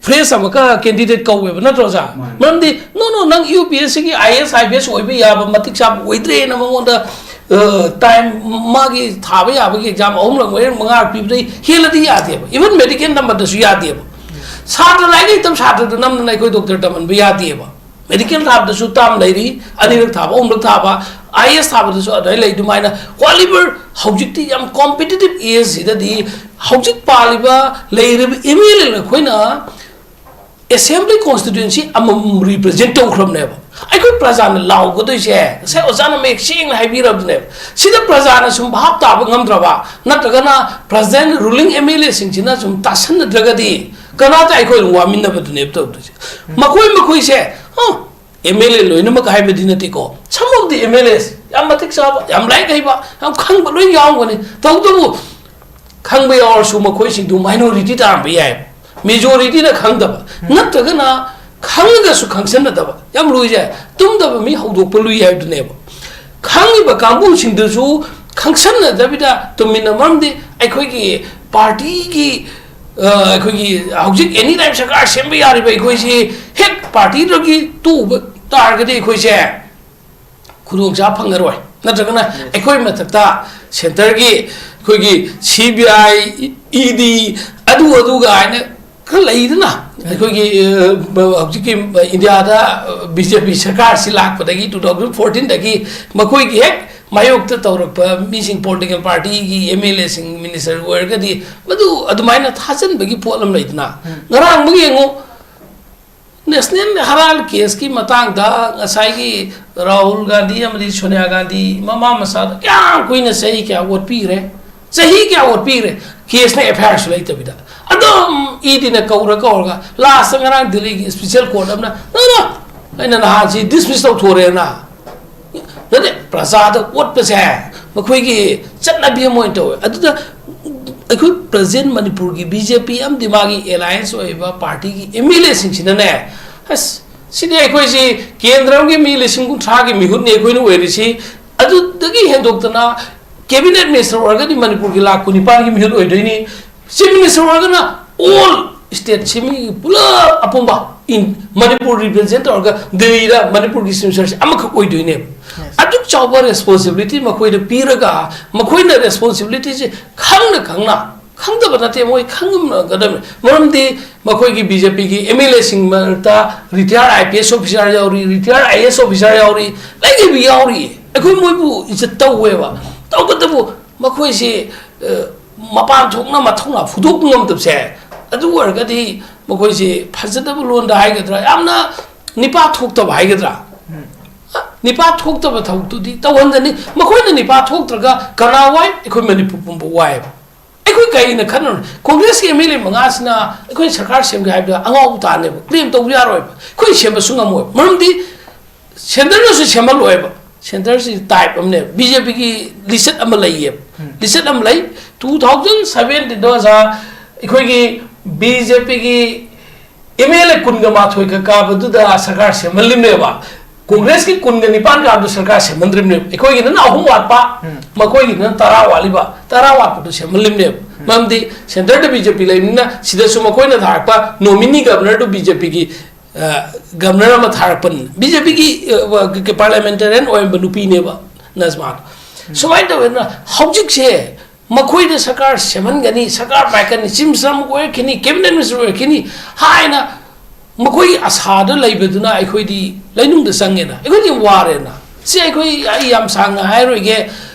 ꯐ꯭ꯔꯦꯁ ꯑꯃꯨꯛꯀ ꯀꯦꯟꯗꯤꯗꯦꯠ ꯀꯧꯋꯦꯕ, ꯅꯠꯇ꯭ꯔꯣ ꯑꯣꯖꯥ? ꯃꯥꯅꯤ꯫ ꯃꯔꯝꯗꯤ, "No, no, ꯅꯪ ꯌꯨ ꯄꯤ ꯑꯦꯁ ꯁꯤꯒꯤ I A S, I P S ꯑꯣꯏꯕ ꯌꯥꯕ ꯃꯇꯤꯛ ꯆꯥꯕ ꯑꯣꯏꯗ꯭ꯔꯦꯅ" ꯃꯉꯣꯟꯗ, ꯑ, ꯇꯥꯏꯝ, ꯃꯥꯒꯤ ꯊꯥꯕ ꯌꯥꯕꯒꯤ ꯑꯦꯛꯖꯥꯝ ꯑꯍꯨꯝꯂꯛ, ꯃꯔꯤꯔꯛ, ꯃꯉꯥꯔꯛ ꯄꯤꯕꯗꯩ ꯍꯦꯜꯂꯗꯤ ꯌꯥꯗꯦꯕ꯫ ꯏꯚꯟ ꯃꯦꯗꯤꯀꯦꯜ ꯅꯝꯕꯗꯁꯨ ꯌꯥꯗꯦꯕ꯫ ꯁꯥꯇ꯭ꯔ ꯂꯥꯏꯔꯤꯛ ꯍꯩꯇꯕ ꯁꯥꯇ꯭ꯔꯗꯨ ꯅꯝꯗꯅ ꯑꯩꯈꯣꯏ ꯗꯣꯛꯇꯔ ꯇꯝꯍꯟꯕ ꯌꯥꯗꯦꯕ꯫ ꯃꯦꯗꯤꯀꯦꯜ ꯊꯥꯕꯗꯁꯨ ꯇꯥꯝ ꯂꯩꯔꯤ, ꯑꯅꯤꯔꯛ ꯊꯥꯕ, ꯑꯍꯨꯝꯂꯛ ꯊꯥꯕ, ꯑꯥꯏ ꯑꯦ ꯑꯦꯁ ꯊꯥꯕꯗꯁꯨ ꯑꯗꯨꯃꯥꯏꯅ ꯂꯩ꯫ ꯑꯗꯨꯃꯥꯏꯅ whatever, ꯍꯧꯖꯤꯛꯇꯤ ꯌꯥꯝ ꯀꯣꯝꯄꯤꯇꯤꯇꯤꯞ ꯑꯦꯖꯁꯤꯗꯗꯤ ꯍꯧꯖꯤꯛ ꯄꯥꯜꯂꯤꯕ ꯂꯩꯔꯤꯕ ꯑꯦꯝ ꯑꯦꯜ ꯑꯦ ꯑꯩꯈꯣꯏꯅ ꯑꯦꯁꯦꯝꯕ꯭ꯂꯤ ꯀꯣꯟꯁꯇꯤꯇ꯭ꯌꯨꯟꯁꯤ ꯑꯃꯃꯝ ꯔꯤꯄ꯭ꯔꯖꯦꯟ ꯇꯧꯈ꯭ꯔꯕꯅꯦꯕ꯫ ꯑꯩꯈꯣꯏ ꯄ꯭ꯔꯖꯥꯅ ꯂꯥꯎꯒꯗꯣꯏꯁꯦ, ꯉꯁꯥꯏ ꯑꯣꯖꯥꯅ ꯃꯌꯦꯛ ꯁꯦꯡꯅ ꯍꯥꯏꯕꯤꯔꯕꯅꯦꯕ꯫ ꯁꯤꯗ ꯄ꯭ꯔꯖꯥꯅ ꯁꯨꯝ ꯚꯥꯞ ꯇꯥꯕ ꯉꯝꯗ꯭ꯔꯕ, ꯅꯠꯇ꯭ꯔꯒꯅ ꯄ꯭ꯔꯖꯦꯟ ꯔꯨꯂꯤꯡ ꯑꯦꯝ ꯑꯦꯜ ꯑꯦꯁꯤꯡꯁꯤꯅ ꯁꯨꯝ ꯇꯥꯁꯟꯅꯗ꯭ꯔꯒꯗꯤ ꯀꯅꯥꯗ ꯑꯩꯈꯣꯏ ꯋꯥꯃꯤꯟꯅꯕꯗꯨꯅꯦꯕ ꯇꯧꯗꯣꯏꯁꯦ꯫ ꯃꯈꯣꯏ ꯃꯈꯣꯏꯁꯦ, ꯑ, ꯑꯦꯝ ꯑꯦꯜ ꯑꯦ ꯂꯣꯏꯅꯃꯛ ꯍꯥꯏꯕꯗꯤ ꯅꯠꯇꯦꯀꯣ, some of the M L As ꯌꯥꯝ ꯃꯇꯤꯛ ꯆꯥꯕ, ꯌꯥꯝ ꯂꯥꯏꯔꯤꯛ ꯍꯩꯕ, ꯌꯥꯝ ꯈꯪꯕ ꯂꯣꯏ ꯌꯥꯎꯔꯝꯒꯅꯤ꯫ ꯇꯧꯕꯇꯕꯨ ꯈꯪꯕ ꯌꯥꯎꯔꯁꯨ ꯃꯈꯣꯏꯁꯤꯡꯗꯨ minority ꯇꯥꯔꯝꯕ ꯌꯥꯏ, majority ꯅ ꯈꯪꯗꯕ꯫ ꯅꯠꯇ꯭ꯔꯒꯅ ꯈꯪꯉꯒꯁꯨ ꯈꯪꯁꯟꯅꯗꯕ, ꯌꯥꯝ ꯂꯨꯏꯁꯦ꯫ ꯇꯨꯝꯗꯕ ꯃꯤ ꯍꯧꯗꯣꯛꯄ ꯂꯨꯏ ꯍꯥꯏꯕꯗꯨꯅꯦꯕ꯫ ꯈꯪꯉꯤꯕ ꯀꯥꯡꯕꯨꯁꯤꯡꯗꯨꯁꯨ ꯈꯪꯁꯟꯅꯗꯕꯤꯗ ꯇꯨꯃꯤꯟꯅ, ꯃꯔꯝꯗꯤ ꯑꯩꯈꯣꯏꯒꯤ party ꯒꯤ, ꯑ, ꯑꯩꯈꯣꯏꯒꯤ ꯍꯧꯖꯤꯛ any time ꯁꯔꯀꯥꯔ ꯁꯦꯝꯕ ꯌꯥꯔꯤꯕ ꯑꯩꯈꯣꯏꯁꯤ ꯍꯦꯛ party ꯗꯒꯤ ꯇꯣꯛꯎꯕ ꯇꯥꯔꯒꯗꯤ ꯑꯩꯈꯣꯏꯁꯦ ꯈꯨꯗꯣꯡꯆꯥꯕ ꯐꯪꯉꯔꯣꯏ꯫ ꯅꯠꯇ꯭ꯔꯒꯅ ꯑꯩꯈꯣꯏ ꯃꯊꯛꯇ centre ꯒꯤ ꯑꯩꯈꯣꯏꯒꯤ C B I, E D, ꯑꯗꯨ ꯑꯗꯨꯒ ꯍꯥꯏꯅ ꯈꯔ ꯂꯩꯗꯅ, ꯑꯩꯈꯣꯏꯒꯤ, ꯑ, ꯍꯧꯖꯤꯛꯀꯤ ꯏꯟꯗꯤꯌꯥꯗ, ꯑ, B J P ꯁꯔꯀꯥꯔꯁꯤ ꯂꯥꯛꯄꯗꯒꯤ two thousand fourteen ꯗꯒꯤ ꯃꯈꯣꯏꯒꯤ ꯍꯦꯛ ꯃꯥꯌꯣꯛꯇ ꯇꯧꯔꯛꯄ ꯃꯤꯁꯤꯡ, political party ꯒꯤ M L A ꯁꯤꯡ, minister ꯑꯣꯏꯔꯒꯗꯤ ꯃꯗꯨ ꯑꯗꯨꯃꯥꯏꯅ ꯊꯥꯖꯤꯟꯕꯒꯤ ꯄꯣꯠ ꯑꯃ ꯂꯩꯗꯅ꯫ ꯉꯔꯥꯡꯃꯛ ꯌꯦꯡꯉꯨ, National Herald case ꯀꯤ ꯃꯇꯥꯡꯗ ꯉꯁꯥꯏꯒꯤ ꯔꯥꯍꯨꯜ ꯒꯥꯟꯙꯤ ꯑꯃꯗꯤ ꯁꯣꯅꯤꯌꯥ ꯒꯥꯟꯙꯤ ꯃꯃꯥ ꯃꯆꯥꯗ ꯀꯌꯥꯝ ꯀꯨꯏꯅ, ꯆꯍꯤ ꯀꯌꯥ ꯑꯣꯠꯄꯤꯈ꯭ꯔꯦ? ꯆꯍꯤ ꯀꯌꯥ ꯑꯣꯠꯄꯤꯈ꯭ꯔꯦ? Case ꯅ F I R ꯁꯨ ꯂꯩꯇꯕꯤꯗ ꯑꯗꯨꯝ E D ꯅ ꯀꯧꯔ ꯀꯧꯔꯒ last ꯉꯔꯥꯡ ꯗꯤꯜꯂꯤꯒꯤ special court ꯑꯃꯅ, "No, no, ꯑꯩꯅ ꯅꯍꯥꯟꯁꯤ dismiss ꯇꯧꯊꯣꯔꯦꯅ"꯫ ꯅꯠꯇꯦ, ꯄ꯭ꯔꯖꯥꯗ ꯑꯣꯠꯄꯁꯦ ꯃꯈꯣꯏꯒꯤ ꯆꯠꯅꯕꯤ ꯑꯃ ꯑꯣꯏꯅ ꯇꯧꯋꯦ꯫ ꯑꯗꯨꯗ ꯑꯩꯈꯣꯏ present ꯃꯅꯤꯄꯨꯔꯒꯤ B J P ꯑꯃꯗꯤ ꯃꯥꯒꯤ alliance ꯑꯣꯏꯕ party ꯒꯤ M L A ꯁꯤꯡꯁꯤꯅꯅꯦ, "ꯑꯁ, ꯁꯤꯗꯤ ꯑꯩꯈꯣꯏꯁꯤ ꯀꯦꯟꯗ꯭ꯔ ꯑꯃꯒꯤ ꯃꯤ ꯂꯤꯁꯤꯡ ꯀꯨꯟꯊ꯭ꯔꯥꯒꯤ ꯃꯤꯍꯨꯠꯅꯤ ꯑꯩꯈꯣꯏꯅ ꯑꯣꯏꯔꯤꯁꯤ, ꯑꯗꯨꯗꯒꯤ ꯍꯦꯟꯗꯣꯛꯇꯅ cabinet minister ꯑꯣꯏꯔꯒꯗꯤ ꯃꯅꯤꯄꯨꯔꯒꯤ ꯂꯥꯈ ꯀꯨꯟꯅꯤꯄꯥꯟꯒꯤ ꯃꯤꯍꯨꯠ ꯑꯣꯏꯗꯣꯏꯅꯤ, chief minister ꯑꯣꯏꯔꯒꯅ all state ꯁꯤ ꯃꯤꯒꯤ ꯄꯨꯂꯞ ꯑꯄꯨꯝꯕ in ꯃꯅꯤꯄꯨꯔ represent ꯇꯧꯔꯒ ꯗꯤꯜꯂꯤꯗ ꯃꯅꯤꯄꯨꯔꯒꯤ chief minister ꯁꯦ ꯑꯃꯈꯛ ꯑꯣꯏꯗꯣꯏꯅꯦꯕ"꯫ ꯑꯗꯨꯛ ꯆꯥꯎꯕ responsibility ꯃꯈꯣꯏꯗ ꯄꯤꯔꯒ ꯃꯈꯣꯏꯅ responsibility ꯁꯦ ꯈꯪꯅ ꯈꯪꯅ, ꯈꯪꯗꯕ ꯅꯠꯇꯦ, ꯃꯣꯏ ꯈꯪꯉꯝꯒꯗꯕꯅꯤ꯫ ꯃꯔꯝꯗꯤ ꯃꯈꯣꯏꯒꯤ B J P ꯒꯤ M L A ꯁꯤꯡ ꯃꯔꯛꯇ retired I P S officer ꯌꯥꯎꯔꯤ, retired I A S officer ꯌꯥꯎꯔꯤ, ꯂꯩꯔꯤꯕ ꯌꯥꯎꯔꯤ꯫ ꯑꯩꯈꯣꯏ ꯃꯣꯏꯕꯨ ꯏꯖꯠ ꯇꯧꯋꯦꯕ꯫ ꯇꯧꯕꯇꯕꯨ ꯃꯈꯣꯏꯁꯤ, ꯑ, ꯃꯄꯥꯟ ꯊꯣꯛꯅ ꯃꯊꯧꯅꯥ ꯐꯨꯗꯣꯛꯄ ꯉꯝꯗꯕꯁꯦ, ꯑꯗꯨ ꯑꯣꯏꯔꯒꯗꯤ ꯃꯈꯣꯏꯁꯤ ꯐꯖꯗꯕ ꯂꯣꯟꯗ ꯍꯥꯏꯒꯗ꯭ꯔꯥ, ꯌꯥꯝꯅ ꯅꯤꯄꯥ ꯊꯣꯛꯇꯕ ꯍꯥꯏꯒꯗ꯭ꯔꯥ? ꯅꯤꯄꯥ ꯊꯣꯛꯇꯕ ꯊꯕꯛꯇꯨꯗꯤ ꯇꯧꯍꯟꯒꯅꯤ꯫ ꯃꯈꯣꯏꯅ ꯅꯤꯄꯥ ꯊꯣꯛꯇ꯭ꯔꯒ ꯀꯅꯥ ꯋꯥꯏ? ꯑꯩꯈꯣꯏ ꯃꯅꯤꯄꯨꯔ ꯄꯨꯝꯕ ꯋꯥꯏꯑꯦꯕ꯫ ꯑꯩꯈꯣꯏ ꯀꯔꯤꯅ ꯈꯟꯅꯔꯨꯅꯤ? Congress ꯀꯤ M L A ꯃꯉꯥꯁꯤꯅ ꯑꯩꯈꯣꯏꯅ ꯁꯔꯀꯥꯔ ꯁꯦꯝꯒꯦ ꯍꯥꯏꯕꯗ ꯑꯉꯥꯎꯕ ꯇꯥꯅꯦꯕ, claim ꯇꯧꯕ ꯌꯥꯔꯣꯏꯕ꯫ ꯑꯩꯈꯣꯏ ꯁꯦꯝꯕꯁꯨ ꯉꯝꯃꯣꯏꯕ, ꯃꯔꯝꯗꯤ centre ꯅꯁꯨ ꯁꯦꯝꯍꯜꯂꯣꯏꯕ꯫ ꯁꯦꯟꯇꯔꯁꯤ ꯇꯥꯏꯞ ꯑꯃꯅꯦꯕ꯫ ꯕꯤ ꯖꯦ ꯄꯤꯒꯤ ꯂꯤꯆꯠ ꯑꯃ ꯂꯩꯌꯦꯕ꯫ ꯂꯤꯆꯠ ꯑꯃ ꯂꯩ꯫ ꯇꯨ ꯊꯥꯎꯖꯟ ꯁꯚꯦꯟꯇꯤꯟꯗꯣ ꯑꯣꯖꯥ, ꯑꯩꯈꯣꯏꯒꯤ ꯕꯤ ꯖꯦ ꯄꯤꯒꯤ ꯑꯦꯝ ꯑꯦꯜ ꯑꯦ ꯀꯨꯟꯒ ꯃꯥꯊꯣꯏꯒ ꯀꯥꯕꯗꯨꯗ ꯁꯔꯀꯥꯔ ꯁꯦꯝꯍꯜꯂꯤꯕꯅꯦꯕ꯫ ꯀꯣꯡꯒ꯭ꯔꯦꯁꯀꯤ ꯀꯨꯟꯒ ꯅꯤꯄꯥꯟ ꯀꯥꯕꯗꯨ ꯁꯔꯀꯥꯔ ꯁꯦꯝꯍꯟꯗ꯭ꯔꯤꯕꯅꯦꯕ꯫ ꯑꯩꯈꯣꯏꯒꯤꯗꯅ ꯑꯍꯨꯝ ꯋꯥꯠꯄ, ꯎꯝ꯫ ꯃꯈꯣꯏꯒꯤꯗꯅ ꯇꯔꯥ ꯋꯥꯠꯂꯤꯕ꯫ ꯇꯔꯥ ꯋꯥꯠꯄꯗꯨ ꯁꯦꯝꯍꯜꯂꯤꯕꯅꯦꯕ꯫ ꯎꯝ꯫ ꯃꯔꯝꯗꯤ ꯁꯦꯟꯇꯔꯗ ꯕꯤ ꯖꯦ ꯄꯤ ꯂꯩꯕꯅꯤꯅ ꯁꯤꯗꯁꯨ ꯃꯈꯣꯏꯅ ꯊꯥꯔꯛꯄ ꯅꯣꯃꯤꯅꯤ ꯒꯕꯔꯅꯔꯗꯨ ꯕꯤ ꯖꯦ ꯄꯤꯒꯤ, ꯑ, ꯒꯕꯔꯅꯔ ꯑꯃ ꯊꯥꯔꯛꯄꯅꯤ꯫ ꯕꯤ ꯖꯦ ꯄꯤꯒꯤ, ꯑ, ꯄꯥꯔꯂꯤꯌꯥꯃꯦꯟꯇꯦꯔꯤꯌꯟ ꯑꯣꯏꯔꯝꯕ ꯅꯨꯄꯤꯅꯦꯕ ꯅꯖꯃꯥꯗꯣ꯫ ꯎꯝ꯫ ꯁꯨꯃꯥꯏꯅ ꯇꯧꯋꯦ꯫ ꯑꯗꯨꯅ ꯍꯧꯖꯤꯛꯁꯦ ꯃꯈꯣꯏꯗ ꯁꯔꯀꯥꯔ ꯁꯦꯝꯍꯟꯒꯅꯤ, ꯁꯔꯀꯥꯔ ꯄꯥꯏꯈꯠꯅꯤ, ꯆꯤꯐ ꯃꯤꯅꯤꯁꯇꯔ ꯑꯃꯨꯛ ꯑꯣꯏꯔꯛꯈꯤꯅꯤ, ꯀꯦꯕꯤꯅꯦꯠ ꯃꯤꯅꯤꯁꯇꯔ ꯑꯣꯏꯔꯛꯈꯤꯅꯤ ꯍꯥꯏꯅ ꯃꯈꯣꯏꯒꯤ ꯑꯁꯥꯗ ꯂꯩꯕꯗꯨꯅ ꯑꯩꯈꯣꯏꯗꯤ ꯂꯩꯅꯨꯡꯗ ꯆꯪꯉꯦꯅ, ꯑꯩꯈꯣꯏꯗꯤ ꯌꯥꯝ ꯋꯥꯔꯦꯅ꯫ ꯁꯤ ꯑꯩꯈꯣꯏ, ꯑꯩ ꯌꯥꯝ ꯁꯥꯡꯅ ꯍꯥꯏꯔꯣꯏꯒꯦ꯫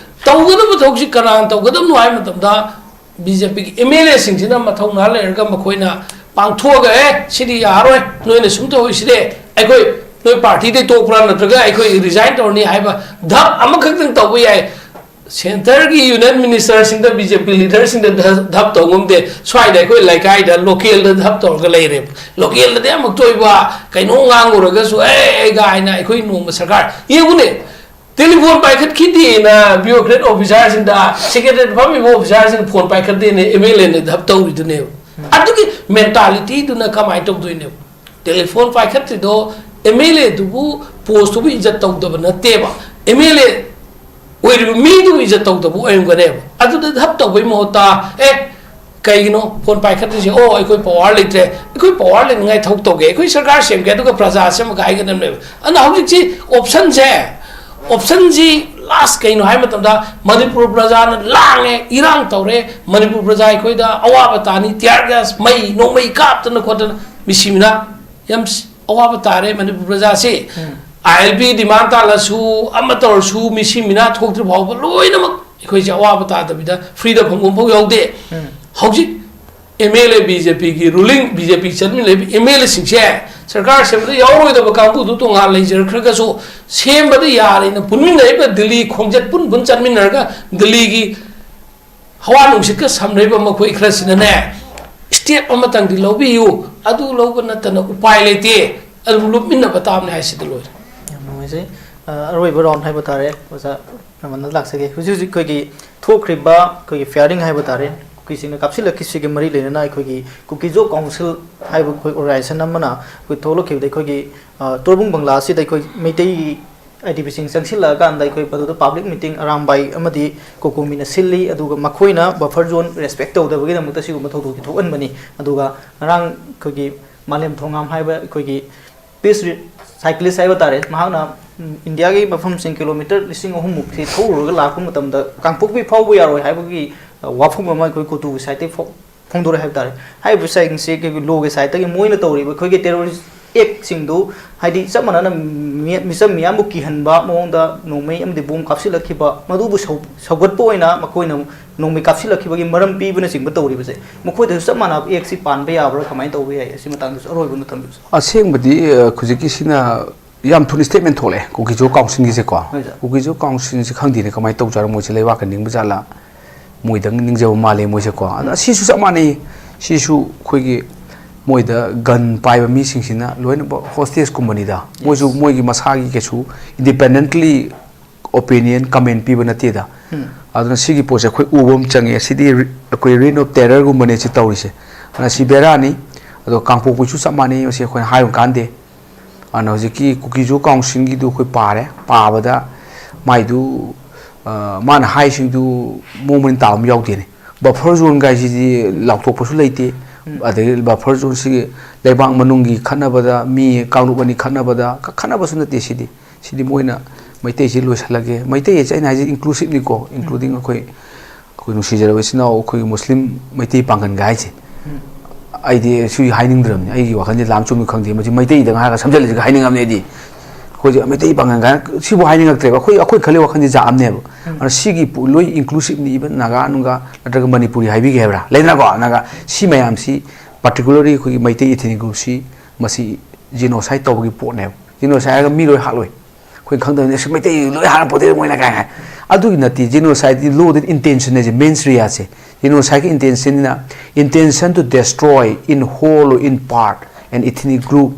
ꯇꯧꯒꯗꯕ ꯊꯕꯛꯁꯤ ꯀꯅꯥꯅ ꯇꯧꯒꯗꯕꯅꯣ ꯍꯥꯏꯕ ꯃꯇꯝꯗ ꯕꯤ ꯖꯦ ꯄꯤꯒꯤ ꯑꯦꯝ ꯑꯦꯜ ꯑꯦꯁꯤꯡꯁꯤꯅ ꯃꯊꯧꯅꯥ ꯂꯩꯔꯒ ꯃꯈꯣꯏꯅ ꯄꯥꯡꯊꯣꯛꯑꯒ, "ꯑꯦ, ꯁꯤꯗꯤ ꯌꯥꯔꯣꯏ, ꯅꯣꯏꯅ ꯁꯨꯝ ꯇꯧꯔꯤꯁꯤꯗꯤ ꯑꯩꯈꯣꯏ ꯅꯣꯏ ꯄꯥꯔꯇꯤꯗꯩ ꯇꯣꯛꯄ꯭ꯔꯥ ꯅꯠꯇ꯭ꯔꯒ ꯑꯩꯈꯣꯏ ꯔꯤꯖꯥꯏꯟ ꯇꯧꯔꯅꯤ" ꯍꯥꯏꯕ ꯙꯞ ꯑꯃꯈꯛꯇꯪ ꯇꯧꯕ ꯌꯥꯏ꯫ ꯁꯦꯟꯇꯔꯒꯤ ꯌꯨꯅꯤꯌꯟ ꯃꯤꯅꯤꯁꯇꯔꯁꯤꯡꯗ, ꯕꯤ ꯖꯦ ꯄꯤ ꯂꯤꯗꯔꯁꯤꯡꯗ ꯙ-, ꯙꯞ ꯇꯧ ꯉꯝꯗꯦ꯫ ꯁ꯭ꯋꯥꯏꯗ ꯑꯩꯈꯣꯏ ꯂꯩꯀꯥꯏꯗ ꯂꯣꯀꯦꯜꯗ ꯙꯞ ꯇꯧꯔꯒ ꯂꯩꯔꯦꯕ꯫ ꯂꯣꯀꯦꯜꯗꯗꯤ ꯑꯃꯨꯛꯇ ꯑꯣꯏꯕ ꯀꯩꯅꯣ ꯉꯥꯡꯉꯨꯔꯒꯁꯨ "ꯑꯦ, ꯑꯦ" ꯒꯥꯏꯅ ꯑꯩꯈꯣꯏ ꯅꯣꯡꯃ ꯁꯔꯀꯥꯔ ꯌꯦꯡꯉꯨꯅꯦ꯫ Telephone ꯄꯥꯏꯈꯠꯈꯤꯗꯦꯅ ꯕ꯭ꯌꯨꯔꯣꯀ꯭ꯔꯦꯠ ꯑꯣꯐꯤꯁꯥꯔꯁꯤꯡꯗ, secretariat ꯐꯝꯃꯤꯕ ꯑꯣꯐꯤꯁꯥꯔꯁꯤꯡ phone ꯄꯥꯏꯈꯠꯇꯦꯅ M L ꯑꯦꯅ ꯙꯞ ꯇꯧꯔꯤꯗꯨꯅꯦꯕ꯫ ꯎꯝ꯫ ꯑꯗꯨꯒꯤ ꯃꯦꯟꯇꯥꯂꯤꯇꯤꯗꯨꯅ ꯀꯃꯥꯏꯅ ꯇꯧꯗꯣꯏꯅꯦꯕ? ꯇꯦꯂꯤꯐꯣꯟ ꯄꯥꯏꯈꯠꯇ꯭ꯔꯤꯗꯣ ꯑꯦꯝ ꯑꯦꯜ ꯑꯦꯗꯨꯕꯨ, ꯄꯣꯁꯇꯨꯕꯨ ꯏꯖꯠ ꯇꯧꯗꯕ ꯅꯠꯇꯦꯕ꯫ ꯑꯦꯝ ꯑꯦꯜ ꯑꯦ ꯑꯣꯏꯔꯤꯕ ꯃꯤꯗꯨꯕꯨ ꯏꯖꯠ ꯇꯧꯗꯕ ꯑꯣꯏꯔꯝꯒꯅꯦꯕ꯫ ꯑꯗꯨꯗ ꯙꯞ ꯇꯧꯕꯩ ꯃꯍꯨꯠꯇ, "ꯑꯦ, ꯀꯩꯒꯤꯅꯣ ꯐꯣꯟ ꯄꯥꯏꯈꯠꯇ꯭ꯔꯤꯁꯦ? ꯑꯣ, ꯑꯩꯈꯣꯏ ꯄꯋꯥꯔ ꯂꯩꯇ꯭ꯔꯦ꯫ ꯑꯩꯈꯣꯏ ꯄꯋꯥꯔ ꯂꯩꯅꯤꯡꯉꯥꯏ ꯊꯕꯛ ꯇꯧꯒꯦ꯫ ꯑꯩꯈꯣꯏ ꯁꯔꯀꯥꯔ ꯁꯦꯝꯒꯦ, ꯑꯗꯨꯒ ꯄ꯭ꯔꯖꯥ ꯁꯦꯝꯃꯒ ꯍꯥꯏꯒꯗꯕꯅꯦꯕ"꯫ ꯑꯗꯨꯅ ꯍꯧꯖꯤꯛꯁꯤ ꯑꯣꯞꯁꯟꯁꯦ, ꯑꯣꯞꯁꯟꯁꯤ ꯂꯥꯁ ꯀꯩꯅꯣ ꯍꯥꯏꯕ ꯃꯇꯝꯗ, ꯃꯅꯤꯄꯨꯔ ꯄ꯭ꯔꯖꯥꯅ ꯂꯥꯡꯉꯦ, ꯏꯔꯥꯡ ꯇꯧꯔꯦ, ꯃꯅꯤꯄꯨꯔ ꯄ꯭ꯔꯖꯥ ꯑꯩꯈꯣꯏꯗ ꯑꯋꯥꯕ ꯇꯥꯅꯤ, ꯇꯤꯌꯥꯔ ꯒ꯭ꯌꯥꯁ, ꯃꯩ ꯅꯣꯡꯃꯩ ꯀꯥꯞꯇꯅ ꯈꯣꯠꯇꯅ, ꯃꯤꯁꯤ ꯃꯤꯅꯥ ꯌꯥꯝ ꯁ-, ꯑꯋꯥꯕ ꯇꯥꯔꯦ ꯃꯅꯤꯄꯨꯔ ꯄ꯭ꯔꯖꯥꯁꯤ꯫ ꯎꯝ꯫ ꯑꯥꯏ ꯑꯦꯜ ꯄꯤ ꯗꯤꯃꯥꯟ ꯇꯥꯜꯂꯁꯨ, ꯑꯃ ꯇꯧꯔꯁꯨ, ꯃꯤꯁꯤ ꯃꯤꯅꯥ ꯊꯣꯛꯇ꯭ꯔꯤ ꯐꯥꯎꯕ ꯂꯣꯏꯅꯃꯛ ꯑꯩꯈꯣꯏꯁꯦ ꯑꯋꯥꯕ ꯇꯥꯗꯕꯤꯗ ꯐ꯭ꯔꯤꯗ ꯐꯪꯕ ꯑꯃꯐꯥꯎ ꯌꯥꯎꯗꯦ꯫ ꯎꯝ꯫ ꯍꯧꯖꯤꯛ ꯑꯦꯝ ꯑꯦꯜ ꯑꯦ, ꯕꯤ ꯖꯦ ꯄꯤꯒꯤ ꯔꯨꯂꯤꯡ, ꯕꯤ ꯖꯦ ꯄꯤ ꯆꯠꯃꯤꯟꯅꯔꯤꯕ ꯑꯦꯝ ꯑꯦꯜ ꯑꯦꯁꯤꯡꯁꯦ ꯁꯔꯀꯥꯔ ꯁꯦꯝꯕꯗ ꯌꯥꯎꯔꯣꯏꯗꯕ ꯀꯥꯡꯕꯨꯗꯨ ꯇꯣꯉꯥꯟ ꯂꯩꯖꯔꯈ꯭ꯔꯒꯁꯨ, ꯁꯦꯝꯕꯗ ꯌꯥꯔꯦꯅ ꯄꯨꯟꯃꯤꯟꯅꯔꯤꯕ, ꯗꯤꯜꯂꯤ ꯈꯣꯡꯆꯠ ꯄꯨꯟ ꯄꯨꯟ ꯆꯠꯃꯤꯟꯅꯔꯒ ꯗꯤꯜꯂꯤꯒꯤ ꯍꯋꯥ ꯅꯨꯡꯁꯤꯠꯀ ꯁꯝꯅꯔꯤꯕ ꯃꯈꯣꯏ ꯈꯔꯁꯤꯅꯅꯦ, ꯁ꯭ꯇꯦꯞ ꯑꯃꯇꯪꯗꯤ ꯂꯧꯕꯤꯌꯨ꯫ ꯑꯗꯨ ꯂꯧꯕ ꯅꯠꯇꯅ ꯎꯄꯥꯏ ꯂꯩꯇꯦ꯫ ꯑꯗꯨꯝ ꯂꯨꯞꯃꯤꯟꯅꯕ ꯇꯥꯕꯅꯤ ꯍꯥꯏꯁꯤꯗ ꯂꯣꯏꯔꯦ꯫ ꯌꯥꯝ ꯅꯨꯡꯉꯥꯏꯖꯩ꯫ ꯑꯔꯣꯏꯕ ꯔꯥꯎꯟ ꯍꯥꯏꯕ ꯇꯥꯔꯦ, ꯑꯣꯖꯥ ꯔꯃꯟꯗ ꯂꯥꯛꯆꯒꯦ꯫ ꯍꯧꯖꯤꯛ ꯍꯧꯖꯤꯛ ꯑꯩꯈꯣꯏꯒꯤ ꯊꯣꯛꯈ꯭ꯔꯤꯕ ꯑꯩꯈꯣꯏꯒꯤ ꯐꯥꯌꯔꯤꯡ ꯍꯥꯏꯕ ꯇꯥꯔꯦ, ꯀꯨꯀꯤꯁꯤꯡꯅ ꯀꯥꯞꯁꯤꯜꯂꯛꯈꯤꯕꯁꯤꯒꯤ ꯃꯔꯤ ꯂꯩꯅꯅ ꯑꯩꯈꯣꯏꯒꯤ ꯀꯨꯀꯤꯖꯣ ꯀꯥꯎꯟꯁꯤꯜ ꯍꯥꯏꯕ ꯑꯩꯈꯣꯏ ꯑꯣꯔꯒꯅꯥꯏꯖꯦꯁꯟ ꯑꯃꯅ ꯑꯩꯈꯣꯏ ꯊꯣꯛꯂꯛꯈꯤꯕꯗ ꯑꯩꯈꯣꯏꯒꯤ, ꯑ, ꯇꯣꯔꯕꯨꯡ ꯕꯪꯒ꯭ꯂꯥ ꯑꯁꯤꯗ ꯑꯩꯈꯣꯏ ꯃꯩꯇꯩꯒꯤ ꯑꯥꯏ ꯗꯤ ꯕꯤꯁꯤꯡ ꯆꯪꯁꯤꯜꯂꯛꯑꯀꯥꯟꯗ ꯑꯩꯈꯣꯏ ꯃꯗꯨꯗ ꯄꯕ꯭ꯂꯤꯛ ꯃꯤꯇꯤꯡ ꯑꯔꯥꯝꯕꯥꯏ ꯑꯃꯗꯤ ꯀꯣꯀꯣꯃꯤꯅ ꯁꯤꯜꯂꯤ꯫ ꯑꯗꯨꯒ ꯃꯈꯣꯏꯅ ꯕꯐꯔ ꯖꯣꯟ ꯔꯦꯁꯄꯦꯛ ꯇꯧꯗꯕꯒꯤꯗꯃꯛꯇ ꯁꯤꯒꯨꯝꯕ ꯊꯧꯗꯣꯛꯁꯤ ꯊꯣꯛꯍꯟꯕꯅꯤ꯫ ꯑꯗꯨꯒ ꯉꯔꯥꯡ ꯑꯩꯈꯣꯏꯒꯤ ꯃꯥꯂꯦꯝ ꯊꯣꯉꯥꯝ ꯍꯥꯏꯕ ꯑꯩꯈꯣꯏꯒꯤ ꯄꯤꯁ ꯔꯤ-, ꯁꯥꯏꯀ꯭ꯂꯤꯁ ꯍꯥꯏꯕ ꯇꯥꯔꯦ, ꯃꯍꯥꯛꯅ, ꯎꯝ, ꯏꯟꯗꯤꯌꯥꯒꯤ ꯃꯐꯝꯁꯤꯡ ꯀꯤꯂꯣꯃꯤꯇꯔ ꯂꯤꯁꯤꯡ ꯑꯍꯨꯝꯃꯨꯛꯁꯤ ꯊꯧꯔꯨꯔꯒ ꯂꯥꯛꯄ ꯃꯇꯝꯗ ꯀꯥꯡꯄꯣꯛꯄꯤ ꯐꯥꯎꯕ ꯌꯥꯔꯣꯏ ꯍꯥꯏꯕꯒꯤ, ꯑ, ꯋꯥꯐꯝ ꯑꯃ ꯑꯩꯈꯣꯏ ꯀꯣꯇꯨꯒꯤ ꯁꯥꯏꯠꯇꯒꯤ ꯐꯣꯡ-, ꯐꯣꯡꯗꯣꯔꯛꯑꯦ ꯍꯥꯏꯕ ꯇꯥꯔꯦ꯫ ꯍꯥꯏꯔꯤꯕ ꯁꯥꯏꯠꯁꯤ ꯑꯩꯈꯣꯏꯒꯤ ꯂꯣꯒꯤ ꯁꯥꯏꯠꯇꯒꯤ ꯃꯣꯏꯅ ꯇꯧꯔꯤꯕ ꯑꯩꯈꯣꯏꯒꯤ ꯇꯦꯔꯣꯔꯤꯁ ꯑꯦꯛꯁꯤꯡꯗꯨ, ꯍꯥꯏꯗꯤ ꯆꯞ ꯃꯥꯟꯅꯅ ꯃꯤ-, ꯃꯤꯆꯝ ꯃꯤꯌꯥꯝꯕꯨ ꯀꯤꯍꯟꯕ ꯃꯑꯣꯡꯗ ꯅꯣꯡꯃꯩ ꯑꯃꯗꯤ ꯕꯣꯝ ꯀꯥꯞꯁꯤꯜꯂꯛꯈꯤꯕ, ꯃꯗꯨꯕꯨ ꯁꯧ-, ꯁꯧꯒꯠꯄ ꯑꯣꯏꯅ ꯃꯈꯣꯏꯅ ꯅꯣꯡꯃꯩ ꯀꯥꯞꯁꯤꯜꯂꯛꯈꯤꯕꯒꯤ ꯃꯔꯝ ꯄꯤꯕꯅꯆꯤꯡꯕ ꯇꯧꯔꯤꯕꯁꯦ, ꯃꯈꯣꯏꯗꯁꯨ ꯆꯞ ꯃꯥꯟꯅꯕ ꯑꯦꯛꯁꯤ ꯄꯥꯟꯕ ꯌꯥꯕ꯭ꯔꯥ, ꯀꯃꯥꯏꯅ ꯇꯧꯕ ꯌꯥꯏ? ꯑꯁꯤ ꯃꯇꯥꯡꯗꯁꯨ ꯑꯔꯣꯏꯕ ꯑꯃ ꯊꯝꯕꯤꯌꯨ꯫ ꯑꯁꯦꯡꯕꯗꯤ, ꯑ, ꯍꯧꯖꯤꯛꯀꯤꯁꯤꯅ ꯌꯥꯝ ꯊꯨꯅ ꯁ꯭ꯇꯦꯠꯃꯦꯟ ꯊꯣꯛꯂꯛꯑꯦ ꯀꯨꯀꯤꯖꯣ ꯀꯥꯎꯟꯁꯤꯜꯒꯤꯁꯦꯀꯣ꯫ ꯍꯣꯏ, ꯁꯥꯔ꯫ ꯀꯨꯀꯤꯖꯣ ꯀꯥꯎꯟꯁꯤꯜꯁꯦ ꯈꯪꯗꯦꯅꯦ ꯀꯃꯥꯏꯅ ꯇꯧꯖꯥꯠꯅꯣ, ꯃꯣꯏꯁꯦ ꯂꯩꯕꯥꯛꯀ ꯅꯤꯡꯕ ꯖꯥꯠꯂꯥ, ꯃꯣꯏꯗꯪ ꯅꯤꯡꯖꯕ ꯃꯥꯜꯂꯦ ꯃꯣꯏꯁꯦꯀꯣ꯫ ꯑꯗꯣ ꯁꯤꯁꯨ ꯆꯞ ꯃꯥꯟꯅꯩ, ꯁꯤꯁꯨ ꯑꯩꯈꯣꯏꯒꯤ ꯃꯣꯏꯗ ꯒꯟ ꯄꯥꯏꯕ ꯃꯤꯁꯤꯡꯁꯤꯅ ꯂꯣꯏꯅꯃꯛ ꯍꯣꯁꯇꯦꯖꯀꯨꯝꯕꯅꯤꯗ, ꯃꯣꯏꯁꯨ ꯌꯦꯁ꯫ ꯃꯣꯏꯒꯤ ꯃꯁꯥꯒꯤ ꯀꯩꯁꯨ ꯏꯟꯗꯤꯄꯦꯟꯗꯦꯟꯠꯂꯤ ꯑꯣꯄꯤꯅꯤꯌꯟ ꯀꯃꯦꯟ ꯄꯤꯕ ꯅꯠꯇꯦꯗ꯫ ꯎꯝ꯫ ꯑꯗꯨꯅ ꯁꯤꯒꯤ ꯄꯣꯠꯁꯦ ꯑꯩꯈꯣꯏ ꯎꯕ ꯑꯃ ꯆꯪꯉꯦ꯫ ꯁꯤꯗꯤ ꯔꯤ-, ꯑꯩꯈꯣꯏ ꯔꯦꯟ ꯑꯣꯐ ꯇꯦꯔꯔꯒꯨꯝꯕꯅꯦ ꯁꯤ ꯇꯧꯔꯤꯁꯦ꯫ ꯑꯗꯨꯅ ꯁꯤ ꯕꯦꯔꯥꯅꯤ꯫ ꯑꯗꯣ ꯀꯥꯡꯄꯣꯛꯄꯤꯁꯨ ꯆꯞ ꯃꯥꯟꯅꯩ, ꯃꯁꯤ ꯑꯩꯈꯣꯏꯅ ꯍꯥꯏꯕ ꯀꯥꯟꯗꯦ꯫ ꯑꯗꯨꯅ ꯍꯧꯖꯤꯛꯀꯤ ꯀꯨꯀꯤꯖꯣ ꯀꯥꯎꯟꯁꯤꯜꯒꯤꯗꯨ ꯑꯩꯈꯣꯏ ꯄꯥꯔꯦ, ꯄꯥꯕꯗ ꯃꯥꯏꯗꯨ, ꯑ, ꯃꯥꯅ ꯍꯥꯏꯁꯤꯡꯗꯨ ꯃꯑꯣꯡ ꯃꯔꯤꯟ ꯇꯥꯕ ꯑꯃ ꯌꯥꯎꯗꯦꯅꯦ꯫ ꯕꯐꯔ ꯖꯣꯟ ꯀꯥꯏꯁꯤꯗꯤ ꯂꯥꯎꯊꯣꯛꯄꯁꯨ ꯂꯩꯇꯦ꯫ ꯎꯝ꯫ ꯑꯗꯒꯤ ꯕꯐꯔ ꯖꯣꯟꯁꯤꯒꯤ ꯂꯩꯕꯥꯛ ꯃꯅꯨꯡꯒꯤ ꯈꯠꯅꯕꯗ, ꯃꯤ ꯀꯥꯡꯂꯨꯞ ꯑꯅꯤ ꯈꯠꯅꯕꯗ, ꯈ-, ꯈꯠꯅꯕꯁꯨ ꯅꯠꯇꯦ ꯁꯤꯗꯤ꯫ ꯁꯤꯗꯤ ꯃꯣꯏꯅ ꯃꯩꯇꯩꯁꯤ ꯂꯣꯏꯁꯤꯜꯂꯒꯦ꯫ ꯃꯩꯇꯩ ꯍꯥꯏꯁꯦ ꯑꯩꯅ ꯍꯥꯏꯁꯦ ꯏꯟꯀ꯭ꯂꯨꯁꯤꯞꯅꯤꯀꯣ, ꯎꯝ꯫ ꯏꯟꯀ꯭ꯂꯨꯗꯤꯡ ꯑꯩꯈꯣꯏ, ꯑꯩꯈꯣꯏ ꯅꯨꯡꯁꯤꯖꯔꯕ ꯏꯆꯤꯟ ꯏꯅꯥꯎ ꯑꯩꯈꯣꯏꯒꯤ ꯃꯨꯁꯂꯤꯝ ꯃꯩꯇꯩ ꯄꯥꯡꯒꯟꯒ ꯍꯥꯏꯁꯦ꯫ ꯎꯝ꯫ ꯑꯩꯗꯤ ꯁꯤ ꯍꯥꯏꯅꯤꯡꯗ꯭ꯔꯕꯅꯤ, ꯑꯩꯒꯤ ꯋꯥꯈꯜꯁꯦ ꯂꯥꯝ ꯆꯨꯝꯃꯤ ꯈꯪꯗꯦ, ꯃꯁꯤ ꯃꯩꯇꯩꯗ ꯉꯥꯏꯔꯒ ꯁꯝꯖꯜꯂꯁꯤꯒ ꯍꯥꯏꯅꯤꯡꯉꯕꯅꯤ ꯑꯩꯗꯤ꯫ ꯑꯩꯈꯣꯏꯁꯦ ꯃꯩꯇꯩ ꯄꯥꯡꯒꯟ ꯀꯥꯏꯅ ꯁꯤꯕꯨ ꯍꯥꯏꯅꯤꯡꯉꯛꯇ꯭ꯔꯦꯕ꯫ ꯑꯩꯈꯣꯏ, ꯑꯩꯈꯣꯏ ꯈꯜꯂꯤ ꯋꯥꯈꯜꯁꯦ ꯖꯥꯠ ꯑꯃꯅꯦꯕ꯫ ꯎꯝ꯫ ꯑꯗꯨꯅ ꯁꯤꯒꯤ ꯄꯨ-, ꯂꯣꯏ ꯏꯟꯀ꯭ꯂꯨꯁꯤꯞꯅꯤ, ꯏꯚꯟ ꯅꯥꯒꯥ ꯅꯨꯡꯒꯥ ꯅꯠꯇ꯭ꯔꯒ ꯃꯅꯤꯄꯨꯔꯤ ꯍꯥꯏꯕꯤꯒꯦ ꯍꯥꯏꯕ꯭ꯔꯥ, ꯂꯩꯗꯅꯀꯣ, ꯅꯥꯒꯥ, ꯁꯤ ꯃꯌꯥꯝꯁꯤ ꯄꯥꯔꯇꯤꯀꯨꯂꯔꯂꯤ ꯑꯩꯈꯣꯏꯒꯤ ꯃꯩꯇꯩ ꯏꯊꯅꯤꯛ ꯒ꯭ꯔꯨꯞꯁꯤ ꯃꯁꯤ ꯖꯤꯅꯣꯁꯥꯏꯠ ꯇꯧꯕꯒꯤ ꯄꯣꯠꯅꯦꯕ꯫ ꯖꯤꯅꯣꯁꯥꯏꯠ ꯍꯥꯏꯔꯒ ꯃꯤ ꯂꯣꯏ ꯍꯥꯠꯂꯣꯏ꯫ ꯑꯩꯈꯣꯏꯅ ꯈꯪꯗꯕꯅꯤ, "ꯑꯁ, ꯃꯩꯇꯩ ꯂꯣꯏ ꯍꯥꯠꯂ ꯄꯣꯠꯇꯦ ꯃꯣꯏꯅ" ꯀꯥꯏꯅ ꯍꯥꯏ꯫ ꯑꯗꯨꯒꯤ ꯅꯠꯇꯦ, ꯖꯤꯅꯣꯁꯥꯏꯠꯇꯤ ꯂꯣꯗꯦꯗ ꯏꯟꯇꯦꯟꯁꯟ ꯍꯥꯏꯁꯦ, ꯃꯦꯟꯁ ꯔꯤꯌꯥꯁꯦ꯫ ꯖꯤꯅꯣꯁꯥꯏꯠꯀꯤ ꯏꯟꯇꯦꯟꯁꯟꯁꯤꯅ, intention to destroy in whole or in part an ethnic group,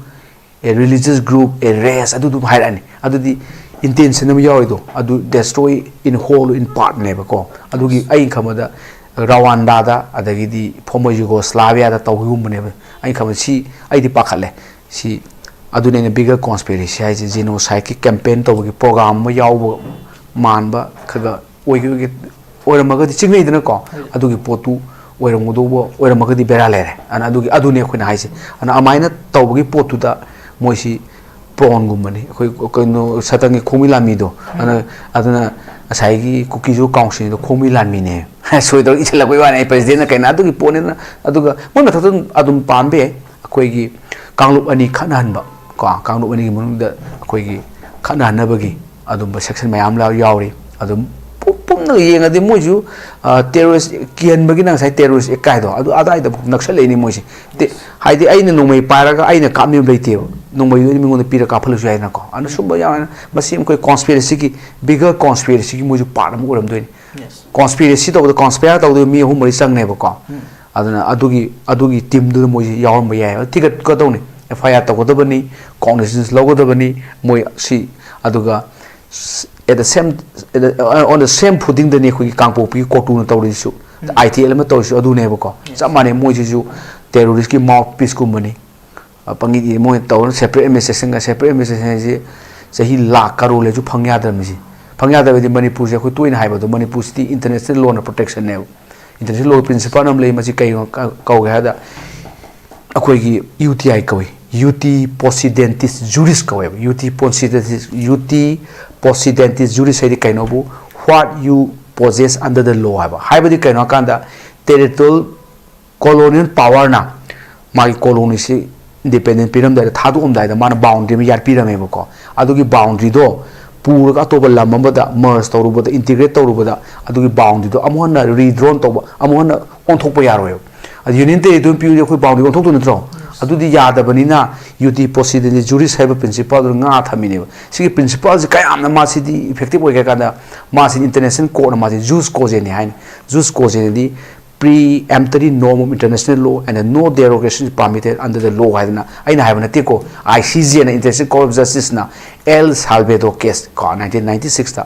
a religious group, a race, ꯑꯗꯨ ꯑꯗꯨꯝ ꯍꯥꯏꯔꯛꯑꯅꯤ꯫ ꯑꯗꯨꯗꯤ intention ꯑꯃ ꯌꯥꯎꯔꯤꯗꯣ, ꯑꯗꯨ destroy in whole, in partꯅꯦꯕꯀꯣ. ꯑꯗꯨꯒꯤ ꯑꯩꯅ ꯈꯟꯕꯗ ꯔꯋꯥꯟꯗꯥꯗ, ꯑꯗꯒꯤꯗꯤ former Yugoslaviaꯗ ꯇꯧꯈꯤꯒꯨꯝꯕꯅꯦꯕ꯫ ꯑꯩꯅ ꯈꯟꯕꯗ ꯁꯤ ꯑꯩꯗꯤ ꯄꯥꯈꯠꯂꯦ꯫ ꯁꯤ ꯑꯗꯨꯅꯦ ꯑꯩꯅ bigger conspiracy ꯍꯥꯏꯁꯦ, genocideꯀꯤ campaign ꯇꯧꯕꯒꯤ program ꯑꯃ ꯌꯥꯎꯕ ꯃꯥꯟꯕ ꯈꯔ ꯈꯔ ꯑꯣꯏꯈꯤꯕꯒꯤ, ꯑꯣꯏꯔꯝꯃꯒꯗꯤ ꯆꯤꯡꯅꯩꯗꯅꯀꯣ, ꯑꯗꯨꯒꯤ ꯄꯣꯠꯇꯨ ꯑꯣꯏꯔꯝꯒꯗꯧꯕ ꯑꯣꯏꯔꯝꯃꯒꯗꯤ ꯕꯦꯔꯥ ꯂꯩꯔꯦ꯫ ꯑꯗꯨꯅ ꯑꯗꯨꯒꯤ, ꯑꯗꯨꯅꯦ ꯑꯩꯈꯣꯏꯅ ꯍꯥꯏꯁꯦ꯫ ꯑꯗꯨꯅ ꯑꯗꯨꯃꯥꯏꯅ ꯇꯧꯕꯒꯤ ꯄꯣꯠꯇꯨꯗ ꯃꯣꯏꯁꯤ ꯄ꯭ꯔꯣꯟꯒꯨꯝꯕꯅꯤ, ꯑꯩꯈꯣꯏ ꯀꯩꯅꯣ ꯁꯇꯪꯒꯤ ꯈꯣꯡꯃꯤ ꯂꯥꯟꯃꯤꯗꯣ꯫ ꯑꯗꯨꯅ, ꯑꯗꯨꯅ ꯉꯁꯥꯏꯒꯤ ꯀꯨꯀꯤꯁꯨ ꯀꯥꯎꯟꯁꯤꯜꯗꯣ ꯈꯣꯡꯃꯤ ꯂꯥꯟꯃꯤꯅꯦ꯫ ꯁꯣꯏꯗꯧ ꯏꯁꯤꯜꯂꯛꯄꯩ ꯋꯥꯅꯤ, ꯑꯩ presidentꯅ ꯀꯩꯅꯣ ꯑꯗꯨꯒꯤ ꯄꯣꯠꯅꯤꯅ꯫ ꯑꯗꯨꯒ ꯃꯣꯏ ꯃꯊꯛꯇ ꯑꯗꯨꯝ ꯄꯥꯟꯕ ꯌꯥꯏ, ꯑꯩꯈꯣꯏꯒꯤ ꯀꯥꯡꯂꯨꯞ ꯑꯅꯤ ꯈꯠꯅꯍꯟꯕ ꯀꯣ, ꯀꯥꯡꯂꯨꯞ ꯑꯅꯤꯒꯤ ꯃꯅꯨꯡꯗ ꯑꯩꯈꯣꯏꯒꯤ ꯈꯠꯅꯍꯟꯅꯕꯒꯤ ꯑꯗꯨꯝꯕ section ꯃꯌꯥꯝ ꯌꯥꯎꯔꯤ꯫ ꯑꯗꯨꯝ ꯄꯨꯝꯅ ꯌꯦꯡꯉꯗꯤ ꯃꯣꯏꯁꯨ terrorist ꯀꯤꯍꯟꯕꯒꯤꯅ ꯉꯁꯥꯏ terrorist act ꯀꯥꯏꯗꯣ ꯑꯗꯨ ꯑꯗꯥꯏꯗ ꯅꯛꯁꯜꯂꯛꯏꯅꯤ ꯃꯣꯏꯁꯦ꯫ ꯍꯥꯏꯗꯤ ꯑꯩꯅ ꯅꯣꯡꯃꯩ ꯄꯥꯏꯔꯒ ꯑꯩꯅ ꯀꯥꯞꯅꯤꯡꯕ ꯂꯩꯇꯦꯕ, ꯅꯣꯡꯃꯩꯗꯨ ꯑꯩꯅ ꯃꯤꯉꯣꯟꯗ ꯄꯤꯔꯒ ꯀꯥꯞꯍꯜꯂꯁꯨ ꯌꯥꯏꯗꯅꯀꯣ꯫ ꯑꯗꯨꯅ ꯁꯨꯝꯕ ꯌꯥꯎꯔꯦꯅ ꯃꯁꯤ ꯑꯩꯈꯣꯏ conspiracyꯒꯤ, bigger conspiracyꯒꯤ ꯃꯣꯏꯁꯨ part ꯑꯃ ꯑꯣꯏꯔꯝꯗꯣꯏꯅꯤ꯫ Conspiracy ꯇꯧꯕꯗ conspire ꯇꯧꯗꯣꯏ ꯃꯤ ꯑꯍꯨꯝ ꯃꯔꯤ ꯆꯪꯅꯦꯕꯀꯣ꯫ ꯑꯗꯨꯅ ꯑꯗꯨꯒꯤ, ꯑꯗꯨꯒꯤ teamꯗꯨꯗ ꯃꯣꯏꯁꯤ ꯌꯥꯎꯔꯝꯕ ꯌꯥꯏ꯫ ꯊꯤꯒꯠꯀꯗꯧꯅꯤ, FIR ꯇꯧꯒꯗꯕꯅꯤ, cognizance ꯂꯧꯒꯗꯕꯅꯤ ꯃꯣꯏ ꯁꯤ꯫ ꯑꯗꯨꯒ at the same, on the same footingꯗꯅꯤ ꯑꯩꯈꯣꯏꯒꯤ ꯀꯥꯡꯄꯣꯛꯄꯤꯒꯤ ꯀꯣꯇꯨꯅ ꯇꯧꯔꯤꯁꯤꯁꯨ, ITLMꯅ ꯇꯧꯔꯤꯁꯤꯁꯨ ꯑꯗꯨꯅꯦꯕꯀꯣ꯫ ꯆꯞ ꯃꯥꯟꯅꯩ, ꯃꯣꯏꯁꯤꯁꯨ terroristꯀꯤ mouthpieceꯀꯨꯝꯕꯅꯤ꯫ ꯄꯪꯒꯤꯗꯤ ꯃꯣꯏꯅ ꯇꯧꯔ separate administrationꯒ, separate administration ꯍꯥꯏꯁꯤ ꯆꯍꯤ ꯂꯥꯛ ꯀꯔꯣꯔ ꯂꯩꯔꯁꯨ ꯐꯪ ꯌꯥꯗ꯭ꯔꯕꯅꯤ ꯁꯤ꯫ ꯐꯪ ꯌꯥꯗꯕꯗꯤ ꯃꯅꯤꯄꯨꯔꯁꯦ ꯑꯩꯈꯣꯏ ꯇꯣꯏꯅ ꯍꯥꯏꯕꯗꯣ, ꯃꯅꯤꯄꯨꯔꯁꯤꯗꯤ international lawꯅ protectionꯅꯦꯕ꯫ International law principle ꯑꯃ ꯂꯩ, ꯃꯁꯤ ꯀꯩ ꯀꯧꯒꯦ ꯍꯥꯏꯕꯗ ꯑꯩꯈꯣꯏꯒꯤ UTI ꯀꯧꯏ, uti possidetis juris ꯀꯧꯋꯦꯕ꯫ Uti possidetis, uti possidetis juris ꯍꯥꯏꯗꯤ ꯀꯩꯅꯣꯕꯨ, what you possess under the law ꯍꯥꯏꯕ꯫ ꯍꯥꯏꯕꯗꯤ ꯀꯩꯅꯣ ꯍꯥꯏꯀꯥꯟꯗ, territorial colonial powerꯅ ꯃꯥꯒꯤ colonyꯁꯤ independent ꯄꯤꯔꯝꯗꯥꯏꯗ, ꯊꯥꯗꯣꯛꯑꯝꯗꯥꯏꯗ ꯃꯥꯅ boundary ꯑꯃ ꯌꯥꯠꯄꯤꯔꯝꯃꯦꯕꯀꯣ꯫ ꯑꯗꯨꯒꯤ boundaryꯗꯣ ꯄꯨꯔꯒ ꯑꯇꯣꯞꯄ ꯂꯝ ꯑꯃꯗ merge ꯇꯧꯔꯨꯕꯗ, integrate ꯇꯧꯔꯨꯕꯗ, ꯑꯗꯨꯒꯤ boundaryꯗꯣ ꯑꯃꯨꯛ ꯍꯟꯅ redrawn ꯇꯧꯕ, ꯑꯃꯨꯛ ꯍꯟꯅ ꯑꯣꯟꯊꯣꯛꯄ ꯌꯥꯔꯣꯏꯕ꯫ ꯑꯗꯨ union territory ꯑꯃ ꯄꯤꯔꯗꯤ ꯑꯩꯈꯣꯏ boundary ꯑꯣꯟꯊꯣꯛꯇꯣꯏ ꯅꯠꯇ꯭ꯔꯣ? ꯑꯗꯨꯗꯤ ꯌꯥꯗꯕꯅꯤꯅ uti possidetis juris ꯍꯥꯏꯕ principleꯗꯨ ꯉꯥ ꯊꯝꯃꯤꯅꯦꯕ꯫ ꯁꯤꯒꯤ principleꯁꯤ ꯀꯌꯥꯝꯅ ꯃꯥꯁꯤꯗꯤ effective ꯑꯣꯏꯒꯦ ꯍꯥꯏ ꯀꯥꯟꯗ, ꯃꯥꯁꯤ international courtꯅ ꯃꯥꯁꯤ jus cogenae ꯍꯥꯏꯅꯤ꯫ Jus cogenaeꯗꯤ preemptory norm of international law and no derogation is permitted under the law ꯍꯥꯏꯗꯅ ꯑꯩꯅ ꯍꯥꯏꯕ ꯅꯠꯇꯦꯀꯣ, ICJ ꯅ, International Court of Justice ꯅ El Salvador case ꯀꯣ, nineteen ninety six ꯇ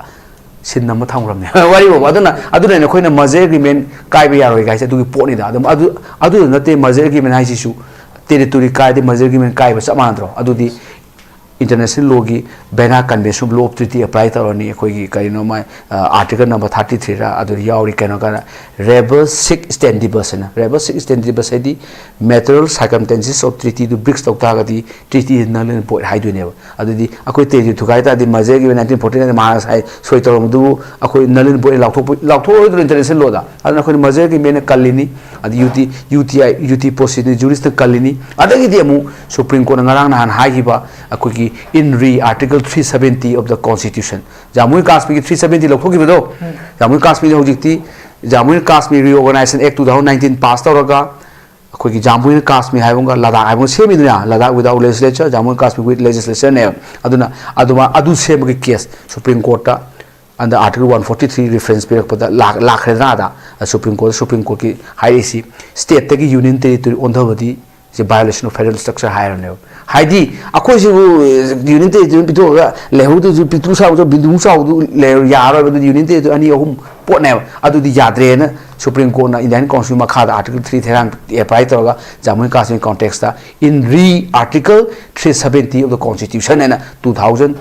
ꯁꯤꯟ ꯑꯃ ꯊꯝꯈ꯭ꯔꯕꯅꯦ꯫ ꯋꯥꯔꯤ ꯐꯥꯎꯕ꯫ ꯑꯗꯨꯅ, ꯑꯗꯨꯅ ꯑꯩꯈꯣꯏꯅ merger agreement ꯀꯥꯏꯕ ꯌꯥꯔꯣꯏ ꯍꯥꯏꯁꯦ ꯑꯗꯨꯒꯤ ꯄꯣꯠꯅꯤꯗ꯫ ꯑꯗꯨꯝ ꯑꯗꯨ, ꯑꯗꯨꯗ ꯅꯠꯇꯦ, merger agreement ꯍꯥꯏꯁꯤꯁꯨ territory ꯀꯥꯏꯔꯗꯤ merger agreement ꯀꯥꯏꯕ ꯆꯞ ꯃꯥꯟꯅꯗ꯭ꯔꯣ? ꯑꯗꯨꯗꯤ international law ꯒꯤ Vienna Convention of Law of Treaty apply ꯇꯧꯔꯅꯤ꯫ ꯑꯩꯈꯣꯏꯒꯤ ꯀꯔꯤꯅꯣ ꯃꯥꯏ, ꯑ, article number thirty three ꯔ ꯑꯗꯨꯗ ꯌꯥꯎꯔꯤ꯫ ꯀꯩꯅꯣ ꯀꯥꯏꯅ, rebel sic stantibus ꯍꯥꯏꯅ, rebus sic stantibus ꯍꯥꯏꯗꯤ material circumstances of treaty do breach ꯇꯧ ꯇꯥꯔꯒꯗꯤ treaty null and void ꯍꯥꯏꯗꯣꯏꯅꯦꯕ꯫ ꯑꯗꯨꯗꯤ ꯑꯩꯈꯣꯏ territory ꯊꯨꯒꯥꯏ ꯇꯥꯔꯗꯤ merger ꯒꯤ nineteen forty nine ꯗ ꯃꯍꯥꯛꯅ ꯉꯁꯥꯏ ꯁꯣꯏ ꯇꯧꯔꯝꯕꯗꯨꯕꯨ ꯑꯩꯈꯣꯏ null and void ꯂꯥꯎꯊꯣꯛꯄ, ꯂꯥꯎꯊꯣꯛꯑꯣꯏꯗ꯭ꯔꯣ international law ꯗ? ꯑꯗꯨꯅ ꯑꯩꯈꯣꯏꯅ merger agreement ꯅ ꯀꯜꯂꯤꯅꯤ, ꯑꯗꯨ UT, UTI, UT procedure ꯅ jurist ꯅ ꯀꯜꯂꯤꯅꯤ꯫ ꯑꯗꯒꯤꯗꯤ ꯑꯃꯨꯛ Supreme Court ꯅ ꯉꯔꯥꯡ ꯅꯍꯥꯟ ꯍꯥꯏꯈꯤꯕ ꯑꯩꯈꯣꯏꯒꯤ in re article three seventy of the constitution, Jammu and ꯀꯥꯁꯃꯤꯔꯒꯤ three seventy ꯂꯧꯊꯣꯛꯈꯤꯕꯗꯣ, Jammu and Kashmir ꯍꯧꯖꯤꯛꯇꯤ Jammu and Kashmir Reorganization Act two thousand nineteen pass ꯇꯧꯔꯒ ꯑꯩꯈꯣꯏꯒꯤ Jammu and Kashmir ꯍꯥꯏꯕ ꯑꯃꯒ ꯂꯗꯥꯈ ꯍꯥꯏꯕ ꯑꯃꯒ ꯁꯦꯝꯃꯤꯗꯅ, Ladakh without legislature, Jammu and Kashmir with legislature ꯅꯦꯕ꯫ ꯑꯗꯨꯅ ꯑꯗꯨꯃ, ꯑꯗꯨ ꯁꯦꯝꯕꯒꯤ case Supreme Court ꯇ under article one forty three reference ꯄꯤꯔꯛꯄꯗ ꯂꯥꯛ-, ꯂꯥꯛꯈ꯭ꯔꯦꯗꯅ꯫ ꯑꯗ Supreme Court, Supreme Court ꯀꯤ ꯍꯥꯏꯔꯛꯏꯁꯤ state ꯇꯒꯤ union territory ꯑꯣꯟꯊꯕꯗꯤ ꯁꯤ violation of federal structure ꯍꯥꯏꯔꯕꯅꯦꯕ꯫ ꯍꯥꯏꯗꯤ ꯑꯩꯈꯣꯏꯁꯤꯕꯨ union territory ꯄꯤꯊꯣꯛꯑꯒ ꯂꯩꯍꯧꯗꯣꯏꯁꯨ ꯄꯤꯛꯇ꯭ꯔꯨ ꯁꯥꯎꯗ ꯕꯤꯟꯗꯨ ꯆꯥꯎꯗꯨ ꯂꯩ-, ꯌꯥꯔꯔꯣꯏꯕ꯫ ꯑꯗꯨꯗꯤ union territory ꯑꯅꯤ ꯑꯍꯨꯝ ꯄꯣꯠꯅꯦꯕ꯫ ꯑꯗꯨꯗꯤ ꯌꯥꯗ꯭ꯔꯦꯅ Supreme Court ꯅ Indian Constitution ꯃꯈꯥꯗ article three three apply ꯇꯧꯔꯒ Jammu and Kashmir context ꯇ in re article three seventy of the constitution ꯍꯥꯏꯅ two thousand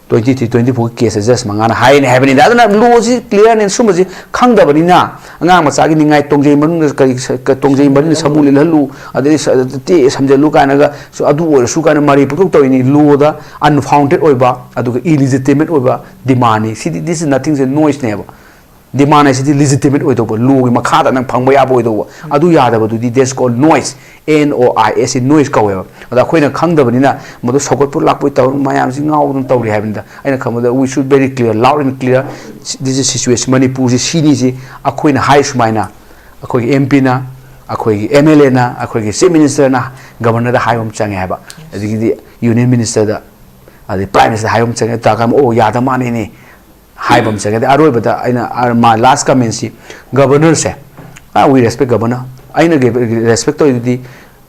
twenty three twenty four ꯒꯤ case ꯁꯦ judge ꯃꯉꯥꯅ ꯍꯥꯏꯔꯤꯅꯦ ꯍꯥꯏꯕꯅꯤꯗ꯫ ꯑꯗꯨꯅ law ꯁꯤ clear ꯅꯦ꯫ ꯁꯨꯝꯕꯁꯤ ꯈꯪꯗꯕꯅꯤꯅ ꯑꯉꯥꯡ ꯃꯆꯥꯒꯤ ꯅꯤꯡꯉꯥꯏ, ꯇꯣꯡꯖꯩ ꯃꯅꯨꯡꯗ ꯀꯔꯤ ꯁ-, ꯀ-, ꯇꯣꯡꯖꯩ ꯃꯔꯤꯅ ꯁꯃꯨ ꯂꯤꯜꯍꯜꯂꯨ, ꯑꯗꯩ ꯁ-, ꯇꯦ ꯁꯝꯖꯜꯂꯨ ꯀꯥꯏꯅꯒ ꯁꯨ-, ꯑꯗꯨ ꯑꯣꯏꯔꯁꯨ ꯀꯥꯏꯅ ꯃꯔꯩ ꯄꯨꯡꯇꯧ ꯇꯧꯔꯤꯅꯤ꯫ Law ꯗ unfounded ꯑꯣꯏꯕ ꯑꯗꯨꯒ illegitimate ꯑꯣꯏꯕ demand ꯅꯤ꯫ ꯁꯤꯗꯤ, this is nothing, say noise ꯅꯦꯕ꯫ Demand ꯍꯥꯏꯁꯤꯗꯤ legitimate ꯑꯣꯏꯗꯧꯕ, law ꯒꯤ ꯃꯈꯥꯗ ꯅꯪ ꯐꯪꯕ ꯌꯥꯕ ꯑꯣꯏꯗꯧꯕ꯫ ꯑꯗꯨ ꯌꯥꯗꯕꯗꯨꯗꯤ that's called noise, N O I S E, noise ꯀꯧꯋꯦꯕ꯫ ꯑꯗ ꯑꯩꯈꯣꯏꯅ ꯈꯪꯗꯕꯅꯤꯅ ꯃꯗꯨ ꯁꯧꯒꯠꯄ ꯂꯥꯛꯄꯣꯏ ꯇꯧꯔ ꯃꯌꯥꯝꯁꯤ ꯉꯥꯎꯗꯅ ꯇꯧꯔꯤ ꯍꯥꯏꯕꯅꯤꯗ꯫ ꯑꯩꯅ ꯈꯪꯕꯗ we should very clear, loud and clear, this is situation, ꯃꯅꯤꯄꯨꯔꯁꯤ ꯁꯤꯅꯤꯁꯤ ꯑꯩꯈꯣꯏꯅ ꯍꯥꯏ ꯁꯨꯃꯥꯏꯅ ꯑꯩꯈꯣꯏꯒꯤ M P ꯅ, ꯑꯩꯈꯣꯏꯒꯤ M L A ꯅ, ꯑꯩꯈꯣꯏꯒꯤ Chief Minister ꯅ Governor ꯗ ꯍꯥꯏꯕ ꯑꯃ ꯆꯪꯉꯦ ꯍꯥꯏꯕ, ꯑꯗꯒꯤꯗꯤ Union Minister ꯗ, ꯑꯗꯩ Prime Minister ꯍꯥꯏꯕ ꯑꯃ ꯆꯪꯉꯦ꯫ ꯇꯥꯔꯀꯥꯟꯗ ꯑꯣ ꯌꯥꯗ ꯃꯥꯜꯂꯦꯅꯦ ꯍꯥꯏꯕ ꯑꯃ ꯆꯪꯉꯦ꯫ ꯑꯗꯩ ꯑꯔꯣꯏꯕꯗ ꯑꯩꯅ, ꯑ, my last comment ꯁꯤ Governor say Ah, we respect governor. ꯑꯩꯅ ꯔꯦꯁꯄꯦꯛ ꯇꯧꯔꯤꯗꯨꯗꯤ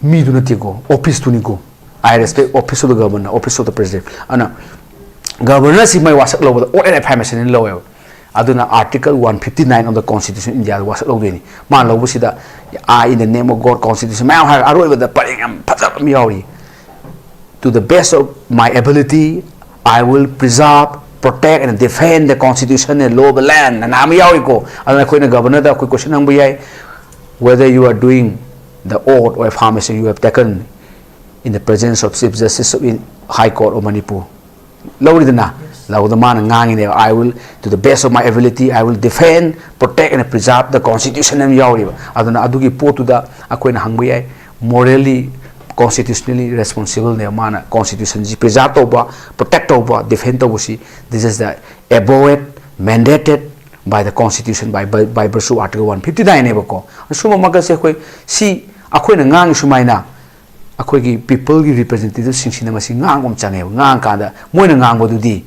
ꯃꯤꯗꯨ ꯅꯠꯇꯦꯀꯣ, ꯑꯣꯐꯤꯁꯇꯨꯅꯤꯀꯣ꯫ I respect office of the governor, office of the president. ꯑꯗꯨꯅ ꯒꯕꯔꯅꯔꯁꯤ ꯃꯥꯏ ꯋꯥꯁꯛ ꯂꯧꯕꯗ oath and affirmation ꯂꯧꯋꯦꯕ꯫ ꯑꯗꯨꯅ Article one fifty nine of the Constitution of India ꯋꯥꯁꯛ ꯂꯧꯗꯣꯏꯅꯤ꯫ ꯃꯥ ꯂꯧꯕꯁꯤꯗ "I in the name of God" Constitution ꯃꯌꯥꯝ ꯍꯥꯏꯔꯒ ꯑꯔꯣꯏꯕꯗ ꯄꯔꯦꯡ ꯌꯥꯝ ꯐꯖꯕ ꯑꯃ ꯌꯥꯎꯔꯤ꯫ "To the best of my ability, I will preserve, protect and defend the Constitution and law of the land" ꯑꯅ ꯑꯃ ꯌꯥꯎꯔꯤꯀꯣ꯫ ꯑꯗꯨꯅ ꯑꯩꯈꯣꯏꯅ ꯒꯕꯔꯅꯔꯗ ꯑꯩꯈꯣꯏ ꯀꯣꯏꯁꯟ ꯍꯪꯕ ꯌꯥꯏ, "Whether you are doing the oath or affirmation you have taken in the presence of Chief Justice of High Court of Manipur" ꯂꯧꯔꯤꯗꯅ꯫ ꯂꯧꯕꯗ ꯃꯥꯅ ꯉꯥꯡꯉꯤꯅꯦꯕ, "I will, to the best of my ability, I will defend, protect and preserve the Constitution" ꯑꯃ ꯌꯥꯎꯔꯤꯕ꯫ ꯑꯗꯨꯅ ꯑꯗꯨꯒꯤ ꯄꯣꯠꯇꯨꯗ ꯑꯩꯈꯣꯏꯅ ꯍꯪꯕ ꯌꯥꯏ, "Morally, constitutionally responsible ꯅꯦꯕ ꯃꯥꯅ ꯀꯣꯟꯁꯇꯤꯇ꯭ꯌꯨꯁꯟꯁꯤ ꯄ꯭ꯔꯤꯖꯥꯔꯚ ꯇꯧꯕ, ꯄ꯭ꯔꯣꯇꯦꯛ ꯇꯧꯕ, ꯗꯤꯐꯦꯟ ꯇꯧꯕꯁꯤ꯫ This is the above mandated by the Constitution, by, by, by virtue of Article one fifty nine ꯅꯦꯕꯀꯣ꯫ ꯁꯨꯝꯕꯃꯛꯀꯁꯦ ꯑꯩꯈꯣꯏ ꯁꯤ ꯑꯩꯈꯣꯏꯅ ꯉꯥꯡꯉꯤ ꯁꯨꯃꯥꯏꯅ ꯑꯩꯈꯣꯏꯒꯤ ꯄꯤꯄꯜꯒꯤ ꯔꯤꯄ꯭ꯔꯖꯦꯟꯇꯦꯇꯤꯚꯁꯤꯡꯁꯤꯅ ꯃꯁꯤ ꯉꯥꯡꯕ ꯑꯃ ꯆꯪꯉꯦꯕ꯫ ꯉꯥꯡꯉꯀꯥꯟꯗ ꯃꯣꯏꯅ ꯉꯥꯡꯕꯗꯨꯗꯤ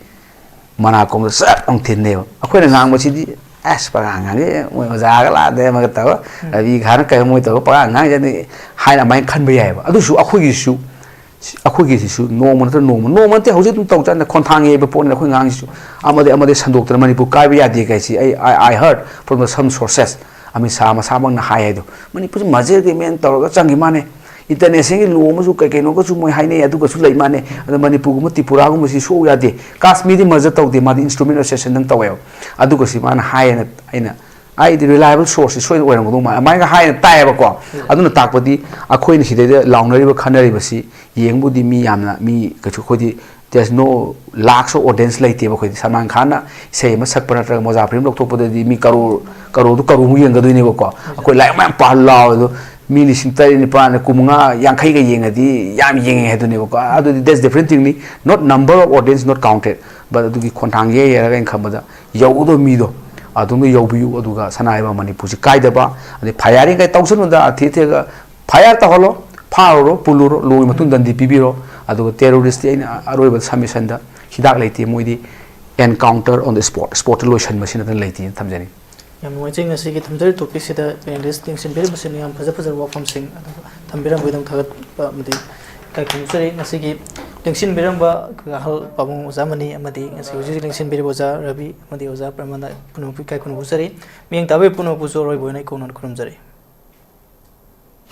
ꯃꯅꯥꯀꯣꯡꯗ ꯆꯞ ꯑꯃꯨꯛ ꯊꯤꯟꯅꯦꯕ꯫ ꯑꯩꯈꯣꯏꯅ ꯉꯥꯡꯕꯁꯤꯗꯤ "ꯑꯁ, ꯄꯉꯥꯡ ꯉꯥꯡꯉꯦ, ꯃꯣꯏ ꯑꯣꯖꯥꯒ ꯂꯥꯛꯑꯗꯦ, ꯑꯃꯒ ꯇꯧꯔ, ꯔꯕꯤ ꯈꯥꯟꯅ ꯀꯩ ꯃꯣꯏ ꯇꯧꯔꯒ ꯄꯉꯥꯡ ꯉꯥꯡꯖꯅꯤ" ꯍꯥꯏꯅ ꯑꯗꯨꯃꯥꯏꯅ ꯈꯟꯕ ꯌꯥꯏꯑꯕ꯫ ꯑꯗꯨꯁꯨ ꯑꯩꯈꯣꯏꯒꯤꯁꯨ ꯑꯩꯈꯣꯏꯒꯤꯁꯤꯁꯨ ꯅꯣꯡꯃ ꯅꯠꯇ꯭ꯔ ꯅꯣꯡꯃ, ꯅꯣꯡꯃ ꯅꯠꯇꯦ, ꯍꯧꯖꯤꯛ ꯑꯗꯨꯝ ꯇꯧ ꯆꯠꯅ ꯈꯣꯟꯊꯥꯡ ꯌꯩꯕ ꯄꯣꯠꯅꯤꯅ ꯑꯩꯈꯣꯏ ꯉꯥꯡꯉꯤꯁꯤꯁꯨ ꯑꯃꯗꯒꯤ ꯑꯃꯗꯒꯤ ꯁꯟꯗꯣꯛꯇꯅ ꯃꯅꯤꯄꯨꯔ ꯀꯥꯏꯕ ꯌꯥꯗꯦ ꯀꯥꯏꯁꯤ ꯑꯩ, I, I heard from the some sources꯫ Amit Shah ꯃꯁꯥꯃꯛꯅ ꯍꯥꯏ ꯍꯥꯏꯗꯣ, ꯃꯅꯤꯄꯨꯔꯁꯤ merger agreement ꯇꯧꯔꯒ ꯆꯪꯈꯤ ꯃꯥꯅꯦ꯫ ꯏꯟꯇꯔꯅꯦꯁꯅꯦꯜꯒꯤ ꯂꯣ ꯑꯃꯁꯨ ꯀꯩ ꯀꯩꯅꯣꯒꯁꯨ ꯃꯣꯏ ꯍꯥꯏꯅꯩ, ꯑꯗꯨꯒꯁꯨ ꯂꯩ ꯃꯥꯅꯦ꯫ ꯑꯗ ꯃꯅꯤꯄꯨꯔꯒꯨꯝꯕ ꯇ꯭ꯔꯤꯄꯨꯔꯥꯒꯨꯝꯕꯁꯤ ꯁꯣꯛꯎ ꯌꯥꯗꯦ꯫ ꯀꯥꯁꯃꯤꯔꯗꯤ merger ꯇꯧꯗꯦ, ꯃꯥꯗꯤ instrument of cession ꯗꯪ ꯇꯧꯋꯦꯕ꯫ ꯑꯗꯨꯒꯁꯤ ꯃꯥꯅ ꯍꯥꯏꯌꯦꯅ ꯑꯩꯅ, ꯑꯩꯗꯤ reliable source ꯁꯤ ꯁꯣꯏꯗꯅ ꯑꯣꯏꯔꯝꯒꯗꯧ ꯃꯥꯜꯂꯦ꯫ ꯑꯗꯨꯃꯥꯏꯅ ꯍꯥꯏꯅ ꯇꯥꯏꯌꯦꯕꯀꯣ꯫ ꯑꯗꯨꯅ ꯇꯥꯛꯄꯗꯤ ꯑꯩꯈꯣꯏꯅ ꯁꯤꯗꯩꯗ ꯂꯥꯎꯅꯔꯤꯕ ꯈꯟꯅꯔꯤꯕꯁꯤ ꯌꯦꯡꯕꯨꯗꯤ ꯃꯤ ꯌꯥꯝꯅ, ꯃꯤ ꯀꯩꯁꯨ ꯑꯩꯈꯣꯏꯗꯤ there's no lakhs of audience ꯂꯩꯇꯦꯕ꯫ ꯑꯩꯈꯣꯏꯗꯤ ꯁꯜꯃꯥꯟ ꯈꯥꯟꯅ ꯏꯁꯩ ꯑꯃ ꯁꯛꯄ ꯅꯠꯇ꯭ꯔꯒ ꯃꯣꯖꯥ ꯐꯤꯂꯝ ꯂꯧꯊꯣꯛꯄꯗꯗꯤ ꯃꯤ ꯀꯔꯣꯔ, ꯀꯔꯣꯔꯗꯨ ꯀꯔꯣꯔꯃꯨꯛ ꯌꯦꯡꯒꯗꯣꯏꯅꯦꯕꯀꯣ꯫ ꯑꯩꯈꯣꯏ ꯂꯥꯏꯔꯤꯛ ꯃꯌꯥꯝ ꯄꯥꯍꯜꯂꯣ ꯂꯥꯎ, ꯑꯗꯣ ꯃꯤ ꯂꯤꯁꯤꯡ ꯇꯔꯦꯠ ꯅꯤꯄꯥꯜ ꯀꯨꯟꯃꯉꯥ ꯌꯥꯡꯈꯩꯒ ꯌꯦꯡꯉꯗꯤ ꯌꯥꯝ ꯌꯦꯡꯉꯦ ꯍꯥꯏꯗꯨꯅꯦꯕꯀꯣ꯫ ꯑꯗꯨꯗꯤ that's different thing ꯅꯤ꯫ Not number of audience not counted, but ꯑꯗꯨꯒꯤ ꯈꯣꯟꯊꯥꯡ ꯌꯩ ꯌꯩꯔꯒ ꯑꯩꯅ ꯈꯟꯕꯗ ꯌꯧꯒꯗꯧꯕ ꯃꯤꯗꯣ ꯑꯗꯨꯝꯗ ꯌꯧꯕꯤꯌꯨ꯫ ꯑꯗꯨꯒ ꯁꯅꯥ ꯂꯩꯕꯥꯛ ꯃꯅꯤꯄꯨꯔꯁꯤ ꯀꯥꯏꯗꯕ, ꯑꯗꯩ ꯐꯥꯏꯌꯥꯔꯤꯡ ꯀꯩ ꯇꯧꯁꯅꯨꯗ, ꯑꯊꯤ ꯑꯊꯤꯒ ꯐꯥꯏꯌꯥꯔ ꯇꯧꯍꯜꯂꯣ, ꯐꯥꯔꯨꯔꯣ, ꯄꯨꯜꯂꯨꯔꯣ, ꯂꯣꯒꯤ ꯃꯇꯨꯡ ꯗꯟꯗꯤ ꯄꯤꯕꯤꯔꯣ꯫ ꯑꯗꯨꯒ ꯇꯦꯔꯣꯔꯤꯁꯇꯤ ꯑꯩꯅ ꯑꯔꯣꯏꯕ ꯁꯕꯃꯤꯁꯟꯗ ꯍꯤꯗꯥꯛ ꯂꯩꯇꯦ, ꯃꯣꯏꯗꯤ encounter on the spot, ꯁ꯭ꯄꯣꯠꯇ ꯂꯣꯏꯁꯤꯟꯕꯁꯤ ꯅꯠꯇꯅ ꯂꯩꯇꯦꯅ ꯊꯝꯖꯅꯤꯡꯉꯤ꯫ ꯌꯥꯝ ꯅꯨꯡꯉꯥꯏꯖꯩ꯫ ꯉꯁꯤꯒꯤ ꯊꯝꯖꯔꯤꯕ topic ꯁꯤꯗ panelist ꯂꯦꯡꯁꯤꯟꯕꯤꯔꯤꯕꯁꯤꯡꯅ ꯌꯥꯝ ꯐꯖ ꯐꯖꯕ ꯋꯥꯐꯝꯁꯤꯡ ꯑꯗꯨ ꯊꯝꯕꯤꯔꯝꯕꯒꯤꯗꯃꯛ ꯊꯥꯒꯠꯄ ꯑꯃꯗꯤ ꯏꯀꯥꯏ ꯈꯨꯝꯅꯖꯔꯤ꯫ ꯉꯁꯤꯒꯤ ꯂꯦꯡꯁꯤꯟꯕꯤꯔꯝꯕ ꯑꯍꯜ ꯄꯥꯕꯨꯡ ꯑꯣꯖꯥ ꯃꯅꯤ ꯑꯃꯗꯤ ꯉꯁꯤ ꯍꯧꯖꯤꯛ ꯍꯧꯖꯤꯛ ꯂꯦꯡꯁꯤꯟꯕꯤꯔꯤꯕ ꯑꯣꯖꯥ ꯔꯕꯤ ꯑꯃꯗꯤ ꯑꯣꯖꯥ ꯄ꯭ꯔꯃꯥꯟꯗ ꯄꯨꯝꯅꯃꯛꯄꯨ ꯏꯀꯥꯏ ꯈꯨꯝꯅꯕ ꯎꯠꯆꯔꯤ꯫ ꯃꯤꯠꯌꯦꯡ ꯇꯥꯕꯤꯔꯤꯕ ꯄꯨꯝꯅꯃꯛꯄꯨꯁꯨ ꯑꯔꯣꯏꯕ ꯑꯣꯏꯅ ꯏꯀꯣꯛꯅꯅ ꯈꯨꯔꯨꯝꯖꯔꯤ꯫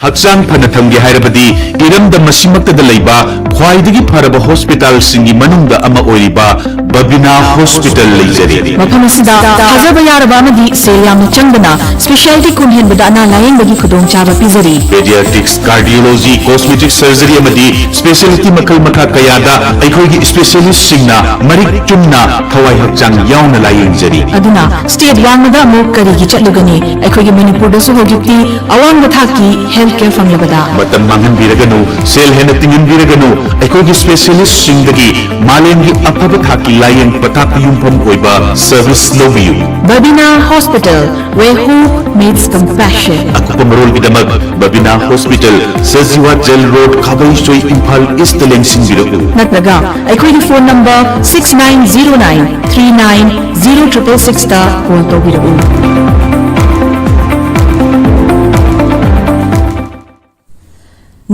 ꯍꯛꯆꯥꯡ ꯐꯅ ꯊꯝꯒꯦ ꯍꯥꯏꯔꯕꯗꯤ ꯏꯔꯝꯗꯝ ꯑꯁꯤꯃꯛꯇꯗ ꯂꯩꯕ ꯈ꯭ꯋꯥꯏꯗꯒꯤ ꯐꯔꯕ ꯍꯣꯁꯄꯤꯇꯥꯜꯁꯤꯡꯒꯤ ꯃꯅꯨꯡꯗ ꯑꯃ ꯑꯣꯏꯔꯤꯕ ꯕꯕꯤꯅꯥ ꯍꯣꯁꯄꯤꯇꯥꯜ ꯂꯩꯖꯔꯤ꯫ ꯃꯐꯝ ꯑꯁꯤꯗ ꯊꯥꯖꯕ ꯌꯥꯔꯕ ꯑꯃꯗꯤ ꯁꯦꯜ ꯌꯥꯝꯅ ꯆꯪꯗꯅ specialty ꯀꯨꯟ ꯍꯦꯟꯕꯗ ꯑꯅꯥ ꯂꯥꯌꯦꯡꯕꯒꯤ ꯈꯨꯗꯣꯡꯆꯥꯕ ꯄꯤꯖꯔꯤ꯫ Pediatrics, cardiology, cosmetic surgery ꯑꯃꯗꯤ specialty ꯃꯈꯜ ꯃꯈꯥ ꯀꯌꯥꯗ ꯑꯩꯈꯣꯏꯒꯤ specialistꯁꯤꯡꯅ ꯃꯔꯤꯛ ꯆꯨꯝꯅ ꯊꯋꯥꯏ ꯍꯛꯆꯥꯡ ꯌꯥꯎꯅ ꯂꯥꯌꯦꯡꯖꯔꯤ꯫ ꯑꯗꯨꯅ state ꯋꯥꯡꯃꯗ ꯑꯃꯨꯛ ꯀꯔꯤꯒꯤ ꯆꯠꯂꯨꯒꯅꯤ? ꯑꯩꯈꯣꯏꯒꯤ ꯃꯅꯤꯄꯨꯔꯗꯁꯨ ꯍꯧꯖꯤꯛꯇꯤ ꯑꯋꯥꯡꯕ ꯊꯥꯛꯀꯤ health care ꯐꯪꯂꯕꯗ꯫ ꯃꯇꯝ ꯃꯥꯡꯍꯟꯕꯤꯔꯒꯅꯨ, ꯁꯦꯜ ꯍꯦꯟꯅ ꯇꯤꯡꯍꯟꯕꯤꯔꯒꯅꯨ, ꯑꯩꯈꯣꯏꯒꯤ specialistꯁꯤꯡꯗꯒꯤ ꯃꯥꯂꯦꯝꯒꯤ ꯑꯐꯕ ꯊꯥꯛꯀꯤ ꯂꯥꯌꯦꯡ ꯄꯊꯥꯞꯇ ꯌꯨꯝꯐꯝ ꯑꯣꯏꯕ service ꯂꯧꯕꯤꯌꯨ꯫ Babina Hospital, where hope meets compassion. ꯑꯀꯨꯞꯄ ꯃꯔꯣꯜꯒꯤꯗꯃꯛ Babina hospital, Sajiwa jail road, Khabeisoi, Imphal East ꯂꯦꯡꯁꯤꯟꯕꯤꯔꯛꯎ꯫ ꯅꯠꯇ꯭ꯔꯒ ꯑꯩꯈꯣꯏꯒꯤ phone number six nine zero nine three nine zero triple sixꯇ call ꯇꯧꯕꯤꯔꯛꯎ꯫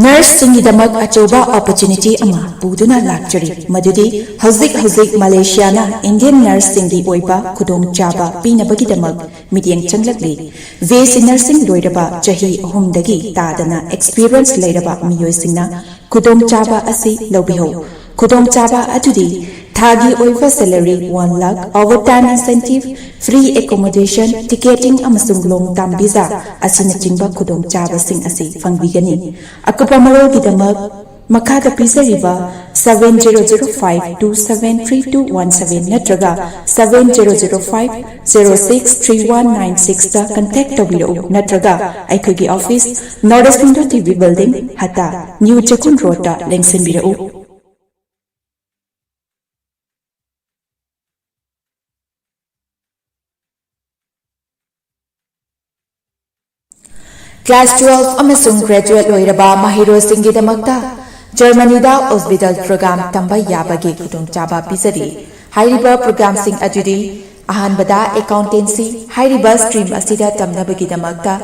Nurseꯁꯤꯡꯒꯤꯗꯃꯛ ꯑꯆꯧꯕ opportunity ꯑꯃ ꯄꯨꯗꯨꯅ ꯂꯥꯛꯆꯔꯤ, ꯃꯗꯨꯗꯤ ꯍꯧꯖꯤꯛ ꯍꯧꯖꯤꯛ ꯃꯂꯦꯁꯤꯌꯥꯅ Indian nurseꯁꯤꯡꯒꯤ ꯑꯣꯏꯕ ꯈꯨꯗꯣꯡꯆꯥꯕ ꯄꯤꯅꯕꯒꯤꯗꯃꯛ ꯃꯤꯠꯌꯦꯡ ꯆꯪꯂꯛꯂꯤ꯫ BSc Nursing ꯂꯣꯏꯔꯕ ꯆꯍꯤ ꯑꯍꯨꯝꯗꯒꯤ ꯇꯥꯗꯅ experience ꯂꯩꯔꯕ ꯃꯤꯑꯣꯏꯁꯤꯡꯅ ꯈꯨꯗꯣꯡꯆꯥꯕ ꯑꯁꯤ ꯂꯧꯕꯤꯍꯧ꯫ ꯈꯨꯗꯣꯡꯆꯥꯕ ꯑꯗꯨꯗꯤ ꯊꯥꯒꯤ ꯑꯣꯏꯕ salary one lakh, overtime incentive, free accommodation, ticketing ꯑꯃꯁꯨꯡ long term visa ꯑꯁꯤꯅꯆꯤꯡꯕ ꯈꯨꯗꯣꯡꯆꯥꯕꯁꯤꯡ ꯑꯁꯤ ꯐꯪꯕꯤꯒꯅꯤ꯫ ꯑꯀꯨꯞꯄ ꯃꯔꯣꯜꯒꯤꯗꯃꯛ ꯃꯈꯥꯗ ꯄꯤꯖꯔꯤꯕ seven zero zero five two seven three two one seven ꯅꯠꯇ꯭ꯔꯒ seven zero zero five zero six three one nine sixꯇ contact ꯇꯧꯕꯤꯔꯛꯎ, ꯅꯠꯇ꯭ꯔꯒ ꯑꯩꯈꯣꯏꯒꯤ office North East Window TV Building, ꯍꯠꯇꯥ, New ꯆꯈꯨꯟ ꯔꯣꯗꯇ ꯂꯦꯡꯁꯤꯟꯕꯤꯔꯛꯎ꯫ Class twelve ꯑꯃꯁꯨꯡ graduate ꯂꯣꯏꯔꯕ ꯃꯍꯩꯔꯣꯏꯁꯤꯡꯒꯤꯗꯃꯛꯇ ꯖꯔꯃꯅꯤꯗ Ausbildung program ꯇꯝꯕ ꯌꯥꯕꯒꯤ ꯈꯨꯗꯣꯡꯆꯥꯕ ꯄꯤꯖꯔꯤ꯫ ꯍꯥꯏꯔꯤꯕ programꯁꯤꯡ ꯑꯗꯨꯗꯤ ꯑꯍꯥꯟꯕꯗ, ꯑꯦꯀꯥꯎꯟꯇꯦꯟꯁꯤ ꯍꯥꯏꯔꯤꯕ ꯁ꯭ꯇ꯭ꯔꯤꯝ ꯑꯁꯤꯗ ꯇꯝꯅꯕꯒꯤꯗꯃꯛꯇ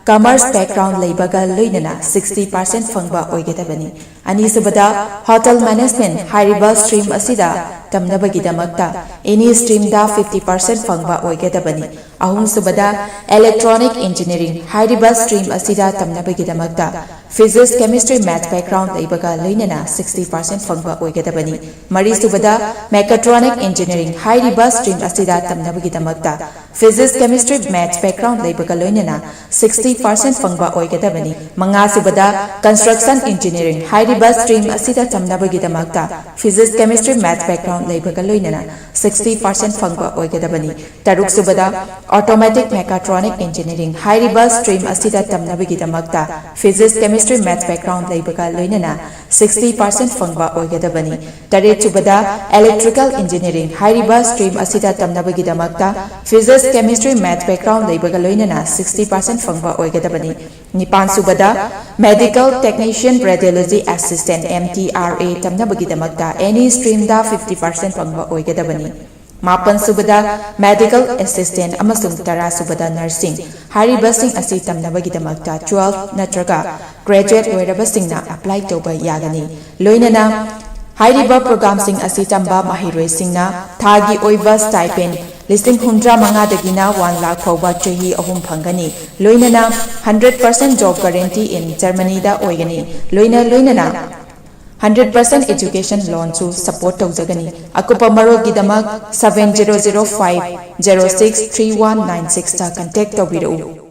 ꯀꯃꯔꯁ ꯕꯦꯛꯒ꯭ꯔꯥꯎꯟ ꯂꯩꯕꯒ ꯂꯣꯏꯅꯅ ꯁꯤꯛꯁꯇꯤ ꯄꯥꯔꯁꯦꯟ ꯐꯪꯕ ꯑꯣꯏꯒꯗꯕꯅꯤ꯫ ꯑꯅꯤꯁꯨꯕꯗ, ꯍꯣꯇꯦꯜ ꯃꯦꯅꯦꯖꯃꯦꯟꯠ ꯍꯥꯏꯔꯤꯕ ꯁ꯭ꯇ꯭ꯔꯤꯝ ꯑꯁꯤꯗ ꯇꯝꯅꯕꯒꯤꯗꯃꯛꯇ ꯑꯦꯅꯤ ꯁ꯭ꯇ꯭ꯔꯤꯝꯗ ꯐꯤꯐꯇꯤ ꯄꯥꯔꯁꯦꯟ ꯐꯪꯕ ꯑꯣꯏꯒꯗꯕꯅꯤ꯫ ꯑꯍꯨꯝꯁꯨꯕꯗ, ꯏꯂꯦꯛꯇ꯭ꯔꯣꯅꯤꯛ ꯏꯟꯖꯤꯅꯤꯌꯔꯤꯡ ꯍꯥꯏꯔꯤꯕ ꯁ꯭ꯇ꯭ꯔꯤꯝ ꯑꯁꯤꯗ ꯇꯝꯅꯕꯒꯤꯗꯃꯛꯇ ꯐꯤꯖꯤꯛꯁ, ꯀꯦꯃꯤꯁꯇ꯭ꯔꯤ, ꯃꯦꯊꯁ ꯕꯦꯛꯒ꯭ꯔꯥꯎꯟ ꯂꯩꯕꯒ ꯂꯣꯏꯅꯅ ꯁꯤꯛꯁꯇꯤ ꯄꯥꯔꯁꯦꯟ ꯐꯪꯕ ꯑꯣꯏꯒꯗꯕꯅꯤ꯫ ꯃꯔꯤꯁꯨꯕꯗ, ꯃꯦꯀꯥꯇ꯭ꯔꯣꯅꯤꯛ ꯏꯟꯖꯤꯅꯤꯌꯔꯤꯡ ꯍꯥꯏꯔꯤꯕ ꯁ꯭ꯇ꯭ꯔꯤꯝ ꯑꯁꯤꯗ ꯇꯝꯅꯕꯒꯤꯗꯃꯛꯇ ꯐꯤꯖꯤꯛꯁ, ꯀꯦꯃꯤꯁꯇ꯭ꯔꯤ, ꯃꯦꯊꯁ ꯕꯦꯛꯒ꯭ꯔꯥꯎꯟ ꯂꯩꯕꯒ ꯂꯣꯏꯅꯅ ꯁꯤꯛꯁꯇꯤ ꯄꯥꯔꯁꯦꯟ ꯐꯪꯕ ꯑꯣꯏꯒꯗꯕꯅꯤ꯫ ꯃꯉꯥꯁꯨꯕꯗ, ꯀꯟꯁꯇ꯭ꯔꯛꯁꯟ ꯏꯟꯖꯤꯅꯤꯌꯔꯤꯡ ꯍꯥꯏꯔꯤꯕ ꯁ꯭ꯇ꯭ꯔꯤꯝ ꯑꯁꯤꯗ ꯇꯝꯅꯕꯒꯤꯗꯃꯛꯇ ꯐꯤꯖꯤꯛꯁ, ꯀꯦꯃꯤꯁꯇ꯭ꯔꯤ, ꯃꯦꯊꯁ ꯕꯦꯛꯒ꯭ꯔꯥꯎꯟ ꯂꯩꯕꯒ ꯂꯣꯏꯅꯅ ꯁꯤꯛꯁꯇꯤ ꯄꯥꯔꯁꯦꯟ ꯐꯪꯕ ꯑꯣꯏꯒꯗꯕꯅꯤ꯫ ꯇꯔꯨꯛꯁꯨꯕꯗ, ꯑꯣꯇꯣꯃꯦꯇꯤꯛ ꯃꯦꯀꯥꯇ꯭ꯔꯣꯅꯤꯛ ꯏꯟꯖꯤꯅꯤꯌꯔꯤꯡ ꯍꯥꯏꯔꯤꯕ ꯁ꯭ꯇ꯭ꯔꯤꯝ ꯑꯁꯤꯗ ꯇꯝꯅꯕꯒꯤꯗꯃꯛꯇ ꯐꯤꯖꯤꯛꯁ, ꯀꯦꯃꯤꯁꯇ꯭ꯔꯤ, ꯃꯦꯊꯁ ꯕꯦꯛꯒ꯭ꯔꯥꯎꯟ ꯂꯩꯕꯒ ꯂꯣꯏꯅꯅ ꯁꯤꯛꯁꯇꯤ ꯄꯥꯔꯁꯦꯟ ꯐꯪꯕ ꯑꯣꯏꯒꯗꯕꯅꯤ꯫ ꯇꯔꯦꯠꯁꯨꯕꯗ, ꯏꯂꯦꯛꯇ꯭ꯔꯤꯀꯦꯜ ꯏꯟꯖꯤꯅꯤꯌꯔꯤꯡ ꯍꯥꯏꯔꯤꯕ ꯁ꯭ꯇ꯭ꯔꯤꯝ ꯑꯁꯤꯗ ꯇꯝꯅꯕꯒꯤꯗꯃꯛꯇ ꯐꯤꯖꯤꯛꯁ, ꯀꯦꯃꯤꯁꯇ꯭ꯔꯤ, ꯃꯦꯊꯁ ꯕꯦꯛꯒ꯭ꯔꯥꯎꯟ ꯂꯩꯕꯒ ꯂꯣꯏꯅꯅ ꯁꯤꯛꯁꯇꯤ ꯄꯥꯔꯁꯦꯟ ꯐꯪꯕ ꯑꯣꯏꯒꯗꯕꯅꯤ꯫ ꯅꯤꯄꯥꯟꯁꯨꯕꯗ, medical technician radiology assistant, M T R A, ꯇꯝꯅꯕꯒꯤꯗꯃꯛꯇ ꯑꯦꯅꯤ ꯁ꯭ꯇ꯭ꯔꯤꯝꯗ ꯐꯤꯐꯇꯤ ꯄꯥꯔꯁꯦꯟ ꯐꯪꯕ ꯑꯣꯏꯒꯗꯕꯅꯤ꯫ ꯃꯥꯄꯟꯁꯨꯕꯗ, ꯃꯦꯗꯤꯀꯦꯜ ꯑꯦꯁꯤꯁꯇꯦꯟꯠ ꯑꯃꯁꯨꯡ ꯇꯔꯥꯁꯨꯕꯗ, ꯅꯔꯁꯤꯡ ꯍꯥꯏꯔꯤꯕꯁꯤꯡ ꯑꯁꯤ ꯇꯝꯅꯕꯒꯤꯗꯃꯛꯇ ꯇ꯭ꯋꯦꯜꯐ ꯅꯠꯇ꯭ꯔꯒ ꯒ꯭ꯔꯦꯖꯨꯑꯦꯠ ꯂꯣꯏꯔꯕꯁꯤꯡꯅ ꯑꯦꯄ꯭ꯂꯥꯏ ꯇꯧꯕ ꯌꯥꯒꯅꯤ꯫ ꯂꯣꯏꯅꯅ ꯍꯥꯏꯔꯤꯕ ꯄ꯭ꯔꯣꯒ꯭ꯔꯥꯝꯁꯤꯡ ꯑꯁꯤ ꯇꯝꯕ ꯃꯍꯩꯔꯣꯏꯁꯤꯡꯅ ꯊꯥꯒꯤ ꯑꯣꯏꯕ ꯁ꯭ꯇꯥꯏꯄꯦꯟ ꯂꯤꯁꯤꯡ ꯍꯨꯝꯗ꯭ꯔꯥ ꯃꯉꯥꯗꯒꯤꯅ ꯋꯥꯟ ꯂꯥꯈ ꯐꯥꯎꯕ ꯆꯍꯤ ꯑꯍꯨꯝ ꯐꯪꯒꯅꯤ꯫ ꯂꯣꯏꯅꯅ hundred percent job guarantee in ꯖꯔꯃꯅꯤꯗ ꯑꯣꯏꯒꯅꯤ꯫ ꯂꯣꯏꯅ ꯂꯣꯏꯅꯅ ꯍꯟꯗ꯭ꯔꯦꯠ ꯄꯥꯔꯁꯦꯟ ꯑꯦꯖꯨꯀꯦꯁꯟ ꯂꯣꯟꯁꯨ ꯁꯄꯣꯔꯠ ꯇꯧꯖꯒꯅꯤ꯫ ꯑꯀꯨꯞꯄ ꯃꯔꯣꯜꯒꯤꯗꯃꯛ seven zero zero five zero six three one nine sixꯇ ꯀꯟꯇꯦꯛ ꯇꯧꯕꯤꯔꯛꯎ꯫